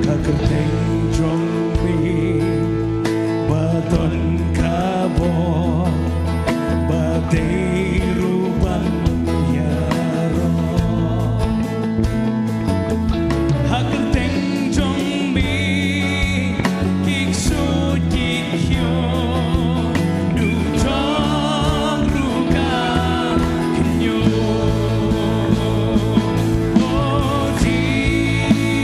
Ka kyrteng jong me ba don ka bor, ba dei ruh ban ïaroh. Ha kyrteng jong me ki ksuid ki khiung, duh jong ruh ka khynñiuh. O Jisu,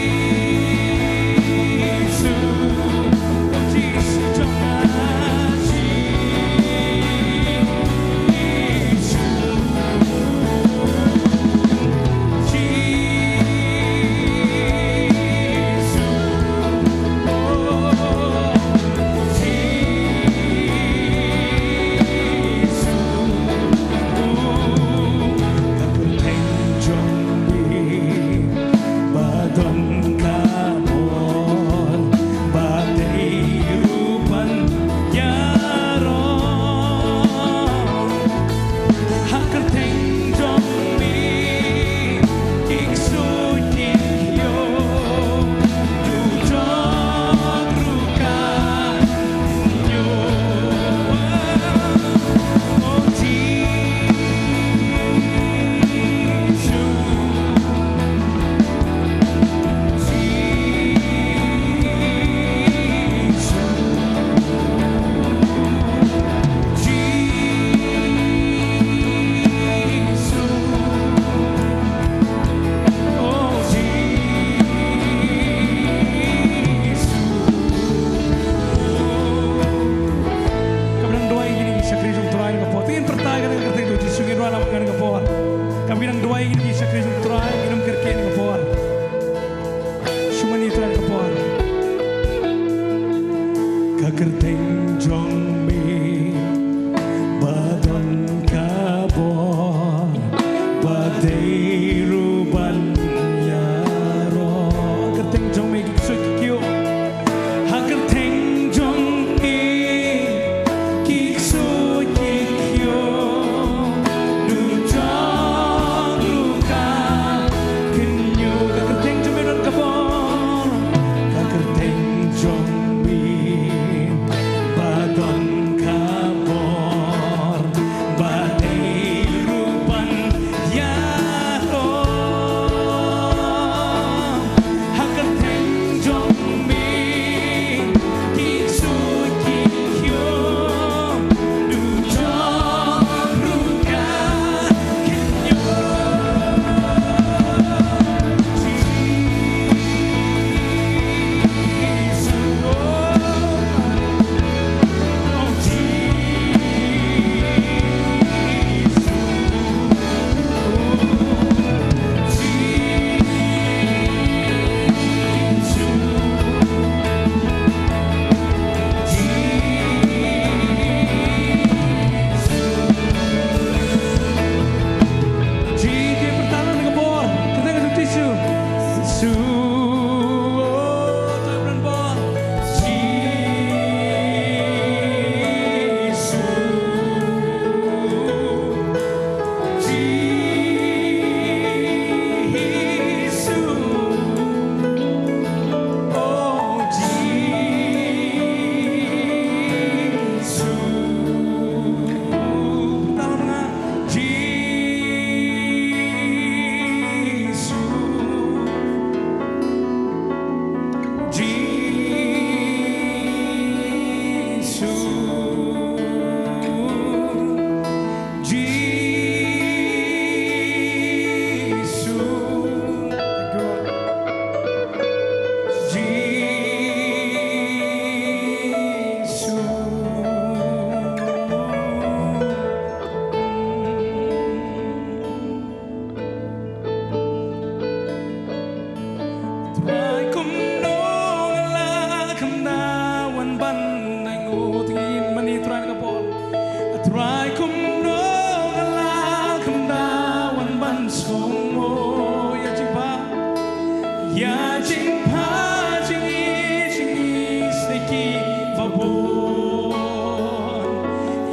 O Jisu jong nga, Jisu. Ha kyrteng jong me ki ksuid ki khiung, duh jong ruh ka khynñiuh. O Jisu, Jisu. Kaba dang duwai ïa kine ki shakri jong U Trai ha kane ka por. Te ngin pyrta ïa kane ka kyrteng jong U Jisu, ngin duwai lang ha kane ka por. Kaba ngi dang duwai ïa kine ki shakri jong U Trai, ngin ym kyrkieh ha kane ka por. Shu mane ïa U Trai ha kane ka por. Ka kyrteng jong me ba don ka bor, ba dei ruh ban ïaroh. Kyrteng jong me ki ksuid ki khiung. Ha kyrteng jong me ki ksuid ki khiung, duh jong ruh ka khynñiuh. Ka kyrteng jong me don ka bor. Ka kyrteng jong me ba don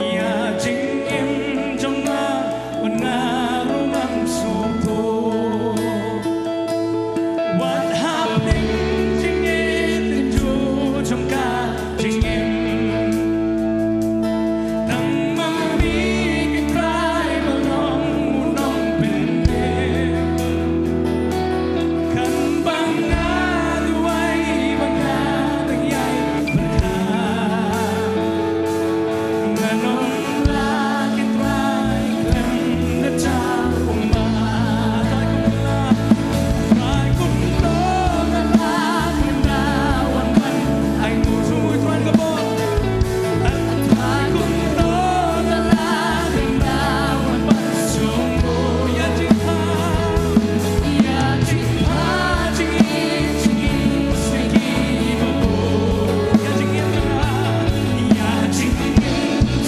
Ïa jingim jong nga, wan nga ruh ngan sngewthuh. Wat hapdeng jingïeit tynjuh jong ka jingim. Tang ma me ko Trai ba long u nongpynim. Kan ba nga duwai ba nga dang ïai pyrkhat. Ngan ong la ki Trai khlem da jam kumba. Trai kumba. Trai kumno nga la khlem da wan ban ai nguh sngewthuh ïa ka bor. Trai kumno nga la khlem da wan ban sngewthuh ïa jingpha. Ïa jingpha jingim jingim jingim. Ïa jingim jingim. Ïa jingim jingim. Ïa jingim jingim.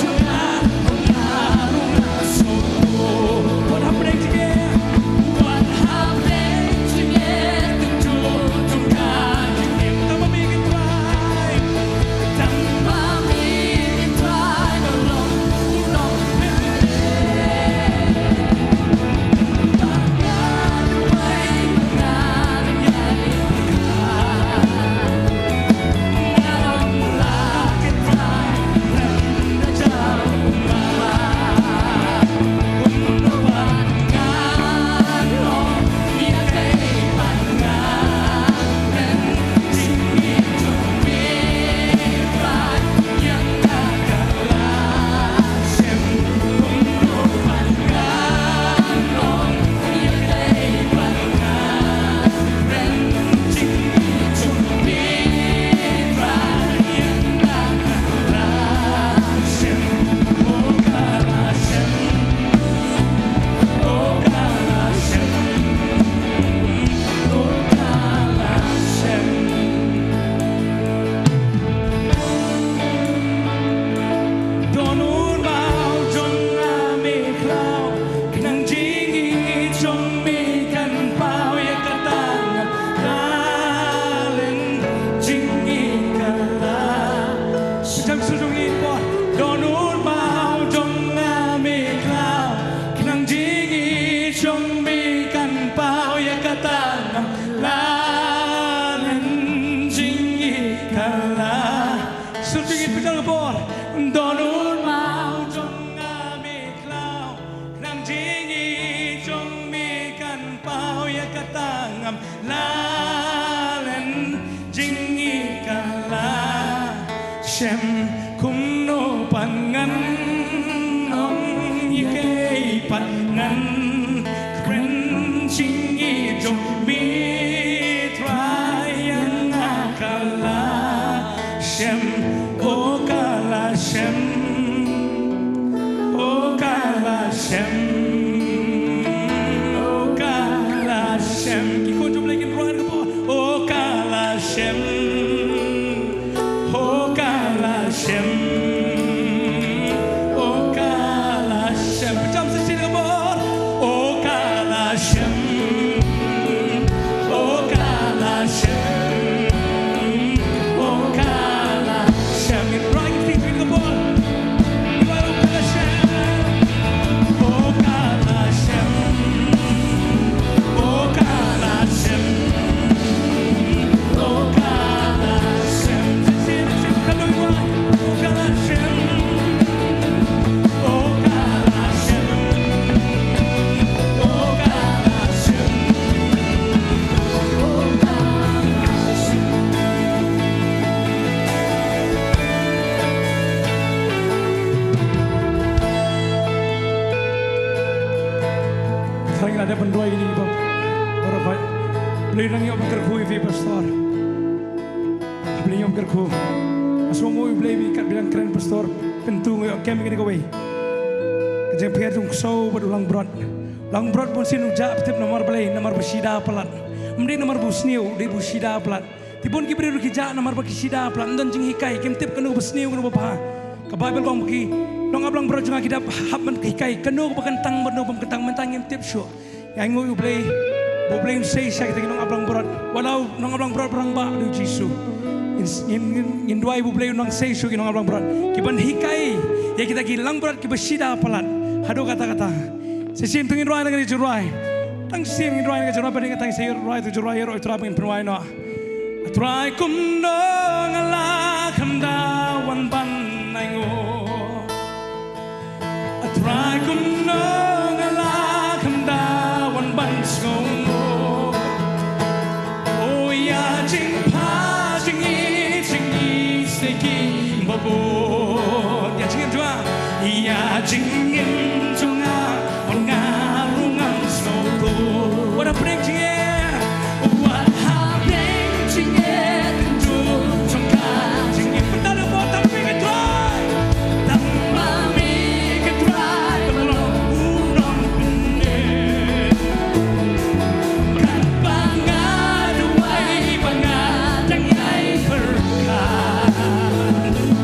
Don un maw jong nga me khlaw, khnang jingïeit jong me kan paw ïa kata ngam la len jingïeit ka la. Sdang sdang ïeit bor. Don un maw jong nga me khlaw, khnang jingïeit jong me kan paw ïa kata ngam la len jingïeit ka la. Sdang ïeit bor. Don un maw jong nga me khlaw, khnang jingïeit jong me kan paw ïa kata ngam la len jingïeit ka la. Shem kumno pat ngan ong ïa kei pat ngan kren jingïeit jong me Trai ïa nga ka la shem, o ka la shem, o ka la shem, o ka la shem. Ki khun jong U Blei kin rwai ka bor, o ka la shem. O ka la shem, o ka la shem. Pynjam sa shisien ka bor. O ka la shem, o ka la shem, o ka la shem. Ngin rwai ïa ka bor. Ngin rwai, o ka la shem. O ka la shem. O ka la shem. O ka la shem. O ka la shem. O ka la shem. O ka la shem. O ka la shem. Thank you, la dep ban duwai ïa ngi ba baroh. Blei nang ïoh ban kyrkhu ïa phi pastor. Blei ïoh ban kyrkhu. Nga sngewbha ïa Blei ba kat ba nang kren pastor. Kyntu nga ïoh kem ïa kane kawei. Ka jingpher jong u ksew bad u langbrot. Langbrot bun sien u jah ba tip namar balei, namar ba shida palat. Ym dei namar ba u sniew, dei ba u shida palat. Te bun ki briew ruh ki jah namar ba ki shida palat, ym don jinghikai, kim tip kano ba sniew kano ba bha. Ka Baibl ka ong ba ki nongap langbrot jong nga ki dap hap ban hikai kano kaba kyntang bad kano bym kyntang, mynta ngim tip shuh. Ngi ainguh ïa U Blei ba U Blei un sei sha kita ki nongap langbrot. Wat la u nongap langbrot ba rangbah dei U Jisu. Ngin, ngin, ngin, ngin duwai ba U Blei un nang sei shuh ki nongap langbrot kiban hikai ïa kita ki langbrot kiba shida palat haduh katta katta. Shisien to ngin duwai na ka jingduwai. Tang shisien ngin duwai na ka jingduwai, ba dei ka tang shisien duwai, to jingduwai ïa u Trai ba ngin pynduwai noh. A Trai, kumno nga la kham da wan ban ainguh. A Trai, kumno nga la kham da wan ban sngewnguh. O ïa jingpha jingïeit jingïeit shisha ki ba bun. Ïa jingim jong nga, ïa jingim jong nga, wan nga ruh ngan sngewthuh. Wat hapdeng jingeh, wat hapdeng jingeh, jong ka jingeh. Pynda da bor tang phi ngan Trai. Tang ma me ka Trai ba long u nongpynim. Katba nga duwai ba nga dang ïai pyrkhat.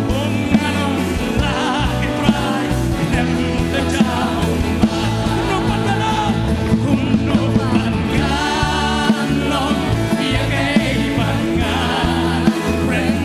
Ong nga nong la ka Trai, khlem da jam. Kumno pat nga long, kumno pat nga long, ïa kaei ba nga kren.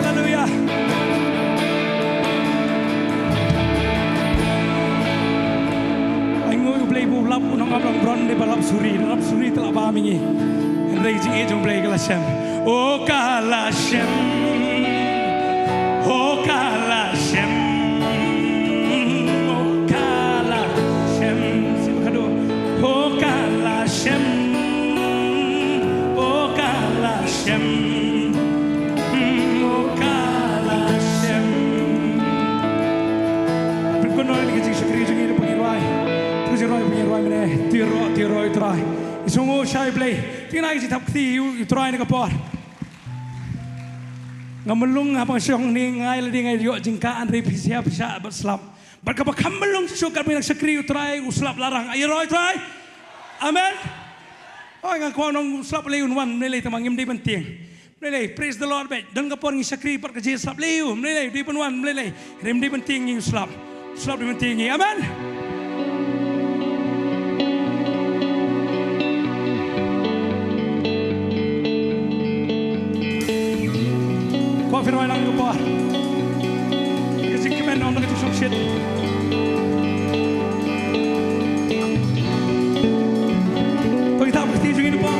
Haleluia. Ainguh ïa U Blei ba u lap u nongap langbrot, ne ba lap suri, lap suri te la bam ïa ngi. Hynrei jingïeit jong U Blei ka la shem. O ka la shem. O ka la shem. O ka la shem. Sibakado. O ka la shem. O ka la shem. O ka la shem. Pynkynmaw ïa ka jingshakri jong ngi da ba ngin rwai. Ka jingrwai ba ngin rwai mynne. Tyrwa, tyrwa ïa U Trai. Isynei sha U Blei. Te ngin ai ka jingthap kti ïa U Trai na ka por. Nga mlung haba nga shong hangne, nga ai lade nga ïoh jingkah, hynrei phi sha phi shah bad slap. Bad kaba kham mlung shuh shuh katba ngi nang shakri ïa U Trai, u slap la rang. Ai ïaroh ïa U Trai. Amen. Oi, nga kwah nong u slap lei un wan, ym lei lei, tangba ngim dei ban tieng. Ym lei lei, praise the Lord beit. Don ka por ngi shakri pat ka jingslap lei, ym lei lei, dei ban wan, ym lei lei. Hynrei ym dei ban tieng ïa u slap. U slap dei ban tieng ïa ngi. Amen. Kwah phin rwai lang ïa ka por. Ka jingkmen ong da ka jingshongshit. To ngin thap ka kti jong ngi hapoh.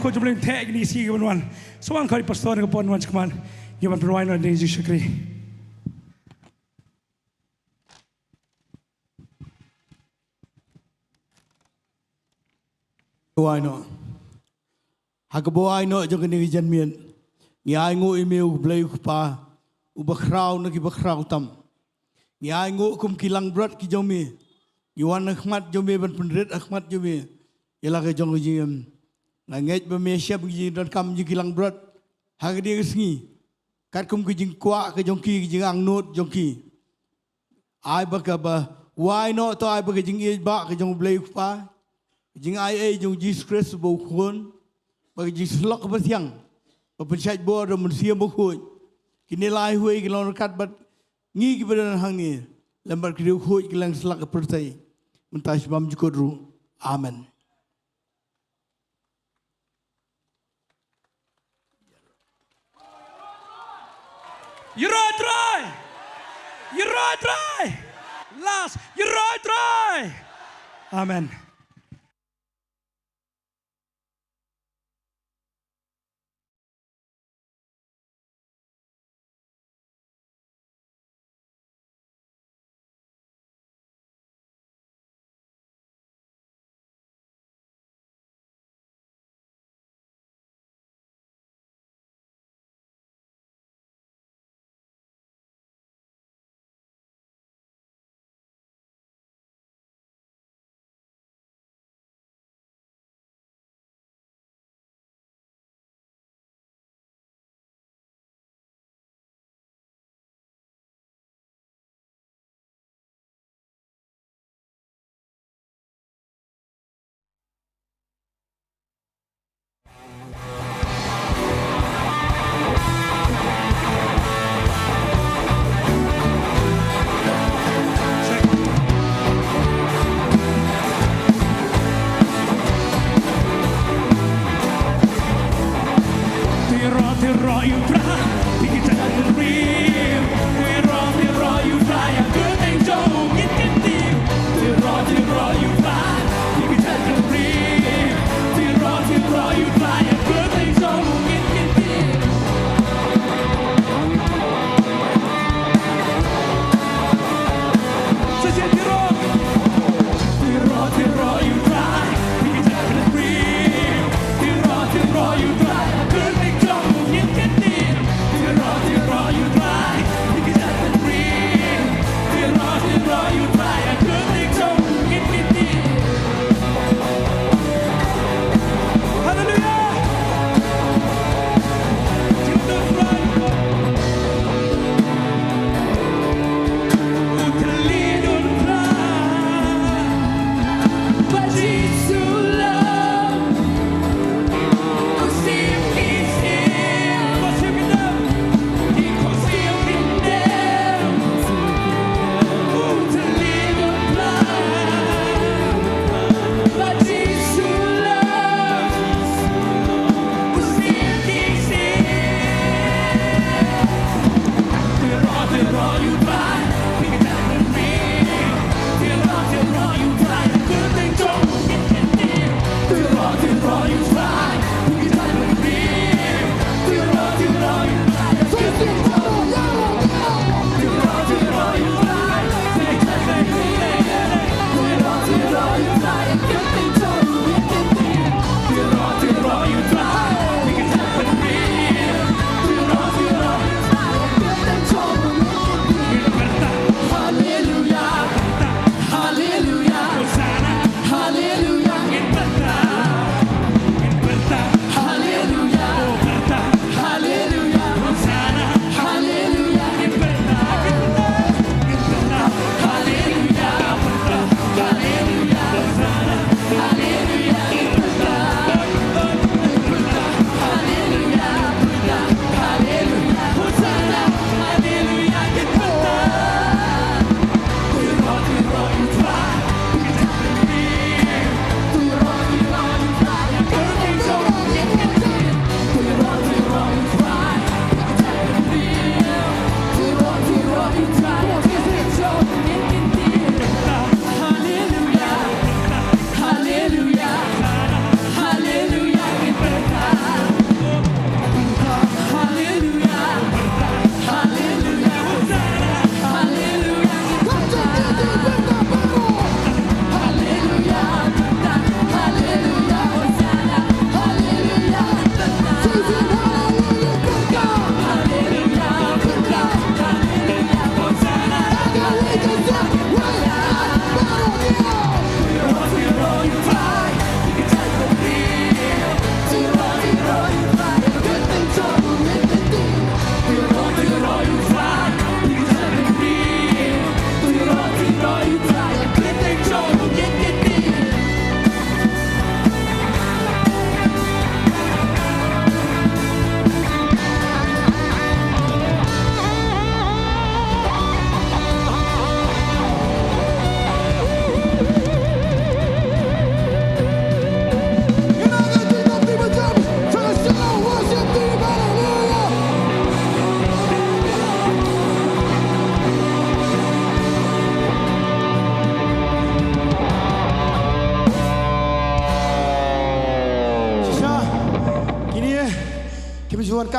Ko jubling te kini si ki ban wan. Sawang kali pastor ka pon wan chakman. Ïa ban pynwai noh ïa ding Jisu Khrist. Wai noh. Ha kaba wai noh jong kane ka janmiet, ngi ai nguh ïa me U Blei U Kpa uba khraw na kiba khraw tam. Ngi ai nguh kum ki langbrot ki jong me. Ngi wan ha khmat jong me ban pynrit ha khmat jong me ïa la ka jong ka jingim. Nga ngeit ba me shem ki jingdonkam jong ki langbrot ha kane ka sngi, katkum ki jingkwah ka jong ki, ki jingangnud jong ki. Ai ba kaba wai noh to ai ba ka jingïeit ba ka jong U Blei U Kpa, ka jingai ei jong Jisu Khrist uba U Khun, ba ka jingsyllok kaba siang, ba pynshait bor da U Mynsiem Bakhuid, kine lai hwei ki long ryngkat bad ngi kiba don hangne, lem bad ka riewkhuid ka leng slak ka pyrthei mynta sha bymjukut ruh. Amen. Ïaroh Trai! Ïaroh Trai! Last, Ïaroh Trai! Amen.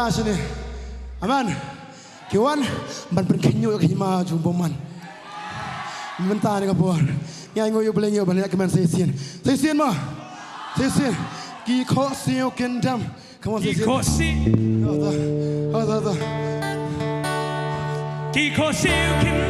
Shane. Amen. Ki wan ban pynkhynñiuh ïa ka hima jong u bymman. Mynta ne ka por ngi ainguh ïa u Blei, ngi ban ïa kmen sa shisien. Sa shisien mo. Sa shisien. Ki khohsiew kyndem. Come on, sa shisien. Ki khohsiew. Hata, hata, hata. Ki khohsiew kyndem.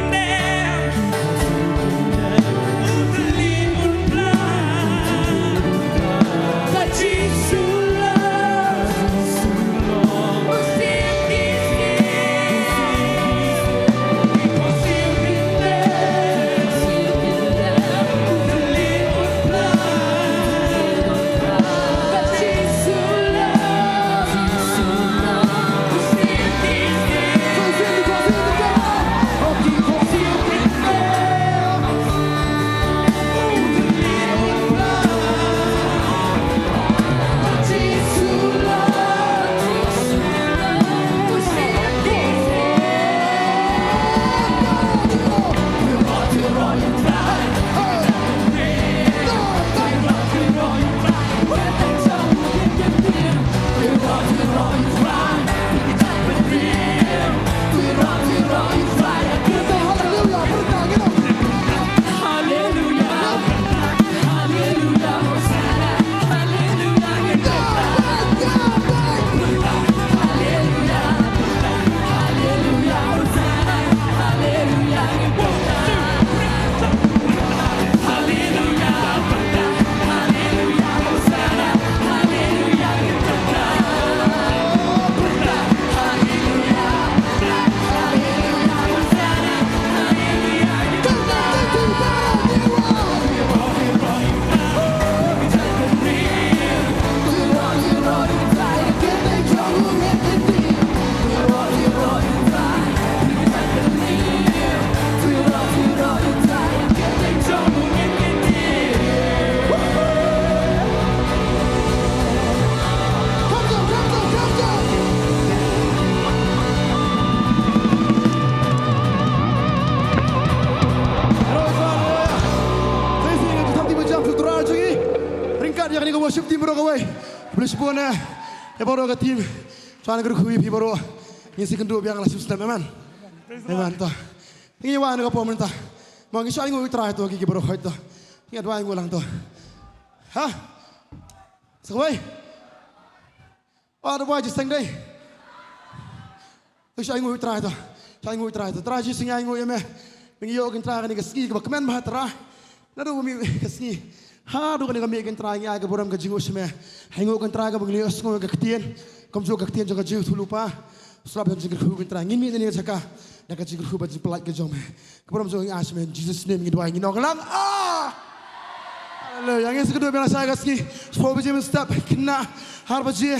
Ryngkat ïa kane ka worship team baroh kawei. Khublei shibun eh ïa baroh ka team. Trai kyrkhu ïa phi baroh. Ngin sa ïakynduh biang la shu snem, amen. Amen to. Ngi wan ka por mynta. Mo ngi shah ainguh ïa u Trai to, ki baroh hoi to. Ngi wan ainguh lang to. Ha? Sa kawei. Wat ba jingïaseng dei. Ngi shah ainguh ïa u Trai to. Shah ainguh ïa u Trai to. Trai Jisu ngi ainguh ïa me. Ngi ïoh kin Trai kane ka sngi kaba kmen bha Trai. Naduh ba mih ka sngi haduh kane ka miet kin Trai ngi ai ka burom ka jingngooh sha me. Ainguh kin Trai kaba ngi ïohsngew ïa ka ktien. Kumjuh ka ktien jong ka jingïathuhlypa. Sngap ïa ka jingkyrkhu kin Trai. Ngin mih na kane ka jaka da ka jingkyrkhu bad jingpyllait ka jong me. Ka burom jong ngi ai sha me, in Jesus name ngi duwai, ngi ong lang. Ah! Haleluya. Ngin sa ïakynduh biang la shai ka sngi. Shiphew baje mynstep, khynnah ar baje.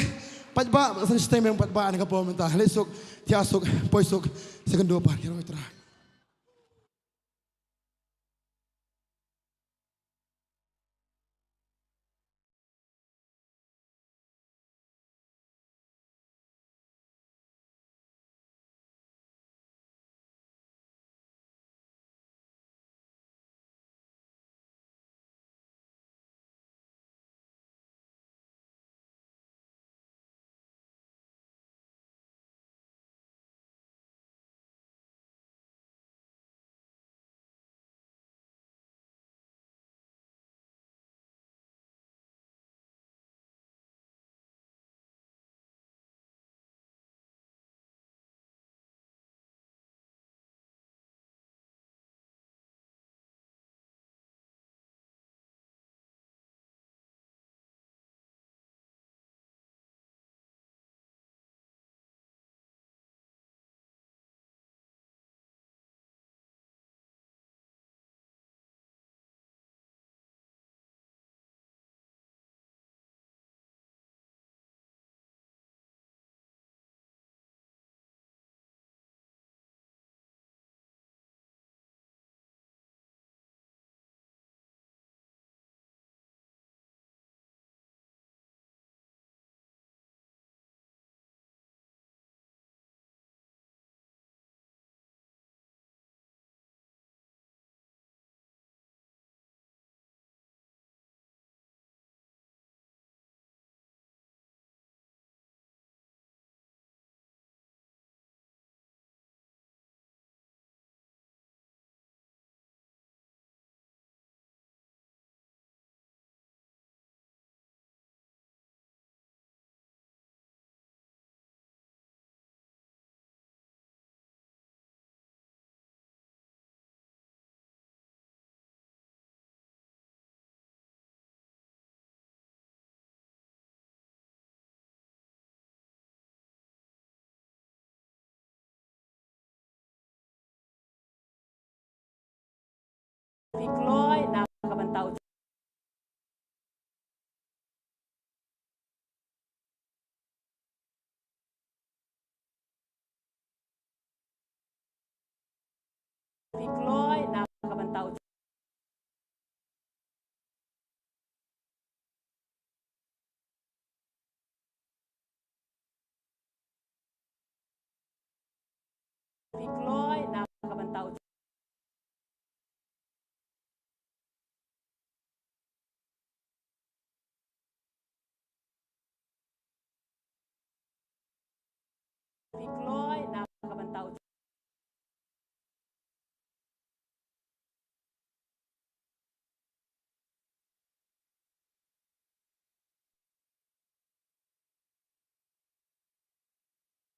Paidbah, sa sdang biang paidbah na ka por mynta. Leit suk, thiah suk, poi suk. Sa ïakynduh pat, ïaroh ïa u Trai. Klo